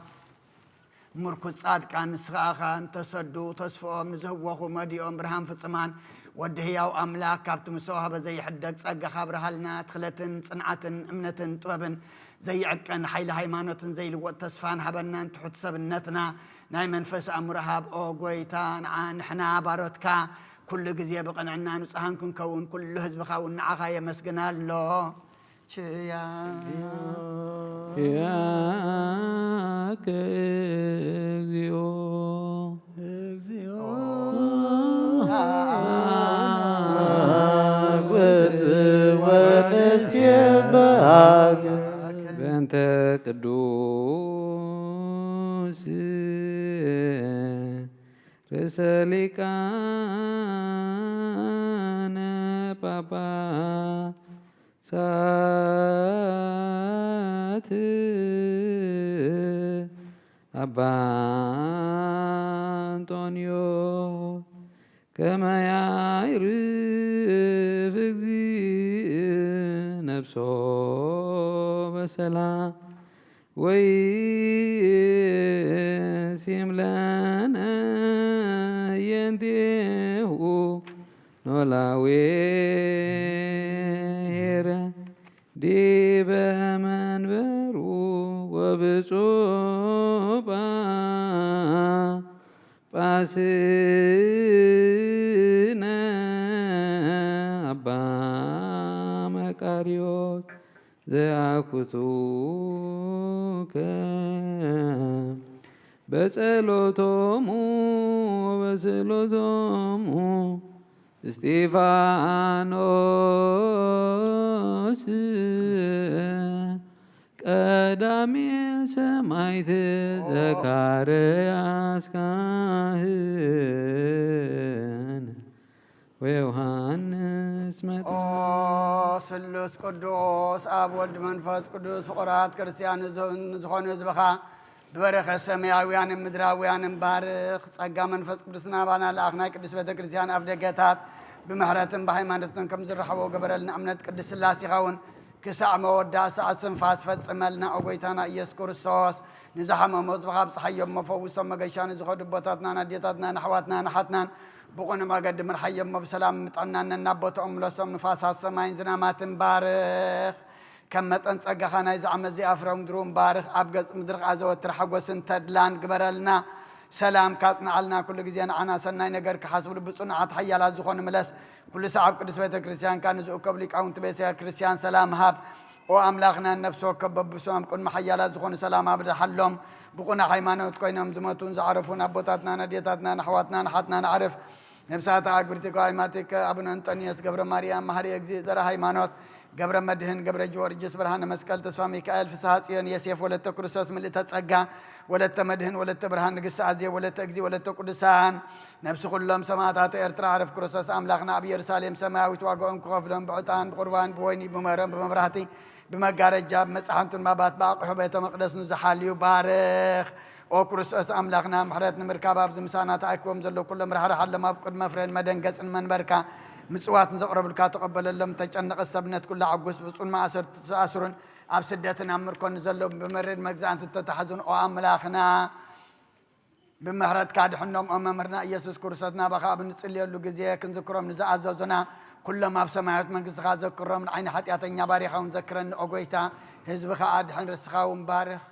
ምርኩስ ጻድቃን ንስኻ ኢኻ። እንተሰዱ ተስፍኦም ንዝህወኹ መዲኦም ብርሃን ፍጹማን ወዲ ህያው ኣምላክ ካብቲ ምሰ ወሃበ ዘይሕደግ ጸጋኻ ኣብርሃልና። ትኽለትን ጽንዓትን እምነትን ጥበብን ዘይዕቀን ሓይሊ ሃይማኖትን ዘይልወጥ ተስፋን ሃበናን ትሑት ሰብነትና ናይ መንፈስ ኣእምሮ ሃብ። ኦ ጎይታ ንዓ ንሕና ባሮትካ ኩሉ ግዜ ብቕንዕና ንጹሃን ክንከውን ኩሉ ህዝብኻ እውን ንዓኻ የመስግን ኣሎ። ችያ ያከ እግዚኦ። ቅዱስ ርእሰ ሊቃነ ጳጳሳት ኣባ እንጦንዮስ ከመ ያዕርፍ እግዚእ ነፍሶ በሰላም ወይሴም ለነ ህየንቴሁ ኖላዌ ኄረ ዲበ መንበሩ ወብፁዕ ጳጳስነ አባ መቃርዮስ ዘአኩቱከ በጸሎቶሙ በጸሎቶሙ እስጢፋኖስ ቀዳሜ ሰማዕት ዘካርያስ ካህን ወዮሃንስ መጥምቅ። ኦ ስሉስ ቅዱስ ኣብ ወልድ መንፈስ ቅዱስ ፍቑራት ክርስቲያን ንዝ-፣ ንዝኾኑ ህዝብኻ ብበረኸት ሰማያውያንን ምድራውያንን ባርኽ። ጸጋ መንፈስ ቅዱስ ናባና ለኣኽ ናይ ቅድስት ቤተ ክርስቲያን ኣፍ ደገታት ብምሕረትን ብሃይማኖትን ከም ዝረሓቦ ገበረልና። እምነት ቅድስት ስላሴኻ እውን ክሳዕ መወዳእታ እስትንፋስ ፈጽመልና። ኦ ጎይታና ኢየሱስ ክርስቶስ፣ ንዝሓመሙ ህዝብኻ ኣብጽሓዮም፣ መፈውሶም፣ መገሻ ንዝኸዱ ኣቦታትናን ኣዴታትናን ኣሕዋትናን ኣሓትናን ብቕኑዕ መገዲ ምርሓዮም፣ ብሰላም ምጥዕናን ናብ ቦታኦም ምለሶም። ንፋሳት ሰማይን ዝናማትን ባርኽ። ከም መጠን ጸጋኻ ናይዚ ዓመት እዚኣ ፍረ ምድሩ ባርኽ። ኣብ ገጽ ምድርኻ ዘወትር ሓጎስን ተድላን ግበረልና። ሰላምካ ኣጽንዓልና። ኩሉ ግዜ ንዓና ሰናይ ነገር ክሓስብሉ ብጽኑዓት ሓያላት ዝኾኑ ምለስ። ኩሉ ሰዓብ ቅዱስ ቤተ ክርስቲያንካ ንዝእከቡ ሊቃውንቲ ቤተ ክርስቲያን ሰላም ሃብ። ኦ ኣምላኽና፣ ነፍሲ ወከፍ በብስሞም ቅድሚ ሓያላት ዝኾኑ ሰላም ኣብዝሓሎም። ብቑኑዕ ሃይማኖት ኮይኖም ዝሞቱን ዝዓረፉን ኣቦታትናን ኣዴታትናን ኣሕዋትናን ኣሓትናን ኣዕርፍ። ነብሳተ ኣግብርቲ ኣማቲከ ኣቡነ እንጠንዮስ ገብረ ማርያም፣ መሓሪ እግዚእ፣ ዘረ ሃይማኖት ገብረ መድህን፣ ገብረ ጊዮርጊስ፣ ብርሃነ መስቀል፣ ተስፋ ሚካኤል፣ ፍስሃ ጽዮን፣ የሴፍ፣ ወለተ ክርስቶስ፣ ምልእተ ጸጋ፣ ወለተ መድህን፣ ወለተ ብርሃን፣ ንግስቲ ኣዜብ፣ ወለተ እግዚእ፣ ወለተ ቅዱሳን፣ ነብሲ ኩሎም ሰማዕታት ኤርትራ፣ ዕረፍ ክርስቶስ ኣምላኽና ኣብ ኢየሩሳሌም ሰማያዊት ዋጋኦም ክኸፍሎም ብዕጣን፣ ብቁርባን፣ ብወይኒ፣ ብመረን፣ ብመብራህቲ፣ ብመጋረጃ፣ ብመጻሕፍትን ማባት፣ ብኣቕሑ ቤተ መቕደስ ንዝሓልዩ ባርኽ። ኦ ክርስቶስ ኣምላኽና፣ ምሕረት ንምርካብ ኣብዚ ምሳና ተኣኪቦም ዘለዉ ኩሎም ራሕርሓሎም፣ ኣብ ቅድመ ፍሬን መደንገጽን መንበርካ ምጽዋት ንዘቕረቡልካ ተቐበለሎም። ተጨነቐት ሰብነት ኩላ ኣጉስ፣ ብጹን ማእሰርቱ ተኣስሩን ኣብ ስደትን ኣብ ምርኮን ንዘለዉ ብመሪር መግዛእቲ ተታሕዙን ኦ ኣምላኽና፣ ብምሕረትካ ድሕኖም። ኦ መምህርና ኢየሱስ ክርስቶስ፣ ናባኻ ኣብ እንጽልየሉ ግዜ ክንዝክሮም ንዝኣዘዙና ኩሎም ኣብ ሰማያዊት መንግስትኻ ዘክሮም። ንዓይኒ ሓጢኣተኛ ባሪኻ እውን ዘክረኒ ኦ ጎይታ። ህዝብኻ ኣድሕን፣ ርስኻ እውን ባርኽ።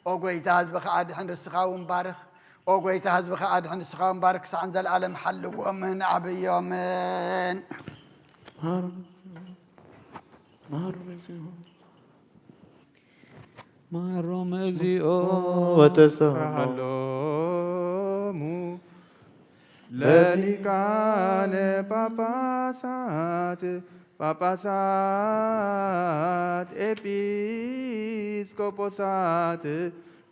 ኦ ጎይታ፣ ህዝብኻ ኣድሕን፣ ርስኻ እውን ባርኽ። ኦ ጎይታ፣ ህዝብኻ ኣድሕን፣ ርስኻ እውን ባርኽ። ክሳዕ ንዘለኣለም ሓልዎምን ኣዕብዮምን። መሃሩ፣ መሃሩ፣ መሃሮም እግዚኦ። ወተስፈሃሎሙ ለሊቃነ ጳጳሳት፣ ጳጳሳት፣ ኤጲስቆጶሳት፣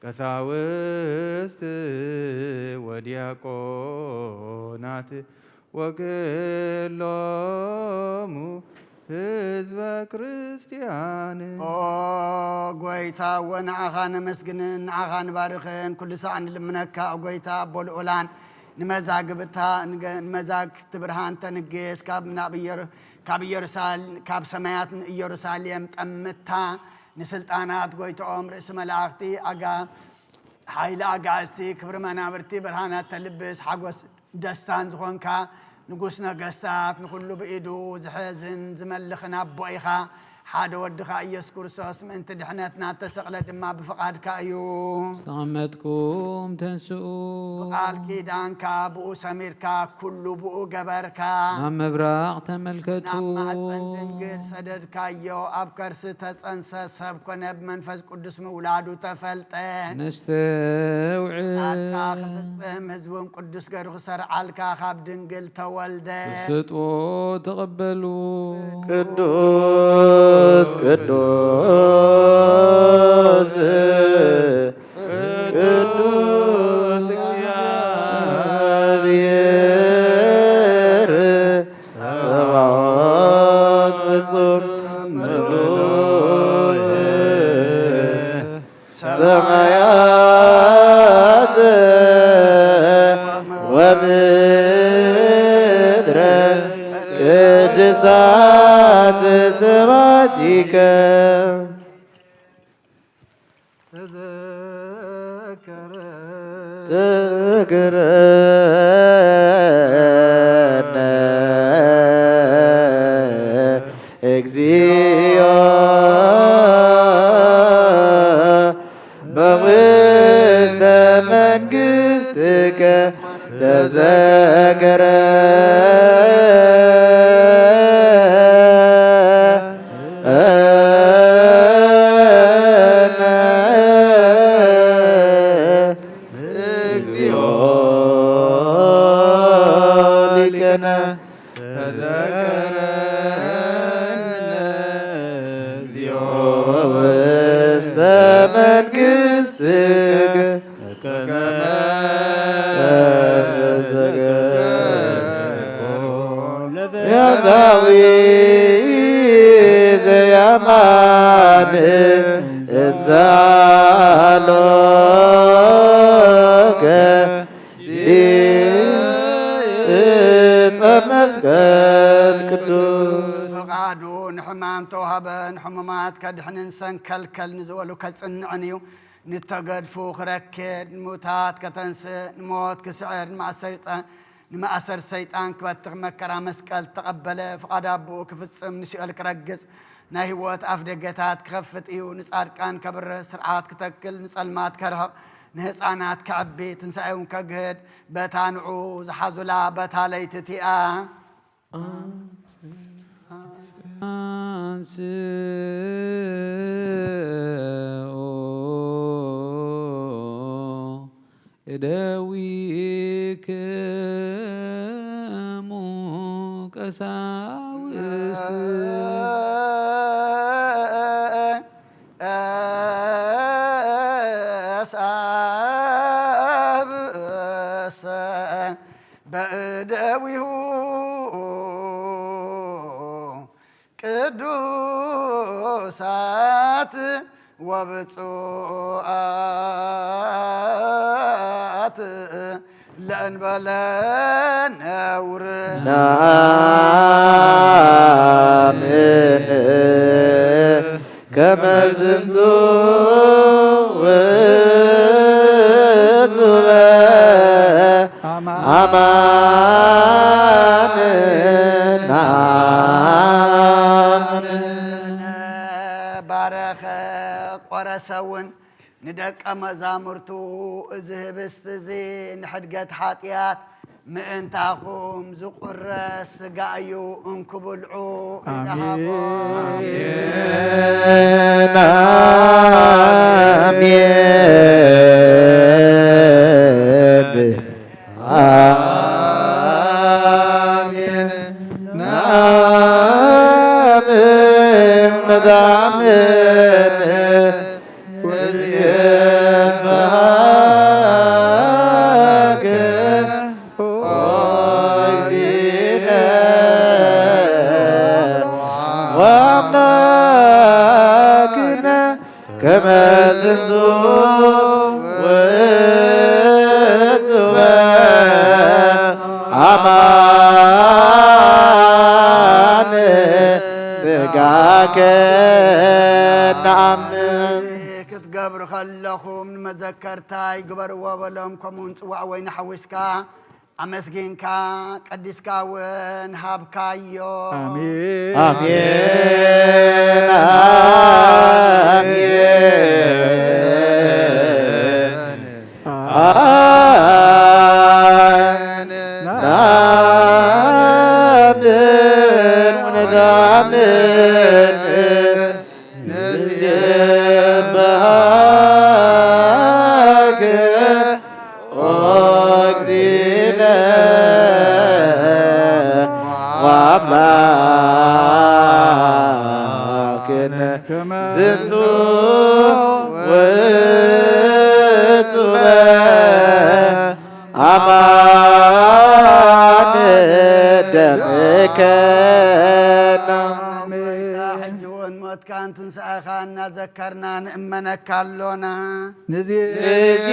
ቀሳውስት ወዲያቆናት ወኩሎሙ ህዝበ ክርስቲያን። ኦ ጎይታ፣ እወ ንዓኻ ነመስግንን ንዓኻ ንባርኽን፣ ኩሉ ሳዕ ንልምነካ። ኦ ጎይታ፣ ኣቦ ልኡላን፣ ንመዛግብታ፣ ንገ-፣ ንመዛግብቲ ብርሃን ተንግስ፣ ካብ ናብ ኢየሩ-፣ ካብ ኢየሩሳል-፣ ካብ ሰማያት ንኢየሩሳሌም ጠምታ፣ ንስልጣናት ጎይትኦም፣ ርእሲ መላእኽቲ፣ ኣጋ-፣ ሓይሊ ኣጋእዝቲ፣ ክብሪ መናብርቲ፣ ብርሃናት ተልብስ፣ ሓጎስ ደስታን ዝኾንካ ንጉስ ነገስታት፣ ንኹሉ ብኢዱ ዝሕዝን ዝመልኽን ኣቦ ኢኻ። ሓደ ወድኻ ኢየሱስ ክርስቶስ ምእንቲ ድሕነትና እተሰቕለ ድማ ብፍቓድካ እዩ። ዝተቐመጥኩም ተንስኡ። ብቃል ኪዳንካ ብኡ ሰሚርካ፣ ኩሉ ብኡ ገበርካ። ናብ ምብራቕ ተመልከቱ። ናብ ማሕፀን ድንግል ሰደድካዮ፣ ኣብ ከርሲ ተጸንሰ፣ ሰብ ኮነ፣ ብመንፈስ ቅዱስ ምውላዱ ተፈልጠ። ነስተውዕል። ፍቓድካ ክፍጽም፣ ህዝቢ እውን ቅዱስ ገይሩ ክሰርዓልካ ካብ ድንግል ተወልደ። ተሰጥኦ ተቐበሉ። ቅዱስ ጸባኦት ፍጹም ምሉእ ሰማያት ወምድረ ቅድሳት ስብሐቲከ። ተዘከረነ እግዚኦ በውስተ መንግሥትከ ተዘከረነ እግዚኦ ሊቀነ ተዘከረነ እግዚኦ ውስተ መንግሥትከ ከመ ተዘከርኩ ለፈያታዊ ዘያማን እንዛሎከ ዲጸ መስቀል ቅዱስ። ፍቓዱ ንሕማም ተዋህበ፣ ንሕሙማት ከድሕንን ሰንከልከል ንዝበሉ ከጽንዕን እዩ። ንተገድፉ ክረክድ፣ ንሙታት ከተንስእ፣ ንሞት ክስዕር፣ ንማእሰር ይጠ-፣ ንማእሰር ሰይጣን ክበትኽ፣ መከራ መስቀል ተቐበለ፣ ፍቓድ ኣቦኡ ክፍጽም፣ ንሲኦል ክረግጽ፣ ናይ ህይወት ኣፍ ደገታት ክኸፍት እዩ። ንጻድቃን ከብርህ፣ ስርዓት ክተክል፣ ንጸልማት ከርሕቕ፣ ንህፃናት ከዕቢ፣ ትንሳኤውን ከግህድ፣ በታ ንዑ ዝሓዙላ በታ ለይቲ እቲኣ። አንስኡ እደዊክሙ ቀሳውስት። ቀሳብሰ በእደዊሁ ቅዱሳት ወብፁዓት ለእንበለ ነውር። ናምን ከመ ዝንቱ ውእቱ አማን ናምን። ባረኸ ቆረሰ እውን ንደቀ መዛሙርቱ፣ እዚ ህብስት እዚ ንሕድገት ሓጢኣት ምእንታኹም ዝቁረስ ስጋ እዩ፣ እንኩ ብልዑ ኢለ ሃቦም። ኣሜን፣ ኣሜን፣ ኣሜን። ናምን ነታምን ወስብሐከ ኦ እግዚእነ ወአምላክነ ከመ ዝንቱ ውእቱ አማን ስጋከ ነአምን። ክትገብሩ ከለኹም ንመዘከርታይ ግበርዎ በሎም፣ ከምኡውን ጽዋዕ ወይኒ ሓዊስካ ኣመስጊንካ ቀዲስካ እውን ሃብካዮ። ኣሜን። ኣሜን፣ ኣሜን። ኣሜን። ናምን ወነታምን ንሴብሐከ ኦ እግዚእነ ወአምላክነ ዝንቱ ውእቱ አማን ደምከ ከና። ጎይታ፣ ሕጂ እውን ሞትካን ትንሳኤኻን እናዘከርና ንእመነካ ኣሎና። ንዜኑ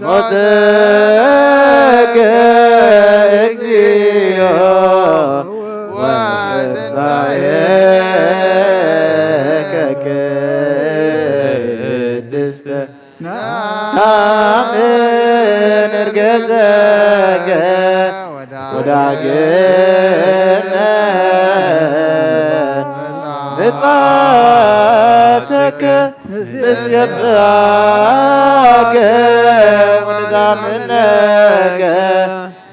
ሞተከ እግዚኦ ወትንሳኤከ ቅድስተ ናምን እርገዘከ ወዳግመ ምጽኣተከ ንሴብሐከ ወንዛምነከ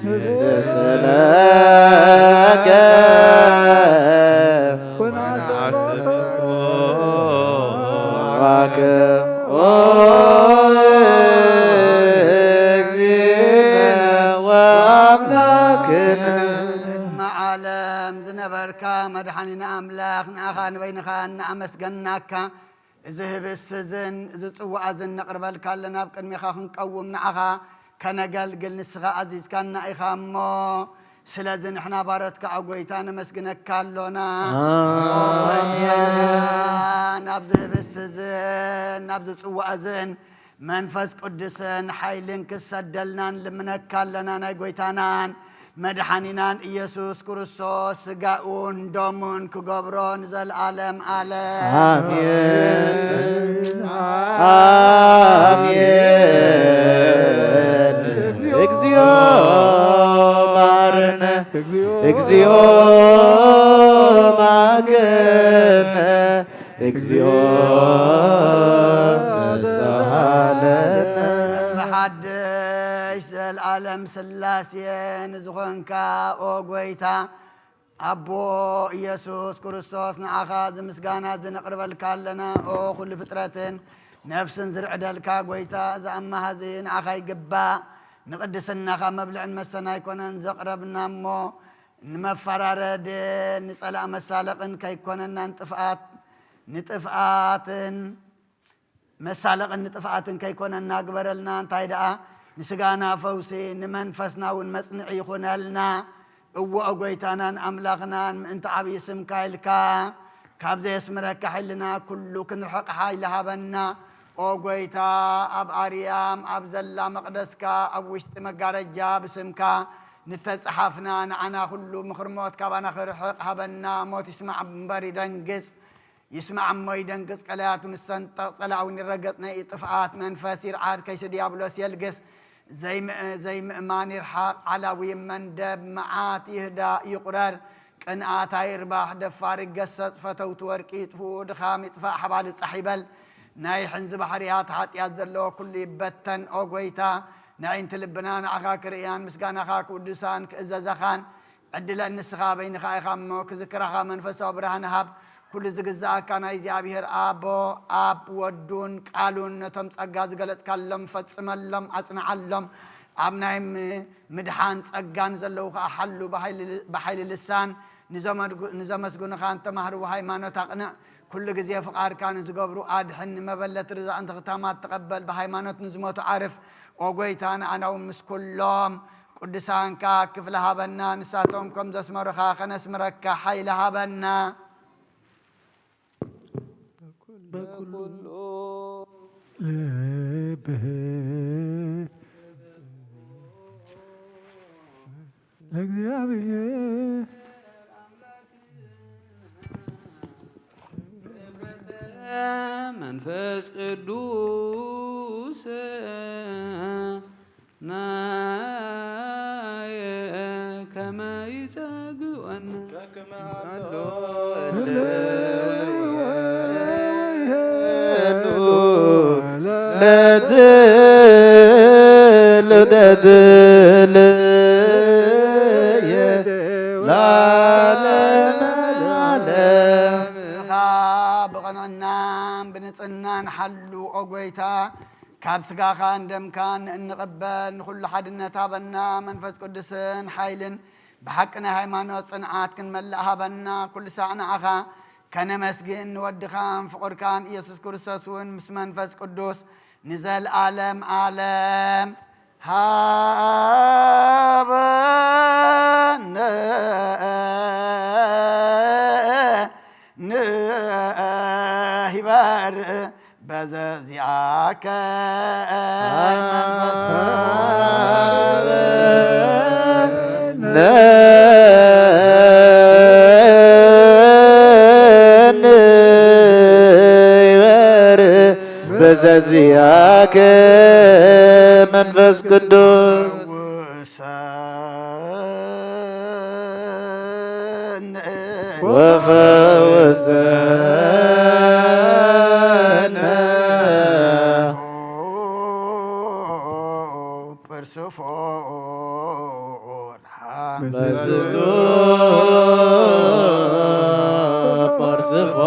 ንስእለከ ወንዓስበከ ኦ እግዚእነ ወኣምላክነ። ቅድሚ ዓለም ዝነበርካ መድሓኒና ኣምላኽ፣ ንኣኻ ንበይንኻ እናኣመስገናካ፣ እዚ ህብስት እዝን እዚ ጽዋእ እዝን ነቕርበልካ ኣለና። ኣብ ቅድሚኻ ክንቀውም ንዓኻ ከነገልግል ንስኻ ኣዚዝካና ኢኻ እሞ፣ ስለዚ ንሕና ባሮትካ፣ ኦ ጐይታ፣ ነመስግነካ ኣሎና። ኣሜን። ናብዚ ህብስት እዝን ናብዚ ጽዋእ እዝን መንፈስ ቅዱስን ሓይልን ክሰደልና ንልምነካ ኣለና። ናይ ጐይታናን መድሓኒናን ኢየሱስ ክርስቶስ ስጋኡን ደሙን ክገብሮ ንዘለኣለም ኣለም። ኣሜን። ኣሜን። እግዚኦ ማረነ፣ እግዚኦ ማረነ፣ እግዚኦ ተሳሃለነ። ብሓድሽ ዘልኣለም ስላሴ ንዝኾንካ ኦ ጐይታ ኣቦ ኢየሱስ ክርስቶስ፣ ንዓኻ እዚ ምስጋና እዚ ነቕርበልካ ኣለና። ኦ ኩሉ ፍጥረትን ነፍስን ዝርዕደልካ ጐይታ፣ እዚ ኣማሃዚ ንዓኻ ይግባእ። ንቕድስናኻ መብልዕን መስተን ኣይኮነን ዘቕረብና እሞ፣ ንመፈራረድን ንጸላእ መሳለቕን ከይኮነና፣ ንጥፍኣት ንጥፍኣትን መሳለቕን ንጥፍኣትን ከይኮነና ግበረልና። እንታይ ደኣ ንስጋና ፈውሲ፣ ንመንፈስና እውን መጽንዒ ይኹነልና። እወ፣ ኦ ጐይታናን ኣምላኽናን፣ ምእንቲ ዓብዪ ስምካ ኢልካ፣ ካብ ዘየስምረካ ሕልና ኩሉ ክንርሕቕ ሓይሊ ሃበና። ኦ ጐይታ፣ ኣብ ኣርያም ኣብ ዘላ መቕደስካ፣ ኣብ ውሽጢ መጋረጃ ብስምካ ንተጸሓፍና፣ ንዓና ኩሉ ምኽሪ ሞት ካባና ክርሕቕ ሃበና። ሞት ይስማዕ እምበር ይደንግጽ፣ ይስማዕ እሞ ይደንግጽ፣ ቀላያቱ ንሰንጠቕ፣ ጸላኡ ይረገጽ፣ ናይ ጥፍኣት መንፈስ ይርዓድ፣ ከይሲ ዲያብሎስ የልግስ፣ ዘይም-፣ ዘይምእማን ይርሓቕ፣ ዓላዊ መንደብ መዓት ይህዳእ ይቑረር፣ ቅንኣት ኣይርባሕ፣ ደፋር ይገሰጽ፣ ፈተውቲ ወርቂ ይጥፍኡ፣ ድኻም ይጥፋእ፣ ሓባል ጻሕ ይበል። ናይ ሕንዚ ባሕርያት ሓጢኣት ዘለዎ ኩሉ ይበተን። ኦ ጐይታ፣ ንዕይንቲ ልብና ንዓኻ ክርእያን ምስጋናኻ ክውድሳን ክእዘዘኻን ዕድለን ንስኻ በይንኻ ኢኻ እሞ ክዝክራኻ መንፈሳዊ ብርሃን ሃብ። ኩሉ ዝግዝኣካ ናይ እግዚኣብሔር ኣቦ፣ ኣብ ወዱን ቃሉን ነቶም ጸጋ ዝገለጽካሎም ፈጽመሎም፣ ኣጽንዓሎም። ኣብ ናይ ም-፣ ምድሓን ጸጋ ንዘለዉ ከኣ ሓሉ፣ ብሓይሊ፣ ብሓይሊ ልሳን ንዘመድጉ-፣ ንዘመስግኑኻ ንተማህርዎ ሃይማኖት ኣቕንዕ። ኩሉ ግዜ ፍቓድካ ንዝገብሩ ኣድሕን፣ ንመበለት ርዛእ ንተኽታማት ተቐበል፣ ብሃይማኖት ንዝሞቱ ዓርፍ። ኦ ጐይታ፣ ንኣና እውን ምስ ኩሎም ቅዱሳንካ ክፍሊ ሃበና፣ ንሳቶም ከም ዘስመሩኻ ከነስምረካ ሓይሊ ሃበና። በኩሉ ልብህ ለእግዚኣብሔር መንፈስ ቅዱስ ናየ ከመ ይጸግወነ ንስኻ ብቕንዕናን ብንጽህናን ሓሉ፣ ኦ ጐይታ፣ ካብ ስጋኻን ደምካን እንቕበል ንኹሉ ሓድነት ሃበና። መንፈስ ቅዱስን ሓይልን ብሓቂ ናይ ሃይማኖት ጽንዓት ክንመልእ ሃበና። ኩሉ ሳዕ ንዓኻ ከነመስግን ንወድኻን ፍቑርካን ኢየሱስ ክርስቶስ እውን ምስ መንፈስ ቅዱስ ንዘልኣለም ኣለም ሃበነ ንህይበር በዘዚኣከ መንፈስ ንህይበር በዘዚኣከ መንፈስ ቅዱስ ፈውሰነ ወፈውሰነ ፐርሲፎራ በዝቱ ፐርሲፎራ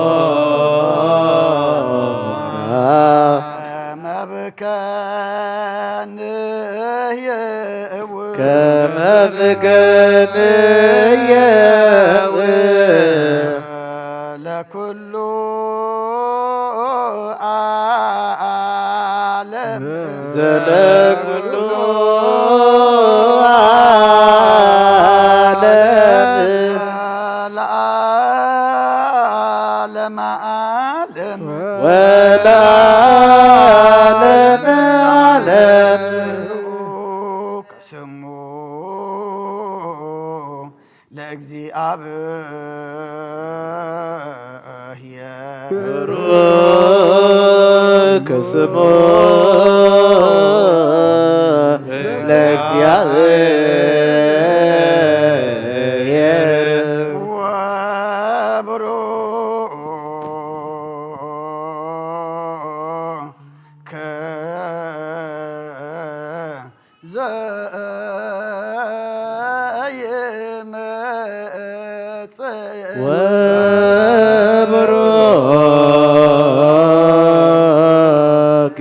ከመብከንየው ከመብከንየው ለኩሉ ዓለም ዘለኩሉ ዓለም ለዓለመ ዓለም ወለዓለመ ዓለም ብሩክ ስሙ ለእግዚኣብሔር ብሩክ ስሙ ለእግዚኣብሔር ወብሩክ ዘይመጽእ ወብሩክ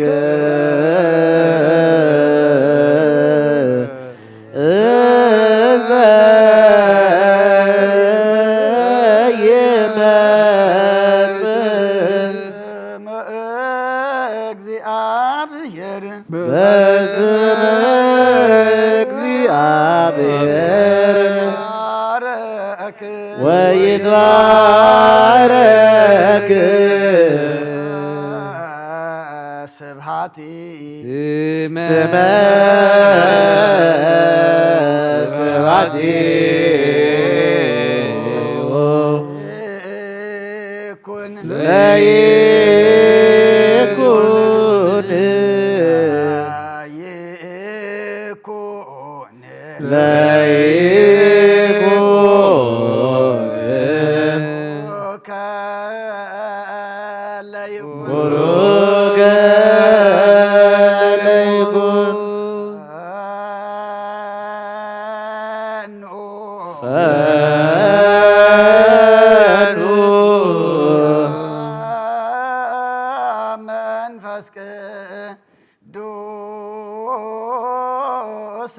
ዘይመጽእ ስመ እግዚአብሔር በስመ እግዚአብሔር ይትባረክ ወይትባረክ ስብሐቲ ስመ ስብሐቲ ይኩን ለይኩን ይኩን ለይኩን ቡሩከ ለይኩን ፈኑ ፈኑ መንፈስ ቅዱስ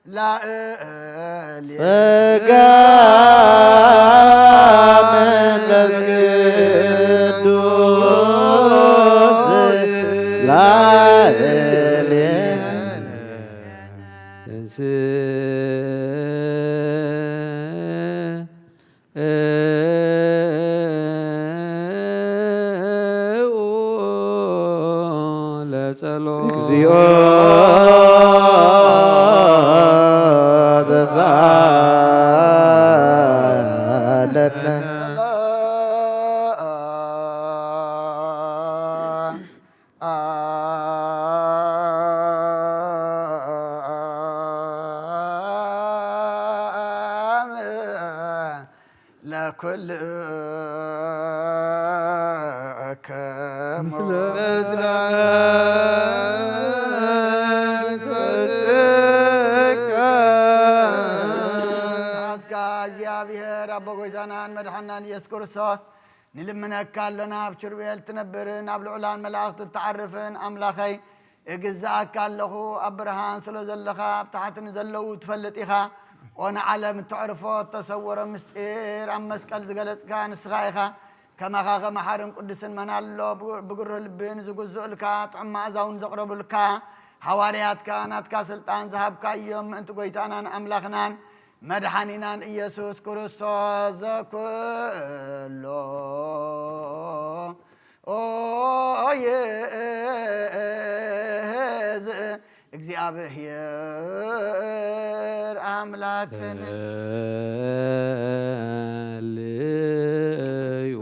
ላዕሌነ ጸጋ መንፈስ ቅዱስ ላዕሌነ ለጸሎት እግዚኦ ተሳለነ። ለኩልከሙ እስካ እግዚኣብሔር ኣቦ ጎይታናን መድሓናን ኢየሱስ ክርስቶስ ንልምነካ ኣሎና። ኣብ ኪሩቤል ትነብርን ኣብ ልዑላን መላእኽቲ እትዓርፍን ኣምላኸይ፣ እግዝኣካ ኣለኹ። ኣብ ብርሃን ስለ ዘለኻ፣ ኣብ ታሕቲ ንዘለዉ ትፈልጥ ኢኻ። ኦነ ዓለም እተዕርፎ እተሰወረ ምስጢር ኣብ መስቀል ዝገለጽካ ንስኻ ኢኻ። ከማኻ ከመ ሓርን ቅዱስን መን ኣሎ? ብጉ-፣ ብግሩህ ልቢ ንዝግዝኡልካ፣ ጥዑም መኣዛ እውን ዘቕረቡልካ፣ ሃዋርያትካ ናትካ ስልጣን ዝሃብካዮም ምእንቲ ጎይታናን ኣምላኽናን መድሓኒናን ኢየሱስ ክርስቶስ ዘኩሎ ኦይዝ እግዚኣብሔር ኣምላክን ልዩ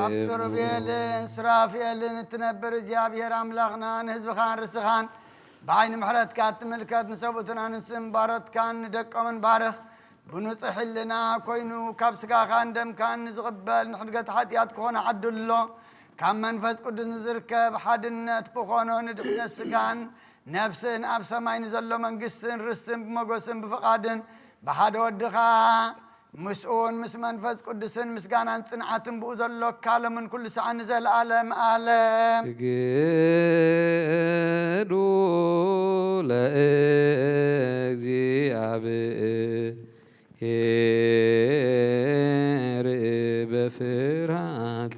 ኣብ ኪሩቤልን ሱራፌልን እትነብር እግዚኣብሔር ኣምላኽና ንህዝብኻን ርስኻን ብዓይኒ ምሕረትካ እትምልከት ንሰብኡትን ኣንስትን ባሮትካን ንደቆምን ባርኽ። ብንጹሕ ሕልና ኮይኑ ካብ ስጋኻን ደምካን ንዝቕበል ንሕድገት ሓጢኣት ክኾነ ዓድሎ ካብ መንፈስ ቅዱስ ንዝርከብ ሓድነት ብኾኖ ንድሕነት ስጋን ነፍስን ኣብ ሰማይ ንዘሎ መንግስትን ርስትን ብመጎስን ብፍቓድን ብሓደ ወድኻ ምስኡን ምስ መንፈስ ቅዱስን ምስጋናን ጽንዓትን ብኡ ዘሎ ካሎምን ኩሉ ሰዓን ንዘለኣለም ኣለም። ስግዱ ለእግዚኣብሔር በፍርሃት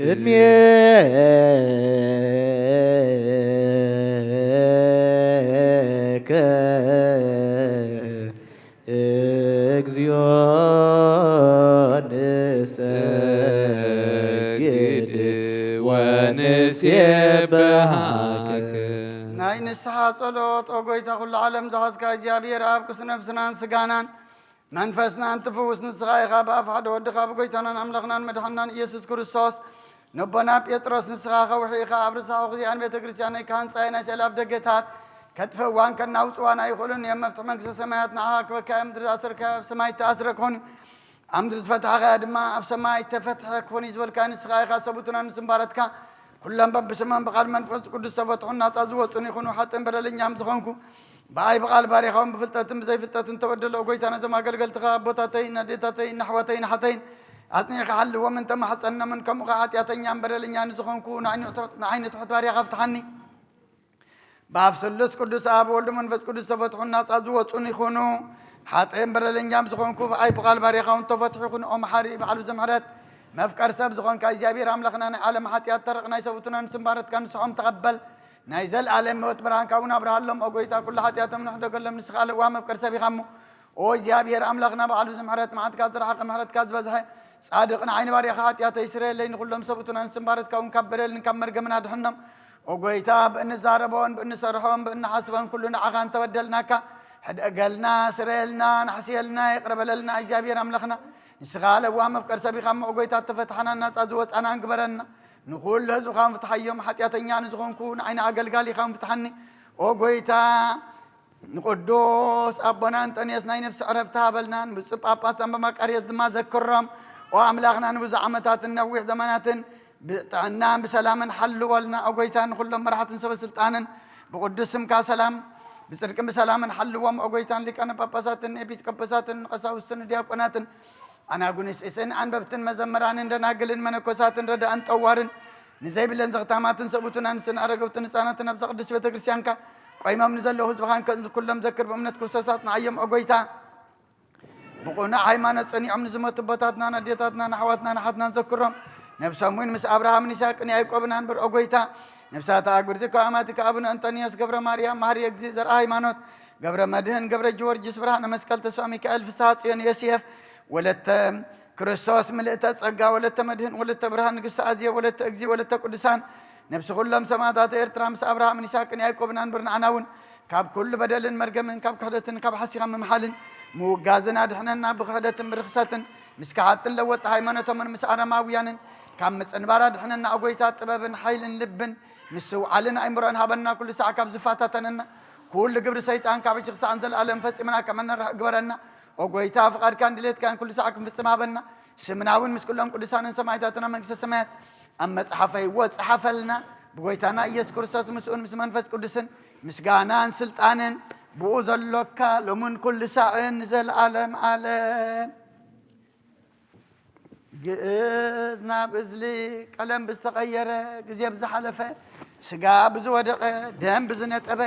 ቅድሜከ ንሴብሃክ። ናይ ንስሓ ጸሎት። ኦ ጎይታ ኩሉ ዓለም ዝሓዝካ እግዚኣብሔር ኣብ ቅዱስ ነፍስናን ስጋናን መንፈስናን ትፍውስ ንስኻ ኢኻ። ብኣፍ ሓደ ወድኻ ብጎይታናን ኣምላኽናን መድሓናን ኢየሱስ ክርስቶስ ነቦና ጴጥሮስ ንስኻ ከውሒ ኢኻ። ኣብ ርሳሕ ኹዚኣን ቤተ ክርስቲያን ናይ ካህን ጻይ ናይ ስእሊ ኣብ ደገታት ከጥፍእዋን ከናውጽዋን ኣይኽእሉን እዮም። መፍትሒ መንግስተ ሰማያት ንዓኻ ክበካ እዮም። ምድሪ ዝኣሰርካዮ ኣብ ሰማይ እተኣስረ ክኾን እዩ። ኣብ ምድሪ ዝፈታሕካዮ ድማ ኣብ ሰማይ እተፈትሐ ክኾን እዩ ዝበልካ ንስኻ ኢኻ። ሰቡትና ንስምባረትካ ኩሎም በብስሞም ብቓል መንፈስ ቅዱስ ተፈትሑን ናጻ ዝወጹን ይኹኑ። ሓጥእን በደለኛም ዝኾንኩ ብኣይ ብቓል ባሪኻውን ብፍልጠትን ብዘይፍልጠትን ተበደሎ። ጎይታ ነዞም ኣገልገልትኻ ኣቦታተይን ኣዴታተይን ኣሕዋተይን ኣሓተይን ኣጽኒዕካ ሓልዎምን ተማሕጸኖምን ከምኡ ኸዓ ሓጢኣተኛን በደለኛን ዝኾንኩ ንዓይኒ ትሑት ባሪኻ ፍትሓኒ። ብኣብ ስሉስ ቅዱስ ኣብ ወልድ መንፈስ ቅዱስ ተፈትሑን ናጻ ዝወጹን ይኹኑ። ሓጥእን በደለኛም ዝኾንኩ ብኣይ ብቓል ባሪኻ እውን ተፈትሑ ይኹኑ። ኦ መሓሪ ባዕሉ ዘምሕረት መፍቀር ሰብ ዝኾንካ እግዚኣብሔር ኣምላኽና ናይ ዓለም ሓጢኣት ተረቕ ናይ ሰብኡትና ንስምባረትካ ንስሖም ተቐበል። ናይ ዘለኣለም ህይወት ብርሃንካ እውን ኣብርሃሎም። ኦ ጎይታ ኩሉ ሓጢኣቶም ንሕደገሎም ንስኻ ለዋ መፍቀር ሰብ ኢኻ እሞ ኦ እግዚኣብሔር ኣምላኽና ባዕሉ ዝምሕረት መዓትካ ዝረሓቐ ምሕረትካ ዝበዝሐ ጻድቕ ንዓይኒ ባርያኻ ሓጢኣተይ ስረየለይ ንኹሎም ሰብኡትና ንስምባረትካ እውን ካብ በደልን ካብ መርገምን ኣድሕኖም። ኦ ጎይታ ብእንዛረቦን ብእንሰርሖን ብእንሓስቦን ኩሉ ንዓኻ እንተበደልናካ ሕደገልና ስረየልና ናሕስየልና ይቕረ በለልና እግዚኣብሔር ኣምላኽና ንስኻ ለዋ መፍቀር ሰብ ኢኻ እሞ ኦ ጎይታ ተፈትሓና ናጻ ዝወጻና ግበረና ንኹሉ ህዝብኻ ፍትሓዮም ሓጢኣተኛ ንዝኾንኩ ንዓይኒ ኣገልጋሊኻ ፍትሓኒ ኦ ጎይታ ንቅዱስ ኣቦና እንጠንዮስ ናይ ነፍሲ ዕረፍቲ ሃበልናን ብፁዕ ጳጳስ ኣንባ ማቃርዮስ ድማ ዘክሮም ኦ ኣምላኽና ንብዙሕ ዓመታትን ነዊሕ ዘመናትን ብጥዕናን ብሰላምን ሓልወልና ኦ ጎይታ ንኩሎም መራሕትን ሰበ ስልጣንን ብቅዱስ ስምካ ሰላም ብጽድቅን ብሰላምን ሓልዎም ኦ ጎይታን ሊቃነ ጳጳሳትን ኤጲስቆጶሳትን ቀሳውስትን ዲያቆናትን ኣናጉንስጢስን ኣንበብትን መዘምራንን ደናግልን መነኮሳትን ረዳእን ጠዋርን ንዘይብለን ዘኽታማትን ሰብኡትን ኣንስትን ኣረገውትን ህፃናትን ኣብዛ ቅድስት ቤተ ክርስቲያንካ ቆይሞም ንዘለዉ ህዝብኻን ከ- ኩሎም ዘክር ብእምነት ክርስቶስ ኣጽንዓዮም ኦ ጎይታ። ብቕኑዕ ሃይማኖት ጸኒዖም ንዝሞቱ ኣቦታትናን ኣዴታትናን ኣሕዋትናን ኣሓትናን ዘክሮም። ነብሶም እውን ምስ ኣብርሃምን ይስሐቅን ያዕቆብን ኣንብር ኦ ጎይታ። ነብሳት ኣጉርቲ ካብ ኣማትካ ኣቡነ እንጠንዮስ ገብረ ማርያም መሃሪ እግዚእ ዘርኣ ሃይማኖት ገብረ መድህን ገብረ ጊዮርጊስ ብርሃነ መስቀል ተስፋ ሚካኤል ፍስሃ ጽዮን ዮሴፍ ወለተ ክርስቶስ ምልእተ ጸጋ ወለተ መድህን ወለተ ብርሃን ንግስቲ ኣዝየ ወለተ እግዚእ ወለተ ቅዱሳን ነብሲ ኩሎም ሰማዕታት ኤርትራ ምስ ኣብርሃምን ይስሐቅን ያዕቆብን ኣንብር ንዓና እውን ካብ ኩሉ በደልን መርገምን ካብ ክሕደትን ካብ ሓሲኻ ምምሓልን ምውጋዝን ኣድሕነና ብክሕደትን ብርኽሰትን ምስ ከሓድትን ለወጥቲ ሃይማኖቶምን ምስ ኣረማውያንን ካብ ምጽንባር ኣድሕነና ኦ ጎይታ ጥበብን ሓይልን ልብን ምስትውዓልን ኣእምሮን ሃበና ኩሉ ሳዕ ካብ ዝፈታተነና ኩሉ ግብሪ ሰይጣን ካብ ሕጂ ክሳዕ ንዘለኣለም ፈጺምና ከም እንርሕቕ ግበረና ኦ ጎይታ ፍቓድካን ድሌትካን ኩሉ ሳዕ ክንፍጽም ሃበና ስምና እውን ምስ ኩሎም ቅዱሳንን ሰማዕታትና መንግስተ ሰማያት ኣብ መጽሓፈ ህይወት ጸሓፈልና ብጎይታና ኢየሱስ ክርስቶስ ምስኡን ምስ መንፈስ ቅዱስን ምስጋናን ስልጣንን ብኡ ዘሎካ ሎምን ኩሉ ሳዕን ንዘለኣለም ዓለም ግእዝ ናብ እዝሊ ቀለም ብዝተቐየረ ግዜ ብዝሓለፈ ስጋ ብዝወደቐ ደም ብዝነጠበ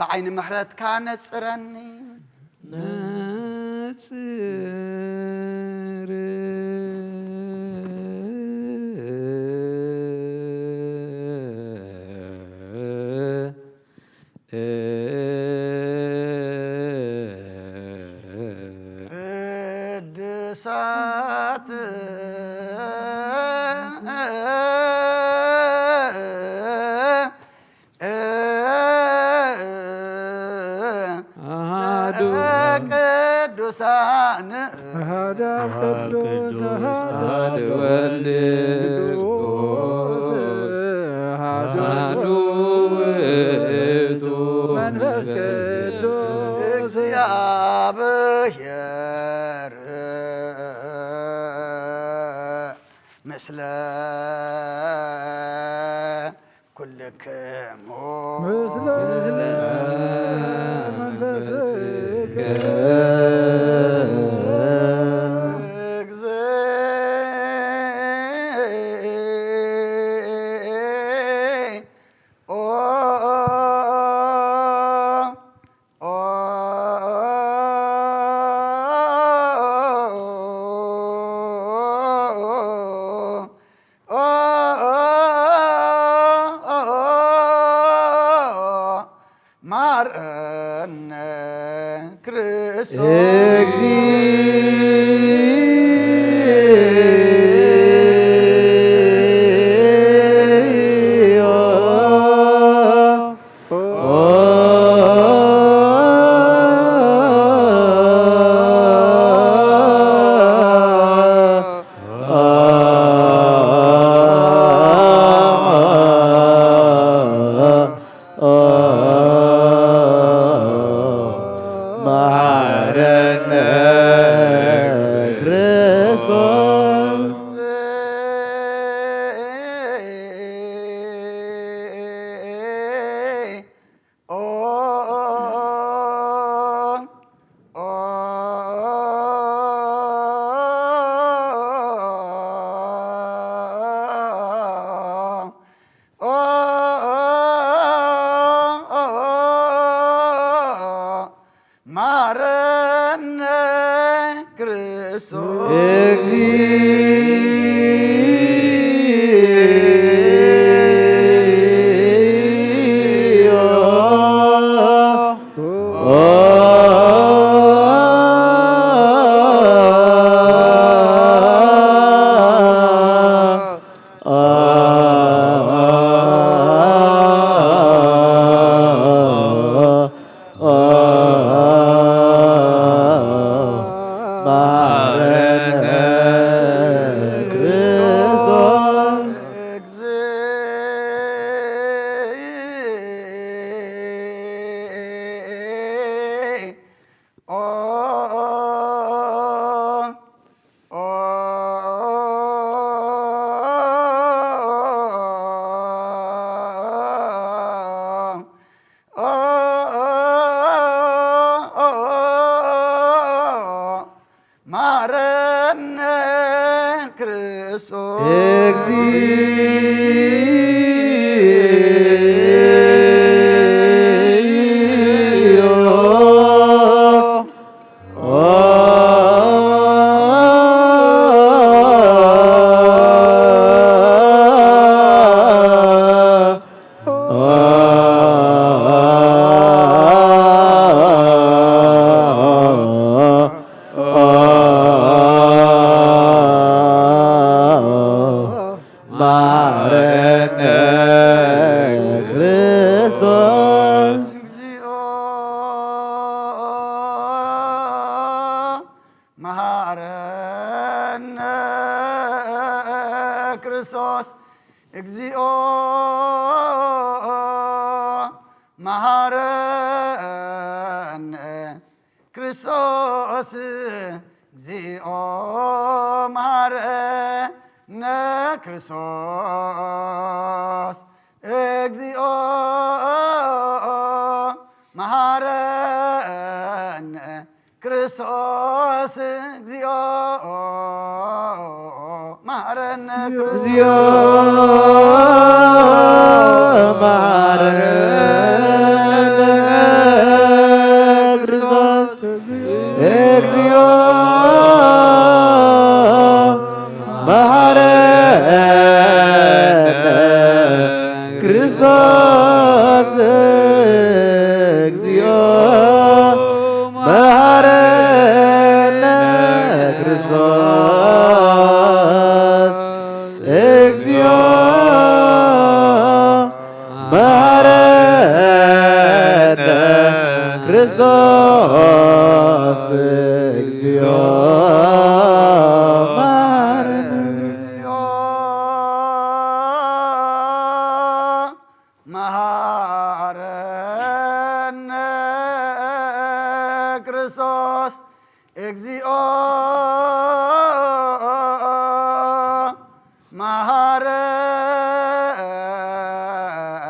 ብዓይኒ ምሕረትካ ነጽረኒ ነጽር ቅድሳት ኣሃዱ ቅዱሳን ኣሃዱ ቅዱስ ኣሃዱ ወልድ ቅዱስ ኣሃዱ ውእቱ መንፈስ ቅዱስ እግዚኣብሔር ምስለ ኩልክሙ ምስለ መንፈስከ እግዚኦ ማረነ ክርስቶስ መሃረነ ክርስቶስ እግዚኦ። መሃረነ ክርስቶስ እግዚኦ። መሃረነ ክርስቶስ እግዚኦ። መሃረነ ክርስቶስ እግዚኦ። መሃረነ ክርስቶስ እግዚኦ። መሃረነ ክርስቶስ እግዚኦ። መሃረነ ክርስቶስ እግዚኦ። መሃረነ ክርስቶስ እግዚኦ። መሃረነ ክርስቶስ እግዚኦ። መሃረነ ክርስቶስ እግዚኦ። መሃረነ ክርስቶስ እግዚኦ። መሃረነ ክርስቶስ እግዚኦ። መሃረነ ክርስቶስ እግዚኦ። መሃረነ መሃረነ ክርስቶስ እግዚኦ።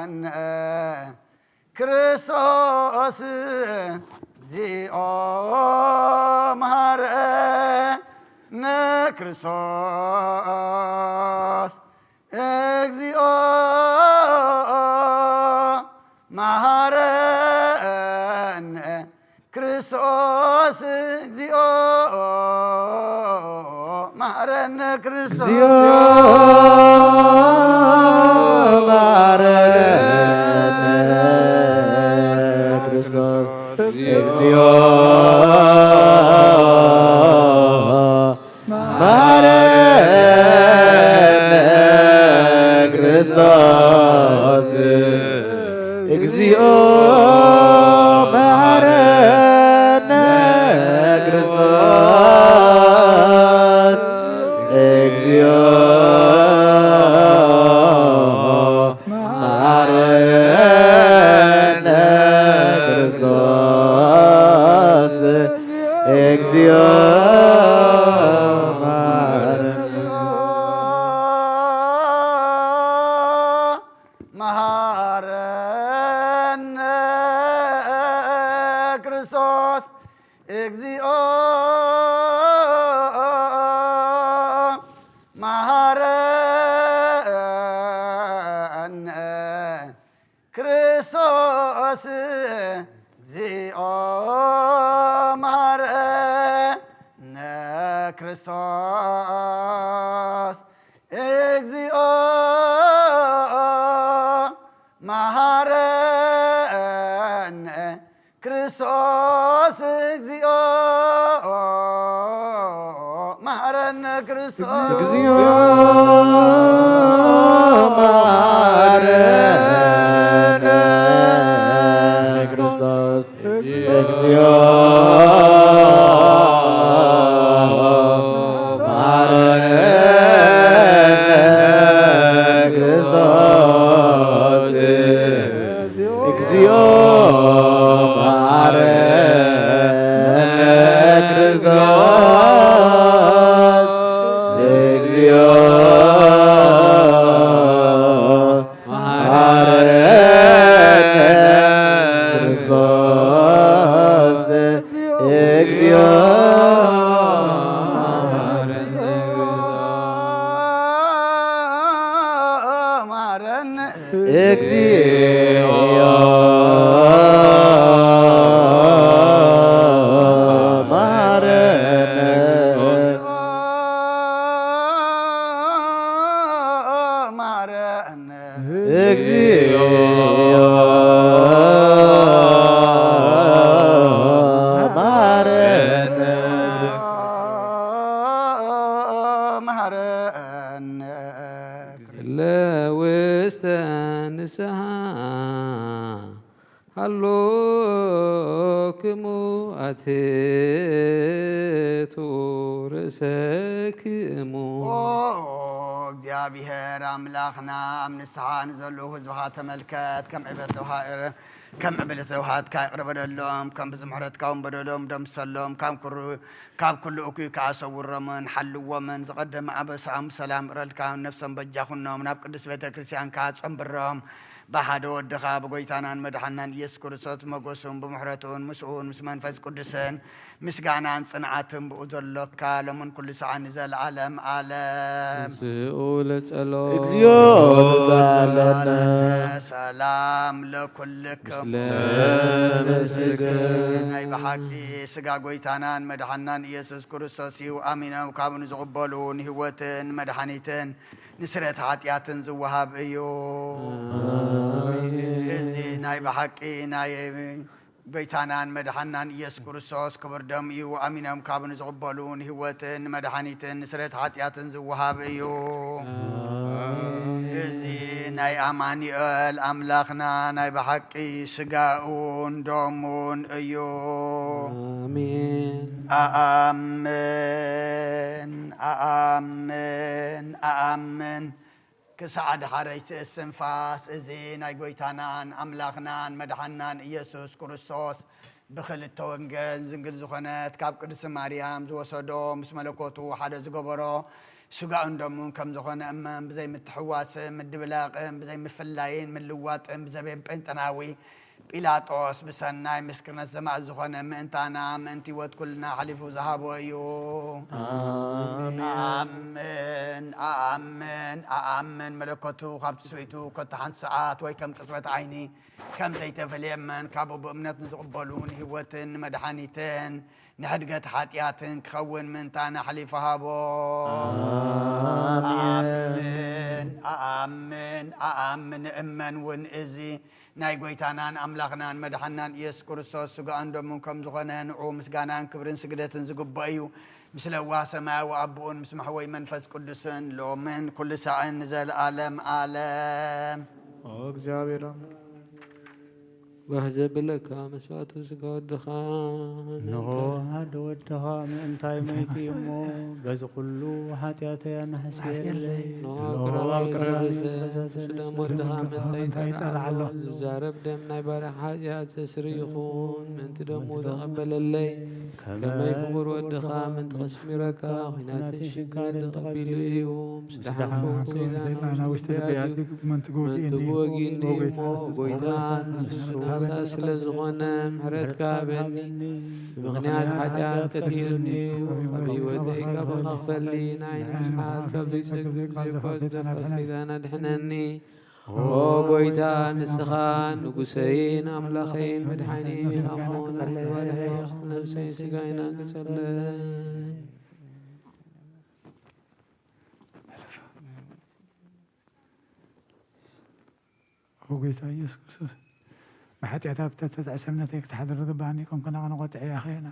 መሃረነ ክርስቶስ እግዚኦ። መሃረነ ክርስቶስ እግዚኦ። መሃረነ ክርስቶስ እግዚኦ። መሃረነ ክርስቶስ እግዚኦ። መሃረነ ክርስቶስ እግዚኦ። መሃረነ ክርስቶስ እግዚኦ። መሃረነ ክርስቶስ እግዚኦ። መሃረነ ክርስቶስ እግዚኦ። መሃረነ ክርስቶስ እግዚኦ መሃረነ ክርስቶስ እግዚኦ መሃረነ ክርስቶስ እግዚኦ መሃረነ ክርስቶስ። እግዚኦ መሐረነ ክርስቶስ። እግዚኦ መሐረነ ክርስቶስ። እግዚኦ መሐረነ ክርስቶስ። እግዚኦ መሐረነ ክርስቶስ። እግዚኦ መሐረነ እግዚኦ መሐረነ መሐረነ እግዚኦ መሐረነ መሐረነ ለውስተ ንስሓ ሃሎክሙ ኣትሕቱ ርእሰክሙ። ኦ እግዚኣብሔር ኣምላኽና፣ ኣብ ንስሓ ንዘለዉ ህዝብኻ ተመልከት። ከም ዕብለት ለውሃ-፣ ከም ዕብለት ለውሃትካ ይቕረ በለሎም። ከም ብዙሕ ምሕረትካ እውን በደሎም ደምሰሎም። ካብ ኩሩ-፣ ካብ ኩሉ እኩይ ከኣ ሰውሮምን ሓልዎምን። ዝቐደመ ኣበሳኦም ብሰላም እረልካ፣ ነፍሶም በጃ ኩኖም፣ ናብ ቅድስት ቤተ ክርስቲያንካ ጸንብሮም። ብሓደ ወድኻ ብጎይታናን መድሓናን ኢየሱስ ክርስቶስ ሞገሱን ብምሕረቱን ምስኡን ምስ መንፈስ ቅዱስን ምስጋናን ጽንዓትን ብኡ ዘሎካ ሎምን ኩሉ ሰዓት ንዘለዓለም ዓለም። ምስኡ ለጸሎ እግዚኦ ተሳለነ ሰላም ለኩልክም። ለመስግን ናይ ብሓቂ ስጋ ጎይታናን መድሓናን ኢየሱስ ክርስቶስ እዩ። ኣሚኖም ካብኡ ንዝቕበሉ ንህይወትን መድሓኒትን ንስረት ሓጢኣትን ዝወሃብ እዩ። እዚ ናይ ብሓቂ ናይ ጎይታናን መድሓናን ኢየሱስ ክርስቶስ ክቡር ደም እዩ። ኣሚኖም ካብ ንዝቕበሉ ንህይወትን ንመድሓኒትን ንስረት ሓጢኣትን ዝወሃብ እዩ። እዚ ናይ ኣማኑኤል ኣምላኽና ናይ ብሓቂ ስጋኡን ደሙን እዩ። ኣሜን። ኣኣምን ኣኣምን ኣኣምን ክሳዕ ዳሕረይቲ እስትንፋስ። እዚ ናይ ጎይታናን ኣምላኽናን መድሓናን ኢየሱስ ክርስቶስ ብኽልተ ወገን ዝንግል ዝኾነት ካብ ቅድስቲ ማርያም ዝወሰዶ ምስ መለኮቱ ሓደ ዝገበሮ ስጋኡን ደሙን ከም ዝኾነ እመን። ብዘይ ምትሕዋስን ምድብላቕን ብዘይ ምፍላይን ምልዋጥን ብዘቤን ጴንጠናዊ ጲላጦስ ብሰናይ ምስክርነት ዘማእዝ ዝኾነ ምእንታና ምእንቲ ህይወት ኩልና ሓሊፉ ዝሃቦ እዩ። ኣምን ኣኣምን ኣኣምን መለኮቱ ካብ ትስብእቱ ከቶ ሓንቲ ሰዓት ወይ ከም ቅጽበት ዓይኒ ከም ዘይተፈልየ እመን። ካብኡ ብእምነት ንዝቕበሉ ንህይወትን ንመድሓኒትን ንሕድገት ሓጢኣትን ክኸውን ምእንታና ሓሊፉ ሃቦ። ኣምን ኣኣምን ኣኣምን እመን እውን እዚ ናይ ጎይታናን ኣምላኽናን መድሓናን ኢየሱስ ክርስቶስ ስጋኡን ደሙን ከም ዝኾነ ንዑ ምስጋናን ክብርን ስግደትን ዝግብኦ እዩ። ምስ ለዋህ ሰማያዊ ኣቦኡን ምስ መሕወይ መንፈስ ቅዱስን ሎምን ኩሉ ሳዕን ንዘለኣለም ኣለም። ኦ እግዚኣብሔር ኣምላክ ባህ ዘብለካ መስዋእቱ ስጋ ወድኻ እንሆ ሓደ ወድኻ ምእንታይ መይቱ እሞ በዚ ኩሉ ሓጢኣተይ ኣናሕስየለይ። ንሆ ንሆ ቅረባዊ ቅረባዊ ዝፈሰሰ ዝፈሰሰ ስደም ስደም ወድኻ ወድኻ ምእንታይ ምእንታይ ይጠርዓሎ ይጠርዓሎ። ዝዛረብ ደም ናይ ባርያ ሓጢኣት ዘስሪ ይኹን ምእንቲ ደሙ ተቐበለለይ። ከመይ ፍቑር ወድኻ ምእንቲ ከስሚረካ፣ ኲናትን ሽግርን ተቐቢሉ እዩ። ምስ ደሓንኩ ሰይጣን ኣብ ውሽጢ ልበይ ኣትዩ፣ መንትጉ ወጊእኒ እሞ፣ ጎይታ ንስኻ ስለ ዝኾነ፣ ምሕረትካ ሃበኒ። ብምኽንያት ሓጢኣት ቀቲሉኒ እዩ። ካብ ህይወተይ ካብ ኻኽፈሊ፣ ንዓይ ንምስሓት ካብ ዘይጸግብ ካብ ዘይኮዝ ዘፍሐ ሰይጣን ኣድሕነኒ። ኦ ጎይታ፣ ንስኻ ንጉሰይን ኣምላኸይን መድሓኒን ኢኻ እሞ፣ ንዓይ ባርያ፣ ነብሰይን ስጋይን ኣንግሰለይ። ኦ ጎይታ ኢየሱስ ክርስቶስ፣ ብሓጢኣት ኣብ ተተጥዕሰ እምነተይ ክትሓድር ዝግባኣኒ፣ ከም ከናቐነ ቆጥዐ ያኸየና።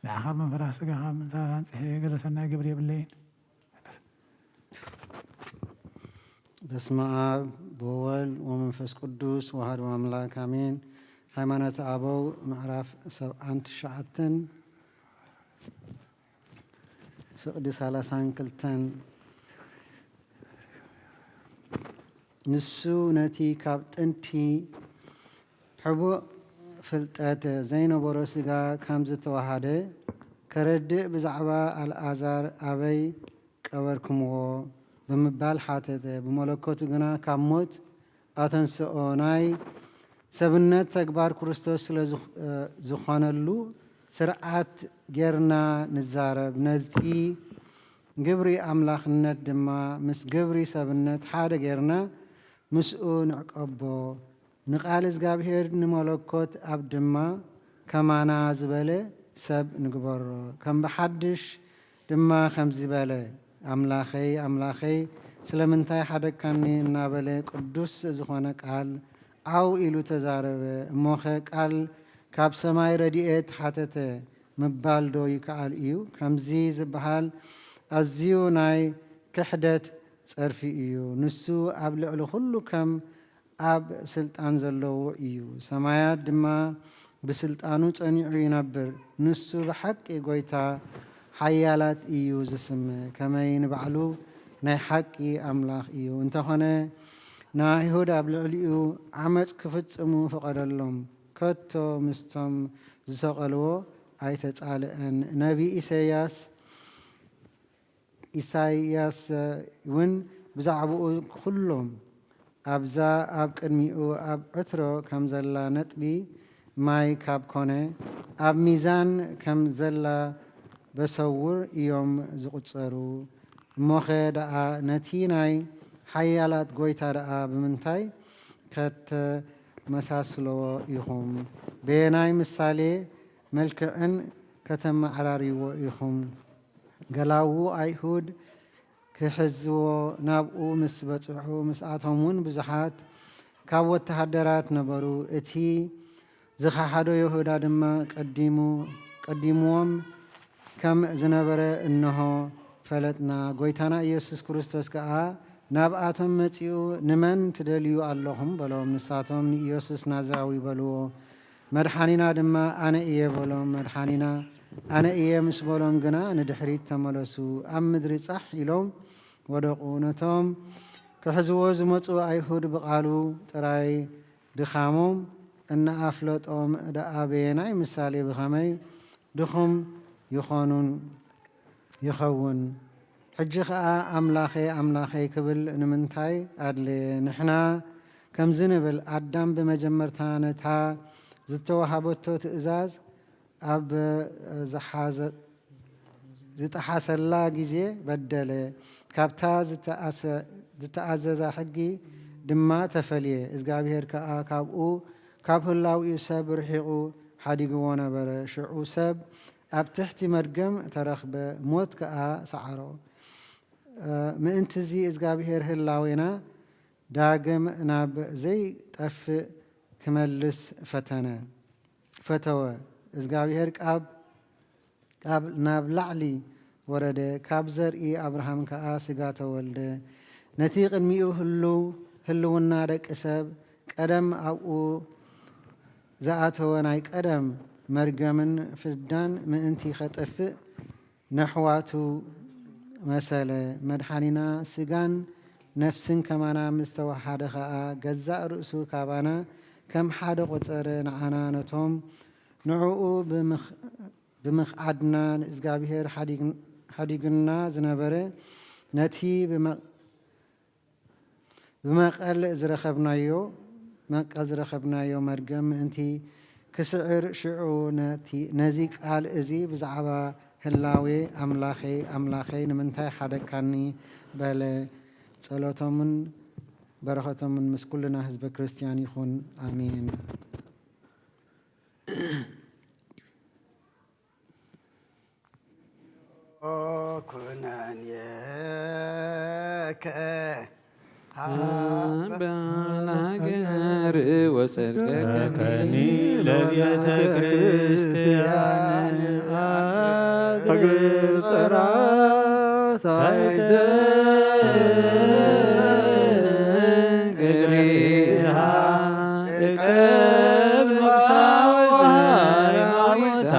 ንዓኻ ብምፍራህ ስጋኻ ምንሳር ኣንጽሐ፣ ገለ ሰናይ ግብሪ የብለይን። በስመ ኣብ ወወልድ ወመንፈስ ቅዱስ ወሃዱ ኣምላክ ኣሜን። ሃይማኖተ ኣበው ምዕራፍ ሰብዓን ትሽዓተን ፍቕዲ ሰላሳን ክልተን። ንሱ ነቲ ካብ ጥንቲ ሕቡእ ፍልጠት ዘይነበሮ ስጋ ከም ዝተዋሃደ ከረድእ ብዛዕባ ኣልኣዛር ኣበይ ቀበርኩምዎ? ብምባል ሓተተ። ብመለኮቱ ግና ካብ ሞት ኣተንስኦ። ናይ ሰብነት ተግባር ክርስቶስ ስለ ዝኽ-፣ እ፣ ዝኾነሉ ስርዓት ጌርና ንዛረብ። ነቲ ግብሪ ኣምላኽነት ድማ ምስ ግብሪ ሰብነት ሓደ ጌርና ምስኡ ንዕቀቦ። ንቃል እግዚኣብሔር ንመለኮት ኣብ ድማ ከማና ዝበለ ሰብ ንግበሮ። ከም ብሓድሽ ድማ ከምዚ በለ፣ ኣምላኸይ፣ ኣምላኸይ፣ ስለምንታይ ሓደግካኒ? እናበለ ቅዱስ ዝኾነ ቃል ዓው ኢሉ ተዛረበ። እሞኸ ቃል ካብ ሰማይ ረድኤት ሓተተ ምባል ዶ ይከኣል እዩ? ከምዚ ዝበሃል ኣዝዩ ናይ ክሕደት ጸርፊ እዩ። ንሱ ኣብ ልዕሊ ኩሉ ከም ኣብ ስልጣን ዘለዎ እዩ። ሰማያት ድማ ብስልጣኑ ጸኒዑ ይነብር። ንሱ ብሓቂ ጐይታ ሓያላት እዩ ዝስመ። ከመይ ንባዕሉ ናይ ሓቂ ኣምላኽ እዩ። እንተኾነ ንኣይሁድ ኣብ ልዕሊኡ ዓመጽ ክፍጽሙ ፈቐደሎም። ከቶ ምስቶም ዝሰቐልዎ ኣይተጻልአን። ነቢ ኢሳይያስ ኢሳይያስ እውን ብዛዕባኡ፣ ኩሎም ኣብዛ ኣብ ቅድሚኡ ኣብ ዕትሮ ከም ዘላ ነጥቢ ማይ ካብ ኮነ፣ ኣብ ሚዛን ከም ዘላ በሰውር እዮም ዝቑጸሩ። እሞኸ ደኣ ነቲ ናይ ሓያላት ጐይታ ደኣ ብምንታይ ከተመሳስልዎ ኢኹም? በየናይ ምሳሌ መልክዕን ከተመዓራርይዎ ኢኹም? ገላዉ ኣይሁድ ክሕዝዎ ናብኡ ምስ በጽሑ፣ ምስኣቶም እውን ብዙሓት ካብ ወተሃደራት ነበሩ። እቲ ዝኸሓዶ ይሁዳ ድማ ቀዲሙ፣ ቀዲምዎም ከም ዝነበረ እንሆ ፈለጥና። ጐይታና ኢየሱስ ክርስቶስ ከኣ ናብኣቶም መጺኡ፣ "ንመን ትደልዩ ኣለኹም?" በሎም። ንሳቶም፣ "ንኢየሱስ ናዝራዊ" በልዎ። መድሓኒና ድማ ኣነ እየ በሎም። መድሓኒና ኣነ እየ ምስ በሎም ግና ንድሕሪት ተመለሱ፣ ኣብ ምድሪ ጻሕ ኢሎም ወደቑ። ነቶም ክሕዝዎ ዝመጹ ኣይሁድ ብቓሉ ጥራይ ድኻሞም እናኣፍለጦም ደኣ በየናይ ምሳሌ ብኸመይ ድኹም ይኾኑን ይኸውን። ሕጂ ኸኣ ኣምላኸይ፣ ኣምላኸይ ክብል ንምንታይ ኣድለየ? ንሕና ከምዚ ንብል፣ ኣዳም ብመጀመርታ ነታ ዝተዋህበቶ ትእዛዝ ኣብ ዝሓዘ-፣ ዝጠሓሰላ ግዜ በደለ። ካብታ ዝተኣሰ-፣ ዝተኣዘዛ ሕጊ ድማ ተፈልየ። እግዚኣብሔር ከኣ ካብኡ፣ ካብ ህላዊኡ ሰብ ርሒቑ ሓዲግዎ ነበረ። ሽዑ ሰብ ኣብ ትሕቲ መርገም ተረኽበ፣ ሞት ከኣ ሰዓሮ። ምእንትዚ እግዚኣብሔር ህላዌና ዳግም ናብ ዘይጠፍእ ክመልስ ፈተነ፣ ፈተወ። እግዚኣብሔር ካብ፣ ካብ ናብ ላዕሊ ወረደ፣ ካብ ዘርኢ ኣብርሃም ከኣ ስጋ ተወልደ። ነቲ ቅድሚኡ ህልው፣ ህልውና ደቂ ሰብ ቀደም ኣብኡ ዝኣተወ ናይ ቀደም መርገምን ፍዳን ምእንቲ ኸጥፍእ ነሕዋቱ መሰለ። መድሓኒና ስጋን ነፍስን ከማና ምስ ተወሓደ ኸኣ፣ ገዛእ ርእሱ ካባና ከም ሓደ ቖጸረ፣ ንዓና ነቶም ንዕኡ ብምኽ-፣ ብምኽዓድና ንእዝጋብሄር ሓዲግ-፣ ሓዲጉና ዝነበረ ነቲ ብመ-፣ ብመቐል ዝረኸብናዮ፣ መቀል ዝረኸብናዮ መርገም ምእንቲ ክስዕር፣ ሽዑ ነቲ፣ ነዚ ቃል እዚ ብዛዕባ ህላዌ ኣምላኸይ፣ ኣምላኸይ ንምንታይ ሓደግካኒ? በለ። ጸሎቶምን በረኸቶምን ምስ ኩልና ህዝበ ክርስትያን ይኹን። ኣሜን። ኩነኔከ በዓል ሃገር ወጸድቀከኒ ለቤተ ክርስቲያን ኣግጽራ ታሕተ እግሪሃ እቀብ ሳወት ሃይማኖታ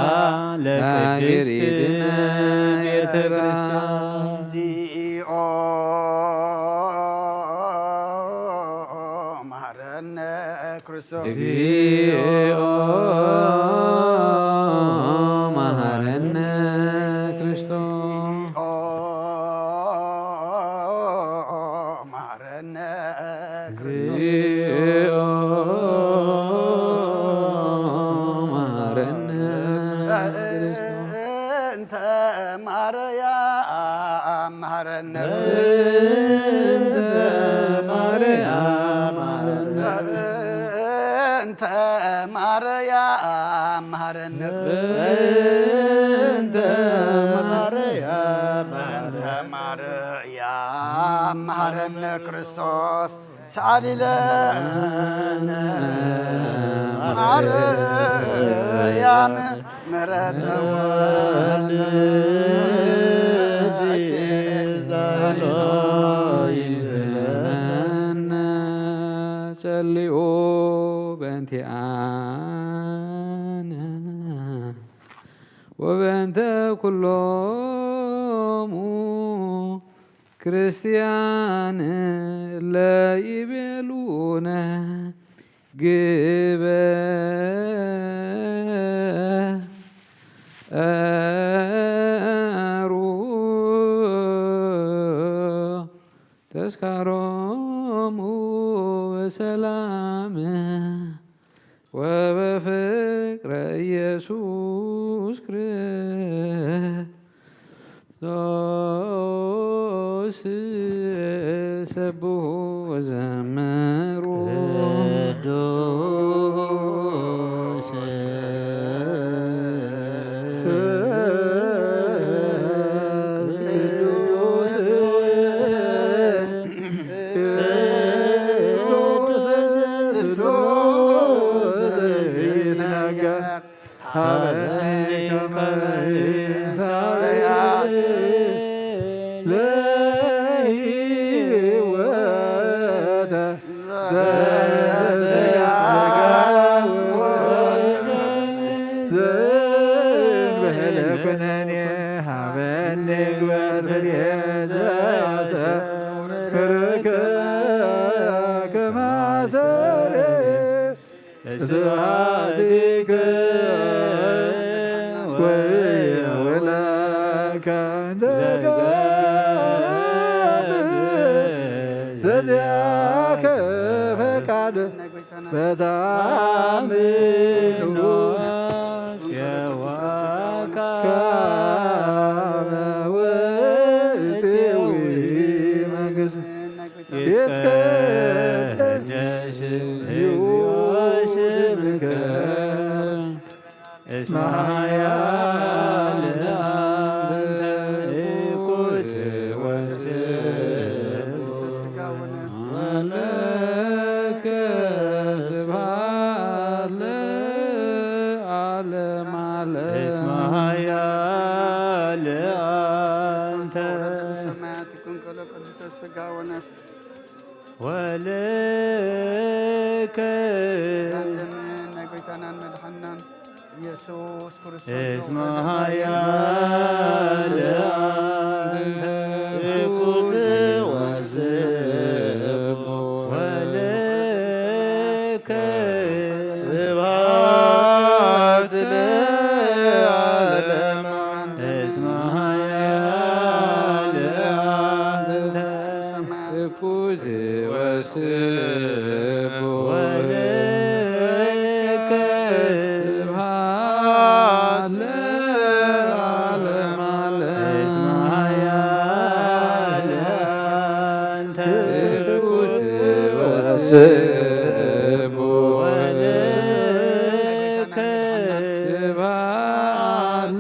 ለቅድስት ቤተ ክርስቲያን። እግዚኦ መሐረነ ክርስቶስ። እግዚኦ መሐረነ ክርስቶስ። እግዚኦ መሐረነ ክርስቶስ። እግዚኦ መሐረነ ክርስቶስ። እንተ ማርያም መሐረነ። እንተ ማርያም መሐረነ። እንተ ማርያም መሐረነ። እንተ ማርያም። እንተ ማርያም መሐረነ ክርስቶስ። ሳሊለነ ማርያም ምሕረተ ወልድኪ ጸልዩ ይብለነ። ጸልዩ በእንቲኣነ ወበእንተ ኩሎሙ ክርስቲያን ለይቤሉነ ግበሩ ተስካሮሙ በሰላም ወበፍቅረ ኢየሱስ ክርስቶስ ሰብሑ ወዘምሩ። ቅዱስ ስብሐትከ ወየውለከ እንተ ዘገብር ዘዚአከ ፈቃድ በታምኖ የዋካ ውእቴዊ መንግስት ይትቀደስ ስምከ እስመ ኃያል አንተ እኩት ወስብሐት ወለከ ስብሐት ለዓለመ ዓለም። እስመ ኃያል አንተ ሰማያት ይኩን ከሎ ቅዱስ ስጋ ወነፍስ ወለከ ደምን ናይ ጎይታናን መድሓናን ኢየሱስ ክርስቶስ እስመ ኃያል አንተ እኩት ወስብሖ ወለከ ስብሐት ወስብሐት ወለከ ስብሐት ለዓለመ ዓለም። እስመ ኃያል አንተ ትኩት ወስብሐት ወለከ ስብሐት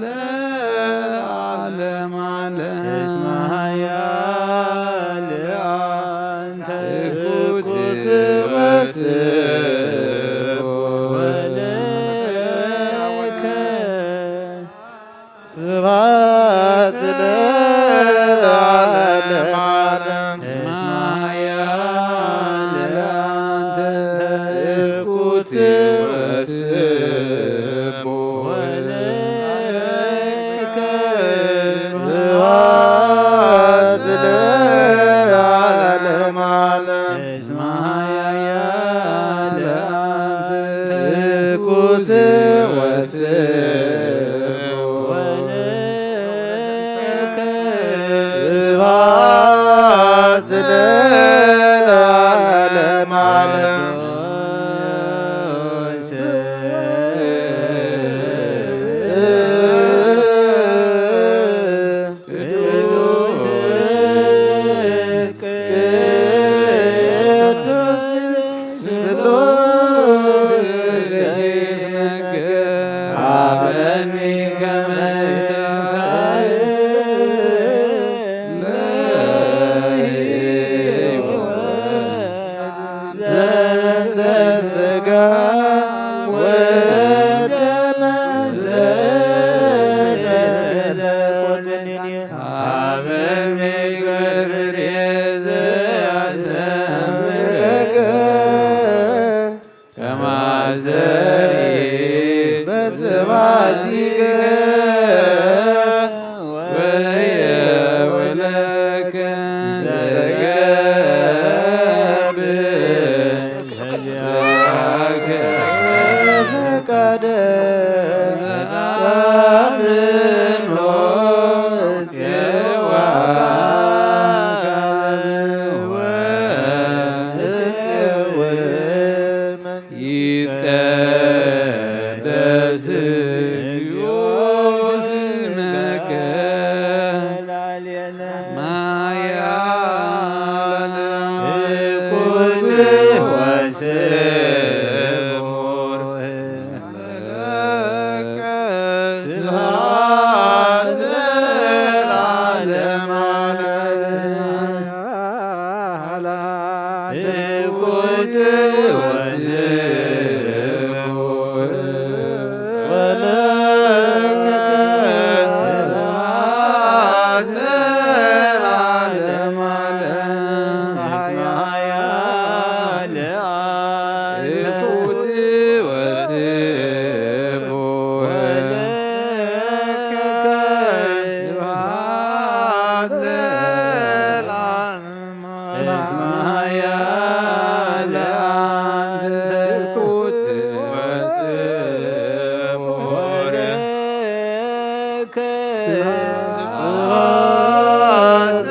ለዓለመ ዓለም። እስመ ኃያል አንተ ትኩት ወስብሐት ወለከ ስብሐት ለዓለመ ዓለም። እስመ ኃያል አንተ ትኩት ወስብሐት ወለከ ስብሐት ለዓለመ ዓለም። እስመ ኃያል አንተ ትኩት ወስብሐት ወለከ ስብሐት ለዓለመ ዓለም። ቅዱስ ቅዱስ ስሉስ ይትነገር። ሀበኒ ከመ ትንሣኤ ለሕይወት ዘንተ ሥጋ ወደመ ዘበለ ሀበኒ ግብር ዘያስተምረከ ከማስተሪ በስብሐቲከ ወየውለከ ዘገብር ይትቀደስ እግዚኦ ስምከ ማያል ኩት ወስሙር ለከ ስብሐት ለዓለመ ዓለም። ኩት ወስሙር ወለከ ስብሐት ለዓለመ ዓለም። እስመ ኃያል አንተ ትኩት ወስቡሕ ወለከ ስብሐት ለዓለመ ዓለም። እስመ ኃያል አንተ ትኩት ወስቡሕ ወለከ ስብሐት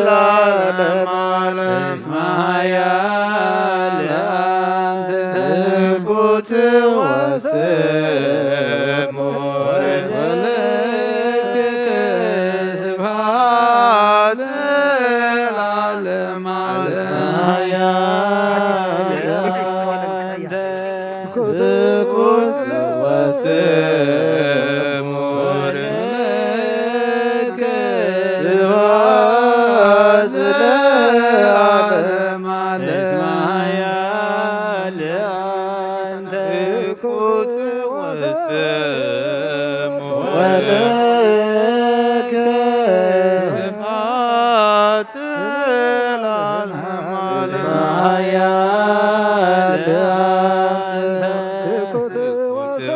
ለዓለመ ዓለም። እስመ ኃያል አንተ ትኩት ወስቡሕ ወለከ ስብሐት ለዓለመ ዓለም። እስመ ኃያል አንተ ትኩት ወስቡሕ ለከ ስብሐት ለዓለመ ዓለም። እስመ ኃያል አንተ ትኩት ወስቡሕ ወለከ ስብሐት ለዓለመ ዓለም። ኃያል አንተ ትኩት ወስቡሕ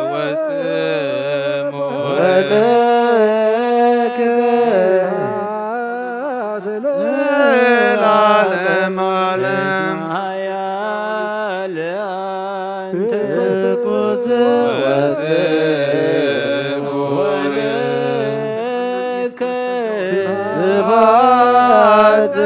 ወለከ ለዓለመ ዓለም። ኃያል አንተ ትኩት ወስቡሕ ወለከ ስብሐት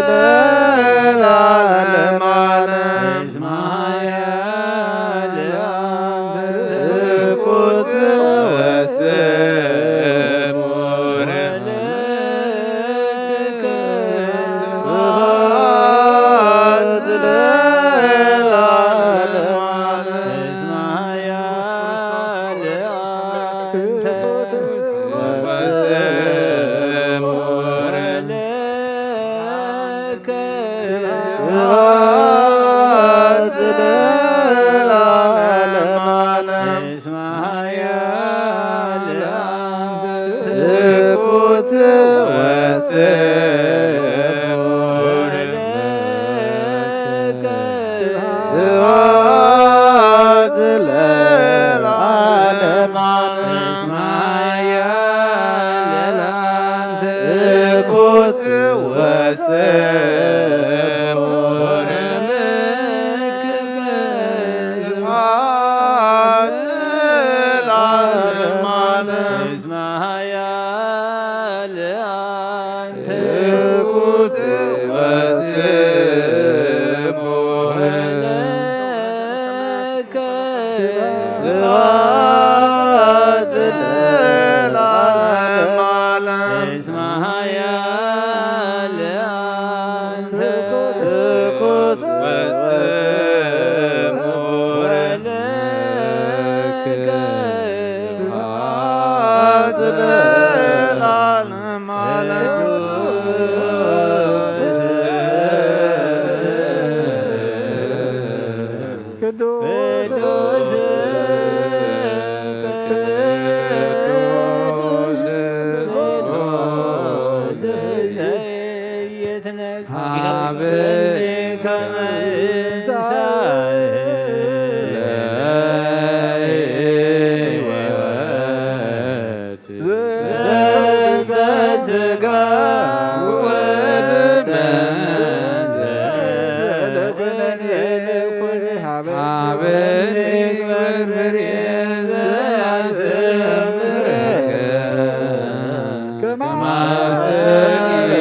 ስብሐት ለዓለመ ዓለም። እስመ ኃያል አብ ትኩት ወስቡር። ስብሐት ለዓለመ ዓለም። እስመ ኃያል አብ ትኩት ወስቡር። ስብሐት ለዓለመ ዓለም። እስመ ኃያል አብ ትኩት ወስቡር። ስብሐት ለዓለመ ዓለም። እስመ ኃያል አብ ትኩት ወስቡር። ስብሐት ለዓለመ ዓለም። ቅዱስ ቅዱስ ቅዱስ ዘይትነግር ሀበ ከመ እንሳእ ለሕይወት ዘበስጋ ወደመ ሀበ ንግበር ብርኤ ዘያስተምረከ ከማስተቂ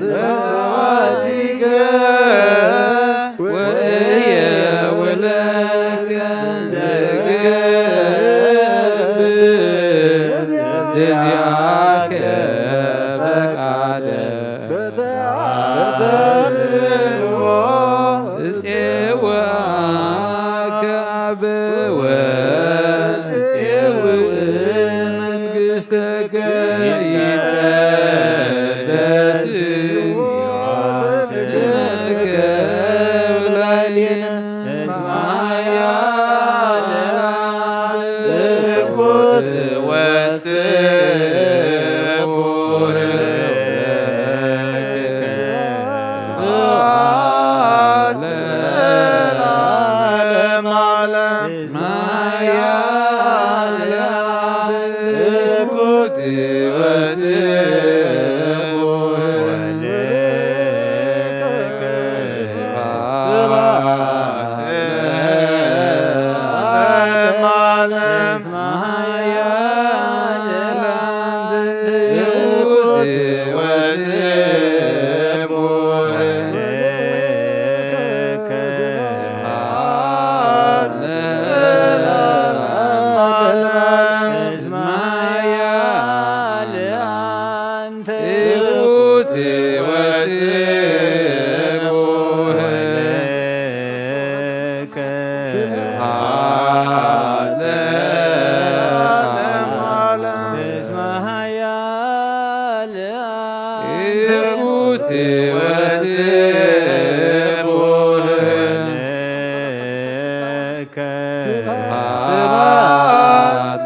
በሰዓቲከ ወእየ ወለከ ዘገብር ዚአከ ፈቃደ በተአድልዎ እጼወአከ አብ ወእጼው መንግሥተከ ይትቀደስ ስምከ በላዕሌነ እስመ ኃያል አብ ትኩት ወስቡር። ስብሐት ለዓለመ ዓለም። እስመ ኃያል አብ ትኩት ወስቡር። ስብሐት ለዓለመ ዓለም። ስብሐት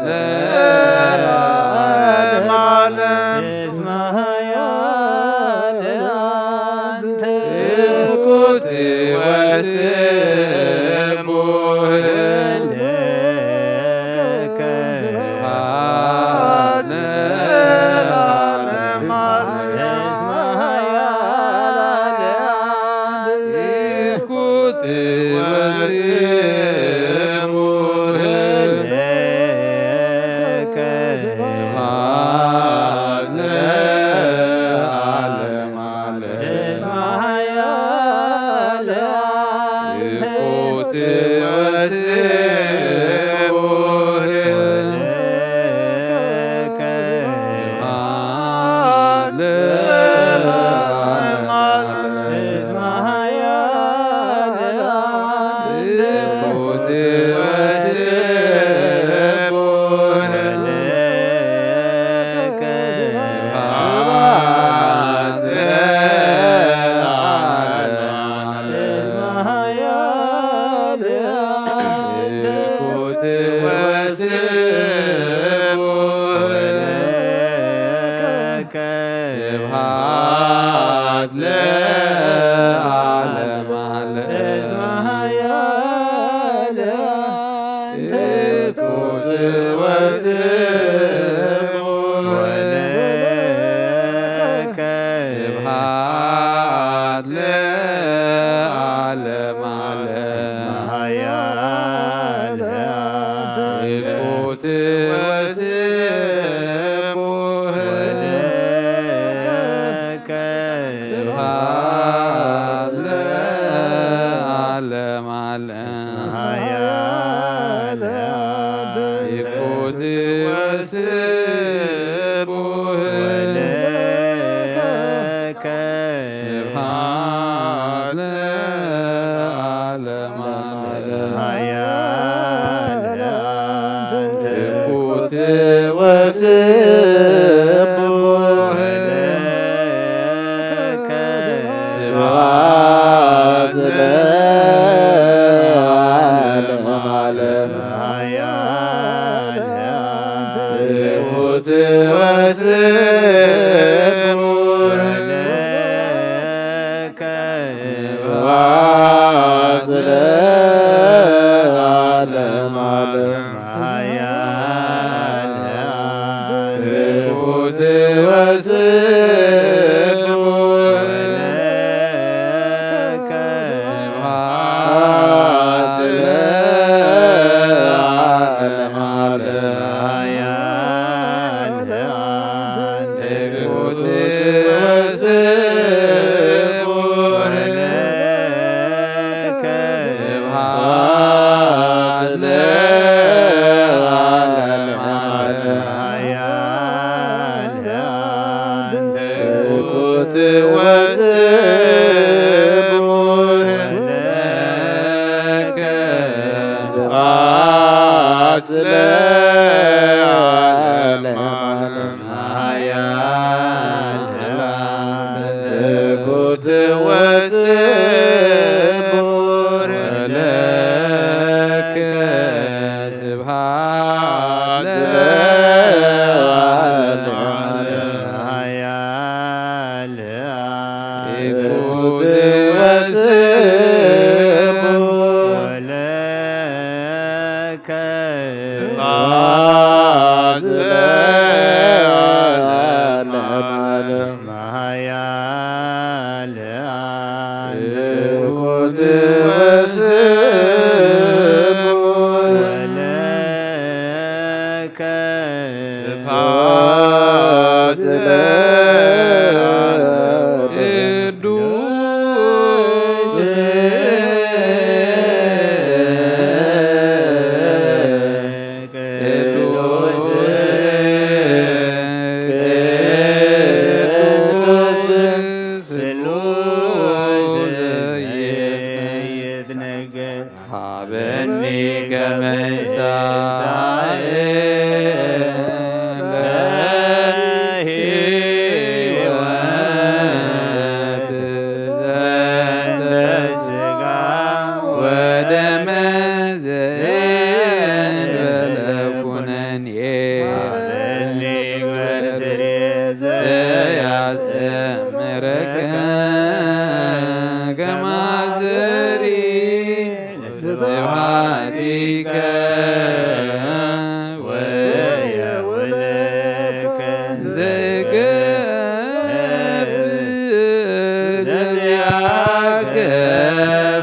ለዓለመ ዓለም። እስመ ኃያል አብ ትኩት ወስቡሕ ለከ። ስብሐት ለዓለመ ዓለም። እስመ ኃያል ዓለም ዓለም። እስመ ኃያል ትኩት ወስቡሕ ወለከ ስብሐት ለዓለም ዓለም። እስመ ኃያል ትኩት ወስቡሕ ወለከ ስብሐት ለዓለም ዓለም። እስመ ኃያል ትኩት ወስቡሕ ወለከ ስብሐት ለዓለም ዓለም። እስመ ኃያል ትኩት ወስቡሕ ወለከ ስብሐት ለዓለም ዓለም። ትኩት ወስቡሕ ለከ ስብሐት ለዓለም ዓለም። ትኩት ወስቡሕ ለከ ስብሐት ለዓለም ዓለም። ትኩት ወስቡሕ ለከ ስብሐት ለዓለም ዓለም። ትኩት ወስቡሕ ለከ ስብሐት ለዓለም ዓለም። ትኩት ወስቡሕ ለከ ስብሐት ለዓለም ዓለም። ትኩት ወስቡሕ ለከ ስብሐት ለዓለም ዓለም። ትኩት ወስቡሕ ለከ ስብሐት ለዓለም። ቅዱስ ቅዱስ ቅዱስ ስሉስ ይትነገር። ሀበኒ ከመ ይሳኤል ለሕይወት ዘንተ ሥጋ ወደመ ዘእንበለ ኩነኔ። ሀበኒ ወትሬ ዘያስተምረከ ከመ አስተሪ ስብሐቲከ ወየውለከ ዘይገብር ዘዚአከ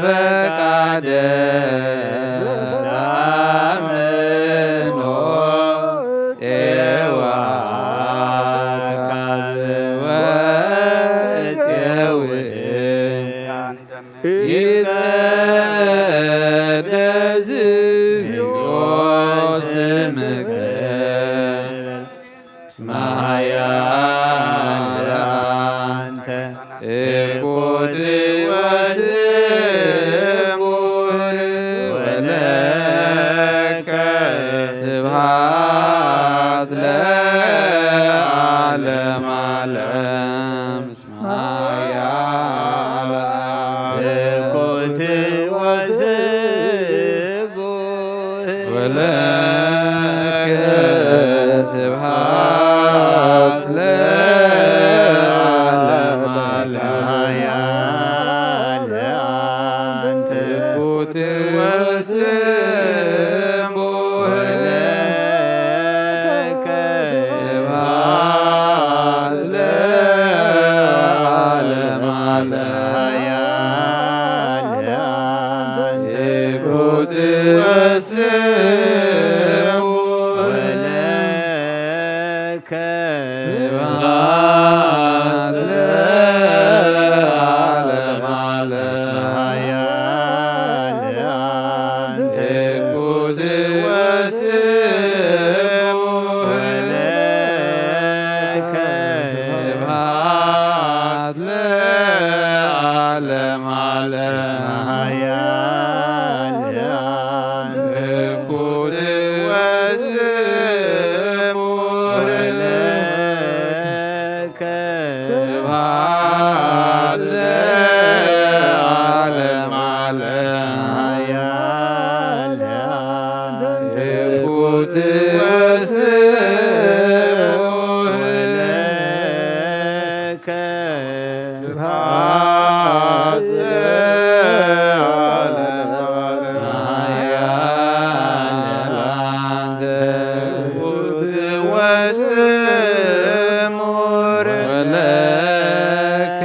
ፈቃደ ተአምኖ ጼዋ አካል ወጼውእ። ይትቀደስ እግዚኦ ስምከ እስመ ኃያል አንተ። እኩት ወስቡር ወለከ ስብሐት ለዓለም ዓለም። ኩት ወስቡህ ወለከ ስብሐት ለዓለመ ዓለም። ኃያል አንተ ትኩት ወስሙ ወለከ ስብሐት ለዓለመ ዓለም። ኃያል አንተ ትኩት ወስሙ ወለከ ስብሐት ለዓለመ ዓለም። ኃያል አንተ ትኩት ወስሙ ወለከ ስብሐት ለዓለመ ዓለም። ኃያል አንተ ትኩት ወስሙ ወለከ ስብሐት ለዓለመ ዓለም። ኃያል አንተ ትኩት ወስሙ ወለከ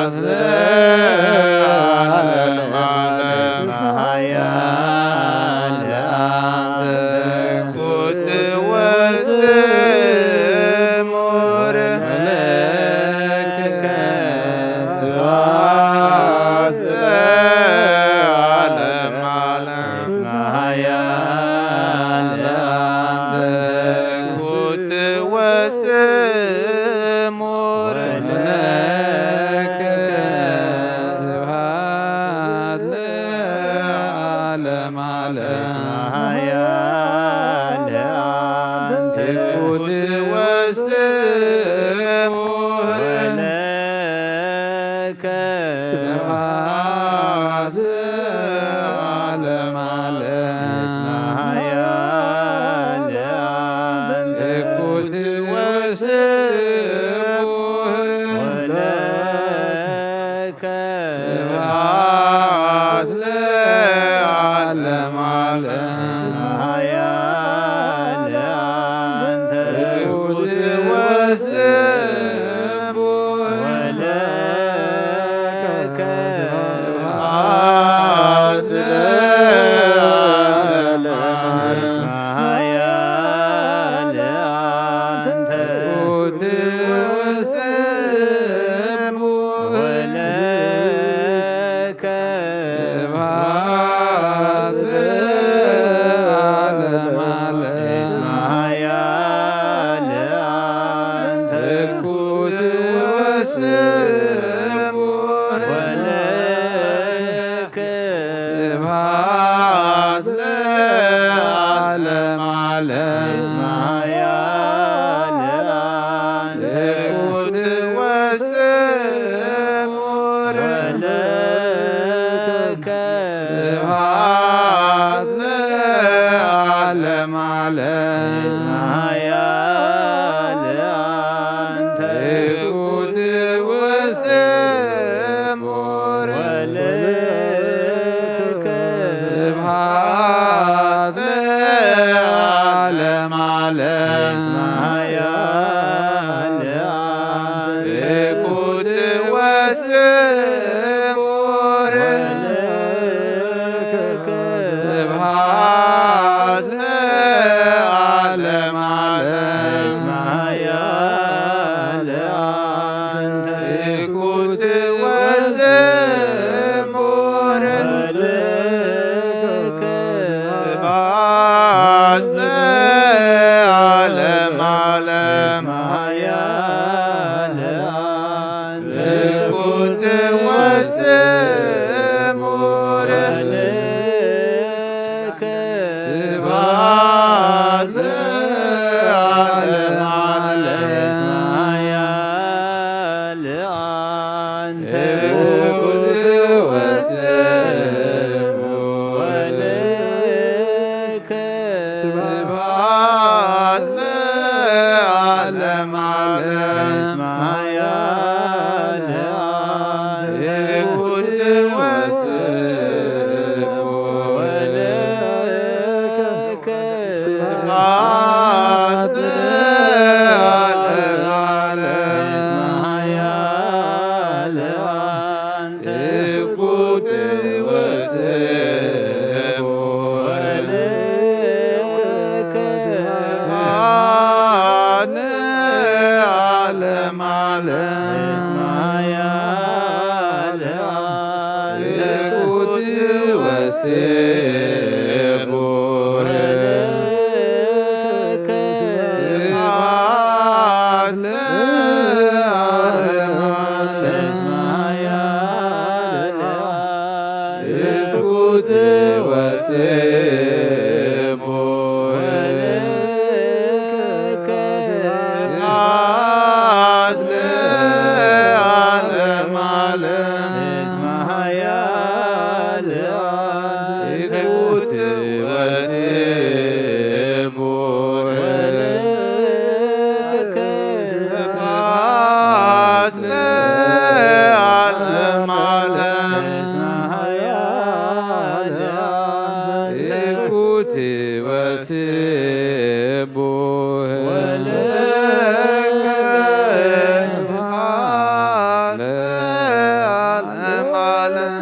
ስብሐት ለዓለመ ዓለም። ኃያል አንተ ትኩት ወስሙ ወለከ ስብሐት ለዓለመ ዓለም። ኃያል አንተ ትኩት ወስሙ ወለከ ስብሐት ለዓለመ ዓለም። ኃያል አንተ ትኩት ወስሙ ወለከ ስብሐት ለዓለመ ዓለም። ኃያል አንተ ትኩት ወስሙ ወለከ ስብሐት ለዓለመ ዓለም። ኃያል አንተ ትኩት ወስሙ ወለከ ስብሐት ለዓለመ ዓለም። ኃያል አንተ ትኩት ወስሙ ወለከ ስብሐት ለዓለመ ዓለም። ኃያል አንተ ትኩት ወስሙ ወለከ ስብሐት ለዓለመ ዓለም። ኃያል አንተ ትኩት ወስሙ ወለከ ስብሐት ለዓለመ ዓለም። ኃያል አንተ ትኩት ወስሙ ወለከ ስብሐት ለዓለመ ዓለም። ኃያል አንተ ትኩት ወስሙ ወለከ ስብሐት ለዓለመ ዓለም። ኃያል አንተ ትኩት ወስሙ ወለከ ስብሐት ለዓለመ ዓለም። ኃያል አንተ ትኩት ወስሙ ወለከ ስብሐት ለዓለመ ዓለም። ኃያል አንተ ትኩት ወስሙ ወለከ ስብሐት ለዓለመ ዓለም። ኃያል አንተ ትኩት ወስሙ ወለከ ስብሐት ለዓለመ ዓለም። ኃያል አንተ ትኩት ወስቡሕ ለዓለመ ዓለም። እስመ ኃያል አንተ ትኩት ወስቡሕ ስብሐት ለዓለመ ዓለም። እስመ ኃያል ትኩት ወስቡሕ ስብሐት ለዓለመ ዓለም። እስመ ኃያል ትኩት ወስቡሕ ስብሐት ለዓለመ ዓለም። እስመ ኃያል ትኩት ወስቡሕ ለዓለመ ዓለም።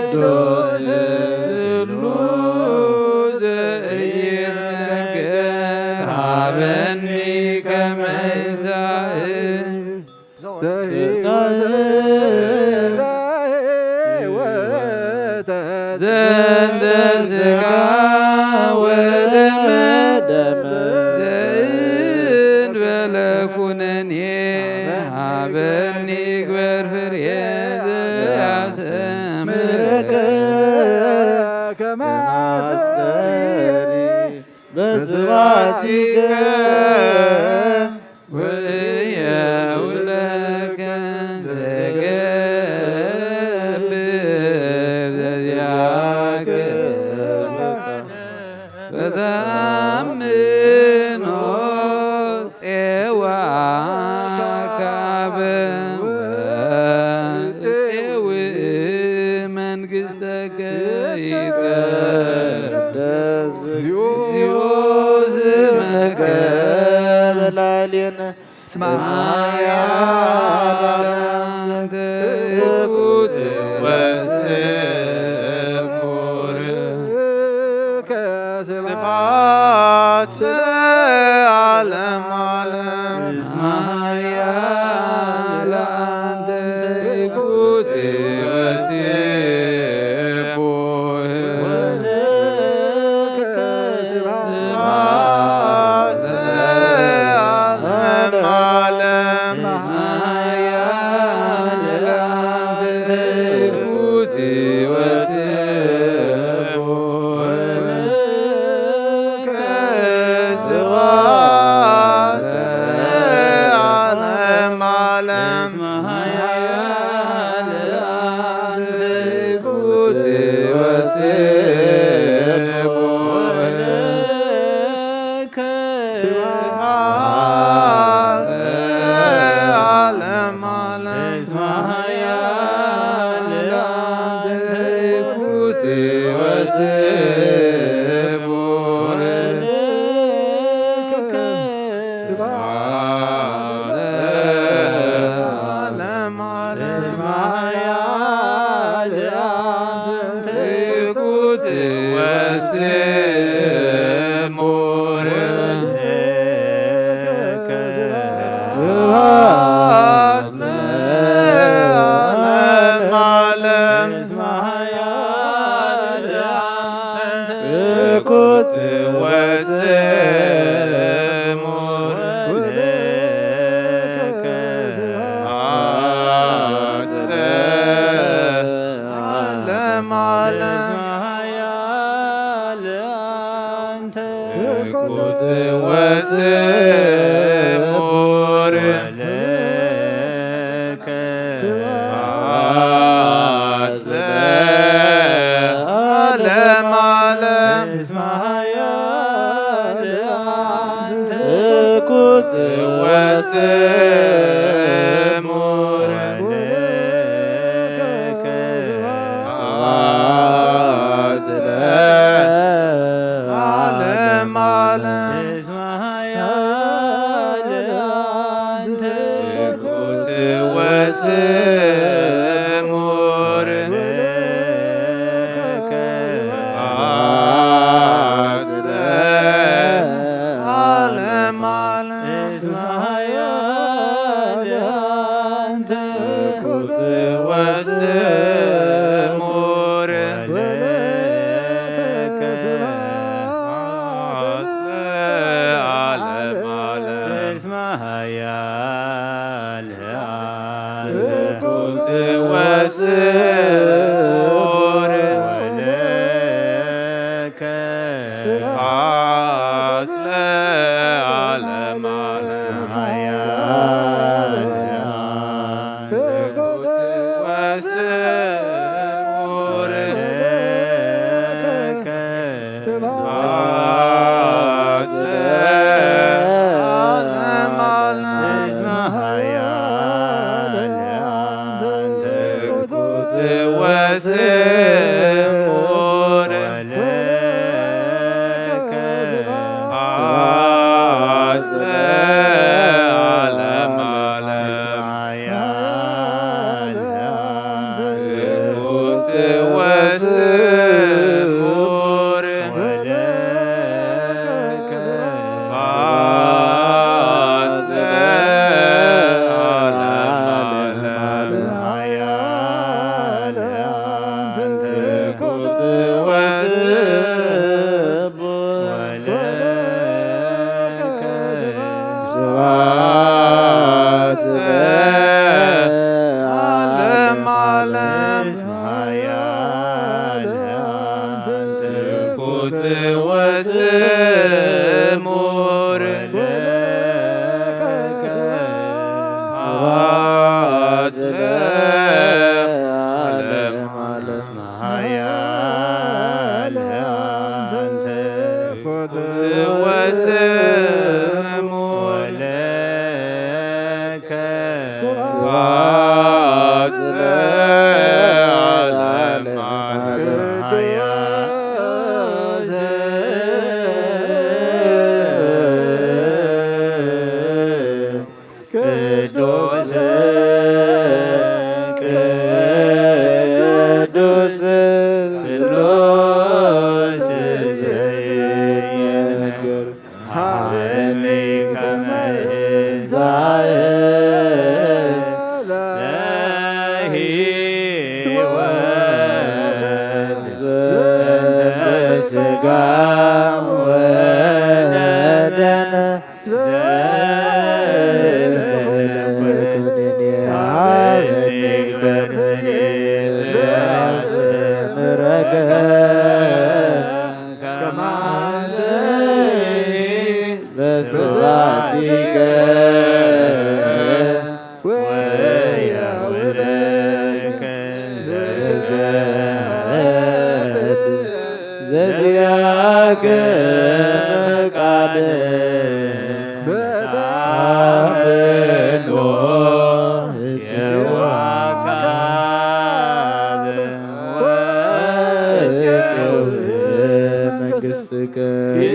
ቅዱስ ስሉስ ዘኢይትነገር ሀበኒ ከመ ይሳእ ዘንተ ሥጋ ወደመ ዘእንበለ ኩነኔ ሀበኒ ግበር ፍሬ ዘያሰምረከ ከመ አስተሪ በስብሐቲከ ወእየውለከ ዘገብር ዘዚአከ በተአምኖ ጼዋካበ ወጼው መንግሥተከ ይትቀደስ እግዚኦ ስምከ በላዕሌነ እስመ ኃያል አንተ ትኩት ወስቡሕ ስብሐት ለዓለመ ዓለም። እስመ ኃያል አንተ ትኩት ወስቡሕ ስብሐት ለዓለመ ዓለም። እስመ ኃያል አንተ ትኩት ወስቡሕ ስብሐት ለዓለመ ዓለም። እስመ ኃያል አንተ ትኩት ወስቡሕ ስብሐት ለዓለመ ዓለም። እስመ ኃያል አንተ ትኩት ወስቡሕ ስብሐት ለዓለመ ዓለም። እስመ ኃያል አንተ ትኩት ወስቡሕ ስብሐት ለዓለመ ዓለም። እስመ ኃያል አንተ ትኩት ወስቡሕ ስብሐት ለዓለመ ዓለም። እስመ ኃያል አንተ ትኩት ወስቡሕ ስብሐት ለዓለመ ዓለም። እስመ ኃያል አንተ ትኩት ወስቡሕ ስሙር ወለከ ስብሐት ለዓለመ ዓለም። ክቡር ወስሙር ወለከ ስብሐት ለዓለመ ዓለም። ስብሐት ለዓለመ ዓለም። ስብሐት ለዓለመ ዓለም። ኃያል አንተ ወስሙ ለከ ስብሐት ለዓለመ ዓለም። ቅዱስ ቅዱስ ስሉስ ዘይነግር ሀበኒ ከመ ለሕይወት ዘንተ ሥጋ ወደነ ዘዚአከ ፈቃድ በታምኖ የዋካብ ወስዑብ መንግሥትከ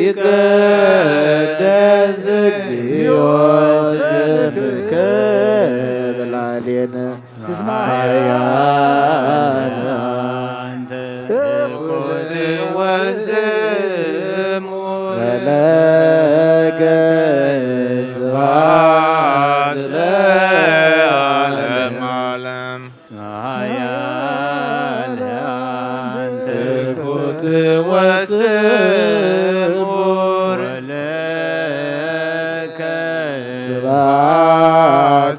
ይትቀደስ እግዚኦ ስምከ በላዕሌነ እስመ ኃያል አንተ ትኩት ወስሙ ወለከ ስብሐት ለዓለመ ዓለም። ኃያል አንተ ትኩት ወስሙር ወለከ ስብሐት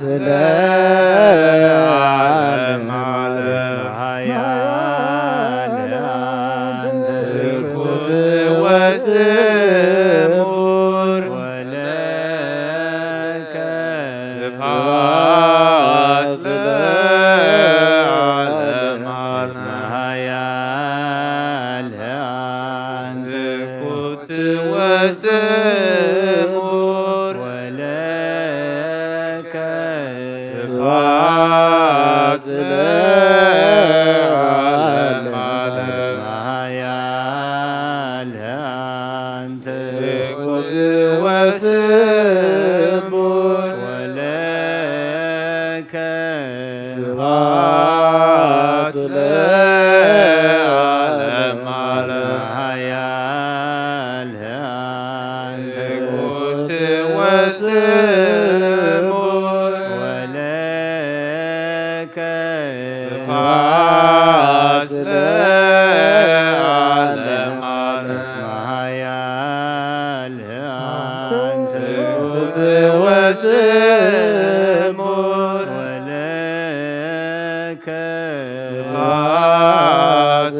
ለዓለመ ዓለም። ኃያል አንተ ትኩት ወስሙር ወለከ ስብሐት ለዓለመ ዓለም። ኃያል አንተ ትኩት ወስሙር ወለከ ስብሐት ለዓለመ ዓለም። ኃያል አንተ ትኩት ወስሙር ወለከ ስብሐት ለዓለመ ዓለም። ኃያል አንተ ትኩት ወስሙር ወለከ ስብሐት ለዓለመ ዓለም። ኃያል አንተ ትኩት ወስሙር ወለከ ስብሐት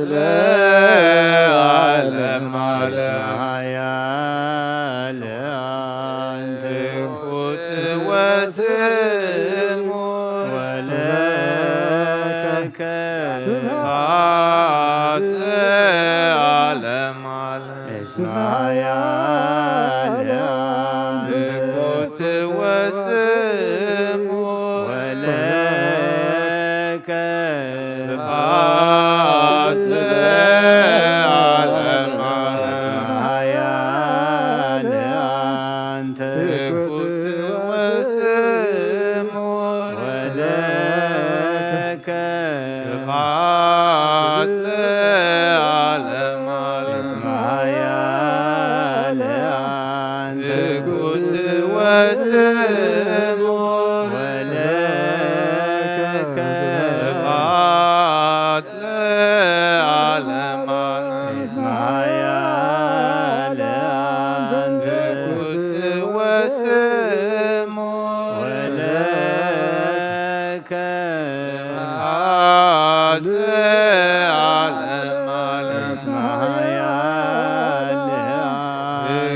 ለዓለመ ዓለም። ኃያል አንተ ትኩት ወስሙር ወለከ ስብሐት ለዓለመ ዓለም። እስመ ኃያል አንተ ትኩት ወስሙር ወለከ ስብሐት ዓለም ዓለም። እስመ ኃያል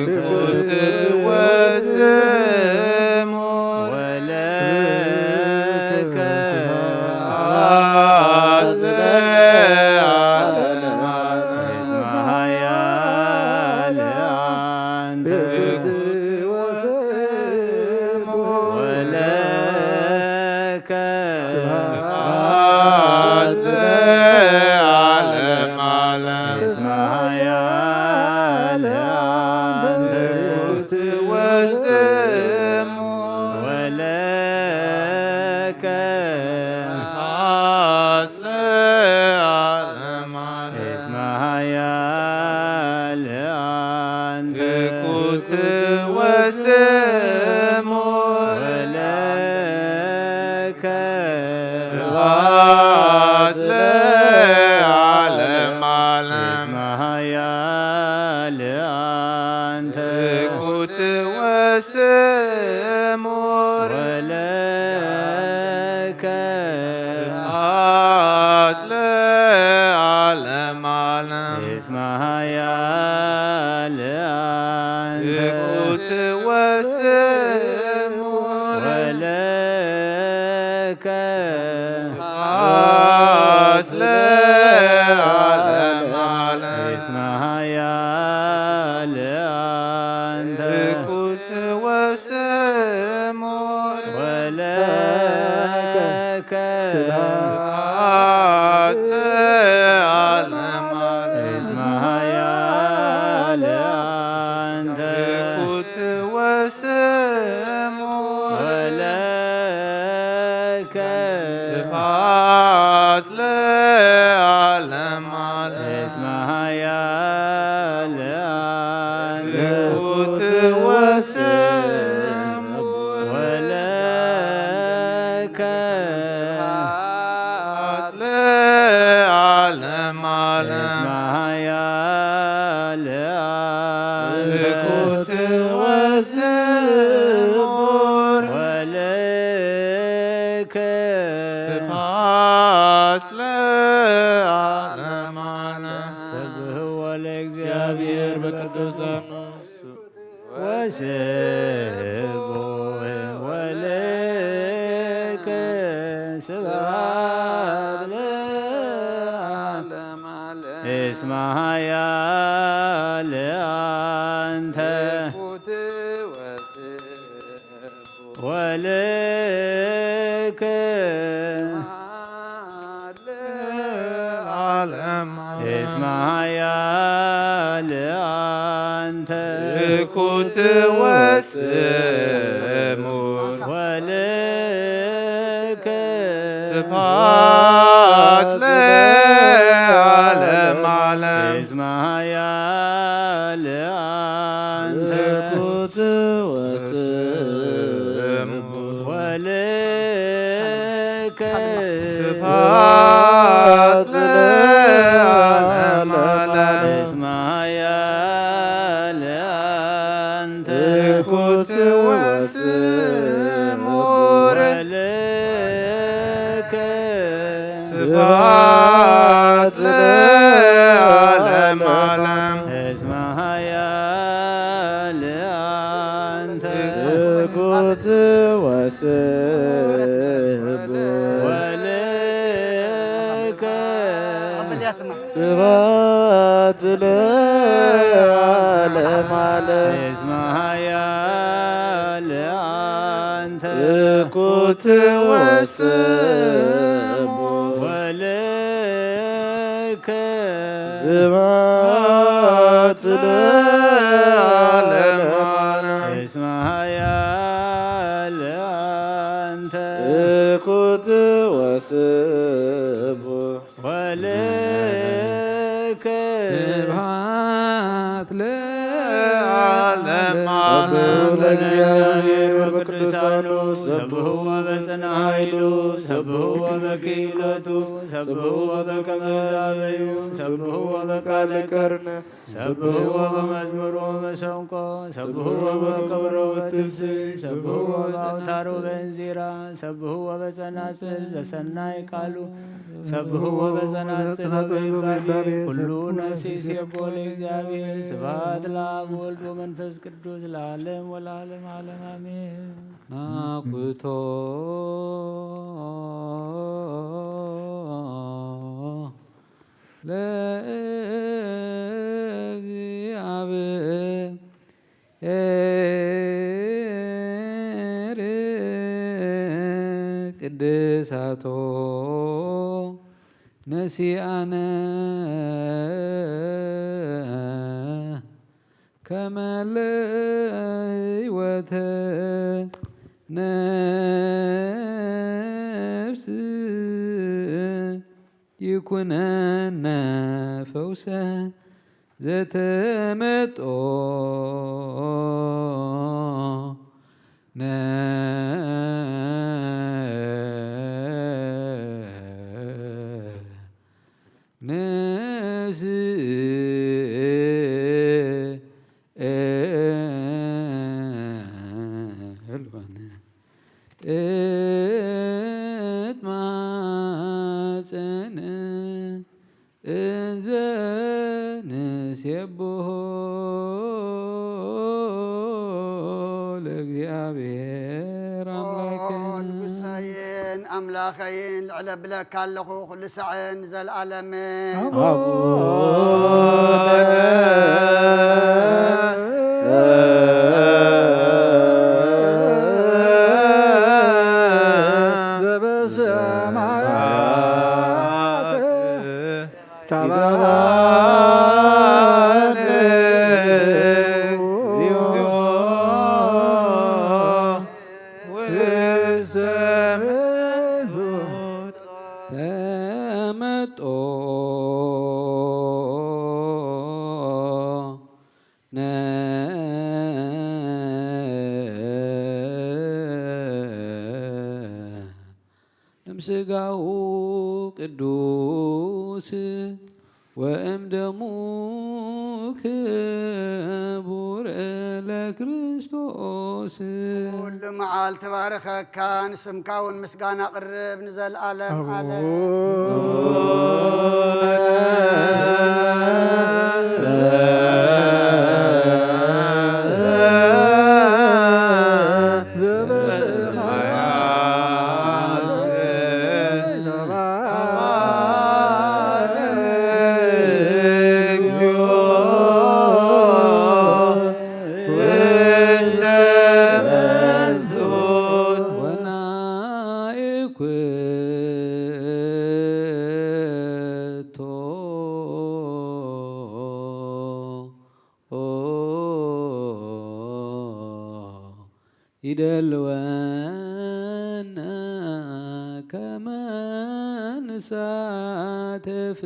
ትኩት ወስሙር ወለከ ስብሐት ለዓለም ዓለም። እስመ ኃያል አንተ ትኩት ወስሙር ወለከ ስብሐት ለዓለም ዓለም። እስመ ኃያል አንተ ትኩት ወስሙር ወለከ ስብሐት ለዓለም ዓለም። እስመ ኃያል አንተ ትኩት ወስሙር ወለከ ስብሐት ለዓለም ዓለም። እስመ ኃያል አንተ ትኩት ወስሙር ወለከ ስብሐት ለዓለም ዓለም። እስመ ኃያል አንተ ትኩት ወስሙር ወለከ ስብሐት ለዓለም ዓለም። እስመ ኃያል አንተ ትኩት ወስሙር ወለከ ስብሐት ለዓለም ዓለም። እስመ ኃያል አንተ ትኩት ወስሙር ወለከ ስብሐት ለዓለም ዓለም። እስመ ኃያል አንተ ትኩት ወስሙር ወለከ ስብሐት ለዓለም ዓለም። እስመ ኃያል አንተ ትኩት ወስሙር ወለከ ስብሐት ለዓለም ዓለም። ሰብሕዎ ለእግዚአብሔር በቅዱሳኑ ወስብሖ ወለከ ስብሐት ለዓለመ ዓለም። እስመ ኃያል አንተ ትኩት ወስብሖ ወለከ ዓለም እስመ ኃያል አንተ ትኩት ወስሙር ወለከ ስብሐት ለዓለም ዓለም። እስመ ኃያል አንተ ትኩት ወስሙር ወለከ ስብሐት ለዓለመ ዓለም። እስመ ኃያል አንተ ትኩት ወስሙር ወለከ ስብሐት ለዓለመ ዓለም። እስመ ኃያል አንተ ትኩት ወስቡሕ ወለከ ስብሐት ለዓለመ ዓለም። እስመ ኃያል አንተ ትኩት ወስቡሕ ወለከ ስብሐት ለዓለመ ዓለም። እስመ ኃያል አንተ ትኩት ወስቡሕ ወለከ ስብሐት ለዓለመ ዓለም። ለእግዚአብሔር በቅዱሳን ሰብሕዎ በጽንዓ ኃይሉ፣ ሰብሕዎ በክኢሎቱ፣ ሰብሕዎ በከመ ዛበዩ፣ ሰብሕዎ በቃለ ቀርነ፣ ሰብሕዎ በመዝሙር ወመሰንቆ፣ ሰብሕዎ በከበሮ ወትብስይ፣ ሰብሕዎ በአውታሩ በእንዚራ፣ ሰብሕዎ በጸናጽል ዘሰናይ ቃሉ፣ ሰብሕዎ በጸናጽል በይባቤ፣ ኩሉ ነፍሲ ይሴብሖ ለእግዚአብሔር። ስብሐት ለአብ ወወልድ ወመንፈስ ቅዱስ ለዓለም ወለዓለም ዓለም አሜን። ናኩቶ ለእግዚአብሔር ቅድሳቶ ነሲአነ ከመ ለህይወተ ነፍስ ይኩነነ ፈውሰ ዘተመጦ ነ ንስእል ወንትማጸን እንዘ ንሴብሖ ለእግዚአብሔር ኦ ኣምላክነ። ንጉሰይን ኣምላኸይን ልዕለ ብለካ ኣለኹ ኩሉ ሳዕን ዘልኣለምን። ኣቡነ ዘበሰማያት ይትባረክ ስምከ። ተመጦ ነ እምስጋሁ ቅዱስ ወእምደሙ ክቡር ለክርስቶስ። ኩሉ መዓል ተባረኸካ፣ ንስምካ እውን ምስጋና ቅርብ ንዘለዓለም ዓለም። ይደልወነ ከመ ንሳተፍ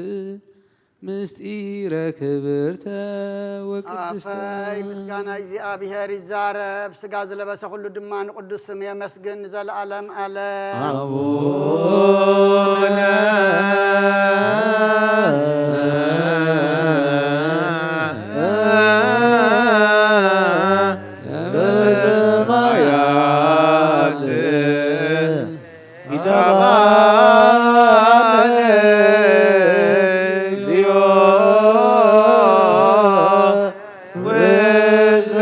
ምስጢረ ክብርተ ወቅድስተ። ኣፈይ ምስጋና እግዚኣብሔር ይዛረብ፣ ስጋ ዝለበሰ ኩሉ ድማ ንቅዱስ ስም የመስግን ንዘለዓለም ዓለም። ኣቡነ ዘበሰማያት ይትባረክ እግዚኦ ውስተ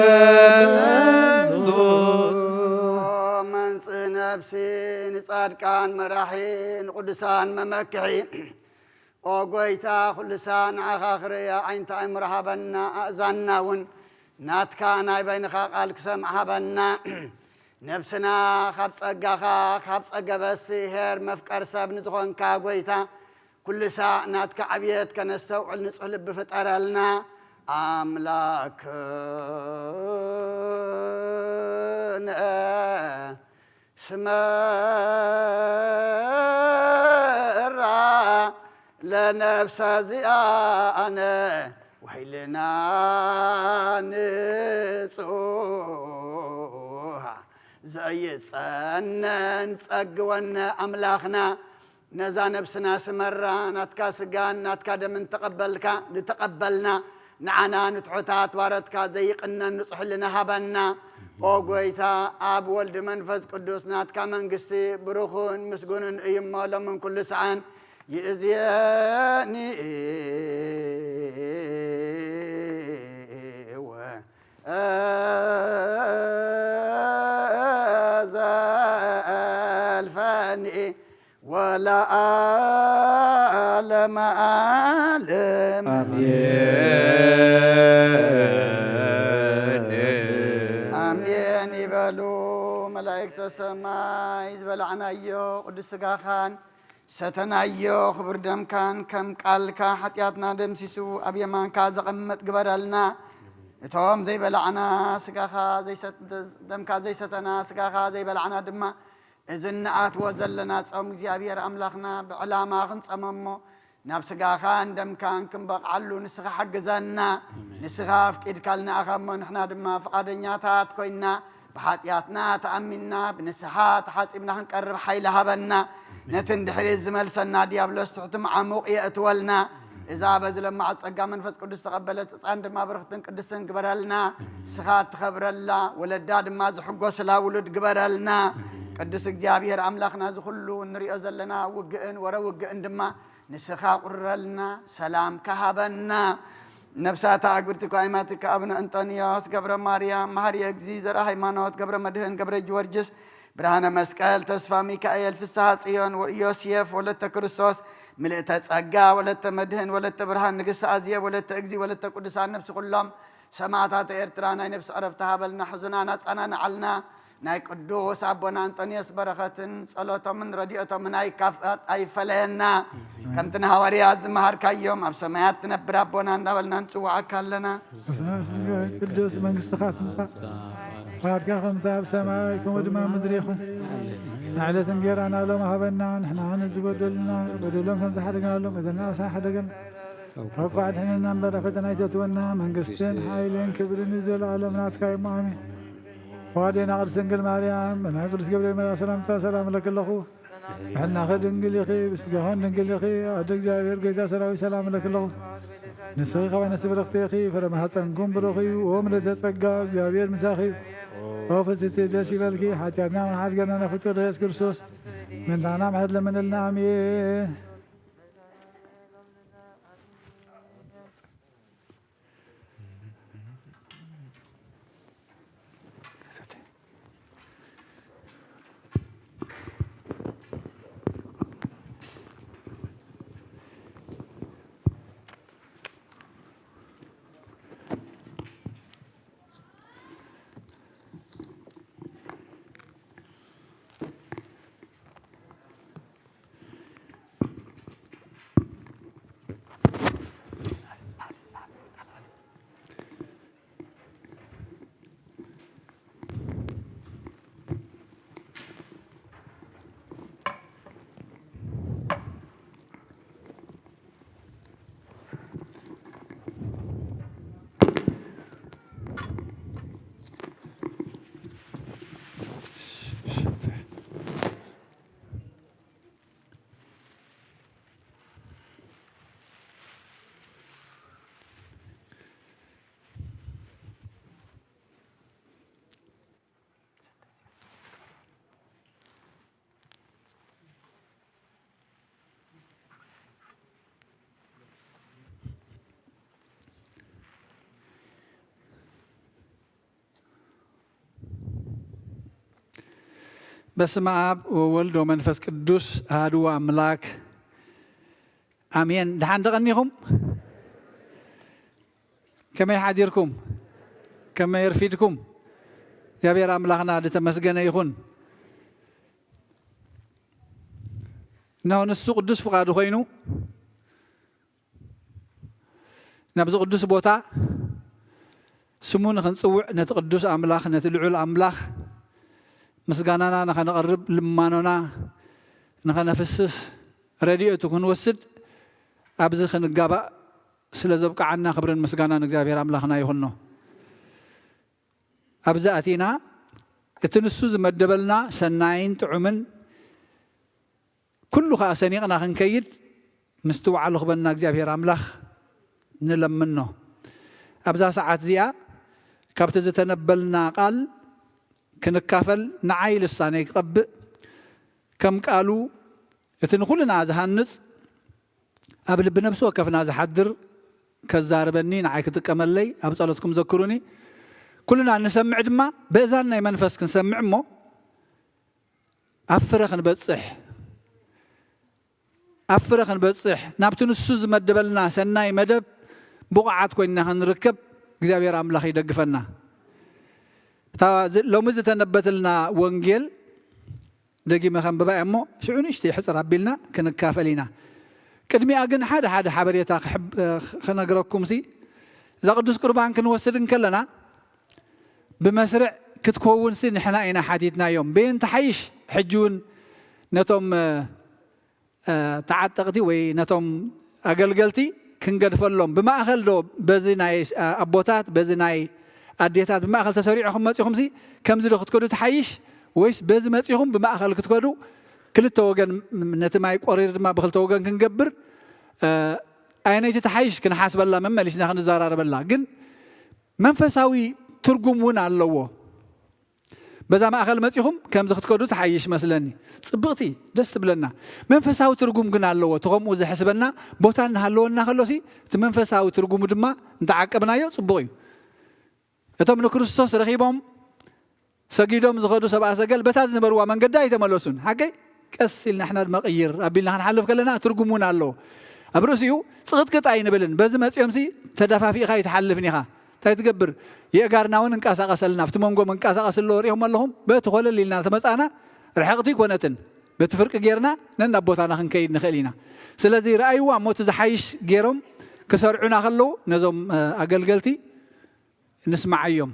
መንሱት። መንጽእ ነፍሲ ንጻድቃን መራሒ ንቅዱሳን መመክሒ። ኦ ጎይታ፣ ኩሉ ሳዕ ንዓኻ ክርእያ ኣዒንቲ ኣእምሮ ሃበና፣ ኣእዛንና እውን ናትካ ናይ በይንኻ ቃል ክሰምዓ ሃበና። ነብስና ካብ ጸጋኻ፣ ካብ ጸገበሲ ኄር መፍቀር ሰብ ንዝኾንካ ጎይታ፣ ኩሉ ሳዕ ናትካ ዕብየት ከነስተውዕል ንጹህ ልቢ ፍጠረልና። ኣምላክነ ስመራ ለነፍሰ ዚኣነ ወይልና ንጹሃ ዘየጸነን ጸግወነ ኣምላኽና፣ ነዛ ነብስና ስመራ፣ ናትካ ስጋን ናትካ ደምን ተቐበልካ፣ ዝተቐበልና፣ ንዓና ንትሑታት ዋረትካ ዘይቕነን ንጹሕ ሕልና ሃበና። ኦ ጎይታ፣ ኣብ ወልድ መንፈስ ቅዱስ ናትካ መንግስቲ ብሩኽን ምስጉንን እዩ እሞ፣ ሎምን ኩሉ ሰዓን ይእዝየኒ ወዘልፈኒ ወለዓለመ ዓለም። ኣሜን። ኣሜን ይበሉ መላእክተ ሰማይ። ዝበላዕናዮ ቅዱስ ስጋኻን ሰተናዮ ክቡር ደምካን ከም ቃልካ ሓጢኣትና ደምሲሱ ኣብ የማንካ ዘቐምጥ ግበረልና። እቶም ዘይበላዕና ስጋኻ ዘይሰት-፣ ደምካ ዘይሰተና ስጋኻ ዘይበላዕና ድማ፣ እዚ እንኣትዎ ዘለና ጾም እግዚኣብሔር ኣምላኽና ብዕላማ ክንጸመሞ፣ ናብ ስጋኻን ደምካን ክንበቕዓሉ ንስኻ ሓግዘና። ኣሜን። ንስኻ ኣፍቂድካልና ኢኻ እሞ፣ ንሕና ድማ ፍቓደኛታት ኮይና፣ ብሓጢኣትና ተኣሚንና፣ ብንስሓ ተሓጺብና ክንቀርብ ሓይሊ ሃበና። ኣሜን። ነቲ እንድሕሪት ዝመልሰና ዲያብሎስ ትሕቲ መዓሙቕ የእትወልና። እዛ በዚ ለማዕ ጸጋ መንፈስ ቅዱስ ዝተቐበለት ህጻን ድማ ብርኽትን ቅድስትን ግበረልና። ኣሜን። ንስኻ እትኸብረላ፣ ወለዳ ድማ ዝሕጎስላ ውሉድ ግበረልና። ኣሜን። ቅዱስ እግዚኣብሔር ኣምላኽና፣ እዚ ኩሉ እንሪኦ ዘለና ውግእን ወረ ውግእን ድማ ንስኻ ቁረልና፣ ሰላም ከሃበና። ነፍሳት ኣእግርቲ ኳይማትካ ኣቡነ እንጠንዮስ፣ ገብረ ማርያም፣ መሃሪ እግዚ፣ ዘርአ ሃይማኖት፣ ገብረ መድህን፣ ገብረ ጊዮርጊስ፣ ብርሃነ መስቀል፣ ተስፋ ሚካኤል፣ ፍስሃ ጽዮን፣ ወ-፣ ዮሴፍ፣ ወለተ ክርስቶስ፣ ምልእተ ጸጋ፣ ወለተ መድህን፣ ወለተ ብርሃን፣ ንግስቲ ኣዜብ፣ ወለተ እግዚ፣ ወለተ ቅዱሳን፣ ነፍሲ ኩሎም ሰማዕታት ኤርትራ ናይ ነፍሲ ዕረፍቲ ሃበልና፣ ሕዙናን ኣጸናንዓልና። ናይ ቅዱስ ኣቦና እንጠንዮስ በረኸትን ጸሎቶምን ረድኤቶምን ኣይካፍ-፣ ኣይፈለየና። ከምቲ ንሃዋርያት ዝመሃርካዮም፣ ኣብ ሰማያት ትነብር ኣቦና እንዳበልና ንጽውዓካ ኣለና። በስመ አብ ስምከ ቅዱስ መንግሥትኻ ትምጻእ። ፍቓድካ ከምቲ ኣብ ሰማይ ከምኡ ድማ ኣብ ምድሪ ይኹን። ንዕለት እንጌራና ሎም ሃበና። ንሕና ንዝበደሉና በደሎም ከም ዝሓደግናሎም በደልና ንስኻ ሓደገና። ካብ ክፉእ ኣድሕነና እምበር፣ ፈተና ኣይተእትወና። መንግስትን ሓይልን ክብርን ንዘለኣለም ናትካ እዩ። ኣሜን። ዋዴና ቅድስት ድንግል ማርያም፣ ብናይ ቅዱስ ገብርኤል መልኣክ ሰላምታ ሰላም እለኪ ኣለኹ። ብሕልናኺ ድንግል ኢኺ፣ ብስጋኺ ድንግል ኢኺ። ኣደ እግዚኣብሔር፣ ጎይታ ሰራዊት፣ ሰላም እለኪ ኣለኹ። ንስኺ ካብ ኣንስቲ ብርኽቲ ኢኺ፣ ፍረ ማሕፀንኩም ብሩኽ እዩ። ኦ ምልዕተ ጸጋ፣ እግዚኣብሔር ምሳኺ እዩ። ኦ ፍስሕቲ፣ ደስ ይበልኪ፣ ሓጢኣትና መሓሪ ጌርና ነፍቶ ኢየሱስ ክርስቶስ፣ ምእንታና ምሕረት ለምንልና። ኣሜን። በስመ አብ ወወልድ ወመንፈስ ቅዱስ አሐዱ አምላክ አሜን። ደሓን ተቐኒኹም? ከመይ ሓዲርኩም? ከመይ ኣርፊድኩም? እግዚኣብሔር ኣምላኽና ዝተመስገነ ይኹን። እነሆ ንሱ ቅዱስ ፍቓዱ ኮይኑ ናብዚ ቅዱስ ቦታ ስሙ ንኽንጽውዕ፣ ነቲ ቅዱስ ኣምላኽ፣ ነቲ ልዑል ኣምላኽ ምስጋናና ንኸነቕርብ፣ ልማኖና ንኸነፍስስ፣ ረድኤቱ ክንወስድ ኣብዚ ክንጋባእ ስለ ዘብቅዓና ክብርን ምስጋናን እግዚኣብሔር ኣምላኽና ይኹኖ። ኣብዚ ኣቲና እቲ ንሱ ዝመደበልና ሰናይን ጥዑምን ኩሉ ኸኣ ሰኒቕና ክንከይድ ምስትውዓሉ ክበና እግዚኣብሔር ኣምላኽ ንለምኖ። ኣብዛ ሰዓት እዚኣ ካብቲ ዝተነበልና ቃል ክንካፈል ንዓይ ልሳነይ ክቐብእ ከም ቃሉ እቲ ንኹልና ዝሃንጽ ኣብ ልቢ ነብሲ ወከፍና ዝሓድር ከዛርበኒ ንዓይ ክጥቀመለይ ኣብ ጸሎትኩም ዘክሩኒ። ኩልና እንሰምዕ ድማ ብእዛን ናይ መንፈስ ክንሰምዕ እሞ ኣብ ፍረ ክንበጽሕ ኣብ ፍረ ክንበጽሕ ናብቲ ንሱ ዝመደበልና ሰናይ መደብ ብቑዓት ኮይንና ክንርከብ እግዚኣብሔር ኣምላኽ ይደግፈና። እታ ዝ- ሎሚ ዝተነበተልና ወንጌል ደጊመ ከንብባ እየ እሞ ሽዑ ንእሽተይ ሕጽር ኣቢልና ክንካፈል ኢና። ቅድሚኣ ግን ሓደ ሓደ ሓበሬታ ክሕብ- ክነግረኩም ሲ እዛ ቅዱስ ቁርባን ክንወስድ እንከለና ብመስርዕ ክትኮውን ሲ ንሕና ኢና ሓቲትናዮም። በየን ትሓይሽ ሕጂ እውን ነቶም ተዓጠቕቲ ወይ ነቶም ኣገልገልቲ ክንገድፈሎም ብማእኸል ዶ በዚ ናይ ኣቦታት በዚ ናይ ኣዴታት ብማእኸል ተሰሪዑኹም መፂኹም ሲ ከምዚ ዶ ክትከዱ ትሓይሽ ወይስ በዚ መፂኹም ብማእኸል ክትከዱ ክልተ ወገን ነቲ ማይ ቆሪር ድማ ብክልተ ወገን ክንገብር ኣየነይቲ ትሓይሽ ክንሓስበላ መመሊስና ክንዘራረበላ ግን መንፈሳዊ ትርጉም እውን ኣለዎ። በዛ ማእኸል መፂኹም ከምዚ ክትከዱ ትሓይሽ መስለኒ። ፅብቕቲ ደስ ትብለና። መንፈሳዊ ትርጉም ግን ኣለዎ። እቲ ከምኡ ዘሕስበና ቦታ እናሃለወና ከሎሲ እቲ መንፈሳዊ ትርጉሙ ድማ እንተዓቀብናዮ ፅቡቕ እዩ። እቶም ንክርስቶስ ረኺቦም ሰጊዶም ዝኸዱ ሰብኣ ሰገል በታ ዝነበርዋ መንገዲ ኣይተመለሱን። ሓቀይ ቀስ ኢልና ሕና ድማ ቅይር ኣቢልና ክንሓልፍ ከለና ትርጉም እውን ኣለዎ። ኣብ ርእሲኡ ፅቕጥቅጥ ኣይንብልን። በዚ መፂኦምሲ ተደፋፊእኻ ኣይትሓልፍን ኢኻ። እንታይ ትገብር? የእጋርና እውን እንቀሳቐሰልና። ኣብቲ መንጎ መንቀሳቐስ ኣለዎ ሪኹም ኣለኹም። በቲ ኮለል ኢልና ተመፃእና ርሕቕቲ ኣይኮነትን። በቲ ፍርቂ ጌርና ነናብ ቦታና ክንከይድ ንኽእል ኢና። ስለዚ ረኣይዋ እሞ እቲ ዝሓይሽ ጌሮም ክሰርዑና ከለዉ ነዞም ኣገልገልቲ ንስማዓዮም።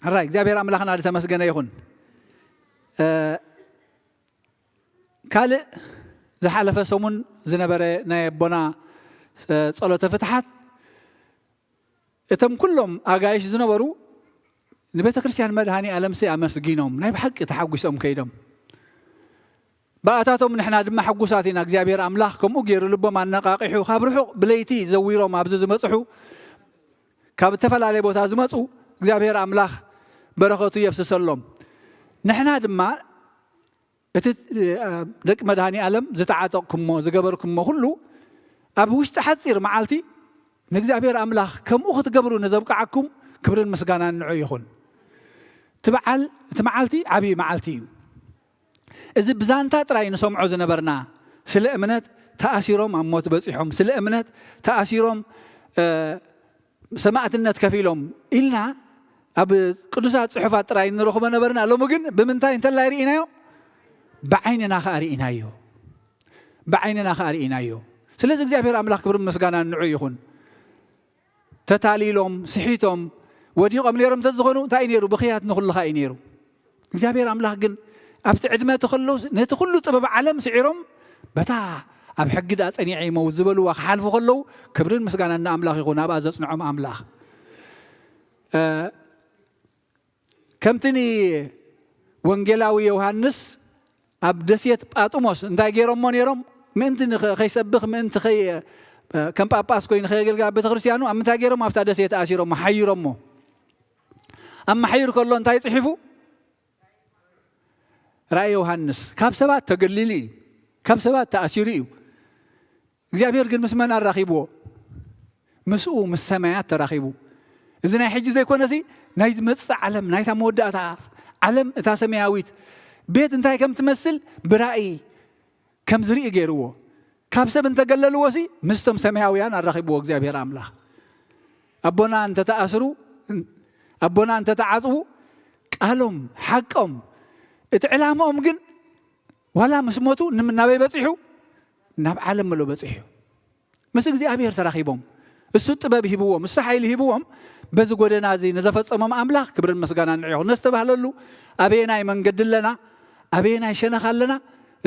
ሕራይ እግዚኣብሔር ኣምላኽና ዝተመስገነ ይኹን። ካልእ ዝሓለፈ ሰሙን ዝነበረ ናይ ኣቦና ጸሎተ ፍትሓት እቶም ኩሎም ኣጋይሽ ዝነበሩ ንቤተ ክርስቲያን መድሃኒ ኣለምሲ ኣመስጊኖም ናይ ብሓቂ ተሓጒሶም ከይዶም። ብኣታቶም ንሕና ድማ ሕጉሳት ኢና እግዚኣብሔር ኣምላኽ ከምኡ ገይሩ ልቦም ኣነቓቒሑ ካብ ርሑቕ ብለይቲ ዘዊሮም ኣብዚ ዝመፅሑ ካብ ዝተፈላለየ ቦታ ዝመፁ እግዚኣብሔር ኣምላኽ በረኸቱ የፍስሰሎም። ንሕና ድማ እቲ ደቂ መድሃኒ ኣለም ዝተዓጠቕኩሞ ዝገበርኩሞ ኩሉ ኣብ ውሽጢ ሓፂር መዓልቲ ንእግዚኣብሔር ኣምላኽ ከምኡ ክትገብሩ ንዘብቅዓኩም ክብርን ምስጋናን ንዑ ይኹን። እቲ በዓል እቲ መዓልቲ ዓብዪ መዓልቲ እዩ። እዚ ብዛንታ ጥራይ ንሰምዖ ዝነበርና ስለ እምነት ተኣሲሮም ኣብ ሞት በፂሖም ስለ እምነት ተኣሲሮም ሰማእትነት ከፊሎም ኢልና ኣብ ቅዱሳት ፅሑፋት ጥራይ ንረኽቦ ነበርና። ሎሚ ግን ብምንታይ እንተላይ ርኢናዮ? ብዓይንና ከዓ ርኢናዮ። ብዓይንና ከዓ ርኢናዮ። ስለዚ እግዚኣብሔር ኣምላኽ ክብርን ምስጋናን ንዑ ይኹን። ተታሊሎም ስሒቶም ወዲቖም ነይሮም እንተዝኾኑ እንታይ እዩ ነይሩ? ብኽያት ንኹልኻ እዩ ነይሩ። እግዚኣብሔር ኣምላኽ ግን ኣብቲ ዕድመ እቲ ከለውስ ነቲ ኩሉ ጥበብ ዓለም ስዒሮም በታ ኣብ ሕጊ ደኣ ጸኒዐ ይመውት ዝበልዋ ክሓልፉ ከለዉ ክብርን ምስጋናን ንኣምላኽ ይኹን። ኣብኣ ዘጽንዖም ኣምላኽ ከምቲ ንወንጌላዊ ዮሃንስ ኣብ ደሴት ጳጥሞስ እንታይ ገይሮሞ ነይሮም? ምእንቲ ከይሰብኽ ምእንቲ ከም ጳጳስ ኮይኑ ከየገልግል ኣብ ቤተክርስትያኑ ኣብ ምንታይ ገይሮም? ኣብታ ደሴት ኣሲሮሞ ሓይሮሞ። ኣብ መሓይር ከሎ እንታይ ጽሒፉ? ራእይ ዮሃንስ ካብ ሰባት ተገሊሉ እዩ። ካብ ሰባት ተኣሲሩ እዩ። እግዚኣብሔር ግን ምስ መን ኣራኺብዎ? ምስኡ ምስ ሰማያት ተራኺቡ። እዚ ናይ ሕጂ ዘይኮነሲ ናይ ዝመጽእ ዓለም ናይታ መወዳእታ ዓለም እታ ሰማያዊት ቤት እንታይ ከም ትመስል ብራእይ ከም ዝርኢ ገይርዎ። ካብ ሰብ እንተገለልዎ ሲ ምስቶም ሰማያውያን ኣራኺብዎ እግዚኣብሔር ኣምላኽ። ኣቦና እንተተኣስሩ ኣቦና እንተተዓጽዉ ቃሎም ሓቆም እቲ ዕላማኦም ግን ዋላ ምስ ሞቱ ናበይ በጺሑ? ናብ ዓለም ምሎ በጺሑ። ምስ እግዚኣብሔር ተራኺቦም እሱ ጥበብ ሂብዎም እሱ ሓይሊ ሂብዎም በዚ ጎደና እዚ ንዘፈጸሞም ኣምላኽ ክብርን ምስጋናን ንዑ ይኹን። ነስተባህለሉ ኣበየናይ መንገዲ ኣለና? ኣበየናይ ሸነኽ ኣለና?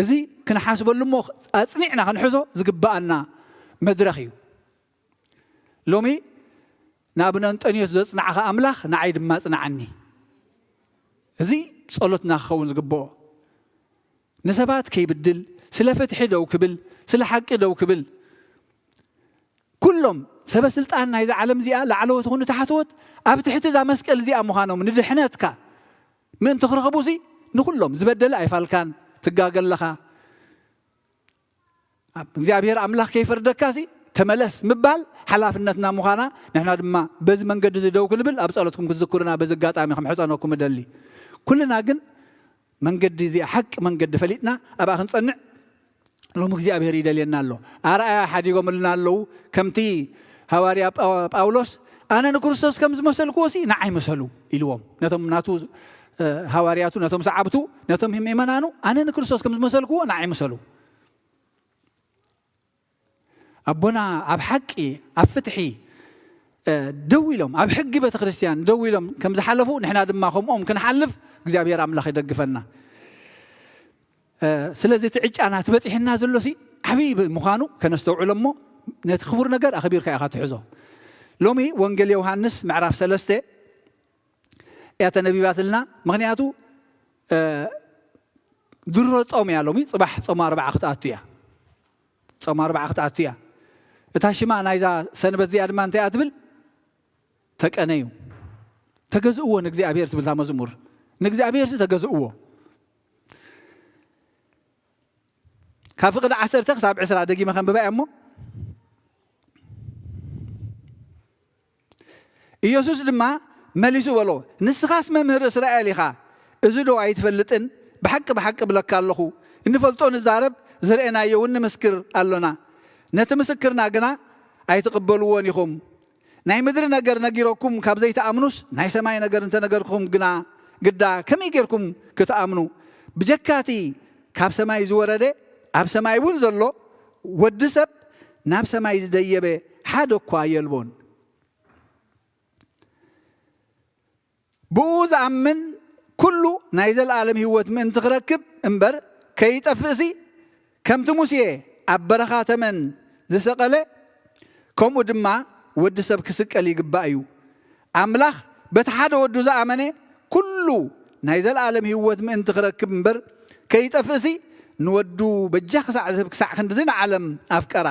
እዚ ክንሓስበሉ እሞ ኣጽኒዕና ክንሕዞ ዝግብኣና መድረኽ እዩ። ሎሚ ናብ ነንጠንዮስ ዘጽናዕኻ ኣምላኽ ንዓይ ድማ ጽንዓኒ። እዚ ጸሎትና ክኸውን ዝግብኦ። ንሰባት ከይብድል፣ ስለ ፍትሒ ደው ክብል፣ ስለ ሓቂ ደው ክብል፣ ኩሎም ሰበ ስልጣን ናይዛ ዓለም እዚኣ፣ ላዕለዎት ይኹኑ ታሕተዎት፣ ኣብ ትሕቲ እዛ መስቀል እዚኣ ምዃኖም፣ ንድሕነትካ ምእንቲ ክረኽቡሲ፣ ንኹሎም ዝበደለ ኣይፋልካን፣ ትጋገ ኣለኻ። ኣብ እግዚኣብሔር ኣምላኽ ከይፈርደካሲ፣ ተመለስ ምባል ሓላፍነትና ምዃና፣ ንሕና ድማ በዚ መንገዲ እዚ ደው ክንብል ኣብ ጸሎትኩም ክትዝክሩና በዚ ኣጋጣሚ ክምሕጸነኩም እደሊ። ኩልና ግን መንገዲ እዚኣ፣ ሓቂ መንገዲ ፈሊጥና ኣብኣ ክንጸንዕ ሎሚ እግዚኣብሔር ይደልየና ኣሎ። ኣርኣያ ሓዲጎምልና ኣለዉ። ከምቲ ሃዋርያ ጳ-፣ ጳውሎስ፣ "ኣነ ንክርስቶስ ከም ዝመሰልክዎ ሲ ንዓይ ምሰሉ" ኢልዎም። ነቶም ናቱ፣ እ፣ ሃዋርያቱ፣ ነቶም ሰዓብቱ፣ ነቶም ምእመናኑ፣ "ኣነ ንክርስቶስ ከም ዝመሰልክዎ ንዓይ ምሰሉ።" ኣቦና ኣብ ሓቂ፣ ኣብ ፍትሒ፣ እ፣ ደው ኢሎም፣ ኣብ ሕጊ ቤተ ክርስቲያን ደው ኢሎም ከም ዝሓለፉ፣ ንሕና ድማ ከምኦም ክንሓልፍ እግዚኣብሔር ኣምላኽ ይደግፈና። እ፣ ስለዚ እቲ ዕጫና፣ እቲ በጺሕና ዘሎሲ ዓብዪ ምዃኑ ከነስተውዕሎ እሞ፣ ነቲ ክቡር ነገር ኣኽቢርካ ኢኻ ትሕዞ። ሎሚ ወንጌል ዮሃንስ ምዕራፍ ሰለስተ እያ ተነቢባትልና። ምኽንያቱ፣ እ፣ ድሮ ጾም እያ ሎሚ፣ ጽባሕ ጾም ኣርብዓ ክትኣቱ እያ። ጾም ኣርብዓ ክትኣቱ እያ። እታ ሽማ ናይዛ ሰንበት እዚኣ ድማ እንታይ እያ ትብል? ተቀነዩ። ተገዝእዎ ንእግዚኣብሔር ትብል እታ መዝሙር። ንእግዚኣብሔርሲ ተገዝእዎ። ካብ ፍቕዲ ዓሰርተ ክሳብ ዕስራ ደጊመ ከንብባ እየ እሞ። ኢየሱስ ድማ መሊሱ በሎ፣ "ንስኻስ መምህር እስራኤል ኢኻ፣ እዚ ዶ ኣይትፈልጥን? ብሓቂ ብሓቂ እብለካ ኣለኹ፣ እንፈልጦ ንዛረብ፣ ዝረኤናዮ እውን ንምስክር ኣሎና። ነቲ ምስክርና ግና ኣይትቕበልዎን ኢኹም። ናይ ምድሪ ነገር ነጊረኩም ካብ ዘይትኣምኑስ፣ ናይ ሰማይ ነገር እንተነገርኩም ግና ግዳ ከመይ ጌርኩም ክትኣምኑ? ብጀካ እቲ ካብ ሰማይ ዝወረደ፣ ኣብ ሰማይ እውን ዘሎ ወዲ ሰብ፣ ናብ ሰማይ ዝደየበ ሓደ እኳ የልቦን። ብኡ ዝኣምን ኩሉ ናይ ዘለኣለም ህይወት ምእንቲ ክረክብ እምበር ከይጠፍእሲ፣ ከምቲ ሙሴ ኣብ በረኻ ተመን ዝሰቐለ፣ ከምኡ ድማ ወዲ ሰብ ክስቀል ይግባእ እዩ። ኣምላኽ በቲ ሓደ ወዱ ዝኣመነ ኩሉ ናይ ዘለኣለም ህይወት ምእንቲ ክረክብ እምበር ከይጠፍእሲ፣ ንወዱ በጃ ክሳዕ ዝህብ ክሳዕ ክንድዚ ንዓለም ኣፍቀራ።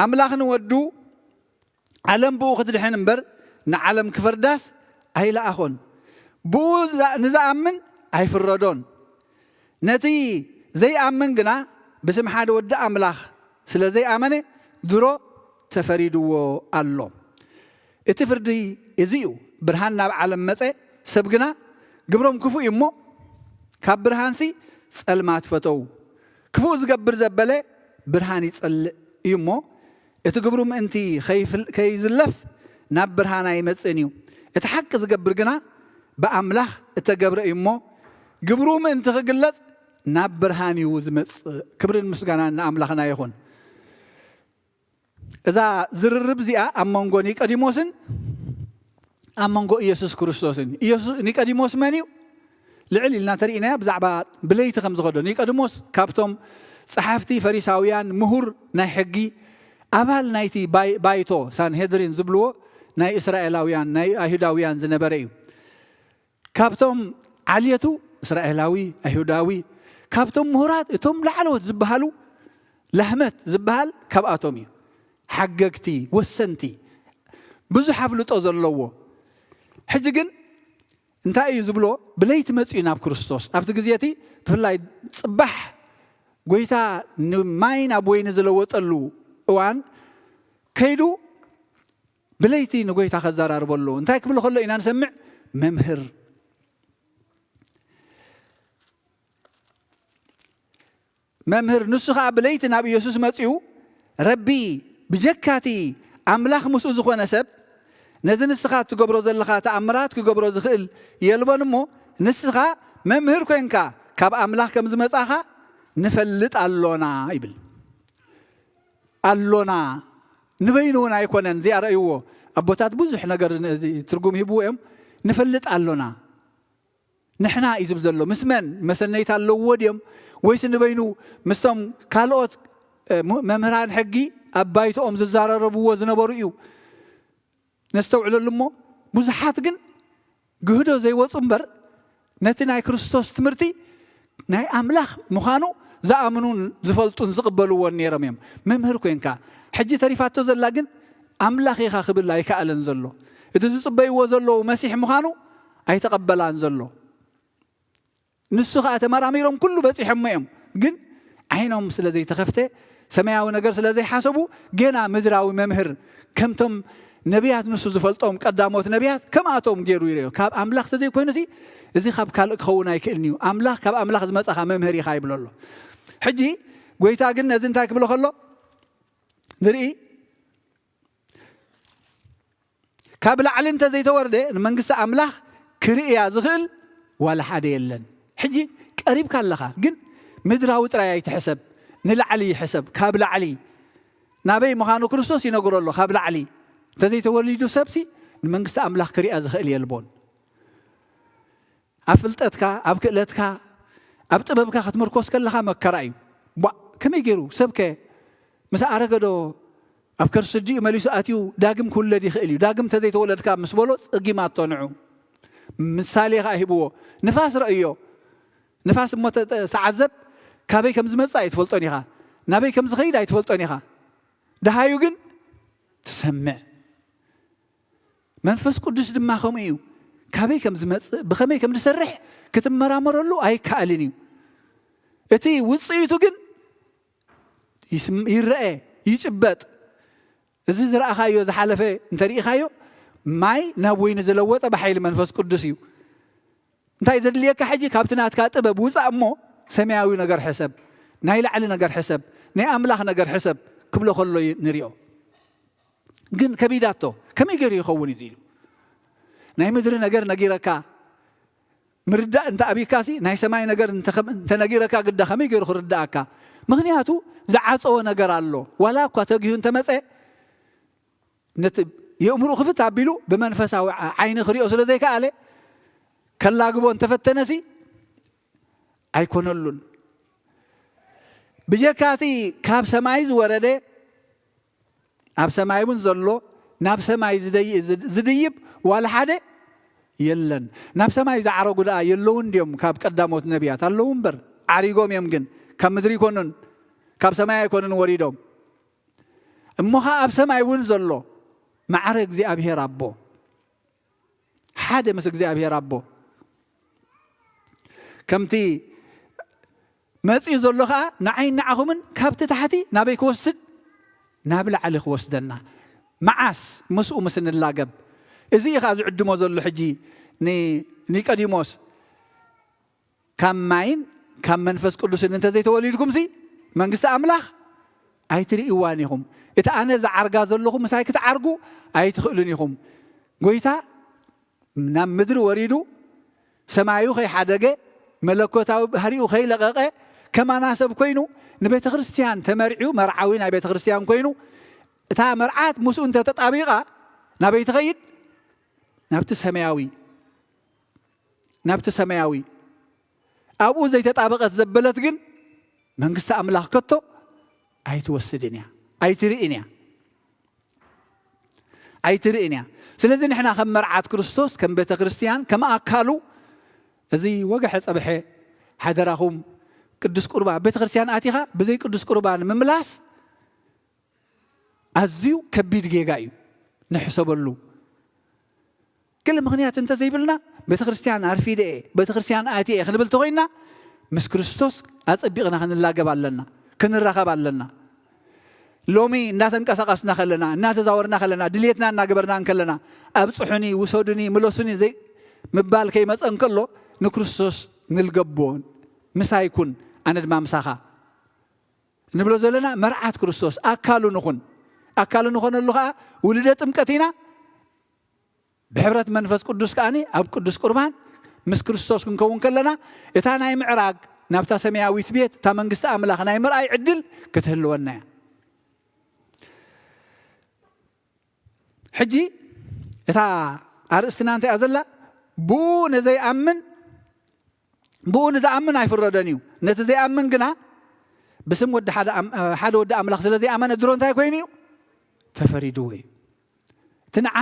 ኣምላኽ ንወዱ፣ ዓለም ብኡ ክትድሕን እምበር ንዓለም ክፈርዳስ ኣይለኣኾን። ብኡ ዝኣ-፣ ንዝኣምን ኣይፍረዶን። ነቲ ዘይኣምን ግና ብስም ሓደ ወዲ ኣምላኽ ስለ ዘይኣመነ ድሮ ተፈሪድዎ ኣሎ። እቲ ፍርዲ እዚ እዩ። ብርሃን ናብ ዓለም መጸ፣ ሰብ ግና ግብሮም ክፉእ እዩ እሞ፣ ካብ ብርሃንሲ ጸልማት ፈተው። ክፉእ ዝገብር ዘበለ ብርሃን ይጸልእ እዩ እሞ፣ እቲ ግብሩ ምእንቲ ከይፍል-፣ ከይዝለፍ ናብ ብርሃን ኣይመጽእን እዩ። እቲ ሓቂ ዝገብር ግና ብኣምላኽ እተገብረ እዩ እሞ፣ ግብሩ ምእንቲ ክግለጽ ናብ ብርሃን እዩ ዝመጽእ። ክብርን ምስጋናን ንኣምላኽና ይኹን። እዛ ዝርርብ እዚኣ ኣብ መንጎ ኒቀዲሞስን ኣብ መንጎ ኢየሱስ ክርስቶስን። ኢየሱስ፣ ኒቀዲሞስ መን እዩ? ልዕል ኢልና ተሪኢናዮ ብዛዕባ ብለይቲ ከም ዝኸዶ። ኒቀዲሞስ ካብቶም ጸሓፍቲ ፈሪሳውያን፣ ምሁር ናይ ሕጊ፣ ኣባል ናይቲ ባይ-፣ ባይቶ ሳንሄድሪን ዝብልዎ ናይ እስራኤላውያን፣ ናይ ኣይሁዳውያን ዝነበረ እዩ። ካብቶም ዓልየቱ እስራኤላዊ፣ ኣይሁዳዊ፣ ካብቶም ምሁራት እቶም ላዕለዎት ዝበሃሉ፣ ላህመት ዝበሃል ካብኣቶም እዩ። ሓገግቲ፣ ወሰንቲ፣ ብዙሕ ኣፍልጦ ዘለዎ። ሕጂ ግን እንታይ እዩ ዝብሎ? ብለይቲ መጺኡ ናብ ክርስቶስ። ኣብቲ ግዜ እቲ ብፍላይ ጽባሕ ጎይታ ንማይ ናብ ወይኒ ዝለወጠሉ እዋን ከይዱ ብለይቲ ንጎይታ ከዘራርበሉ እንታይ ክብሎ ከሎ ኢና ንሰምዕ? መምህር። መምህር፣ ንሱ ኸኣ ብለይቲ ናብ ኢየሱስ መጺኡ፣ "ረቢ፣ ብጀካቲ ኣምላኽ ምስኡ ዝኾነ ሰብ፣ ነዚ ንስኻ እትገብሮ ዘለኻ ተኣምራት ክገብሮ ዝኽእል የልቦን እሞ፣ ንስኻ መምህር ኮይንካ ካብ ኣምላኽ ከም ዝመጻኻ ንፈልጥ ኣሎና" ይብል። ኣሎና። ንበይኑ እውን ኣይኮነን። እዚኣ ረእይዎ። ኣቦታት ብዙሕ ነገር ን-፣ እዚ ትርጉም ሂብዎ እዮም። ንፈልጥ ኣሎና። ንሕና እዩ ዝብል ዘሎ። ምስ መን? መሰነይታ ኣለውዎ ድዮም? ወይስ ንበይኑ ምስቶም ካልኦት፣ እ፣ ሙ-፣ መምህራን ሕጊ ኣብ ባይቶኦም ዝዛራረብዎ ዝነበሩ እዩ? ነስተውዕለሉ እሞ፣ ብዙሓት ግን ግህዶ ዘይወፁ እምበር፣ ነቲ ናይ ክርስቶስ ትምህርቲ ናይ ኣምላኽ ምዃኑ ዝኣምኑን ዝፈልጡን ዝቕበልዎን ነይሮም እዮም። መምህር ኮንካ፣ ሕጂ ተሪፋቶ ዘላ ግን ኣምላኽ ኢኻ ክብል ኣይከኣለን ዘሎ። እቲ ዝጽበይዎ ዘለዉ መሲሕ ምዃኑ ኣይተቐበላን ዘሎ። ንሱ ኸኣ ተመራሚሮም ኩሉ በጺሖሞ እዮም። ግን ዓይኖም ስለ ዘይተኸፍተ፣ ሰማያዊ ነገር ስለ ዘይሓሰቡ፣ ገና ምድራዊ መምህር፣ ከምቶም ነቢያት ንሱ ዝፈልጦም ቀዳሞት ነቢያት ከምኣቶም ገይሩ ይርእዮ። ካብ ኣምላኽ ተዘይኮይኑሲ፣ እዚ ካብ ካልእ ክኸውን ኣይክእልን እዩ። ኣምላኽ፣ ካብ ኣምላኽ ዝመጻኻ መምህር ኢኻ ይብሎ ኣሎ። ሕጂ ጎይታ ግን ነዚ እንታይ ክብሎ ከሎ ንርኢ፣ ካብ ላዕሊ እንተ ዘይተወርደ ንመንግስቲ ኣምላኽ ክርእያ ዝኽእል ዋላ ሓደ የለን። ሕጂ ቀሪብካ ኣለኻ፣ ግን ምድራዊ ጥራይ ኣይትሕሰብ፣ ንላዕሊ ይሕሰብ። ካብ ላዕሊ ናበይ ምዃኑ ክርስቶስ ይነግሮ ኣሎ። ካብ ላዕሊ እንተዘይተወሊዱ ሰብሲ ንመንግስቲ ኣምላኽ ክርእያ ዝኽእል የልቦን። ኣብ ፍልጠትካ፣ ኣብ ክእለትካ፣ ኣብ ጥበብካ ክትምርኮስ ከለኻ መከራ እዩ። ቧ፣ ከመይ ገይሩ? ሰብከ ምስ ኣረገዶ ኣብ ከርሲ ኣዲኡ መሊሱ ኣትዩ ዳግም ክውለድ ይኽእል እዩ። ዳግም እንተዘይተወለድካ ምስ በሎ ጸጊማቶ ንዑ። ምሳሌ ኸኣ ሂብዎ። ንፋስ ረእዮ። ንፋስ እሞ ተ-፣ ተ-፣ ተዓዘብ። ካበይ ከም ዝመጽእ ኣይትፈልጦን ኢኻ። ናበይ ከም ዝኸይድ ኣይትፈልጦን ኢኻ። ደሃዩ ግን ትሰምዕ። መንፈስ ቅዱስ ድማ ከምኡ እዩ። ካበይ ከም ዝመጽእ፣ ብኸመይ ከም ዝሰርሕ ክትመራመረሉ ኣይከኣልን እዩ። እቲ ውጽኢቱ ግን ይስም-፣ ይረአ፣ ይጭበጥ። እዚ ዝረኣኻዮ ዝሓለፈ እንተሪኢኻዮ፣ ማይ ናብ ወይኒ ዝለወጠ ብሓይሊ መንፈስ ቅዱስ እዩ። እንታይ ዘድልየካ ሕጂ? ካብቲ ናትካ ጥበብ ውጻእ እሞ ሰማያዊ ነገር ሕሰብ፣ ናይ ላዕሊ ነገር ሕሰብ፣ ናይ ኣምላኽ ነገር ሕሰብ ክብሎ ከሎ ይ-፣ ንሪኦ። ግን ከቢዳቶ፣ ከመይ ገይሩ ይኸውን እዚ ኢሉ። ናይ ምድሪ ነገር ነጊረካ ምርዳእ እንተ ኣቢካሲ፣ ናይ ሰማይ ነገር እንተ ኸም-፣ እንተ ነጊረካ ግዳ ከመይ ገይሩ ክርዳኣካ? ምኽንያቱ ዝዓጸወ ነገር ኣሎ። ዋላ እኳ ተጊሁ እንተመጸ፣ ነቲ የእምርኡ ክፍት ኣቢሉ ብመንፈሳዊ ዓ-፣ ዓይኒ ክሪኦ ስለ ዘይከኣለ፣ ከላግቦ እንተፈተነሲ ኣይኮነሉን። ብጀካ እቲ ካብ ሰማይ ዝወረደ፣ ኣብ ሰማይ እውን ዘሎ፣ ናብ ሰማይ ዝደይ-፣ ዝድ-፣ ዝድይብ ዋላ ሓደ የለን። ናብ ሰማይ ዝዓረጉ ደኣ የለውን ድዮም? ካብ ቀዳሞት ነቢያት ኣለዉ እምበር፣ ዓሪጎም እዮም፣ ግን ካብ ምድሪ ኣይኮኑን፣ ካብ ሰማይ ኣይኮኑን ወሪዶም። እሞ ኸኣ ኣብ ሰማይ እውን ዘሎ ማዕረ እግዚኣብሔር ኣቦ፣ ሓደ ምስ እግዚኣብሔር ኣቦ። ከምቲ መጺኡ ዘሎ ኸኣ ንዓይን ንዓኹምን ካብቲ ታሕቲ ናበይ ክወስድ? ናብ ላዕሊ ክወስደና። መዓስ? ምስኡ ምስ ንላገብ። እዚ እዩ ኸኣ ዝዕድሞ ዘሎ ሕጂ ኒ-፣ ኒቆዲሞስ። ካብ ማይን ካብ መንፈስ ቅዱስን እንተዘይተወሊድኩምሲ መንግስቲ ኣምላኽ ኣይትርእይዋን ኢኹም። እቲ ኣነ ዝዓርጋ ዘለኹ ምሳይ ክትዓርጉ ኣይትኽእሉን ኢኹም። ጎይታ ናብ ምድሪ ወሪዱ ሰማዩ ከይሓደገ፣ መለኮታዊ ባህሪኡ ከይለቐቐ፣ ከማና ሰብ ኮይኑ ንቤተ ክርስቲያን ተመርዕዩ፣ መርዓዊ ናይ ቤተ ክርስቲያን ኮይኑ፣ እታ መርዓት ምስኡ እንተተጣቢቓ ናበይ ትኸይድ? ናብቲ ሰማያዊ፣ ናብቲ ሰማያዊ። ኣብኡ ዘይተጣበቐት ዘበለት ግን መንግስቲ ኣምላኽ ከቶ ኣይትወስድን እያ፣ ኣይትርእን እያ፣ ኣይትርእን እያ። ስለዚ ንሕና ከም መርዓት ክርስቶስ፣ ከም ቤተ ክርስቲያን፣ ከም ኣካሉ፣ እዚ ወግሐ ጸብሐ ሓደራኹም፣ ቅዱስ ቁርባን፣ ቤተ ክርስቲያን ኣቲኻ ብዘይ ቅዱስ ቁርባን ምምላስ ኣዝዩ ከቢድ ጌጋ እዩ፣ ንሕሰበሉ። ገለ ምኽንያት እንተዘይብልና፣ ቤተ ክርስቲያን ኣርፊደ እየ፣ ቤተ ክርስቲያን ኣትየ እየ ክንብል ተኾይንና፣ ምስ ክርስቶስ ኣጸቢቕና ክንላገብ ኣለና፣ ክንራኸብ ኣለና። ሎሚ እናተንቀሳቐስና ከለና፣ እናተዛወርና ከለና፣ ድሌትና እናገበርና እንከለና፣ ኣብጽሑኒ፣ ውሰዱኒ፣ ምለሱኒ ዘይ-፣ ምባል ከይመጸ እንከሎ፣ ንክርስቶስ ንልገቦ፣ ምሳይ ኩን፣ ኣነ ድማ ምሳኻ። ንብሎ ዘለና መርዓት ክርስቶስ ኣካሉ ንኹን። ኣካሉ ንኾነሉ ኸኣ ውሉደ ጥምቀት ኢና። ብሕብረት መንፈስ ቅዱስ ከኣኒ ኣብ ቅዱስ ቁርባን ምስ ክርስቶስ ክንከውን ከለና፣ እታ ናይ ምዕራግ ናብታ ሰማያዊት ቤት፣ እታ መንግስቲ ኣምላኽ ናይ ምርኣይ ዕድል ክትህልወና እያ። ሕጂ እታ ኣርእስትና እንታይ እያ ዘላ? ብኡ ንዘይኣምን፣ ብኡ ንዝኣምን ኣይፍረዶን እዩ። ነቲ ዘይኣምን ግና ብስም ወዲ ሓደ ኣም-፣ ሓደ ወዲ ኣምላኽ ስለ ዘይኣመነ ድሮ እንታይ ኮይኑ እዩ? ተፈሪድዎ እዩ። እቲ ንዓ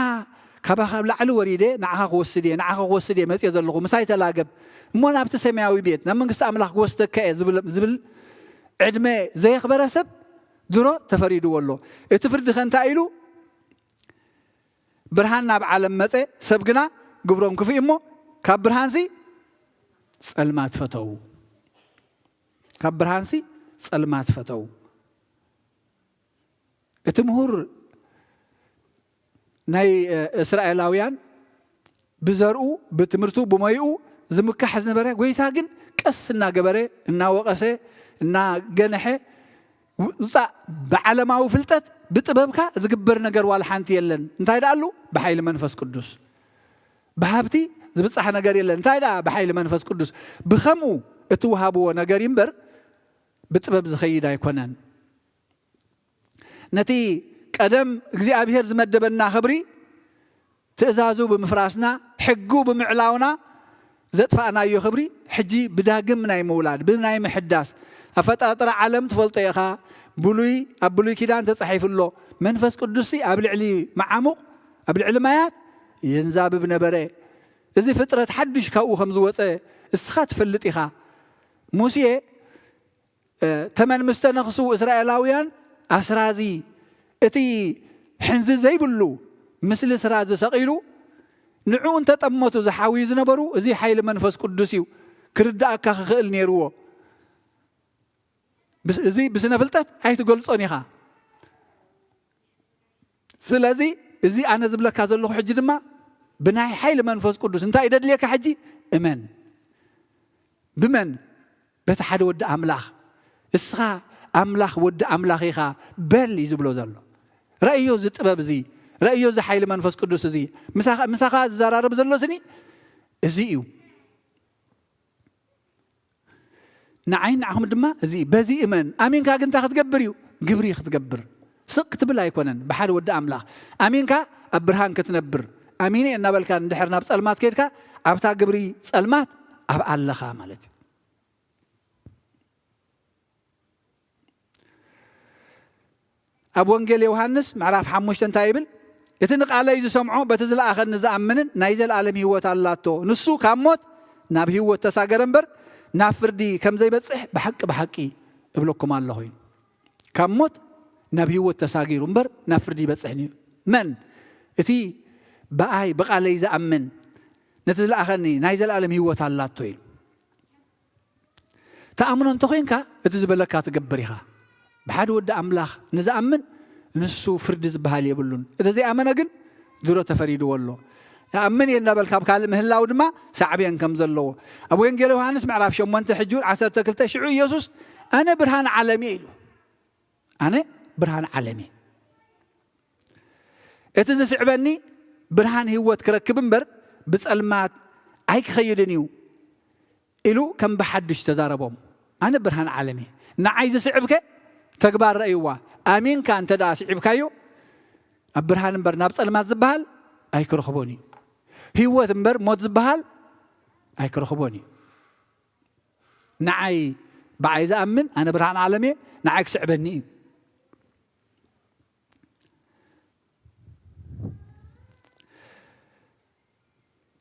ካባኻ ኣብ ላዕሊ ወሪደ ንዓኻ ክወስድ እየ፣ ንዓኻ ክወስድ እየ መፅየ ዘለኹ፣ ምሳይ ተላገብ፣ እሞ ናብቲ ሰማያዊ ቤት ናብ መንግስቲ ኣምላኽ ክወስደካ እየ ዝብል ዝብል ዕድመ ዘየኽበረ ሰብ ድሮ ተፈሪድዎ ኣሎ። እቲ ፍርዲ ከ እንታይ ኢሉ? ብርሃን ናብ ዓለም መፀ፣ ሰብ ግና ግብሮም ክፍእ እሞ ካብ ብርሃንሲ ጸልማት ፈተው። ካብ ብርሃንሲ ጸልማት ፈተው። እቲ ምሁር ናይ እስራኤላውያን ብዘርኡ ብትምህርቱ ብሞይኡ ዝምካሕ ዝነበረ ጎይታ ግን ቀስ እናገበረ እናወቐሰ እናገነሐ ውፃእ። ብዓለማዊ ፍልጠት ብጥበብካ ዝግበር ነገር ዋላ ሓንቲ የለን። እንታይ ደኣሉ? ብሓይሊ መንፈስ ቅዱስ። ብሃብቲ ዝብፃሕ ነገር የለን። እንታይ ደኣ? ብሓይሊ መንፈስ ቅዱስ። ብኸምኡ እትወሃብዎ ነገር እምበር ብጥበብ ዝኸይድ ኣይኮነን። ነቲ ቀደም እግዚኣብሔር ዝመደበና ክብሪ ትእዛዙ ብምፍራስና ሕጉ ብምዕላውና ዘጥፋእናዮ ክብሪ ሕጂ ብዳግም ናይ ምውላድ ብናይ ምሕዳስ ኣፈጣጥራ ዓለም ትፈልጦ ኢኻ። ብሉይ ኣብ ብሉይ ኪዳን ተጻሒፉ ኣሎ። መንፈስ ቅዱስ ኣብ ልዕሊ መዓሙቕ ኣብ ልዕሊ ማያት የንዛብብ ነበረ። እዚ ፍጥረት ሓድሽ ካብኡ ከም ዝወፀ እስኻ ትፈልጥ ኢኻ። ሙሴ ተመን ምስ ተነኽሱ እስራኤላውያን ኣስራዚ እቲ ሕንዚ ዘይብሉ ምስሊ ስራዚ ሰቒሉ ንዕኡ እንተጠመቱ ዝሓውዩ ዝነበሩ እዚ ሓይሊ መንፈስ ቅዱስ እዩ ክርዳእካ ክኽእል ነይርዎ። እዚ ብስነ ፍልጠት ኣይትገልጾን ኢኻ። ስለዚ እዚ ኣነ ዝብለካ ዘለኹ ሕጂ ድማ ብናይ ሓይሊ መንፈስ ቅዱስ እንታይ ደድልየካ ሕጂ እመን። ብመን? በቲ ሓደ ወዲ ኣምላኽ። እስኻ ኣምላኽ ወዲ ኣምላኽ ኢኻ በል እዩ ዝብሎ ዘሎ። ረእዮ እዚ ጥበብ እዚ፣ ረእዮ እዚ ሓይሊ መንፈስ ቅዱስ እዚ ምሳኻ ዝዘራረብ ዘሎ ስኒ እዚ እዩ። ንዓይ ንዓኹም ድማ እዚ በዚ እመን ኣሚንካ ግን እንታይ ክትገብር እዩ? ግብሪ ክትገብር። ስቕ ክትብል ኣይኮነን። ብሓደ ወዲ ኣምላኽ ኣሚንካ ኣብ ብርሃን ክትነብር ኣሚነ እናበልካ እንድሕር ናብ ጸልማት ከይድካ ኣብታ ግብሪ ጸልማት ኣብ ኣለኻ ማለት እዩ። ኣብ ወንጌል ዮሃንስ ምዕራፍ ሓሙሽተ እንታይ ይብል? እቲ ንቓለይ ዝሰምዖ በቲ ዝለኣኸኒ ዝኣምንን ናይ ዘለኣለም ህይወት ኣላቶ። ንሱ ካብ ሞት ናብ ህይወት ተሳገረ እምበር ናብ ፍርዲ ከም ዘይበጽሕ ብሓቂ ብሓቂ እብለኩም ኣለኹ። ካብ ሞት ናብ ህይወት ተሳጊሩ እምበር ናብ ፍርዲ ይበጽሕን እዩ። መን? እቲ ብኣይ ብቓለይ ዝኣምን ነቲ ዝለኣኸኒ ናይ ዘለኣለም ህይወት ኣላቶ ኢሉ። ተኣምኖ እንተኾይንካ እቲ ዝበለካ ትገብር ኢኻ። ብሓደ ወዲ ኣምላኽ ንዝኣምን ንሱ ፍርዲ ዝበሃል የብሉን። እቲ ዘይኣመነ ግን ድሮ ተፈሪድዎ ኣሎ። ይኣምን እየ እናበልካ ኣብ ካልእ ምህላው ድማ ሳዕቤን ከም ዘለዎ ኣብ ወንጌል ዮሃንስ ምዕራፍ ሸሞንተ ሕጂ እውን ዓሰርተ ክልተ ሽዑ ኢየሱስ ኣነ ብርሃን ዓለም እየ ኢሉ። ኣነ ብርሃን ዓለም እየ። እቲ ዝስዕበኒ ብርሃን ህይወት ክረክብ እምበር ብጸልማት ኣይክኸይድን እዩ ኢሉ ከም ብሓድሽ ተዛረቦም። ኣነ ብርሃን ዓለም እየ። ንዓይ ዝስዕብከ ተግባር ረእይዋ። ኣሚንካ እንተ ደኣ ስዒብካዮ ኣብ ብርሃን እምበር ናብ ጸልማት ዝበሃል ኣይክረኽቦን እዩ። ህይወት እምበር ሞት ዝበሃል ኣይክረኽቦን እዩ። ንዓይ ብዓይ ዝኣምን ኣነ ብርሃን ዓለም እየ። ንዓይ ክስዕበኒ እዩ።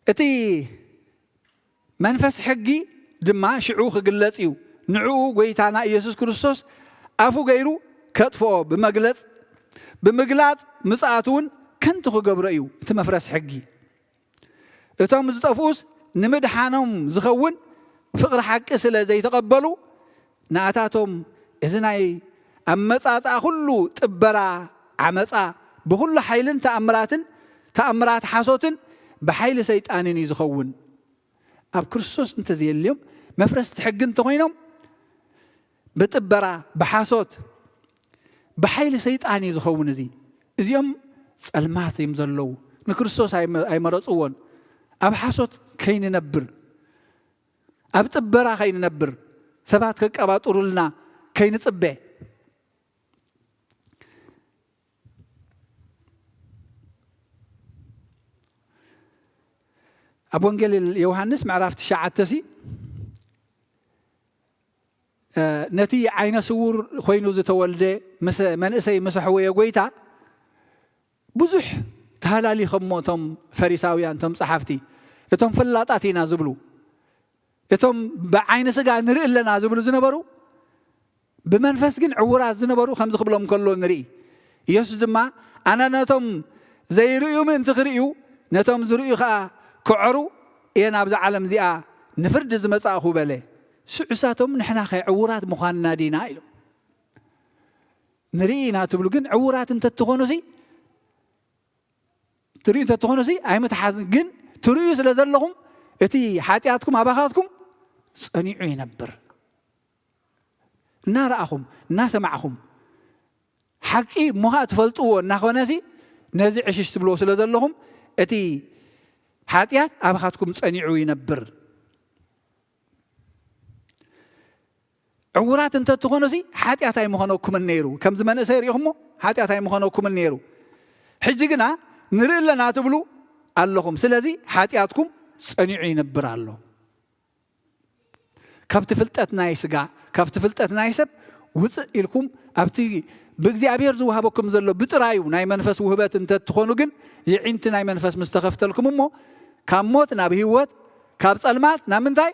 እቲ መንፈስ ሕጊ ድማ ሽዑ ክግለጽ እዩ። ንዕኡ ጎይታና ኢየሱስ ክርስቶስ ኣፉ ገይሩ ከጥፍኦ ብመግለጽ ብምግላጽ ምጽኣቱ እውን ከንቱ ክገብሮ እዩ። እቲ መፍረስ ሕጊ እቶም ዝጠፍኡስ ንምድሓኖም ዝኸውን ፍቕሪ ሓቂ ስለ ዘይተቐበሉ ናእታቶም እዚ ናይ ኣመጻጽኣ ኩሉ ጥበራ ዓመጻ ብኹሉ ሓይልን ተኣምራትን ተኣምራት ሓሶትን ብሓይሊ ሰይጣንን እዩ ዝኸውን። ኣብ ክርስቶስ እንተዘየልዮም መፍረስቲ ሕጊ እንተኾይኖም ብጥበራ ብሓሶት ብሓይሊ ሰይጣን እዩ ዝኸውን። እዚ እዚኦም ጸልማት እዮም ዘለዉ። ንክርስቶስ ኣይመረጽዎን። ኣብ ሓሶት ከይንነብር ኣብ ጥበራ ከይንነብር ሰባት ከቀባጥሩልና ከይንጽበ ኣብ ወንጌል ዮሃንስ ምዕራፍ ትሽዓተ ሲ ነቲ ዓይነ ስውር ኮይኑ ዝተወልደ መንእሰይ ምስ ኣሕወየ ጎይታ ብዙሕ ተሃላሊኾሞ እቶም ፈሪሳውያን፣ እቶም ጸሓፍቲ፣ እቶም ፈላጣት ኢና ዝብሉ፣ እቶም ብዓይኒ ስጋ ንርኢ ኣለና ዝብሉ ዝነበሩ፣ ብመንፈስ ግን ዕዉራት ዝነበሩ ከምዚ ክብሎም ከሎ ንርኢ። ኢየሱስ ድማ፣ "ኣነ ነቶም ዘይርእዩ ምእንቲ ክርእዩ፣ ነቶም ዝርእዩ ኸኣ ክዕሩ እየ ናብዛ ዓለም እዚኣ ንፍርዲ ዝመጻእኹ" በለ። ሽዑ ንሳቶም፣ "ንሕናኸ ዕዉራት ምዃንና ዲና?" ኢሎም። "ንርኢ ኢና" ትብሉ፣ ግን ዕዉራት እንተትኾኑሲ፣ ትርእዩ እንተትኾኑሲ ኣይምትሓዝን፣ ግን ትርእዩ ስለ ዘለኹም እቲ ሓጢኣትኩም ኣባኻትኩም ጸኒዑ ይነብር። እናረኣኹም፣ እናሰማዕኹም፣ ሓቂ እሞ ኸኣ ትፈልጥዎ እናኾነሲ፣ ነዚ ዕሽሽ ትብልዎ ስለ ዘለኹም፣ እቲ ሓጢኣት ኣባኻትኩም ጸኒዑ ይነብር። ዕዉራት እንተትኾኑሲ፣ ሓጢኣት ኣይምኾነኩምን ነይሩ። ከምዚ መንእሰይ ርኢኹሞ፣ ሓጢኣት ኣይምኾነኩምን ነይሩ። ሕጂ ግና ንርኢ ኣለና ትብሉ ኣለኹም። ስለዚ ሓጢኣትኩም ጸኒዑ ይነብር ኣሎ። ካብቲ ፍልጠት ናይ ስጋ፣ ካብቲ ፍልጠት ናይ ሰብ ውጽእ ኢልኩም፣ ኣብቲ ብእግዚኣብሔር ዝወሃበኩም ዘሎ ብጥራዩ ናይ መንፈስ ውህበት እንተትኾኑ ግን፣ የዒንቲ ናይ መንፈስ ምስ ተኸፍተልኩም እሞ፣ ካብ ሞት ናብ ህይወት፣ ካብ ጸልማት ናብ ምንታይ?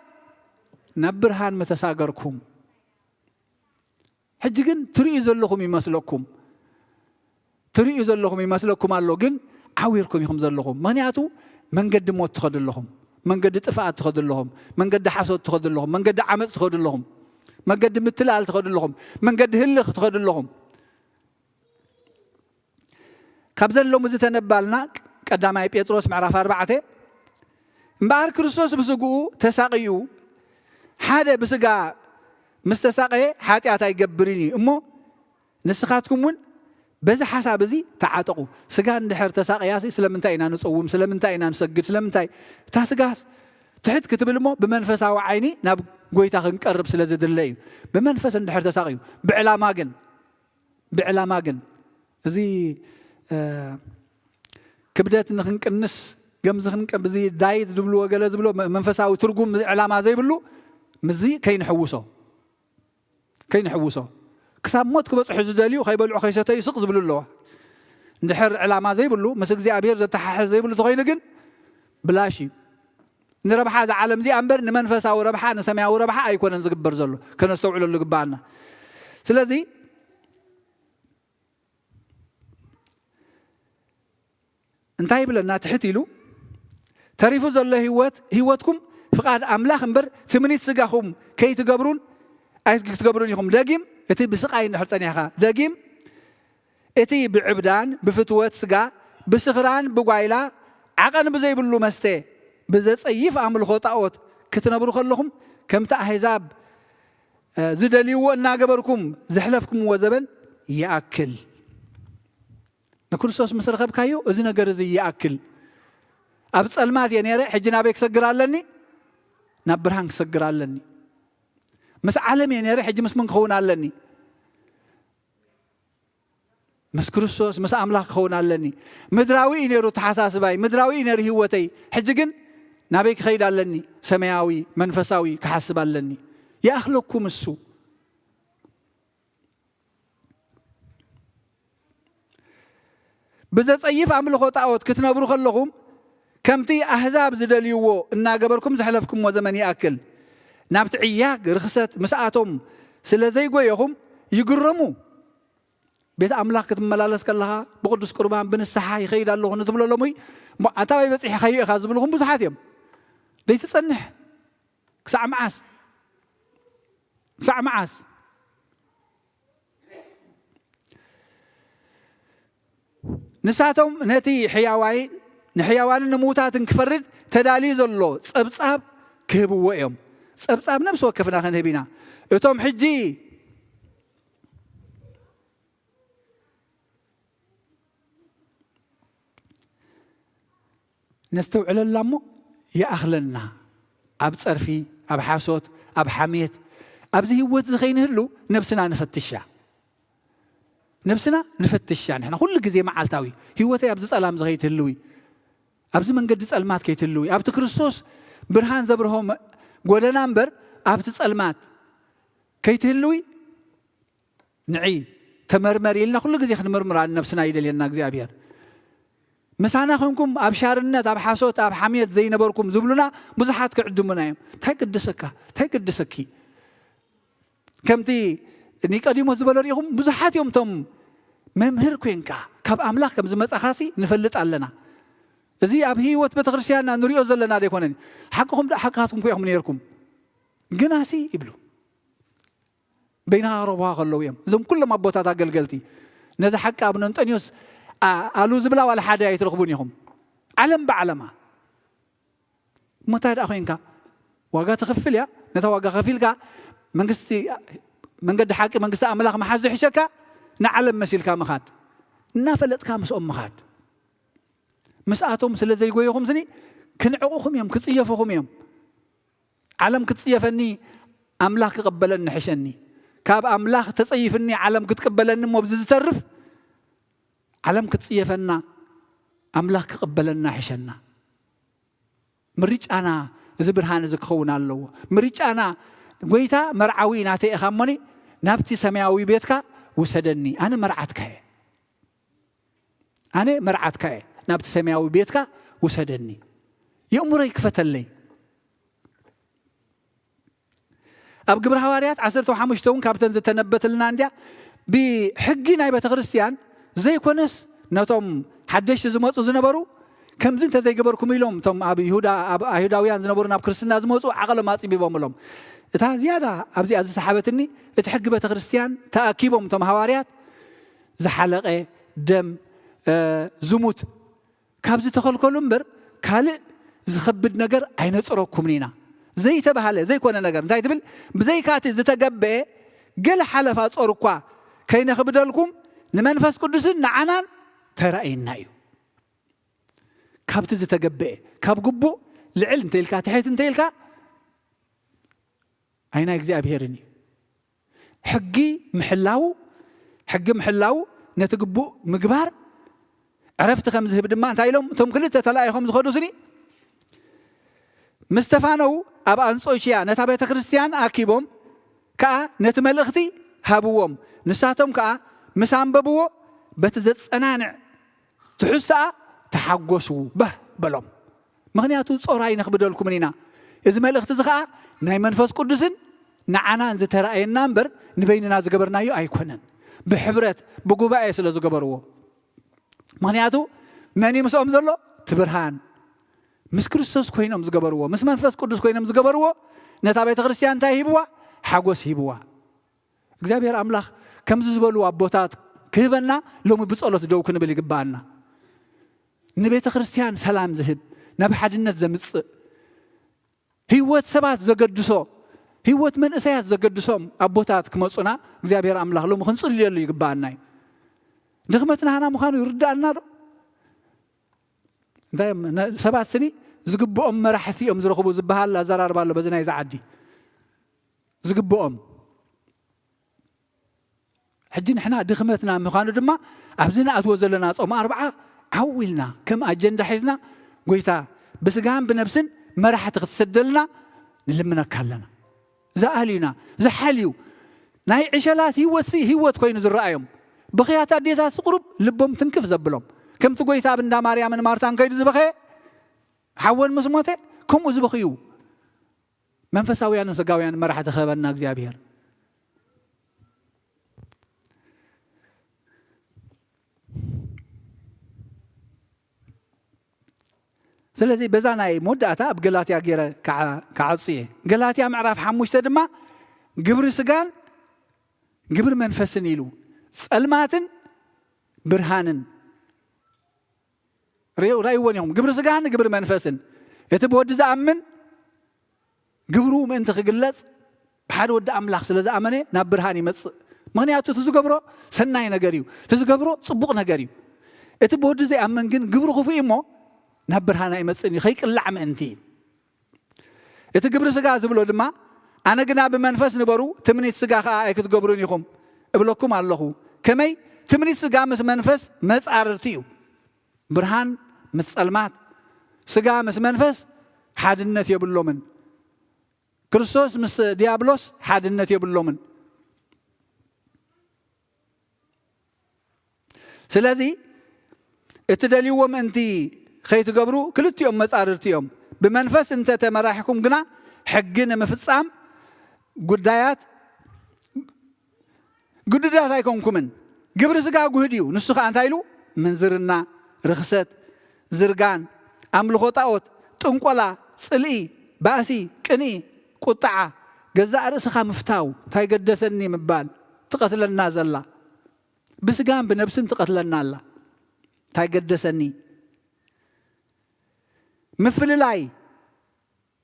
ናብ ብርሃን ምተሳገርኩም። ሕጂ ግን ትርእዩ ዘለኹም ይመስለኩም። ትርእዩ ዘለኹም ይመስለኩም ኣሎ፣ ግን ዓዊርኩም ኢኹም ዘለኹም። ምኽንያቱ መንገዲ ሞት ትኸዱ ኣለኹም፣ መንገዲ ጥፍኣት ትኸዱ ኣለኹም፣ መንገዲ ሓሶት ትኸዱ ኣለኹም፣ መንገዲ ዓመፅ ትኸዱ ኣለኹም፣ መንገዲ ምትላል ትኸዱ ኣለኹም፣ መንገዲ ህልኽ ትኸዱ ኣለኹም። ካብ ዘሎም እዚ ተነባልና ቀዳማይ ጴጥሮስ ምዕራፍ ኣርባዕተ፣ እምበኣር ክርስቶስ ብስግኡ ተሳቕዩ፣ ሓደ ብስጋ ምስ ተሳቐየ ሓጢኣት ኣይገብርን እዩ እሞ፣ ንስኻትኩም እውን በዚ ሓሳብ እዚ ተዓጠቑ። ስጋ እንድሕር ተሳቕያሲ ስለምንታይ ኢና ንጸውም? ስለምንታይ ኢና ንሰግድ? ስለምንታይ? እታ ስጋስ ትሕት ክትብል እሞ ብመንፈሳዊ ዓይኒ ናብ ጎይታ ክንቀርብ ስለ ዝድለ እዩ። ብመንፈስ እንድሕር ተሳቕዩ፣ ብዕላማ ግን፣ ብዕላማ ግን፣ እዚ፣ እ፣ ክብደት ንኽንቅንስ፣ ገምዚ ክንቀ-፣ እዚ ዳይት ዝብልዎ ገለ ዝብሎ መ-፣ መንፈሳዊ ትርጉም ዕላማ ዘይብሉ፣ ምስዚ ከይንሕውሶ፣ ከይንሕውሶ። ክሳብ ሞት ክበጽሑ ዝደልዩ ከይበልዑ ከይሰተዩ ስቕ ዝብሉ ኣለዋ። እንድሕር ዕላማ ዘይብሉ፣ ምስ እግዚኣብሔር ዘተሓሕዝ ዘይብሉ ተኾይኑ ግን ብላሽ እዩ። ንረብሓ እዛ ዓለም እዚኣ እምበር ንመንፈሳዊ ረብሓ፣ ንሰማያዊ ረብሓ ኣይኮነን ዝግበር ዘሎ። ከነስተውዕለሉ ግባኣና። ስለዚ እንታይ ይብለና? ትሕት ኢሉ፣ "ተሪፉ ዘሎ ህይወት፣ ህይወትኩም ፍቓድ ኣምላኽ እምበር ትምኒት ስጋኹም ከይትገብሩን ኣይትገብሩን ኢኹም።" ደጊም፣ እቲ ብስቓይ እንድሕር ጸኒሕካ፣ ደጊም፣ እቲ ብዕብዳን ብፍትወት ስጋ፣ ብስኽራን ብጓይላ፣ ዓቐን ብዘይብሉ መስተ፣ ብዘጸይፍ ኣምልኾ ጣኦት ክትነብሩ ከለኹም፣ ከምቲ ኣህዛብ፣ እ፣ ዝደልይዎ እናገበርኩም ዘሕለፍኩምዎ ዘበን ይኣክል። ንክርስቶስ ምስ ረኸብካዮ፣ እዚ ነገር እዚ ይኣክል። ኣብ ጸልማት እየ ነይረ፣ ሕጂ ናበይ ክሰግር ኣለኒ? ናብ ብርሃን ክሰግር ኣለኒ። ምስ ዓለም እየ ነይረ፣ ሕጂ ምስ መን ክኸውን ኣለኒ? ምስ ክርስቶስ፣ ምስ ኣምላኽ ክኸውን ኣለኒ። ምድራዊ እዩ ነይሩ ኣተሓሳስባይ፣ ምድራዊ እዩ ነይሩ ህይወተይ። ሕጂ ግን ናበይ ክኸይድ ኣለኒ? ሰማያዊ፣ መንፈሳዊ ክሓስብ ኣለኒ። ይኣኽለኩም እሱ። ብዘጸይፍ ኣምልኾ ጣኦት ክትነብሩ ከለኹም፣ ከምቲ ኣህዛብ ዝደልይዎ እናገበርኩም ዘሕለፍኩምዎ ዘመን ይኣክል። ናብቲ ዕያግ ርኽሰት ምስኣቶም ስለ ዘይጎየኹም ይግረሙ። ቤት ኣምላኽ ክትመላለስ ከለኻ፣ ብቅዱስ ቁርባን ብንስሓ ይኸይድ ኣለኹ ንትብለሎም፣ ወይ፣ "እሞ ኣንታ ኣበይ በጺሕካዮ ኢኻ?" ዝብልኹም ብዙሓት እዮም። ዘይትጸንሕ። ክሳዕ መዓስ? ክሳዕ መዓስ? ንሳቶም ነቲ ሕያዋይ-፣ ንሕያዋንን ንምዉታትን ክፈርድ ተዳልዩ ዘሎ ጸብጻብ ክህብዎ እዮም። ጸብጻብ ነፍሲ ወከፍና ክንህብ ኢና። እቶም ሕጂ ነስተውዕለላ እሞ ይኣኽለና። ኣብ ጸርፊ፣ ኣብ ሓሶት፣ ኣብ ሓሜት፣ ኣብዚ ህይወት እዚ ከይንህሉ ነብስና ንፈትሻ። ነብስና ንፈትሻ። ንሕና ኩሉ ግዜ መዓልታዊ ህይወተይ ኣብዚ ጸላም እዚ ከይትህልዊ፣ ኣብዚ መንገዲ ጸልማት ከይትህልዊ፣ ኣብቲ ክርስቶስ ብርሃን ዘብርሆ መ-፣ ጎደና እምበር ኣብቲ ጸልማት ከይትህልዊ ንዒ ተመርመሪ ኢልና ኩሉ ግዜ ክንምርምራ ንነብስና ይደልየና እግዚኣብሔር። ምሳና ኮንኩም ኣብ ሻርነት፣ ኣብ ሓሶት፣ ኣብ ሓምየት ዘይነበርኩም ዝብሉና ብዙሓት ክዕድሙና እዮም። እንታይ ቅድሰካ? እንታይ ቅድሰኪ? ከምቲ ኒቆዲሞስ ዝበሎ ርኢኹም፣ ብዙሓት እዮም እቶም መምህር ኮንካ ካብ ኣምላኽ ከም ዝመጻኻሲ ንፈልጥ ኣለና። እዚ ኣብ ህይወት ቤተክርስትያንና ንሪኦ ዘለና ዘይኮነን። ሓቅኹም ዶ ሓቅኻትኩም ኮ ኢኹም ነይርኩም። ግናሲ ይብሉ። በይና ረብዋ ከለዉ እዮም። እዞም ኩሎም ኣቦታት ኣገልገልቲ ነዚ ሓቂ ኣብ ነንጠንዮስ ኣ-፣ ኣሉ ዝብላ ዋላ ሓደ ኣይትረኽቡን ኢኹም። ዓለም ብዓለማ። እሞ እንታይ ደኣ ኮይንካ? ዋጋ ትኽፍል እያ። ነታ ዋጋ ከፊልካ መንግስቲ፣ መንገዲ ሓቂ መንግስቲ ኣምላኽ ምሓዝ ዝሕሸካ ንዓለም መሲልካ ምኻድ። እናፈለጥካ ምስኦም ምኻድ። ምስኣቶም ስለ ዘይጎየኹም ስኒ ክንዕቑኹም እዮም፣ ክጽየፉኹም እዮም። ዓለም ክትጽየፈኒ ኣምላኽ ክቕበለኒ ሕሸኒ። ካብ ኣምላኽ ተጸይፍኒ ዓለም ክትቅበለኒ እሞ ብዚ ዝተርፍ ዓለም ክትጽየፈና ኣምላኽ ክቕበለና ሕሸና። ምርጫና እዚ ብርሃን እዚ ክኸውን ኣለዎ። ምርጫና ጎይታ መርዓዊ ናተይ ኢኻ እሞኒ ናብቲ ሰማያዊ ቤትካ ውሰደኒ። ኣነ መርዓትካ እየ። ኣነ መርዓትካ እየ። ናብቲ ሰማያዊ ቤትካ ውሰደኒ። የእምሮይ ክፈተለይ። ኣብ ግብሪ ሃዋርያት ዓሰርተ ሓሙሽተ እውን ካብተን ዝተነበትልና እንድያ ብሕጊ ናይ ቤተ ክርስቲያን ዘይኮነስ ነቶም ሓደሽቲ ዝመፁ ዝነበሩ ከምዚ እንተዘይገበርኩም ኢሎም እቶም ኣብ ይሁዳ ኣብ ኣይሁዳውያን ዝነበሩ ናብ ክርስትና ዝመፁ ዓቐሎም ኣፅቢቦምሎም። እታ ዝያዳ ኣብዚኣ ዝሰሓበትኒ እቲ ሕጊ ቤተ ክርስቲያን ተኣኪቦም እቶም ሃዋርያት ዝሓለቐ ደም ዝሙት ካብ ዝተኸልከሉ እምበር ካልእ ዝኸብድ ነገር ኣይነፅረኩምን ኢና ዘይተባህለ ዘይኮነ ነገር እንታይ ትብል ብዘይካ እቲ ዝተገበአ ገለ ሓለፋ ጾር እኳ ከይነኽብደልኩም ንመንፈስ ቅዱስን ንዓናን ተራእየና እዩ። ካብቲ ዝተገበአ ካብ ግቡእ ልዕል እንተ ኢልካ ትሕት እንተ ኢልካ ኣይና እግዚኣብሔርን እዩ። ሕጊ ምሕላው ሕጊ ምሕላው ነቲ ግቡእ ምግባር ዕረፍቲ ከም ዝህብ ድማ እንታይ ኢሎም እቶም ክልተ ተላኢኾም ዝኸዱ ስኒ ምስ ተፋነው ኣብ ኣንጾኪያ ነታ ቤተ ክርስቲያን ኣኪቦም ከኣ ነቲ መልእኽቲ ሃብዎም። ንሳቶም ከኣ ምስ ኣንበብዎ በቲ ዘጸናንዕ ትሕዝቶኣ ተሓጎሱ በህ በሎም። ምኽንያቱ ጾር ኣይነኽብደልኩምን ኢና። እዚ መልእኽቲ እዚ ኸኣ ናይ መንፈስ ቅዱስን ንዓናን ዝተራእየና እምበር ንበይንና ዝገበርናዮ ኣይኮነን። ብሕብረት ብጉባኤ ስለ ዝገበርዎ። ምኽንያቱ መን እዩ ምስኦም ዘሎ? እቲ ብርሃን። ምስ ክርስቶስ ኮይኖም ዝገበርዎ፣ ምስ መንፈስ ቅዱስ ኮይኖም ዝገበርዎ ነታ ቤተ ክርስቲያን እንታይ ሂብዋ? ሓጎስ ሂብዋ። እግዚኣብሔር ኣምላኽ ከምዚ ዝበሉ ኣቦታት ክህበና ሎሚ ብጸሎት ደው ክንብል ይግባኣና። ንቤተ ክርስቲያን ሰላም ዝህብ፣ ናብ ሓድነት ዘምጽእ፣ ህይወት ሰባት ዘገድሶ፣ ህይወት መንእሰያት ዘገድሶም ኣቦታት ክመጹና እግዚኣብሔር ኣምላኽ ሎሚ ክንጽልየሉ ይግባኣና እዩ። ድኽመትና ሃና ምዃኑ ይርዳኣና ዶ? እንታይ እዮም ነ-፣ ሰባት ስኒ ዝግብኦም መራሕቲ እዮም ዝረኽቡ ዝበሃል ኣዘራርባ ኣሎ በዚ ናይዚ ዓዲ። ዝግብኦም። ሕጂ ንሕና ድኽመትና ምዃኑ ድማ ኣብዚ ንኣትዎ ዘለና ጾም ኣርብዓ ዓው ኢልና ከም ኣጀንዳ ሒዝና ጎይታ ብስጋን ብነብስን መራሕቲ ክትሰደልና ንልምነካ ኣለና። ዝኣልዩና፣ ዝሓልዩ ናይ ዕሸላት ህይወት ሲ ህይወት ኮይኑ ዝረኣዮም። ብኽያት ኣዴታት ቁሩብ ልቦም ትንክፍ ዘብሎም። ከምቲ ጎይታ ኣብ እንዳ ማርያምን ማርታን ከይዱ ዝበኸየ ሓወን ምስ ሞተ ከምኡ ዝበኽዩ መንፈሳውያንን ስጋውያንን መራሕቲ ክህበና እግዚኣብሔር። ስለዚ በዛ ናይ መወዳእታ ኣብ ገላትያ ገይረ ክዓ-፣ ክዓጹ እየ። ገላትያ ምዕራፍ ሓሙሽተ ድማ ግብሪ ስጋን ግብሪ መንፈስን ኢሉ ጸልማትን ብርሃንን ርእዩ-፣ ራእይዎን ኢኹም። ግብሪ ስጋን ግብሪ መንፈስን። እቲ ብወዲ ዝኣምን ግብሩ ምእንቲ ክግለጽ ብሓደ ወዲ ኣምላኽ ስለ ዝኣመነ ናብ ብርሃን ይመጽእ። ምኽንያቱ እቲ ዝገብሮ ሰናይ ነገር እዩ። እቲ ዝገብሮ ጽቡቕ ነገር እዩ። እቲ ብወዲ ዘይኣምን ግን ግብሩ ክፉእ እዩ እሞ ናብ ብርሃን ኣይመጽእን እዩ። ከይቅላዕ ምእንቲ እዩ። እቲ ግብሪ ስጋ ዝብሎ ድማ ኣነ ግና ብመንፈስ ንበሩ ትምኒት ስጋ ከኣ ኣይክትገብሩን ኢኹም እብለኩም ኣለኹ። ከመይ ትምኒት ስጋ ምስ መንፈስ መጻርርቲ እዩ። ብርሃን ምስ ጸልማት፣ ስጋ ምስ መንፈስ ሓድነት የብሎምን። ክርስቶስ ምስ ዲያብሎስ ሓድነት የብሎምን። ስለዚ እትደልይዎ ምእንቲ ከይትገብሩ ክልቲኦም መጻርርቲ እዮም። ብመንፈስ እንተ ተመራሕኩም ግና ሕጊ ንምፍጻም ጉዳያት ግዱዳት ኣይኮንኩምን። ግብሪ ስጋ ጉህድ እዩ። ንሱ ኸኣ እንታይ ኢሉ? ምንዝርና፣ ርኽሰት፣ ዝርጋን፣ ኣምልኾ ጣዖት፣ ጥንቆላ፣ ጽልኢ፣ ባእሲ፣ ቅንኢ፣ ቁጥዓ፣ ገዛእ ርእስኻ ምፍታው፣ እንታይ ገደሰኒ ምባል፣ ትቐትለና ዘላ። ብስጋን ብነብስን ትቐትለና ኣላ። እንታይ ገደሰኒ? ምፍልላይ፣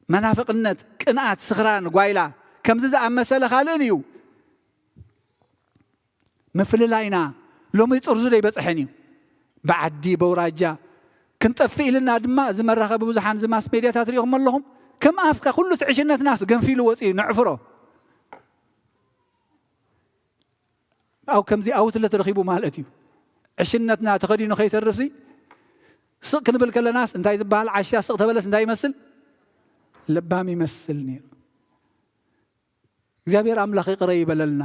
መናፍቕነት፣ ቅንኣት፣ ስኽራን፣ ጓይላ፣ ከምዚ ዝኣመሰለ ካልእን እዩ። ምፍልላይና ሎሚ ጥርዙ ደይበጽሐን እዩ። ብዓዲ፣ በውራጃ ክንጠፍእ ኢልና ድማ፣ እዚ መራኸቢ ብዙሓን፣ እዚ ማስ ሜድያታት ሪኢኹም ኣለኹም። ከም ኣፍካ ኩሉ እቲ ዕሽነትናስ ገንፊሉ ወጺኡ ነዕፍሮ። ኣብ ከምዚ ኣውትለት ረኺቡ ማለት እዩ። ዕሽነትና ተኸዲኑ ከይተርፍሲ፣ ስቕ ክንብል ከለናስ እንታይ ዝበሃል ዓሻ ስቕ ተበለስ እንታይ ይመስል? ለባም ይመስል ነይሩ። እግዚኣብሔር ኣምላኽ ይቕረ ይበለልና።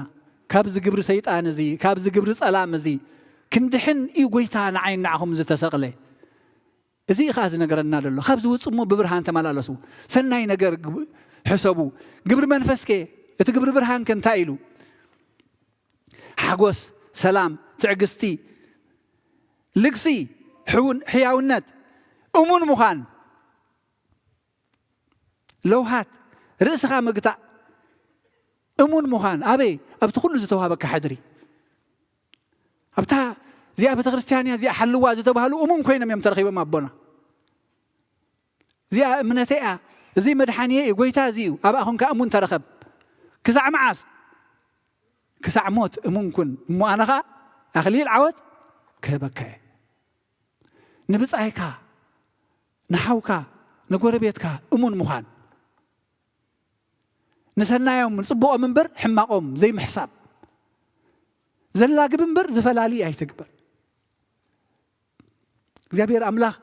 ካብዚ ግብሪ ሰይጣን እዚ፣ ካብዚ ግብሪ ጸላም እዚ ክንድሕን እዩ ጎይታ ንዓይን ንዓኹም ዝተሰቕለ። እዚ እዩ ኸዓ ዝነገረና ዘሎ። ካብ ዝውጽእ እሞ ብብርሃን ተመላለሱ። ሰናይ ነገር ግብ-፣ ሕሰቡ። ግብሪ መንፈስከ፣ እቲ ግብሪ ብርሃንከ እንታይ ኢሉ? ሓጎስ፣ ሰላም፣ ትዕግስቲ፣ ልግሲ፣ ሕውን-፣ ሕያውነት፣ እሙን ምዃን፣ ለውሃት፣ ርእስኻ ምግታእ፣ እሙን ምዃን። ኣበይ? ኣብቲ ኩሉ ዝተዋሃበካ ሕድሪ። ኣብታ እዚኣ ቤተ ክርስቲያን እያ፣ እዚኣ ሓልዋ ዝተባህሉ እሙን ኮይኖም እዮም ተረኺቦም ኣቦና። እዚኣ እምነተይ እያ፣ እዚ መድሓንየ እዩ፣ ጎይታ እዚ እዩ፣ ኣብኣ ኹንካ እሙን ተረኸብ። ክሳዕ መዓስ? ክሳዕ ሞት እሙን ኩን፣ እሞ ኣነ ኸኣ ኣኽሊል ዓወት ክህበካ እየ። ንብጻይካ፣ ንሓውካ፣ ንጎረቤትካ እሙን ምዃን። ንሰናዮም ንጽቡቖም እምበር ሕማቖም ዘይምሕሳብ። ዘላግብ እምበር ዝፈላሊ ኣይትግበር። እግዚኣብሔር ኣምላኽ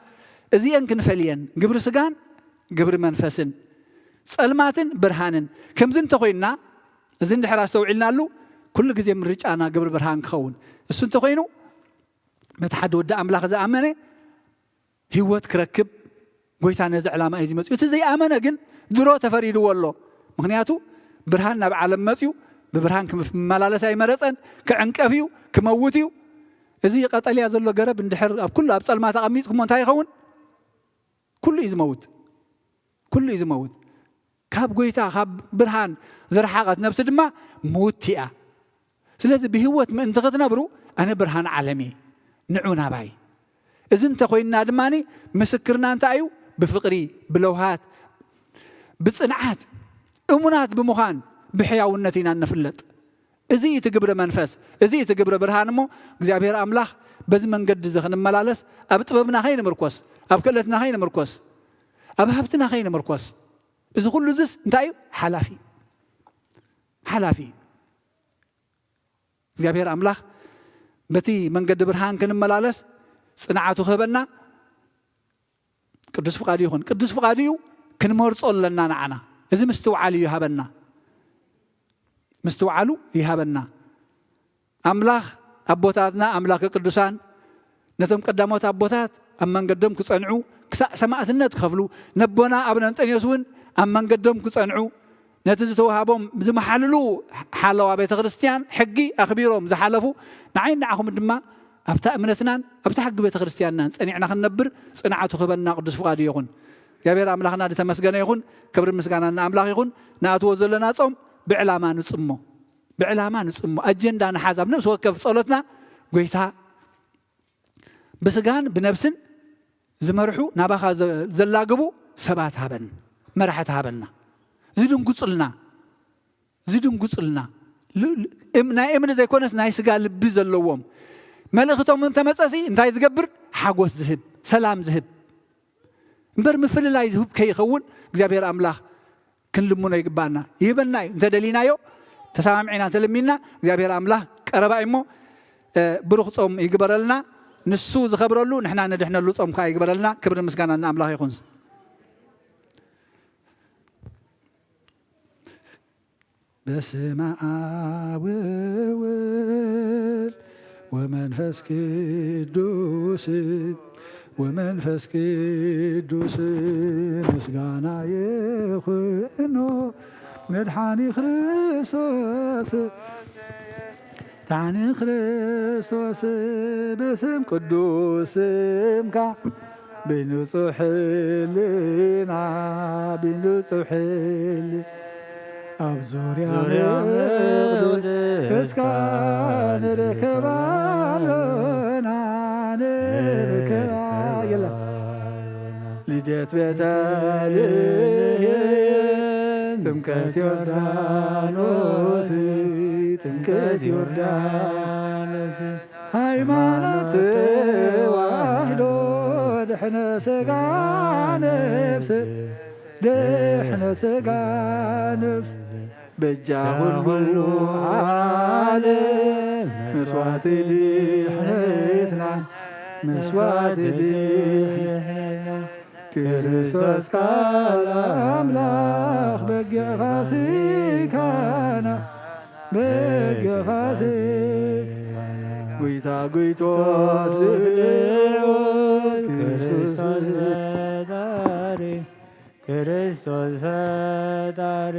እዚኤን ክንፈልየን፣ ግብሪ ስጋን ግብሪ መንፈስን፣ ጸልማትን ብርሃንን። ከምዚ እንተኾይንና፣ እዚ እንድሕር ኣስተውዒልናሉ፣ ኩሉ ግዜ ምርጫና ግብሪ ብርሃን ክኸውን። እሱ እንተኾይኑ፣ ነቲ ሓደ ወዲ ኣምላኽ ዝኣመነ ህይወት ክረክብ፣ ጎይታ ነዚ ዕላማ እዩ ዝመጽኡ። እቲ ዘይኣመነ ግን ድሮ ተፈሪድዎ ኣሎ። ምኽንያቱ ብርሃን ናብ ዓለም መጽዩ፣ ብብርሃን ክምፍ-፣ ክመላለስ ኣይመረጸን፣ ክዕንቀፍ እዩ፣ ክመውት እዩ። እዚ ቀጠልያ ዘሎ ገረብ እንድሕር ኣብ ኩሉ ኣብ ጸልማት ኣቐሚጥኩሞ እንታይ ይኸውን? ኩሉ እዩ ዝመውት። ኩሉ እዩ ዝመውት። ካብ ጎይታ፣ ካብ ብርሃን ዝረሓቐት ነብሲ ድማ ምውቲ እያ። ስለዚ ብህይወት ምእንቲ ክትነብሩ ኣነ ብርሃን ዓለም እየ፣ ንዑ ናባይ። እዚ እንተኾይንና ድማ ምስክርና እንታይ እዩ? ብፍቕሪ፣ ብለውሃት፣ ብጽንዓት፣ እሙናት ብምዃን ብሕያውነት ኢና እንፍለጥ። እዚ እዩ እቲ ግብሪ መንፈስ፣ እዚ እዩ እቲ ግብሪ ብርሃን። እሞ እግዚኣብሔር ኣምላኽ በዚ መንገዲ እዚ ክንመላለስ፣ ኣብ ጥበብና ከይንምርኮስ፣ ኣብ ክእለትና ከይንምርኮስ፣ ኣብ ሃብትና ከይንምርኮስ፣ እዚ ኩሉ እዝስ እንታይ እዩ? ሓላፊ እዩ። ሓላፊ እዩ። እግዚኣብሔር ኣምላኽ በቲ መንገዲ ብርሃን ክንመላለስ ጽንዓቱ ክህበና ቅዱስ ፍቓዱ ይኹን። ቅዱስ ፍቓዱ እዩ፣ ክንመርጾ ኣለና ንዓና። እዚ ምስትውዓል እዩ ይሃበና። ምስትውዓሉ ይሃበና። ኣምላኽ ኣቦታትና፣ ኣምላከ ቅዱሳን፣ ነቶም ቀዳሞት ኣቦታት ኣብ መንገዶም ክጸንዑ፣ ክሳዕ ሰማእትነት ክኸፍሉ፣ ነቦና ኣቡነ እንጠንዮስ እውን ኣብ መንገዶም ክጸንዑ፣ ነቲ ዝተዋህቦም ዝመሓልሉ ሓለዋ ቤተ ክርስቲያን ሕጊ ኣኽቢሮም ዝሓለፉ፣ ንዓይን ንዓኹም ድማ ኣብታ እምነትናን ኣብታ ሕጊ ቤተ ክርስቲያንናን ጸኒዕና ክንነብር ጽንዓቱ ክህበና ቅዱስ ፍቓዱ ይኹን። እግዚኣብሔር ኣምላኽና ዝተመስገነ ይኹን። ክብሪ ምስጋና ንኣምላኽ ይኹን። ንኣትዎ ዘለና ጾም ብዕላማ ንጽሞ፣ ብዕላማ ንጽሞ፣ ኣጀንዳ ንሓዝ። ኣብ ነፍሲ ወከፍ ጸሎትና ጎይታ ብስጋን ብነብስን ዝመርሑ ናባኻ ዘ-፣ ዘላግቡ ሰባት ሃበን፣ መራሕቲ ሃበና። ዝድንጉጽልና፣ ዝድንጉጽልና። ል-፣ ል-፣ እም-፣ ናይ እምኒ ዘይኮነስ ናይ ስጋ ልቢ ዘለዎም። መልእኽቶም እንተመጸሲ እንታይ ዝገብር? ሓጎስ ዝህብ፣ ሰላም ዝህብ። እምበር ምፍልላይ ዝህብ ከይኸውን እግዚኣብሔር ኣምላኽ ክንልምኖ ይግባና። ይህበና እዩ። እንተደሊናዮ፣ ተሰማምዒና እንተለሚንና፣ እግዚኣብሔር ኣምላኽ ቀረባ እዩ እሞ፣ እ፣ ብሩኽ ጾም ይግበረልና። ንሱ ዝኸብረሉ፣ ንሕና ንድሕነሉ ጾም ከኣ ይግበረልና። ክብሪ ምስጋና ንኣምላኽ ይኹን። በስመ አብ ወወልድ ወመንፈስ ቅዱስ ወመንፈስ ቅዱስ ምስጋና ይኹኖ መድሓኒ ክርስቶስ ዳኒ ክርስቶስ ብስም ቅዱስ ስምካ ብንጹሕ ሕልና ብንጹሕ ሕል ኣብ ዙርያ ዙርያ መቕደስካ መቕደስካ ንርከባለና ንርከባ የለ ልደት ቤተልሔም ጥምቀት ዮርዳኖስ ጥምቀት ዮርዳኖስ ሃይማኖት ተዋህዶ ድሕነ ስጋ ነፍስ ድሕነ ስጋ ነፍስ በጃ ኩሉ ዓለም መስዋዕቲ ድሕነትና መስዋዕቲ ድሕነትና ክርስቶስ ቃል ኣምላኽ በጊዕ ፋሲካና በጊዕ ፋሲካ ጎይታ ጎይቶት ልዑል ክርስቶስ ፈጣሪ ክርስቶስ ፈጣሪ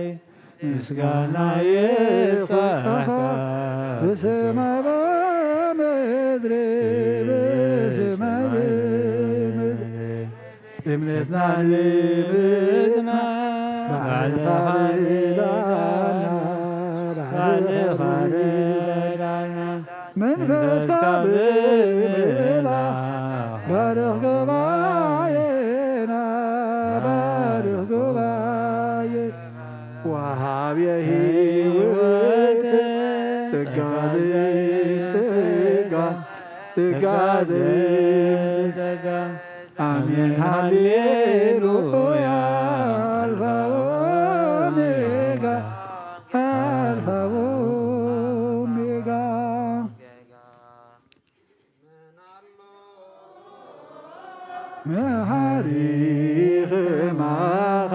ምስጋና ይብጻሕካ ብሰማይ በምድሪ ብሰማይ በምድሪ እምነትና ንምጽና ባዕልኻ ርዳና ባዕልኻ ርዳና መንፈስካ ብምልኣኽ ባርኽ ጉባኤና ባርኽ ጉባኤ ወሃብየ ህይወት ጸጋ ዘይጸጋ ጸጋ ዘይጸጋ ኣሜን ሃሌሉያ ኣልፋ ኦሜጋ ኣልፋ ኦሜጋ መሓሪ ከማኻ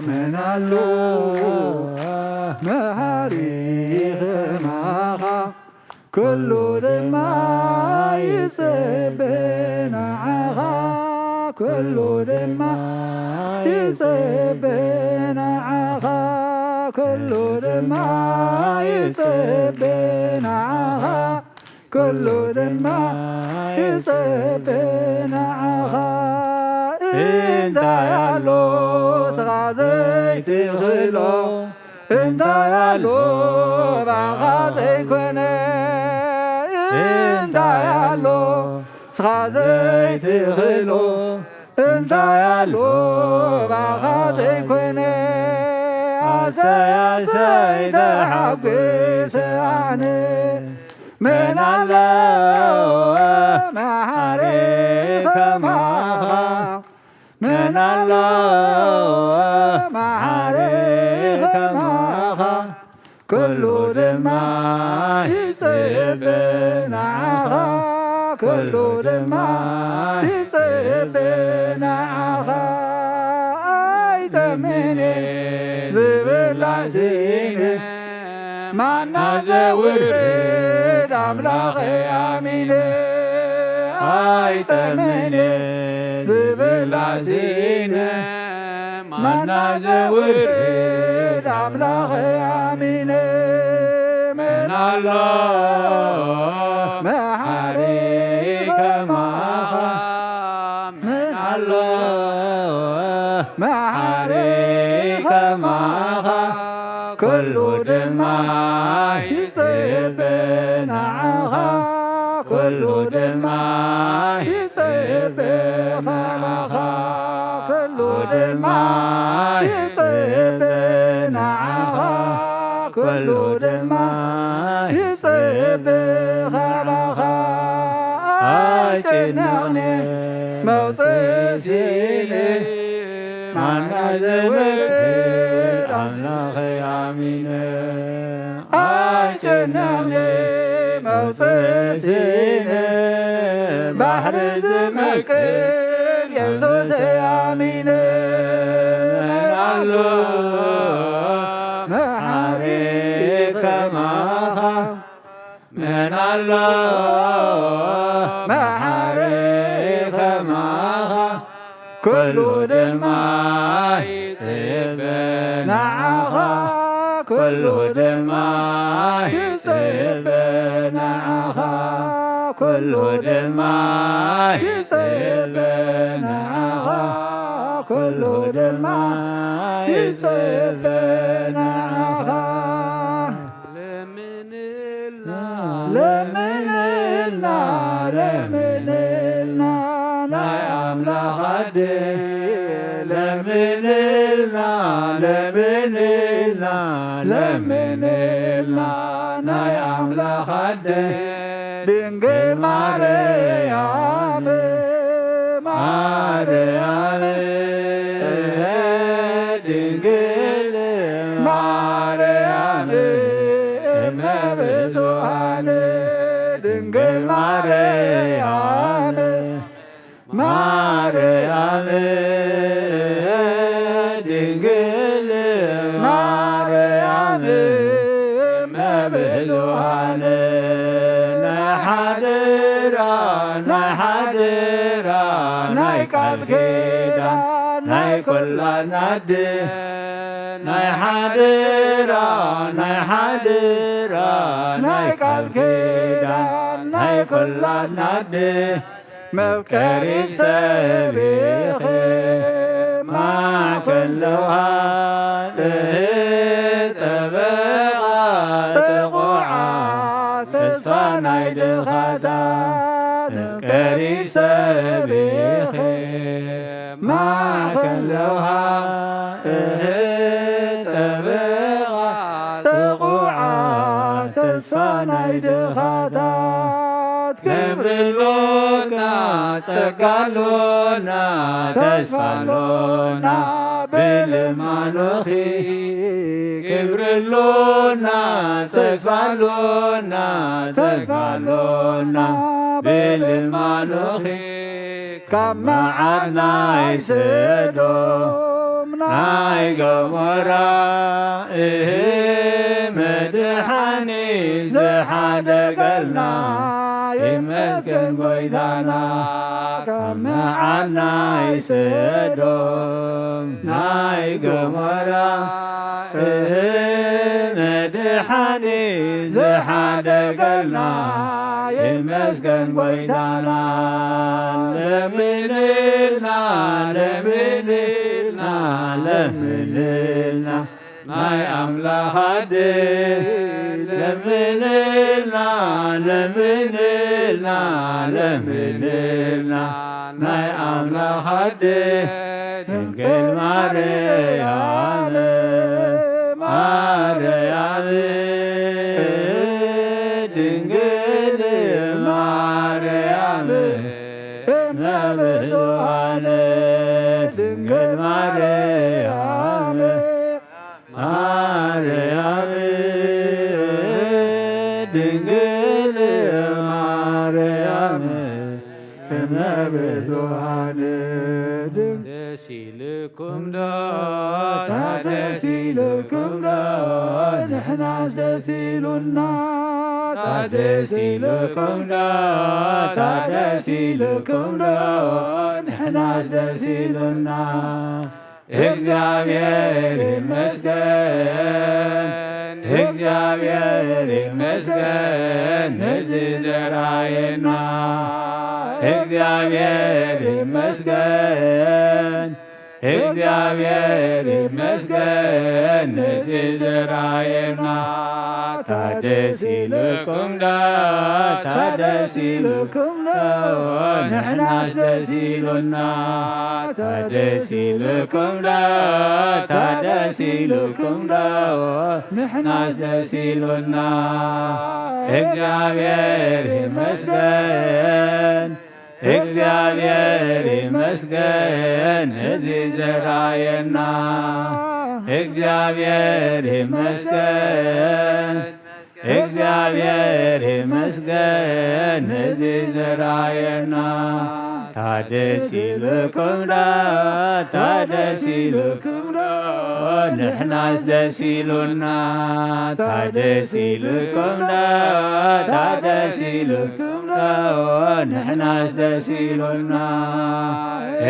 መን ኣሎ መሓሪ ከማኻ ኩሉ ድማ ይጽበ ንዓኻ ኩሉ ድማ ይጽበ ንዓኻ ኩሉ ድማ ይጽበ ንዓኻ ኩሉ ድማ ይጽበ ንዓኻ እንታይ ኣሎ ስኻ ዘይትኽእሎ እንታይ ኣሎ ባኻ ዘይኮነ እንታይ ኣሎ ስኻ ዘይትኽእሎ እንታይ ኣሎ ባኻ ዘይኮነ ኣሰይ ኣሰይ ተሓጒሰ ኣነ መን ኣሎ መሓሪ ከማኻ መን ኣሎ መሓሪ ከማኻ ኩሉ ድማ ይጽበ ንዓኻ ኩሉ ድማ ይጽበ ንዓኻ ኣይጠምን ዝብላዕ ስኢነ ማና ዘውርድ ኣምላኸ ኣሚነ ኣይጠምን ዝብላዕ ስኢነ ማና ዘውርድ ኣምላኸ ኣሚነ መን ኣሎ መሓሪ ከማኻ መን ኣሎ መሓሪ ከማኻ ኩሉ ድማ ይጽበ ንዓኻ ኩሉ ድማ ይጽበ ንዓኻ ኩሉ ድማ ይጽበ ንዓኻ ኩሉ ድማ ይጽበ ካባኻ ኣይጨነቕኒ መውፅእ ስኢነ ማና ዘውርድ ኣምላኸ ኣሚነ ኣይጨነቕኒ መውፅእ ስኢነ ባሕሪ ዝመቅል የሱስ ኣሚነ መን ኣሎ መሓሪ ከማኻ መን ኣሎ መሓሪ ኩሉ ድማ ይጽበ ንዓኻ፣ ኩሉ ድማ ይጽበ ንዓኻ፣ ኩሉ ድማ ይጽበ ንዓኻ፣ ኩሉ ድማ ይጽበ ንዓኻ። ለምንልና፣ ለምንልና፣ ለምንልና፣ ናይ ኣምላኽ ኣደ። ለምንልና፣ ለምንልና፣ ለምንልና፣ ናይ ኣምላኽ ኣደ። ድንግል ማርያም፣ ማርያም፣ ድንግል ማርያም፣ እመ ብዙኃን፣ ድንግል ማርያም፣ ማርያም፣ ድንግል ማርያም፣ እመ ብዙኃን፣ ናይ ሓደራ፣ ናይ ሓደራ፣ ናይ ቃል ኪዳን፣ ናይ ኲላትና ኣደ፣ ናይ ሓደራ፣ ናይ ሓደራ፣ ናይ ቃል ኪዳን፣ ናይ ኲላትና ኣደ፣ መፍቀሪት ሰብ ኢኺ፣ ማዕከን ለውሃት፣ ጠበቓ ጥቑዓት፣ ተስፋ ናይ ድኻታት፣ መፍቀሪት ሰብ ኢኺ፣ ማዕከን ለውሃት፣ ጠበቓ ጥቑዓት፣ ተስፋ ናይ ድኻታት። ክብሪ ኣሎና፣ ጸጋ ኣሎና፣ ተስፋ ኣሎና፣ ብልማኖኺ። ክብሪ ኣሎና፣ ጸጋ ኣሎና፣ ተስፋ ኣሎና፣ ብልማኖኺ። ካብ መዓት ናይ ሰዶም ናይ ገሞራ፣ እህ፣ መድሓኒ ዝሓደገልና፣ ይመስገን ጎይታና። ካብ መዓት ናይ ሰዶም ናይ ገሞራ፣ እህ፣ መድሓኒ ዝሓደገልና፣ ይመስገን ጎይታና። ለምንልና፣ ለምንልና፣ ለምንልና፣ ናይ ኣምላኽ ኣደ። ለምንልና፣ ለምንልና፣ ለምንልና፣ ናይ ኣምላኽ ኣደ። ድንግል ማርያም፣ ማርያም፣ ድንግል ማርያም፣ እመ ብዙኃን፣ ድንግል ማርያም፣ ማርያም፣ ድንግል ማርያም፣ እመ ብዙኃን፣ ድንግል ደስ ኢልኩም ዶ? ታደስ ኢልኩም ዶ? ንሕናስ ደስ ኢሉና። ታደስ ኢልኩም ዶ? ታደስ ኢልኩም ዶ? ንሕናስ ደስ ኢሉና። እግዚኣብሔር ይመስገን፣ እግዚኣብሔር ይመስገን ነዚ ዘርኣየና። እግዚኣብሔር ይመስገን፣ እግዚኣብሔር ይመስገን ነዚ ዘርኣየና። ታደስ ኢልኩም ዶ? ታደስ ኢልኩም ዶ? ንሕናስ ደስ ኢሉና። ታደስ ኢልኩም ዶ? ታደስ ኢልኩም ዶ? ንሕናስ ደስ ኢሉና። እግዚኣብሔር ይመስገን፣ እግዚኣብሔር ይመስገን ነዚ ዘርኣየና። እግዚኣብሔር ይመስገን፣ እግዚኣብሔር ይመስገን ነዚ ዘርኣየና። ታደስ ኢልኩም ዶ? ታደስ ኢልኩም ዶ? ንሕናስ ደስ ኢሉና። ታደስ ኢልኩም ዶ? ታደስ ኢልኩም ዶ? ንሕናስ ደስ ኢሉና።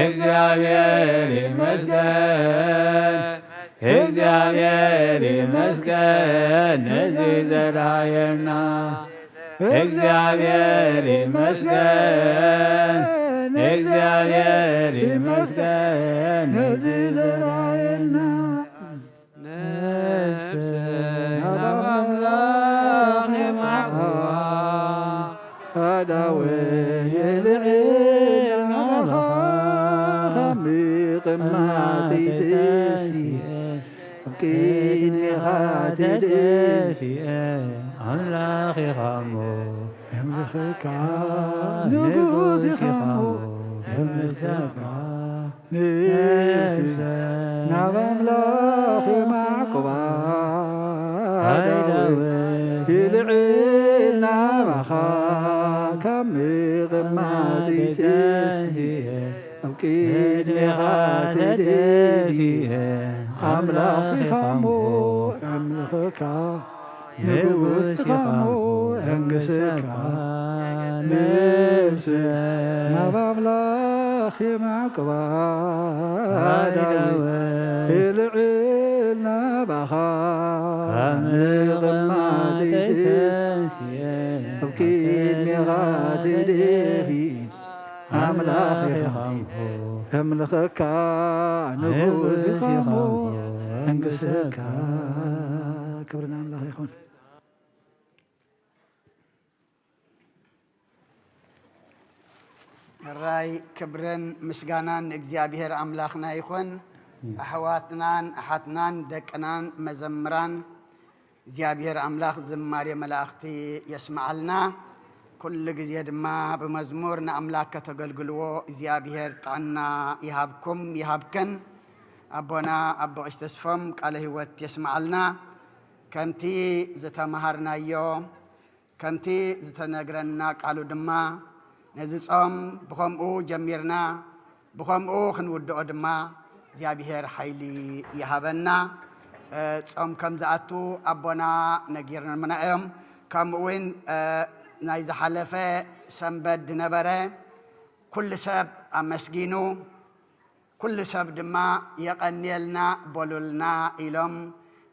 እግዚኣብሔር ይመስገን፣ እግዚኣብሔር ይመስገን ነዚ ዘርኣየና። እግዚኣብሔር ይመስገን፣ እግዚኣብሔር ይመስገን ነዚ ዘርኣየና። ነፍሰይ ናብ ኣምላኽ የማዕብዋ። ኣዳወይ የልዕል ናባኻ፣ ካብ ምቕማጠይ ተንሲኤ ኣብ ቅድሜኻ ተደፊኤ። ኣምላኽ ኢኻ እሞ የምልኸካ፣ ንጉስ ኢኻ እሞ የምልኸካ። ነፍሰይ ናብ ኣምላኽ የማዕቁባ፣ ኣዳወይ ይልዕል ናባኻ፣ ካብ ምቕማጠይ ተንሲኤ ኣብ ቅድሜኻ ተደፊኤ። ኣምላኽ ኢኻ እሞ የምልኸካ፣ ንጉስ ኢኻ እሞ የንግሰካ። ነፍሰይ ናብ ኣምላኽ የማዕቅባ፣ ኣዳወይ ይልዕል ናባኻ፣ ካብ ምቕማጠይ ተንሲኤ ኣብ ቅድሜኻ ተደፊኤ። ኣምላኽ ኢኻ እሞ የምልኸካ፣ ንጉስ ኢኻ እሞ የንግሰካ። ክብሪ ንኣምላኽ ይኹን። ሕራይ ክብርን ምስጋናን ንእግዚኣብሔር ኣምላኽና ይኹን። ኣሕዋትናን ኣሓትናን ደቅናን መዘምራን እግዚኣብሔር ኣምላኽ ዝማሬ መላእኽቲ የስምዓልና። ኩሉ ግዜ ድማ ብመዝሙር ንኣምላኽ ከተገልግልዎ እግዚኣብሔር ጥዕና ይሃብኩም ይሃብከን። ኣቦና ኣቦ ቀሺ ተስፎም ቃለ ህይወት የስምዓልና። ከምቲ ዝተምሃርናዮ ከምቲ ዝተነግረና ቃሉ ድማ፣ ነዚ ጾም ብኸምኡ ጀሚርና፣ ብኸምኡ ክንውድኦ ድማ እግዚኣብሔር ሓይሊ ይሃበና። እ፣ ጾም ከም ዝኣቱ ኣቦና ነጊሮምና እዮም። ከምኡ እውን፣ እ፣ ናይ ዝሓለፈ ሰንበት ዝነበረ ኩሉ ሰብ ኣመስጊኑ፣ ኩሉ ሰብ ድማ የቐንየልና በሉልና ኢሎም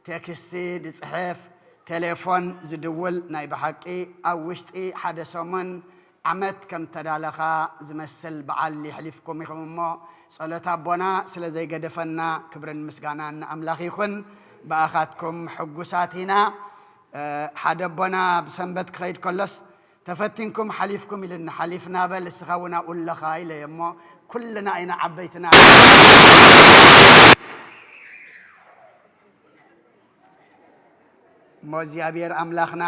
ቴክስቲ ዝጽሕፍ፣ ቴሌፎን ዝድውል፣ ናይ ብሓቂ ኣብ ውሽጢ ሓደ ሰሙን ዓመት ከም ተዳለኻ ዝመስል በዓል የሕሊፍኩም ኢኹም እሞ፣ ጸሎት ኣቦና ስለ ዘይገደፈና ክብርን ምስጋናን ንኣምላኽ ይኹን። ብኣኻትኩም ሕጉሳት ኢና። እ፣ ሓደ ኣቦና ብሰንበት ክኸይድ ከሎስ፣ "ተፈቲንኩም ሓሊፍኩም" ኢሉኒ። "ሓሊፍና በል፣ እስኻ እውን ኣብኡ ኣለኻ" ኢለዮ እሞ፣ ኩልና ኢና ዓበይትና። እሞ እግዚኣብሔር ኣምላኽና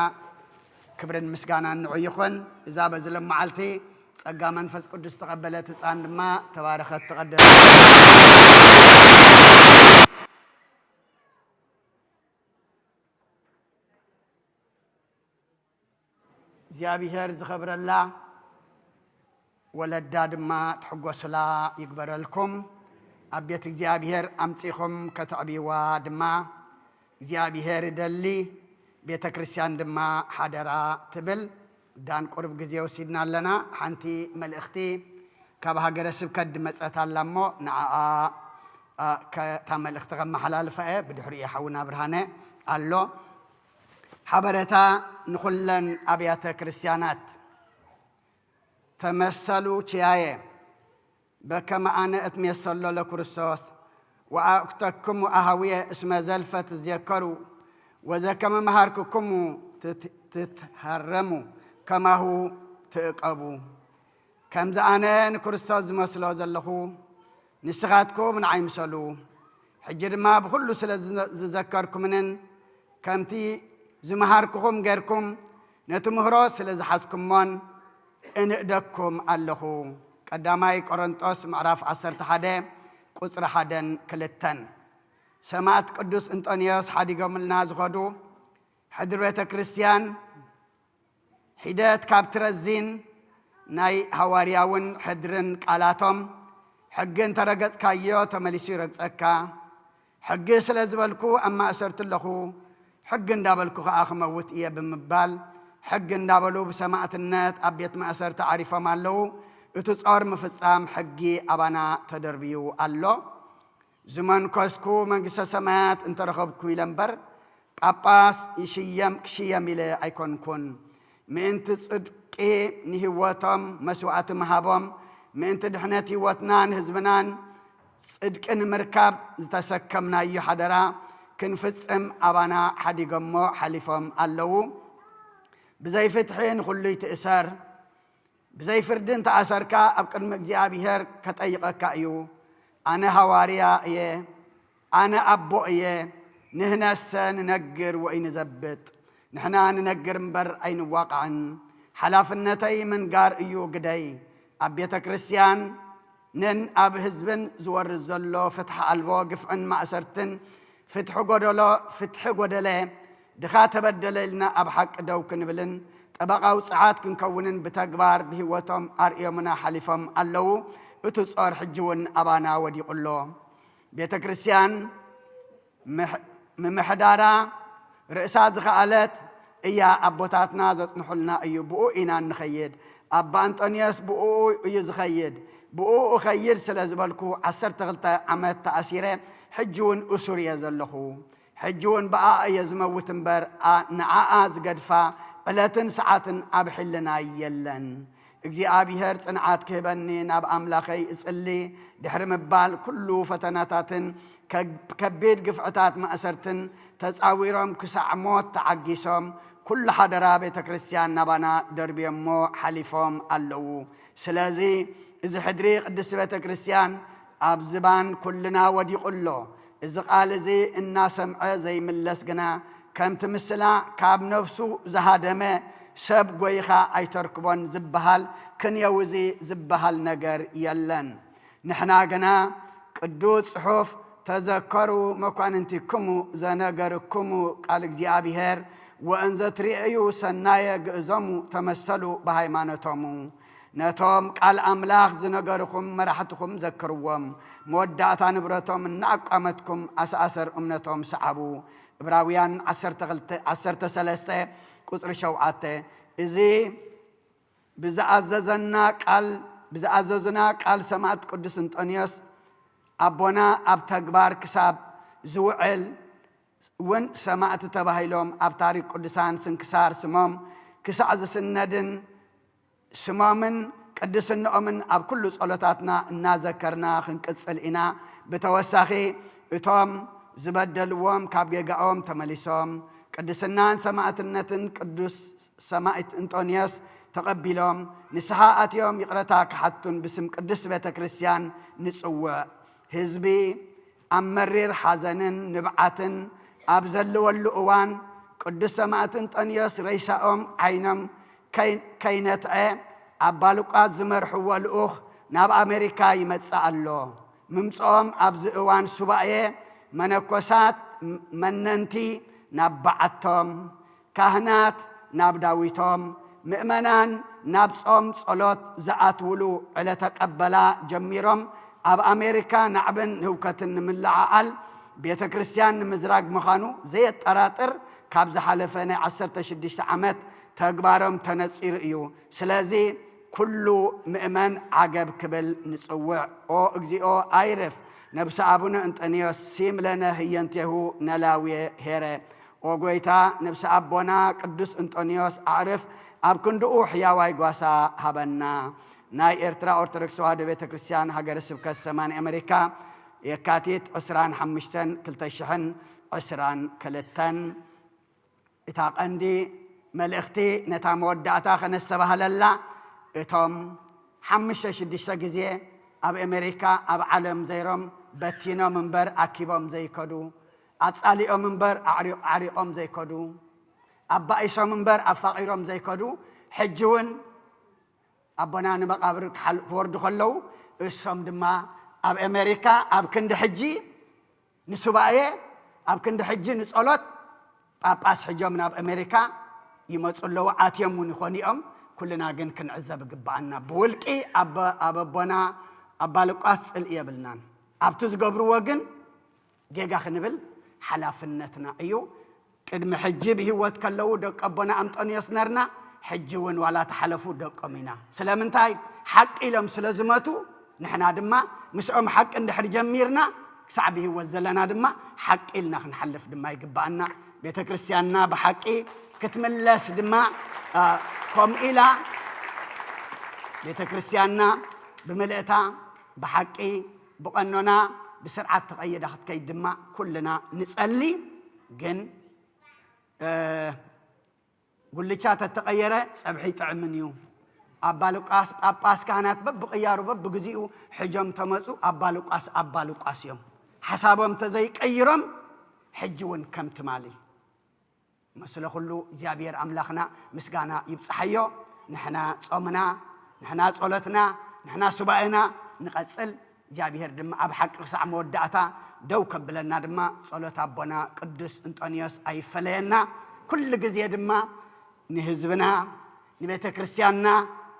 ክብርን ምስጋናን ንዑ ይኹን። እዛ በዚ ሎም መዓልቲ ጸጋ መንፈስ ቅዱስ ዝተቐበለት ህፃን ድማ ተባረኸት፣ ተቐደሰት። እግዚኣብሔር ዝኸብረላ፣ ወለዳ ድማ ትሕጎስላ ይግበረልኩም። ኣብ ቤት እግዚኣብሔር ኣምጺኹም ከተዕብይዋ ድማ እግዚኣብሔር ይደሊ። ቤተ ክርስቲያን ድማ ሓደራ ትብል። ዳን ቁሩብ ግዜ ወሲድና ኣለና። ሓንቲ መልእኽቲ ካብ ሃገረ ስብከት ድመጸት ኣላ እሞ ንዓኣ፣ ኣ፣ ከ-፣ እታ መልእኽቲ ከመሓላልፋ እየ። ብድሕሪኡ ሓውና ብርሃነ ኣሎ። ሓበሬታ ንኹለን ኣብያተ ክርስቲያናት። ተመሰሉ ኪያየ በከመ ኣነ እትሜሰሎ ለክርስቶስ ወአእኩተክሙ አሃውየ እስመ ዘልፈ ትዜከሩ ወዘከመ መሃርክኩሙ ትት-፣ ትትሃረሙ ከማሁ ትእቀቡ። ከምዚ ኣነ ንክርስቶስ ዝመስሎ ዘለኹ፣ ንስኻትኩም ንዓይ ምሰሉ። ሕጂ ድማ ብኹሉ ስለ ዝነ-፣ ዝዘከርኩምንን ከምቲ ዝመሃርኩኹም ጌርኩም ነቲ ምህሮ ስለ ዝሓዝኩሞን እንእደኩም ኣለኹ። ቀዳማይ ቆሮንጦስ ምዕራፍ ዓሰርተ ሓደ ቁጽሪ ሓደን ክልተን። ሰማዕት ቅዱስ እንጦንዮስ ሓዲጎምልና ዝኸዱ ሕድሪ ቤተ ክርስቲያን ሒደት ካብቲ ረዚን ናይ ሃዋርያውን ሕድርን ቃላቶም፣ "ሕጊ እንተረገጽካዮ ተመሊሱ ይረግጸካ፣ ሕጊ ስለ ዝበልኩ ኣብ ማእሰርቲ ኣለኹ፣ ሕጊ እንዳበልኩ ኸኣ ክመውት እየ" ብምባል ሕጊ እንዳበሉ ብሰማእትነት ኣብ ቤት ማእሰርቲ ዓሪፎም ኣለዉ። እቲ ጾር ምፍጻም ሕጊ ኣባና ተደርብዩ ኣሎ። ዝመንኮስኩ መንግስተ ሰማያት እንተረኸብኩ ኢለ እምበር፣ ጳጳስ ይሽየም ክሽየም ኢለ ኣይኮንኩን። ምእንቲ ጽድቂ ንህይወቶም መስዋእቲ ምሃቦም፣ ምእንቲ ድሕነት ህይወትናን ህዝብናን ጽድቂ ንምርካብ ዝተሰከምናዮ ሓደራ ክንፍጽም ኣባና ሓዲጎሞ ሓሊፎም ኣለዉ። ብዘይ ፍትሒ ንኹሉ ይትእሰር። ብዘይ ፍርዲ እንተኣሰርካ ኣብ ቅድሚ እግዚኣብሔር ከጠይቐካ እዩ። ኣነ ሃዋርያ እየ፣ ኣነ ኣቦ እየ፣ ንህነሰ ንነግር ወይ ንዘብጥ። ንሕና ንነግር እምበር ኣይንዋቃዕን። ሓላፍነተይ ምንጋር እዩ ግደይ። ኣብ ቤተ ክርስቲያንን ኣብ ህዝብን ዝወርድ ዘሎ ፍትሒ ኣልቦ ግፍዕን ማእሰርትን ፍትሒ ጎደሎ፣ ፍትሒ ጎደለ፣ ድኻ ተበደለ ኢልና ኣብ ሓቂ ደው ክንብልን ጠበቓ ውጽዓት ክንከውንን ብተግባር ብህይወቶም ኣርእዮምና ሓሊፎም ኣለዉ። እቲ ጾር ሕጂ እውን ኣባና ወዲቑ ኣሎ። ቤተ ክርስቲያን ምሕ-፣ ምምሕዳራ ርእሳ ዝኸኣለት እያ። ኣቦታትና ዘጽንሑልና እዩ። ብኡ ኢና እንኸይድ። ኣባ ኣንጦንዮስ ብኡ እዩ ዝኸይድ። ብኡ እኸይድ ስለ ዝበልኩ ዓሰርተ ክልተ ዓመት ተኣሲረ፣ ሕጂ እውን እሱር እየ ዘለኹ። ሕጂ እውን ብኣ እየ ዝመውት እምበር፣ ኣ-፣ ንዓኣ ዝገድፋ ዕለትን ሰዓትን ኣብ ሕልናይ የለን። እግዚኣብሔር ጽንዓት ክህበኒ ናብ ኣምላኸይ እጽሊ። ድሕሪ ምባል ኩሉ ፈተናታትን ከብ-፣ ከቢድ ግፍዕታት ማእሰርትን ተጻዊሮም ክሳዕ ሞት ተዓጊሶም፣ ኩሉ ሓደራ ቤተ ክርስቲያን ናባና ደርብዮሞ ሓሊፎም ኣለዉ። ስለዚ እዚ ሕድሪ ቅድስቲ ቤተ ክርስቲያን ኣብ ዝባን ኩልና ወዲቑ ኣሎ። እዚ ቃል እዚ እናሰምዐ ዘይምለስ ግና፣ ከምቲ ምስላ ካብ ነፍሱ ዝሃደመ ሰብ ጎይኻ ኣይተርክቦን ዝበሃል ክንየው እዚ ዝበሃል ነገር የለን። ንሕና ግና ቅዱስ ጽሑፍ፣ "ተዘከሩ መኳንንቲክሙ ዘነገርክሙ ቃል እግዚኣብሔር፣ ወእንዘ ትርእዩ ሰናየ ግእዞሙ ተመሰሉ ብሃይማኖቶሙ።" ነቶም ቃል ኣምላኽ ዝነገርኹም መራሕትኹም ዘክርዎም። መወዳእታ ንብረቶም እናኣቋመትኩም ኣሰኣሰር እምነቶም ሰዓቡ። ዕብራውያን ዓሰርተ ክልተ፣ ዓሰርተ ሰለስተ ቁጽሪ ሸውዓተ። እዚ ብዝኣዘዘና ቃል፣ ብዝኣዘዙና ቃል ሰማዕት ቅዱስ እንጦንዮስ ኣቦና ኣብ ተግባር ክሳብ ዝውዕል እውን ሰማዕቲ ተባሂሎም ኣብ ታሪክ ቅዱሳን ስንክሳር ስሞም ክሳዕ ዝስነድን ስሞምን ቅድስንኦምን ኣብ ኩሉ ጸሎታትና እናዘከርና ክንቅጽል ኢና። ብተወሳኺ እቶም ዝበደልዎም ካብ ጌጋኦም ተመሊሶም ቅድስናን ሰማዕትነትን ቅዱስ ሰማዕት እንጦንዮስ ተቐቢሎም ንስሓ ኣትዮም ይቕረታ ክሓቱን ብስም ቅድስት ቤተ ክርስቲያን ንጽውዕ። ህዝቢ ኣብ መሪር ሓዘንን ንብዓትን ኣብ ዘለወሉ እዋን፣ ቅዱስ ሰማዕት እንጠንዮስ ሬሳኦም ዓይኖም ከይ-፣ ከይነትዐ፣ ኣባ ሉቃስ ዝመርሕዎ ልኡኽ ናብ ኣሜሪካ ይመጽእ ኣሎ። ምምጽኦም ኣብዚ እዋን ሱባኤ፣ መነኮሳት፣ ም-፣ መነንቲ ናብ በዓቶም፣ ካህናት ናብ ዳዊቶም፣ ምእመናን ናብ ጾም ጸሎት ዝኣትውሉ ዕለተ ቀበላ ጀሚሮም፣ ኣብ ኣሜሪካ ናዕብን ህውከትን ንምልዓዓል፣ ቤተ ክርስቲያን ንምዝራግ ምዃኑ ዘየጠራጥር ካብ ዝሓለፈ ናይ ዓሰርተ ሽዱሽተ ዓመት ተግባሮም ተነጺሩ እዩ። ስለዚ ኩሉ ምእመን ዓገብ ክብል ንጽውዕ። ኦ እግዚኦ ኣይርፍ ነብሰ ኣቡነ እንጠንዮስ ሲም ለነ ህየንቴሁ ነላውየ ሄረ። ኦ ጎይታ፣ ነብሲ ኣቦና ቅዱስ እንጦንዮስ ኣዕርፍ ኣብ ክንድኡ ሕያዋይ ጓሳ ሃበና። ናይ ኤርትራ ኦርቶዶክስ ተዋህዶ ቤተ ክርስቲያን ሃገረ ስብከት ሰማን ኣሜሪካ፣ የካቲት ዕስራን ሓሙሽተን ክልተ ሽሕን ዕስራን ክልተን። እታ ቀንዲ መልእኽቲ ነታ መወዳእታ ከነስተባህለላ፣ እቶም ሓሙሽተ ሽዱሽተ ግዜ ኣብ ኣሜሪካ ኣብ ዓለም ዘይሮም በቲኖም እምበር ኣኪቦም ዘይከዱ፣ ኣጻሊኦም እምበር ኣዕሪ-፣ ኣዕሪቖም ዘይከዱ፣ ኣባኢሶም እምበር ኣፋቒሮም ዘይከዱ፣ ሕጂ እውን ኣቦና ንመቓብር ክሓል-፣ ክወርዱ ከለዉ፣ እሶም ድማ ኣብ ኣሜሪካ ኣብ ክንዲ ሕጂ ንሱባኤ፣ ኣብ ክንዲ ሕጂ ንጸሎት ጳጳስ ሕጆም ናብ ኣሜሪካ ይመጹ ኣለዉ፣ ኣትዮም እውን ይኾኑ እዮም። ኩልና ግን ክንዕዘብ ይግብኣና። ብውልቂ ኣብ፣ ኣብ ኣቦና ኣባ ሉቃስ ጽልኢ የብልናን። ኣብቲ ዝገብርዎ ግን ጌጋ ክንብል ሓላፍነትና እዩ። ቅድሚ ሕጂ ብህይወት ከለዉ ደቂ ኣቦና ኣንጦንዮስ ነርና፣ ሕጂ እውን ዋላ ተሓለፉ ደቆም ኢና። ስለምንታይ? ሓቂ ኢሎም ስለ ዝመቱ፣ ንሕና ድማ ምስኦም ሓቂ እንድሕር ጀሚርና፣ ክሳዕ ብህይወት ዘለና ድማ ሓቂ ኢልና ክንሓልፍ ድማ ይግብኣና። ቤተ ክርስቲያንና ብሓቂ ክትምለስ ድማ፣ አ፣ ከምኡ ኢላ ቤተ ክርስቲያንና ብምልእታ ብሓቂ ብቐኖና ብስርዓት ተቐይዳ ክትከይድ ድማ ኩልና ንጸሊ። ግን፣ እ፣ ጉልቻ ተተቐየረ ጸብሒ ይጥዕምን እዩ። ኣባ ሉቃስ ጳጳስ ካህናት በብቕያሩ በብግዚኡ ሕጆም ተመጹ፣ ኣባ ሉቃስ ኣባ ሉቃስ እዮም። ሓሳቦም ተዘይቀይሮም ሕጂ እውን ከም ትማሊ። መስለ ኩሉ እግዚኣብሔር ኣምላኽና ምስጋና ይብጽሓዮ። ንሕና ጾምና፣ ንሕና ጸሎትና፣ ንሕና ሱባኤና ንቐጽል። እግዚኣብሔር ድማ ኣብ ሓቂ ክሳዕ መወዳእታ ደው ከብለና ድማ ጸሎት ኣቦና ቅዱስ እንጦንዮስ ኣይፈለየና። ኩሉ ግዜ ድማ ንህዝብና፣ ንቤተ ክርስቲያንና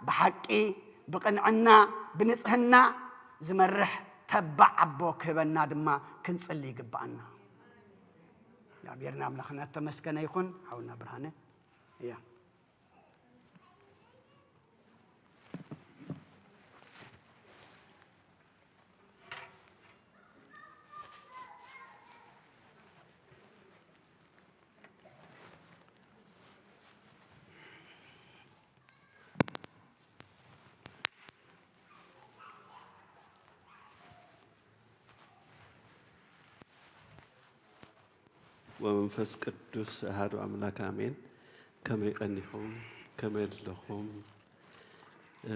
ብሓቂ፣ ብቕንዕና፣ ብንጽህና ዝመርሕ ተባዕ ኣቦ ክህበና ድማ ክንጽሊ ይግብኣና። እግዚኣብሔርና ኣምላኽና ተመስገነ ይኹን። ሓውና ብርሃነ። እያ። ወመንፈስ ቅዱስ ኣሃዱ ኣምላክ ኣሜን። ከመይ ቀኒኹም? ከመይ ኣለኹም?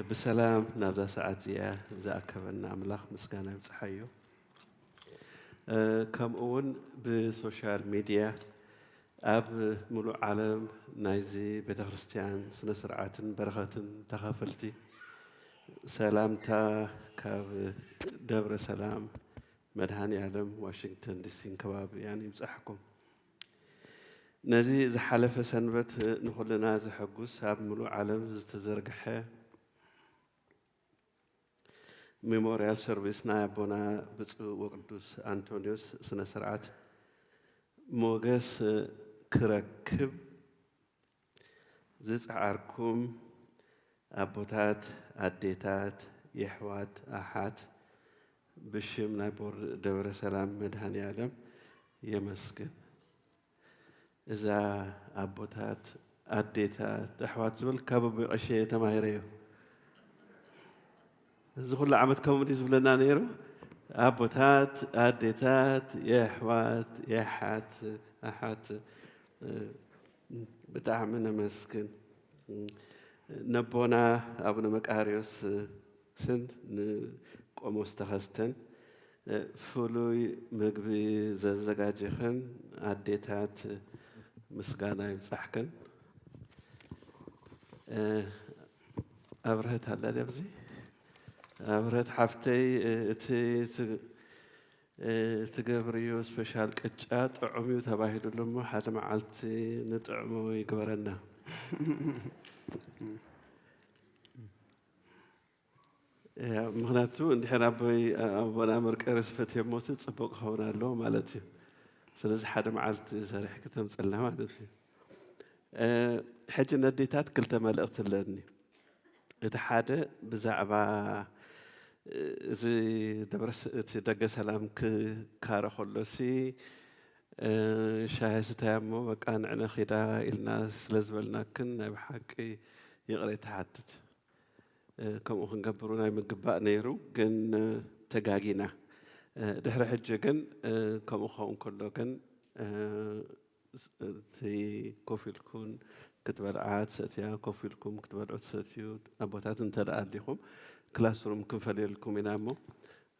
ብሰላም ናብዛ ሰዓት እዚኣ ዝኣከበና ኣምላኽ ምስጋና ይብጽሓዮ። ከምኡ እውን ብሶሻል ሚድያ ኣብ ምሉእ ዓለም ናይዚ ቤተ ክርስቲያን ስነ ስርዓትን በረኸትን ተኻፈልቲ ሰላምታ ካብ ደብረ ሰላም መድሃኔ ዓለም ዋሽንግተን ዲሲን ከባቢያን ይብጻሕኩም። ነዚ ዝሓለፈ ሰንበት ንኹልና ዘሐጉስ ኣብ ምሉእ ዓለም ዝተዘርግሐ ሜሞርያል ሰርቪስ ናይ ኣቦና ብፁዕ ወቅዱስ ኣንቶንዮስ ስነ ስርዓት ሞገስ ክረክብ ዝጸዓርኩም ኣቦታት፣ ኣዴታት፣ የሕዋት፣ ኣሓት፣ ብሽም ናይ ቦርድ ደብረ ሰላም መድሃኔ ዓለም የመስግን። እዛ ኣቦታት፣ ኣዴታት፣ ኣሕዋት ዝብል ካብ ኣቦይ ቀሼ ተማሂረዮ። እዚ ኩሉ ዓመት ከምኡ ድዩ ዝብለና ነይሩ? ኣቦታት፣ ኣዴታት፣ የሕዋት፣ የሓት፣ ኣሓት፣ እ፣ ብጣዕሚ ነመስግን። ነቦና ኣቡነ መቃርዮስ ስን ንቆሞስ ተኸስተን ፍሉይ ምግቢ ዘዘጋጀኽን ኣዴታት ምስጋና ይብጻሕክን። ኣብርሀት ኣላ ድያ ኣብዚ? ኣብርሀት ሓፍተይ፣ እቲ፣ እቲ፣ ትገብርዮ ስፔሻል ቅጫ ጥዑም እዩ ተባሂሉሉ እሞ ሓደ መዓልቲ ንጥዕሞ ይግበረና። እያ፣ ምኽንያቱ እንድሕር ኣቦይ፣ ኣቦና መርቀርዮስ ፈትዮሞሲ ጽቡቕ ክኸውን ኣለዎ ማለት እዩ። ስለዚ ሓደ መዓልቲ ሰሪሕኪ ተምጽልና ማለት እዩ። እ፣ ሕጂ ነዴታት ክልተ መልእኽቲ ኣለኒ። እቲ ሓደ ብዛዕባ፣ እ፣ እዚ ደብረ ስ-፣ እቲ ደገ ሰላም ክካረ ከሎሲ፣ እ፣ ሻሂ ስታይ እሞ በቃ ንዕነ ኺዳ ኢልና ስለ ዝበልናክን ናይ ብሓቂ ይቕሬታ ሓትት። እ፣ ከምኡ ክንገብር እውን ኣይምግባእ ነይሩ፣ ግን፣ እ፣ ተጋጊና። እ፣ ድሕሪ ሕጂ ግን፣ እ፣ ከምኡ ክኸውን ከሎ ግን፣ እ፣ ስ-፣ እቲ ኮፍ ኢልኩን ክትበልዓ ትሰትያ፣ ኮፍ ኢልኩም ክትበልዑ ትሰትዩ ኣቦታት እንተ ደኣ ኣሊኹም፣ ክላስሩም ክንፈልየልኩም ኢና እሞ፣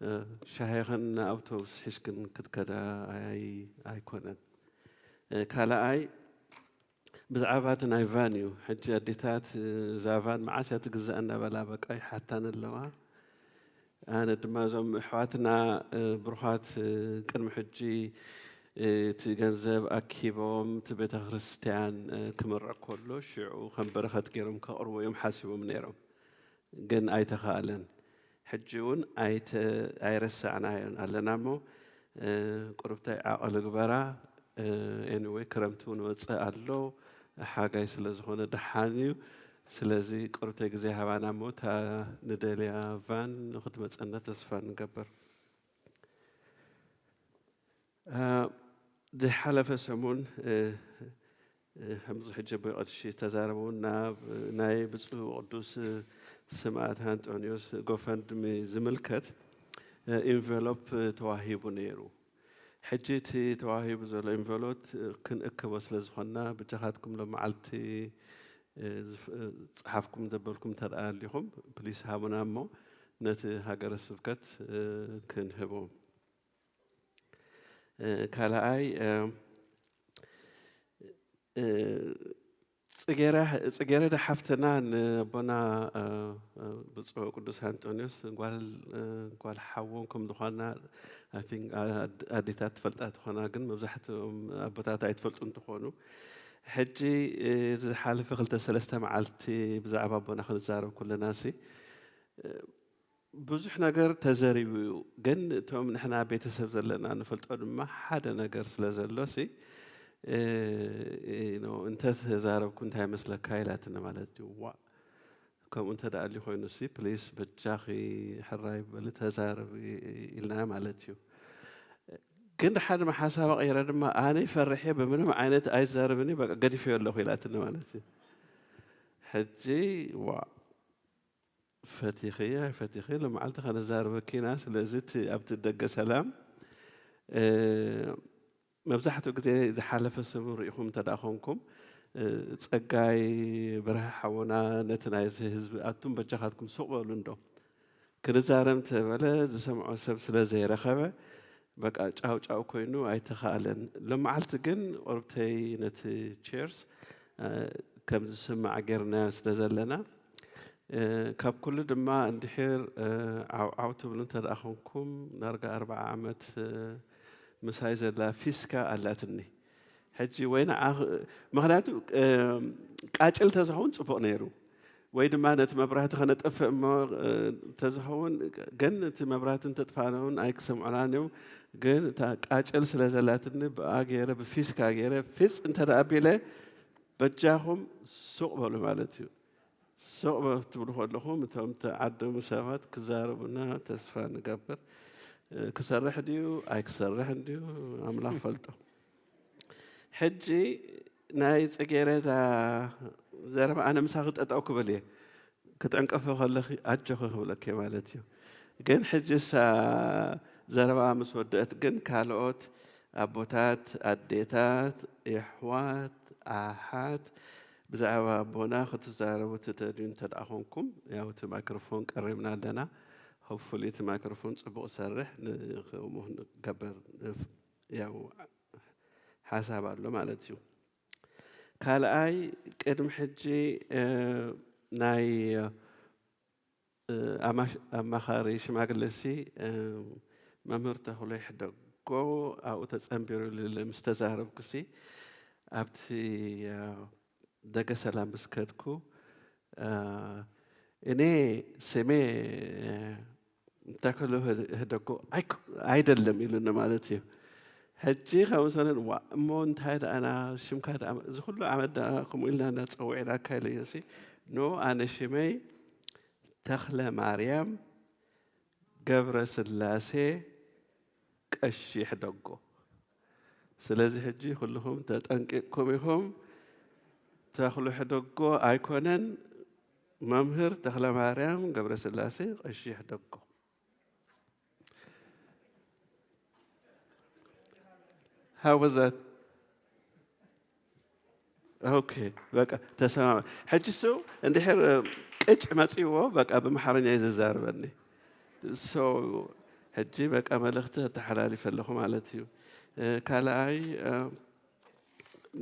እ፣ ሻሂኽን ንኣውቶቡስ ሒዝክን ክትከዳ ኣይ-፣ ኣይኮነን። እ፣ ካልኣይ፣ ብዛዕባ እቲ ናይ ቫን እዩ። ሕጂ ኣዴታት፣ እዛ ቫን መዓስ እያ ትግዛእ እናበላ በቃ ይሓታን ኣለዋ። ኣነ ድማ እዞም ኣሕዋትና፣ እ፣ ብሩኻት፣ እ፣ ቅድሚ ሕጂ፣ እ፣ እቲ ገንዘብ ኣኪቦም እቲ ቤተ ክርስቲያን፣ እ፣ ክምረቕ ከሎ ሽዑ ከም በረኸት ገይሮም ከቕርቡ እዮም ሓሲቦም ነይሮም። ግን ኣይተኻእለን። ሕጂ እውን ኣይተ-፣ ኣይረሳዕናዮን ኣለና እሞ፣ እ፣ ቁርብተይ ዓቐል ግበራ፣ ኤኒወይ ክረምቲ እውን ወፅእ ኣሎ፣ ሓጋይ ስለ ዝኾነ ደሓን እዩ። ስለዚ ቁርብተይ ግዜ ሃባና እሞ እታ ንደልያ ቫን ንክትመፀና ተስፋ ንገብር። ዝሓለፈ ሰሙን ከምዚ ሕጂ ኣቦይ ቀሺ ዝተዛረቡ ናይ ብፁዕ ቅዱስ ሰማእት ኣንጦንዮስ ጎፈንድሚ ዝምልከት ኢንቨሎፕ ተዋሂቡ ነይሩ። ሕጂ እቲ ተዋሂቡ ዘሎ ኢንቨሎፕ ክንእክቦ ስለ ዝኾንና ብጃኻትኩም ሎም መዓልቲ ዝፍ- ዝጸሓፍኩም ዘበልኩም እንተ ደኣ ኣሊኹም ፕሊስ ሃቡና እሞ ነቲ ሃገረ ስብከት ክንህቦ። ካልኣይ ጽጌረዳ ሓፍትና ንኣቦና ብፁዕ ቅዱስ ኣንጦንዮስ ጓል ሓዎም ከም ዝኾና ኣዴታት ትፈልጣ ትኾና፣ ግን መብዛሕትኦም ኣቦታት ኣይትፈልጡ እንትኾኑ፣ ሕጂ ዝሓለፈ ክልተ ሰለስተ መዓልቲ ብዛዕባ ኣቦና ክንዛረብ ኩለና ሲ ብዙሕ ነገር ተዘሪቡ እዩ። ግን እቶም ንሕና ቤተሰብ ዘለና ንፈልጦ ድማ ሓደ ነገር ስለ ዘሎ ሲ እንተተዛረብኩ እንታይ መስለካ ኢላትኒ ማለት እዩ። ዋ ከምኡ እንተ ደኣ ኣልዩ ኮይኑ ሲ ፕሊስ በጃኺ ሕራይ በሊ ተዛረቢ ኢልና ማለት እዩ። ግን ድሓር ድማ ሓሳባ ቀይረ ድማ ኣነ ፈርሕ እየ ብምንም ዓይነት ኣይዛረብን እየ በቃ ገዲፈዮ ኣለኹ ኢላትኒ ማለት እዩ። ሕጂ ዋ ፈቲኺ ኣይፈቲኺ ሎመዓልቲ ከነዛርበኪ ኢና። ስለዚ እቲ ኣብቲ ደገ ሰላም መብዛሕትኡ ግዜ ዝሓለፈ ሰብ ርኢኹም እንተ ደኣ ኮንኩም ጸጋይ በርሀ ሓውና ነቲ ናይዚ ህዝቢ ኣቱም በጃኻትኩም ሱቕ በሉ እንዶ ክንዛረብ እንተበለ ዝሰምዖ ሰብ ስለ ዘይረኸበ በቃ ጫው ጫው ኮይኑ ኣይተኻእለን። ሎም መዓልቲ ግን ቁርብተይ ነቲ ቸርስ ከም ዝስማዕ ጌርናዮ ስለ ዘለና ካብ ኩሉ ድማ እንድሕር ዓው ዓው ትብሉ እንተ ደኣ ኾንኩም ዳርጋ ኣርብዓ ዓመት ምሳይ ዘላ ፊስካ ኣላትኒ። ሕጂ ወይ ንዓ ምኽንያቱ ቃጭል ተዝኸውን ጽቡቕ ነይሩ ወይ ድማ ነቲ መብራህቲ ከነጠፍእ እሞ ተዝኸውን ግን እቲ መብራህቲ እንተጥፋእና እውን ኣይክሰምዑናን እዮም። ግን እታ ቃጭል ስለ ዘላትኒ ብኣ ገይረ ብፊስካ ገይረ ፊፅ እንተ ደኣ ኣቢለ በጃኹም ሱቕ በሉ ማለት እዩ። ሱቕ በ- ትብሉ ከለኹም እቶም ተዓደሙ ሰባት ክዛረቡና ተስፋ ንገብር። እ፣ ክሰርሕ ድዩ ኣይክሰርሕን ድዩ ኣምላኽ ፈልጦ። ሕጂ ናይ ጽጌረዳ ዘረባ ኣነ ምሳኺ ጠጠው ክብል እየ። ክትዕንቀፊ ከለኺ ኣጆኺ ክብለኪ ማለት እዩ። ግን ሕጂ እሳ ዘረባ ምስ ወደአት ግን ካልኦት ኣቦታት፣ ኣዴታት፣ የሕዋት፣ ኣሓት ብዛዕባ ኣቦና ክትዛረቡ ትደልዩ እንተ ደኣ ኾንኩም ያው እቲ ማይክሮፎን ቀሪብና ኣለና። ሆፕፉሊ እቲ ማይክሮፎን ጽቡቕ ሰርሕ ንኽምኡ ንገበር ያው ሓሳብ ኣሎ ማለት እዩ። ካልኣይ ቅድሚ ሕጂ ናይ ኣማሽ- ኣማኻሪ ሽማግለሲ መምህር ተኽሎ ይሕደጎ ኣብኡ ተጸንቢሩ ልል ምስ ተዛረብኩሲ ኣብቲ ደገ ሰላም ምስ ከድኩ እኔ ስሜ ተክሉ ህደጎ ኣይደለም ኢሉኒ ማለት እዩ። ሕጂ ካብ መሰለን ዋ እሞ እንታይ ደኣና ሽምካ ደኣ እዚ ኩሉ ዓመት ደኣ ከምኡ ኢልና እናፀውዒናካ ኢለዮ ሲ ኖ ኣነ ሽመይ ተኽለ ማርያም ገብረ ስላሴ ቀሺ ሕደጎ። ስለዚ ሕጂ ኩልኹም ተጠንቂቕኩም ኢኹም። ተኽሉ ሕደጎ ኣይኮነን፣ መምህር ተኽለ ማርያም ገብረ ስላሴ ቀሺ ሕደጎ። How was that? ኦኬ በቃ ተሰማማ። ሕጂ እሱ እንድሕር ቅጭ መፅዎ በቃ ብምሓርኛ እዩ ዝዛርበኒ። So ሕጂ በቃ መልእኽቲ ኣተሓላሊፈ ኣለኹ ማለት እዩ። ካልኣይ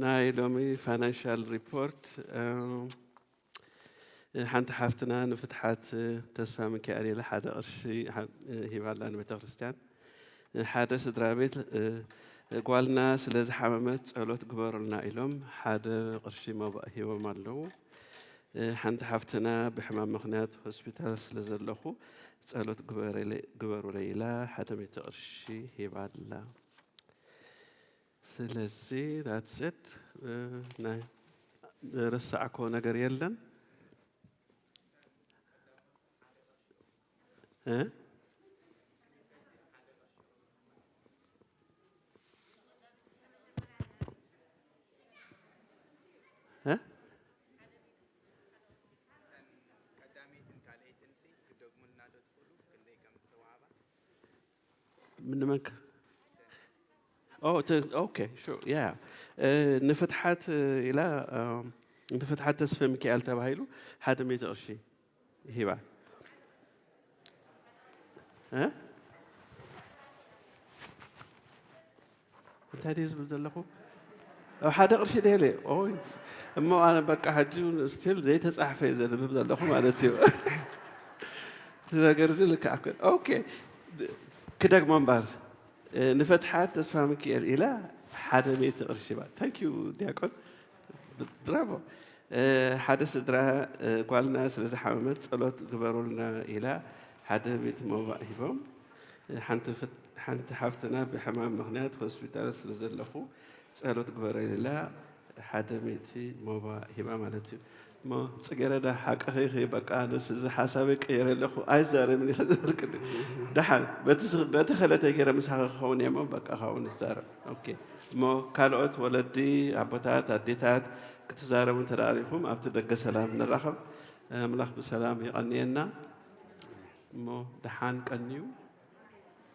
ናይ ሎሚ ፋይናንሻል ሪፖርት ሓንቲ ሓፍትና ንፍትሓት ተስፋ ሚካኤል ኢላ ሓደ ቅርሺ ሂባላ ንቤተ ክርስቲያን። ሓደ ስድራ ቤት ጓልና ስለ ዝሓመመት ጸሎት ግበሩልና ኢሎም ሓደ ቅርሺ መባእ ሂቦም ኣለዉ። ሓንቲ ሓፍትና ብሕማም ምኽንያት ሆስፒታል ስለ ዘለኹ ጸሎት ግበሩለይ ኢላ ሓደ ሚእቲ ቅርሺ ሂባላ። ስለዚ that's it። እ፣ ናይ ረሳዕኮ ነገር የለን። እ? እ? ቀዳመይትን ካልኣይትን ሲ ክደግሙልና ዶ ትኽእሉ? ክንደይ ከም ዝተዋህባ? ምንመን ከ? ኦ፣ ተ-፣ ኦኬ፣ ሹር፣ ያ። እ፣ ንፍትሓት፣ እ፣ ኢላ፣ እ፣ ንፍትሓት ተስፈ ሚካኤል ተባሂሉ ሓደ ሚእቲ ቅርሺ ሂባ። እ? እንታይ ድየ ዝብል ዘለኹ? ኣብ ሓደ ቅርሺ ደለ። ኦይ፣ እሞ ኣነ በቃ ሕጂ እውን ስቲል ዘይተጻሕፈ እየ ዘንብብ ዘለኹ ማለት እዩ። እቲ ነገር እዚ ልክዕ ኣይኮነ። ኦኬ፣ ክደግሞ እምበር፣ እ፣ ንፈትሓት ተስፋ ሚካኤል ኢላ ሓደ ሚእቲ ቅርሺ ባ። ታንክ ዩ ዲያቆን። ብራቮ። እ፣ ሓደ ስድራ፣ እ፣ ጓልና ስለ ዝሓመመት ጸሎት ግበሩልና ኢላ ሓደ ሚእቲ ሞባእ ሂቦም። እ፣ ሓንቲ ፍት-፣ ሓንቲ ሓፍትና ብሕማም ምኽንያት ሆስፒታል ስለ ዘለኹ ጸሎት ግበረላ ኢላ ሓደ ሚእቲ ሞባ ሂባ ማለት እዩ። እሞ ጽጌረዳ ሓቅኺ ኢኺ፣ በቃ ኣነስ እዚ ሓሳበይ ቀይረ ኣለኹ፣ ኣይዛረብን እየ ክዝብል ቅድም። ደሓን፣ በቲ ዝ-፣ በቲ ክእለተይ ገይረ ምሳኺ ክኸውን እየ እሞ በቃ ካብኡ ንዛረብ። ኦኬ። እሞ ካልኦት ወለዲ፣ ኣቦታት፣ ኣዴታት ክትዛረቡ እንተ ደኣ ርኢኹም ኣብቲ ደገ ሰላም ንራኸብ። ኣምላኽ ብሰላም የቐንየና። እሞ ደሓን ቀንዩ።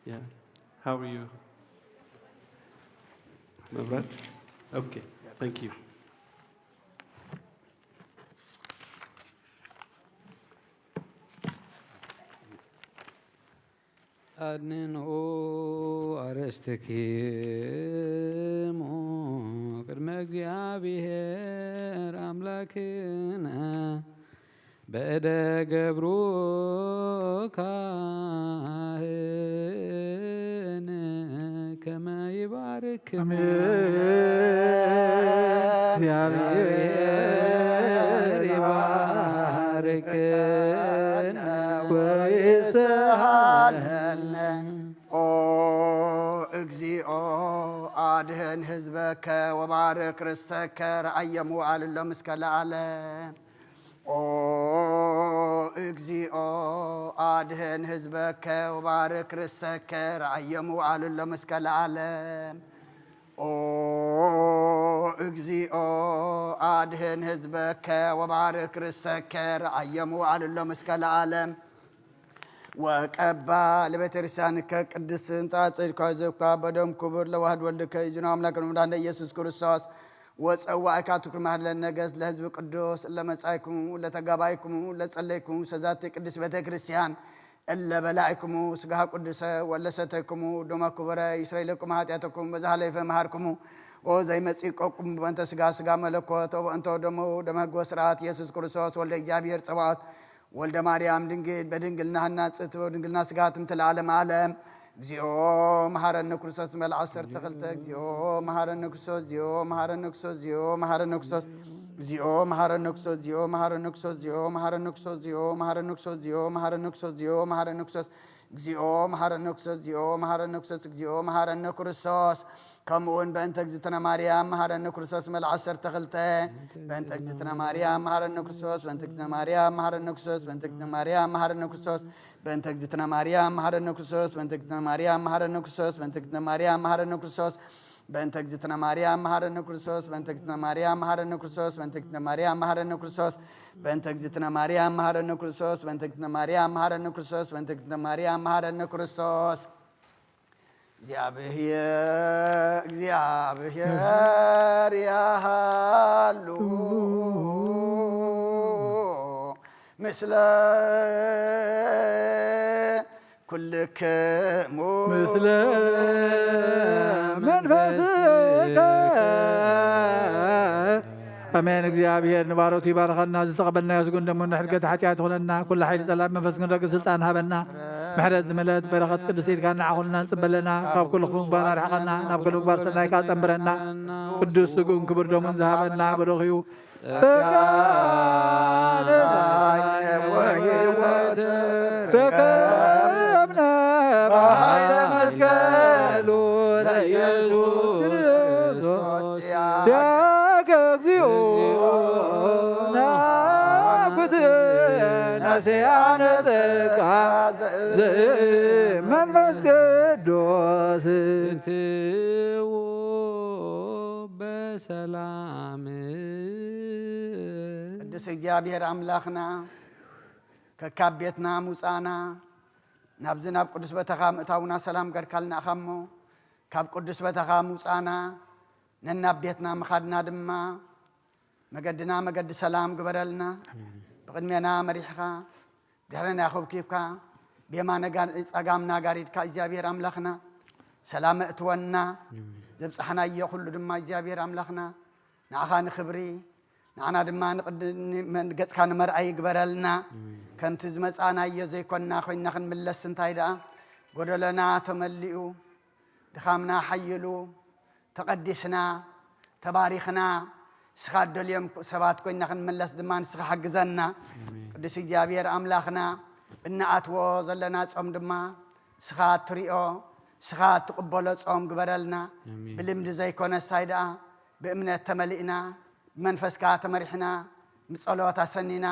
Yeah. How are you? መብራት? Okay. Thank you. ኣድንንኡ ኣርእስትኪሙ ቅድመ እግዚኣብሔር ኣምላክነ በእደ ገብሩ ካህን ከመ ይባርክ ኣሜን። እግዚአብሔር ይባርክ ወይስሃለነ። ኦ እግዚኦ አድህን ህዝበከ ወባርክ ርስተከ ረአየሙ አልሎ እስከ ለዓለም። ኦ እግዚኦ አድህን ህዝበከ ወባርክ ርስተከ ረአየሙ አልሎ እስከ ለዓለም። ኦ እግዚኦ አድህን ህዝበከ ወባርክ ርስተከ ረአየሙ አልሎ እስከ ለዓለም። ወቀባ ለቤተ ክርስቲያንከ ቅድስት እንተ አጽድኳ ዘኳ በደም ክቡር ለዋህድ ወልድከ ይዝኑ አምላክ መድኃኒነ ኢየሱስ ክርስቶስ ወጸዋዕካ ትኩር ማህለ ነገስ ለህዝብ ቅዱስ ለመጻይኩሙ ለተጋባይኩሙ ለጸለይኩሙ ሰዛቲ ቅድስት ቤተ ክርስቲያን እለ በላዕኩሙ ስጋሃ ቅዱሰ ወለ ሰተይኩሙ ደማ ክቡረ ይስረይ ለኩም ኃጢአተኩም በዛ ሐለይፈ መሃርኩሙ ወዘይመጽእ ቆቁም በእንተ ስጋ ስጋ መለኮት ወበእንተ ደሙ ደመ ህግ ወስርዓት ኢየሱስ ክርስቶስ ወልደ እግዚኣብሔር ጸባኦት ወልደ ማርያም ድንግል በድንግልና ህናጽት ወድንግልና ስጋ ትምት ለዓለም ዓለም። እግዚኦ መሐረነ ክርስቶስ መልዓ ዓሰርተ ክልተ። እግዚኦ መሐረነ ክርስቶስ፣ እግዚኦ መሐረነ ክርስቶስ፣ እግዚኦ መሐረነ ክርስቶስ፣ እግዚኦ መሐረነ ክርስቶስ፣ እግዚኦ መሐረነ ክርስቶስ፣ እግዚኦ መሐረነ ክርስቶስ፣ እግዚኦ መሐረነ ክርስቶስ፣ እግዚኦ መሐረነ ክርስቶስ፣ እግዚኦ መሐረነ ክርስቶስ፣ እግዚኦ መሐረነ ክርስቶስ፣ እግዚኦ መሐረነ ክርስቶስ፣ እግዚኦ መሐረነ ክርስቶስ። ከምኡ እውን በእንተ እግዝእትነ ማርያም መሐረነ ክርስቶስ መልዓ ዓሰርተ ክልተ። በእንተ እግዝእትነ ማርያም መሐረነ ክርስቶስ፣ በእንተ እግዝእትነ ማርያም መሐረነ ክርስቶስ፣ በእንተ እግዝእትነ ማርያም መሐረነ ክርስቶስ፣ በእንተ እግዝእትነ ማርያም መሐረነ ክርስቶስ፣ በእንተ እግዝእትነ ማርያም መሐረነ ክርስቶስ፣ በእንተ እግዝእትነ ማርያም መሐረነ ክርስቶስ፣ በእንተ እግዝእትነ ማርያም መሐረነ ክርስቶስ፣ በእንተ እግዝእትነ ማርያም መሐረነ ክርስቶስ፣ በእንተ እግዝእትነ ማርያም መሐረነ ክርስቶስ፣ በእንተ እግዝእትነ ማርያም መሐረነ ክርስቶስ፣ በእንተ እግዝእትነ ማርያም መሐረነ ክርስቶስ፣ በእንተ እግዝእትነ ማርያም መሐረነ ክርስቶስ። እግዚኣብሔር፣ እግዚኣብሔር ያሃሉ ምስለ ኩልክሙ ምስለ መንፈስከ። ኣሜን። እግዚኣብሔር ንባሮቱ ይባርኸና። ዝተቐበልናዮ ስግኡን ደሙን ንሕድገት ሓጢኣት ይኹነና። ኩሉ ሓይሊ ጸላም መንፈስ ክንረግም ስልጣን ሃበና። ምሕረት ዝመልአት በረኸት ቅድስት ኢድካ ንዓኹልና ንጽበለና። ካብ ኩሉ ክፉእ ምግባር ኣርሕቐና። ናብ ኩሉ ምግባር ሰናይካ ጸንብረና። ቅዱስ ስግኡን ክቡር ደሙን ዝሃበና ብሩኽ እዩ። ጸጋ ወሕይወት ረከብነ በኃይለ መስቀሉ ለኢየሱስ ኪዳነ ጸጋ ዘእመንፈስ ቅዱስ። እትዉ በሰላም። ቅዱስ እግዚኣብሔር ኣምላኽና፣ ከካብ ቤትና ምውጻእና፣ ናብዚ ናብ ቅዱስ ቦታኻ ምእታውና ሰላም ገርካልና ኢኻ እሞ፣ ካብ ቅዱስ ቦታኻ ምውጻእና፣ ነናብ ቤትና ምኻድና ድማ፣ መገድና መገዲ ሰላም ግበረልና። ብቕድሜና መሪሕኻ፣ ድሕረና ኮብኪብካ፣ ብየማነ ጋር-፣ ጸጋምና ጋሪድካ እግዚኣብሔር ኣምላኽና፣ ሰላም እትወና። ዘብጻሕናዮ ኩሉ ድማ እግዚኣብሔር ኣምላኽና፣ ንዓኻ ንኽብሪ፣ ንዓና ድማ ንቕድ-፣ ን-፣ መን-፣ ገጽካ ንመርኣይ ይግበረልና። ከምቲ ዝመጻእናዮ ዘይኮንና ኮይንና ክንምለስ እንታይ ደኣ፣ ጎደለና ተመሊኡ፣ ድኻምና ሓይሉ፣ ተቐዲስና፣ ተባሪኽና፣ ንስኻ እትደልዮም ሰባት ኮይንና ክንምለስ ድማ ንስኻ ሓግዘና። ኣሜን። ቅዱስ እግዚኣብሔር ኣምላኽና፣ እንኣትዎ ዘለና ጾም ድማ ንስኻ እትሪኦ፣ ንስኻ እትቕበሎ ጾም ግበረልና። ኣሜን። ብልምዲ ዘይኮነ ሳይ ደኣ ብእምነት ተመሊእና፣ ብመንፈስካ ተመሪሕና፣ ብጸሎት ኣሰኒና፣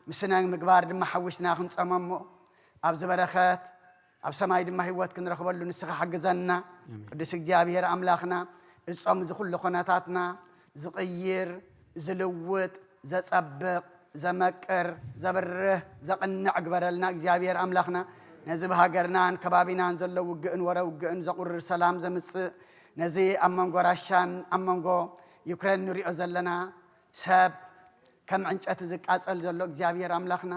ምስነ ምግባር ድማ ሓዊስና ክንጸመሞ ኣብዚ በረኸት ኣብ ሰማይ ድማ ህይወት ክንረኽበሉ ንስኻ ሓግዘና። ኣሜን። ቅዱስ እግዚኣብሔር ኣምላኽና፣ እጾም እዚ ኩሉ ኩነታትና ዝቕይር፣ ዝልውጥ፣ ዘጸብቕ፣ ዘመቅር፣ ዘብርህ፣ ዘቕንዕ ግበረልና እግዚኣብሔር ኣምላኽና። ነዚ ብሃገርናን ከባቢናን ዘሎ ውግእን ወረ ውግእን ዘቑርር ሰላም ዘምጽእ፣ ነዚ ኣብ መንጎ ራሻን ኣብ መንጎ ዩክሬን ንሪኦ ዘለና ሰብ ከም ዕንጨቲ ዝቃጸል ዘሎ እግዚኣብሔር ኣምላኽና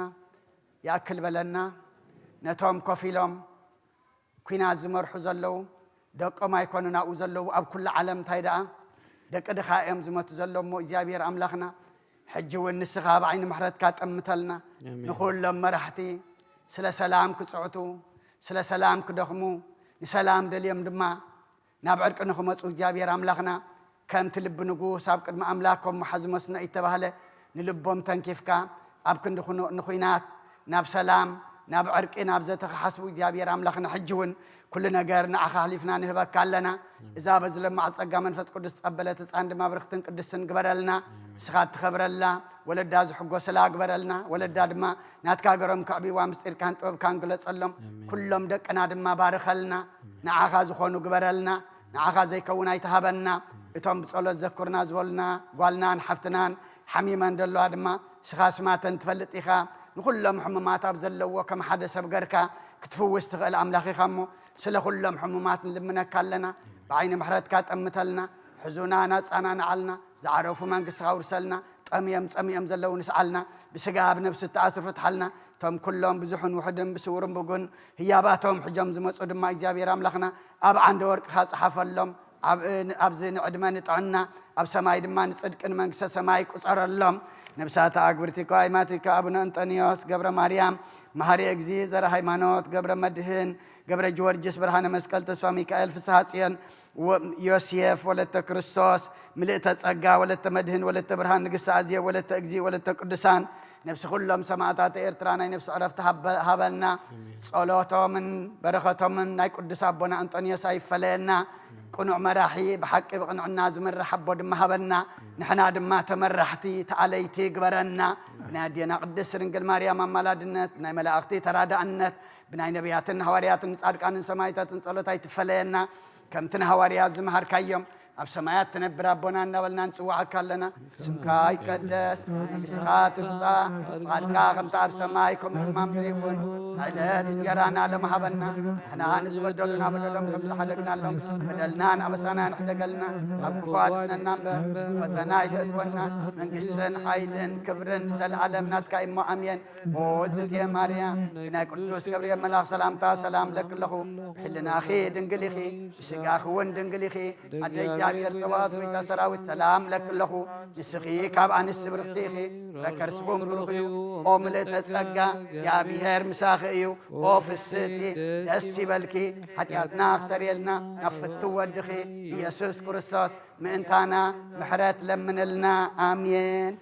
ይኣክል በለና። ነቶም ኮፍ ኢሎም ኲናት ዝመርሑ ዘለዉ ደቆም ኣይኮኑን ኣብኡ ዘለዉ ኣብ ኩሉ ዓለም እንታይ ደኣ ደቂ ድኻ እዮም ዝመቱ ዘለዉ እሞ እግዚኣብሔር ኣምላኽና ሕጂ እውን ንስኻ ብዓይኒ ምሕረትካ ጠምተልና። ኣሜን። ንኹሎም መራሕቲ ስለ ሰላም ክጽዕቱ፣ ስለ ሰላም ክደኽሙ፣ ንሰላም ደልዮም ድማ ናብ ዕርቂ ንኽመጹ እግዚኣብሔር ኣምላኽና ከምቲ ልቢ ንጉስ ኣብ ቅድሚ ኣምላክ ከም መሓዚ መስኖ እተባህለ ንልቦም ተንኪፍካ ኣብ ክንዲ ኩኖ-፣ ንኹናት ናብ ሰላም ናብ ዕርቂ ናብ ዘተኸሓስቡ እግዚኣብሔር ኣምላኽና ሕጂ እውን ኩሉ ነገር ንዓኻ ኣሕሊፍና ንህበካ ኣለና። እዛ በዚ ለማዕ ጸጋ መንፈስ ቅዱስ ጸበለት ህፃን ድማ ብርክትን ቅድስትን ግበረልና። ንስኻ እትኸብረላ ወለዳ ዝሕጎስላ ግበረልና። ወለዳ ድማ ናትካ ገሮም ከዕብይዋ ምስጢርካን ጥበብካን ግለጸሎም። ኣሜን። ኩሎም ደቅና ድማ ባርኸልና። ንዓኻ ዝኾኑ ግበረልና። ንዓኻ ዘይከውን ኣይትሃበና። እቶም ብጸሎት ዘክሩና ዝበሉና ጓልናን ሓፍትናን ሓሚመን ዘለዋ ድማ ንስኻ ስማተን ትፈልጥ ኢኻ። ንኹሎም ሕሙማት ኣብ ዘለዎ ከም ሓደ ሰብ ገርካ ክትፍውስ ትኽእል ኣምላኽ ኢኻ እሞ ስለ ኩሎም ሕሙማት ንልምነካ ኣለና። ብዓይኒ ምሕረትካ ጠምተልና። ሕዙናን ኣጻናንዓልና። ዝዓረፉ መንግስትኻ ውርሰልና። ጠምዮም ጸሚኦም ዘለዉ ንስዓልና። ብስጋ ኣብ ነብሲ እተኣስሩ ፍትሓልና። እቶም ኩሎም ብዙሕን ውሑድን ብስውርን ብጉን ህያባቶም ሕጆም ዝመጹ ድማ እግዚኣብሔር ኣምላኽና ኣብ ዓንደ ወርቅኻ ጽሓፈሎም። ኣብ-፣ ኣብዚ ንዕድመ ንጥዕና ኣብ ሰማይ ድማ ንጽድቅን መንግስተ ሰማይ ቁጸረሎም። ነብሳተ ኣግብርቲኮ ኣይማቲኮ ኣቡነ እንጠንዮስ ገብረ ማርያም መሃሪ እግዚ ዘረ ሃይማኖት ገብረ መድህን ገብረ ጊዮርጊስ ብርሃነ መስቀል ተስፋ ሚካኤል ፍስሃ ጽዮን ወ-፣ ዮሴፍ ወለተ ክርስቶስ ምልእተ ጸጋ ወለተ መድህን ወለተ ብርሃን ንግስቲ ኣዝየ ወለተ እግዚ ወለተ ቅዱሳን ነብሲ ኩሎም ሰማዕታት ኤርትራ ናይ ነብሲ ዕረፍቲ ሃበ-፣ ሃበልና። ኣሜን። ጸሎቶምን በረኸቶምን ናይ ቅዱስ ኣቦና እንጠንዮስ ኣይፈለየና። ኣሜን። ቅኑዕ መራሒ ብሓቂ ብቕንዕና ዝምራሕ ኣቦ ድማ ሃበና። ኣሜን። ንሕና ድማ ተመራሕቲ ተኣለይቲ ግበረና። ኣሜን። ብናይ ኣዴና ቅድስት ድንግል ማርያም ኣማላድነት፣ ብናይ መላእኽቲ ተራዳእነት፣ ብናይ ነቢያትን ሃዋርያትን ጻድቃንን ሰማዕታትን ጸሎት ኣይትፈለየና። ከምቲ ንሃዋርያት ዝመሃርካዮም ኣብ ሰማያት ትነብር ኣቦና እናበልና ንጽውዓካ ኣለና። ስምካ ይቀደስ፣ መንግስትኻ ትምጻእ፣ ፍቓድካ ከምቲ ኣብ ሰማይ ከምኡ ድማ ምድሪ ይኹን። ዕለት እንጀራና ሎም ሃበና። ንሕና ንዝበደሉና በደሎም ከም ዝሓደግናሎም በደልናን ኣበሳናን ሕደገልና። ኣብ ክፉ ኣድሕነና እምበር፣ ፈተና ኣይተእትወና። መንግስትን ሓይልን ክብርን ንዘለኣለም ናትካ እሞ ኣሜን። ኦ እግዝእትየ ማርያም፣ ብናይ ቅዱስ ገብርኤል መልኣኽ ሰላምታ ሰላም እብለኪ ኣለኹ። ብሕልናኺ ድንግል ኢኺ፣ ብስጋኺ እውን ድንግል ኢኺ። ኣደ እግዚኣብሔር ጸባኦት፣ ጎይታ ሰራዊት፣ ሰላም እብለኪ ኣለኹ። ንስኺ ካብ ኣንስቲ ብርኽቲ ኢኺ፣ ፍረ ከርስኹም ብሩኽ እዩ። ኦ ምልእተ ጸጋ፣ እግዚኣብሔር ምሳኺ እዩ። ኦ ፍስህቲ፣ ደስ ይበልኪ፣ ሓጢኣትና ክሰርየልና ናብ ፍትው ወድኺ ኢየሱስ ክርስቶስ ምእንታና ምሕረት ለምንልና። ኣሜን።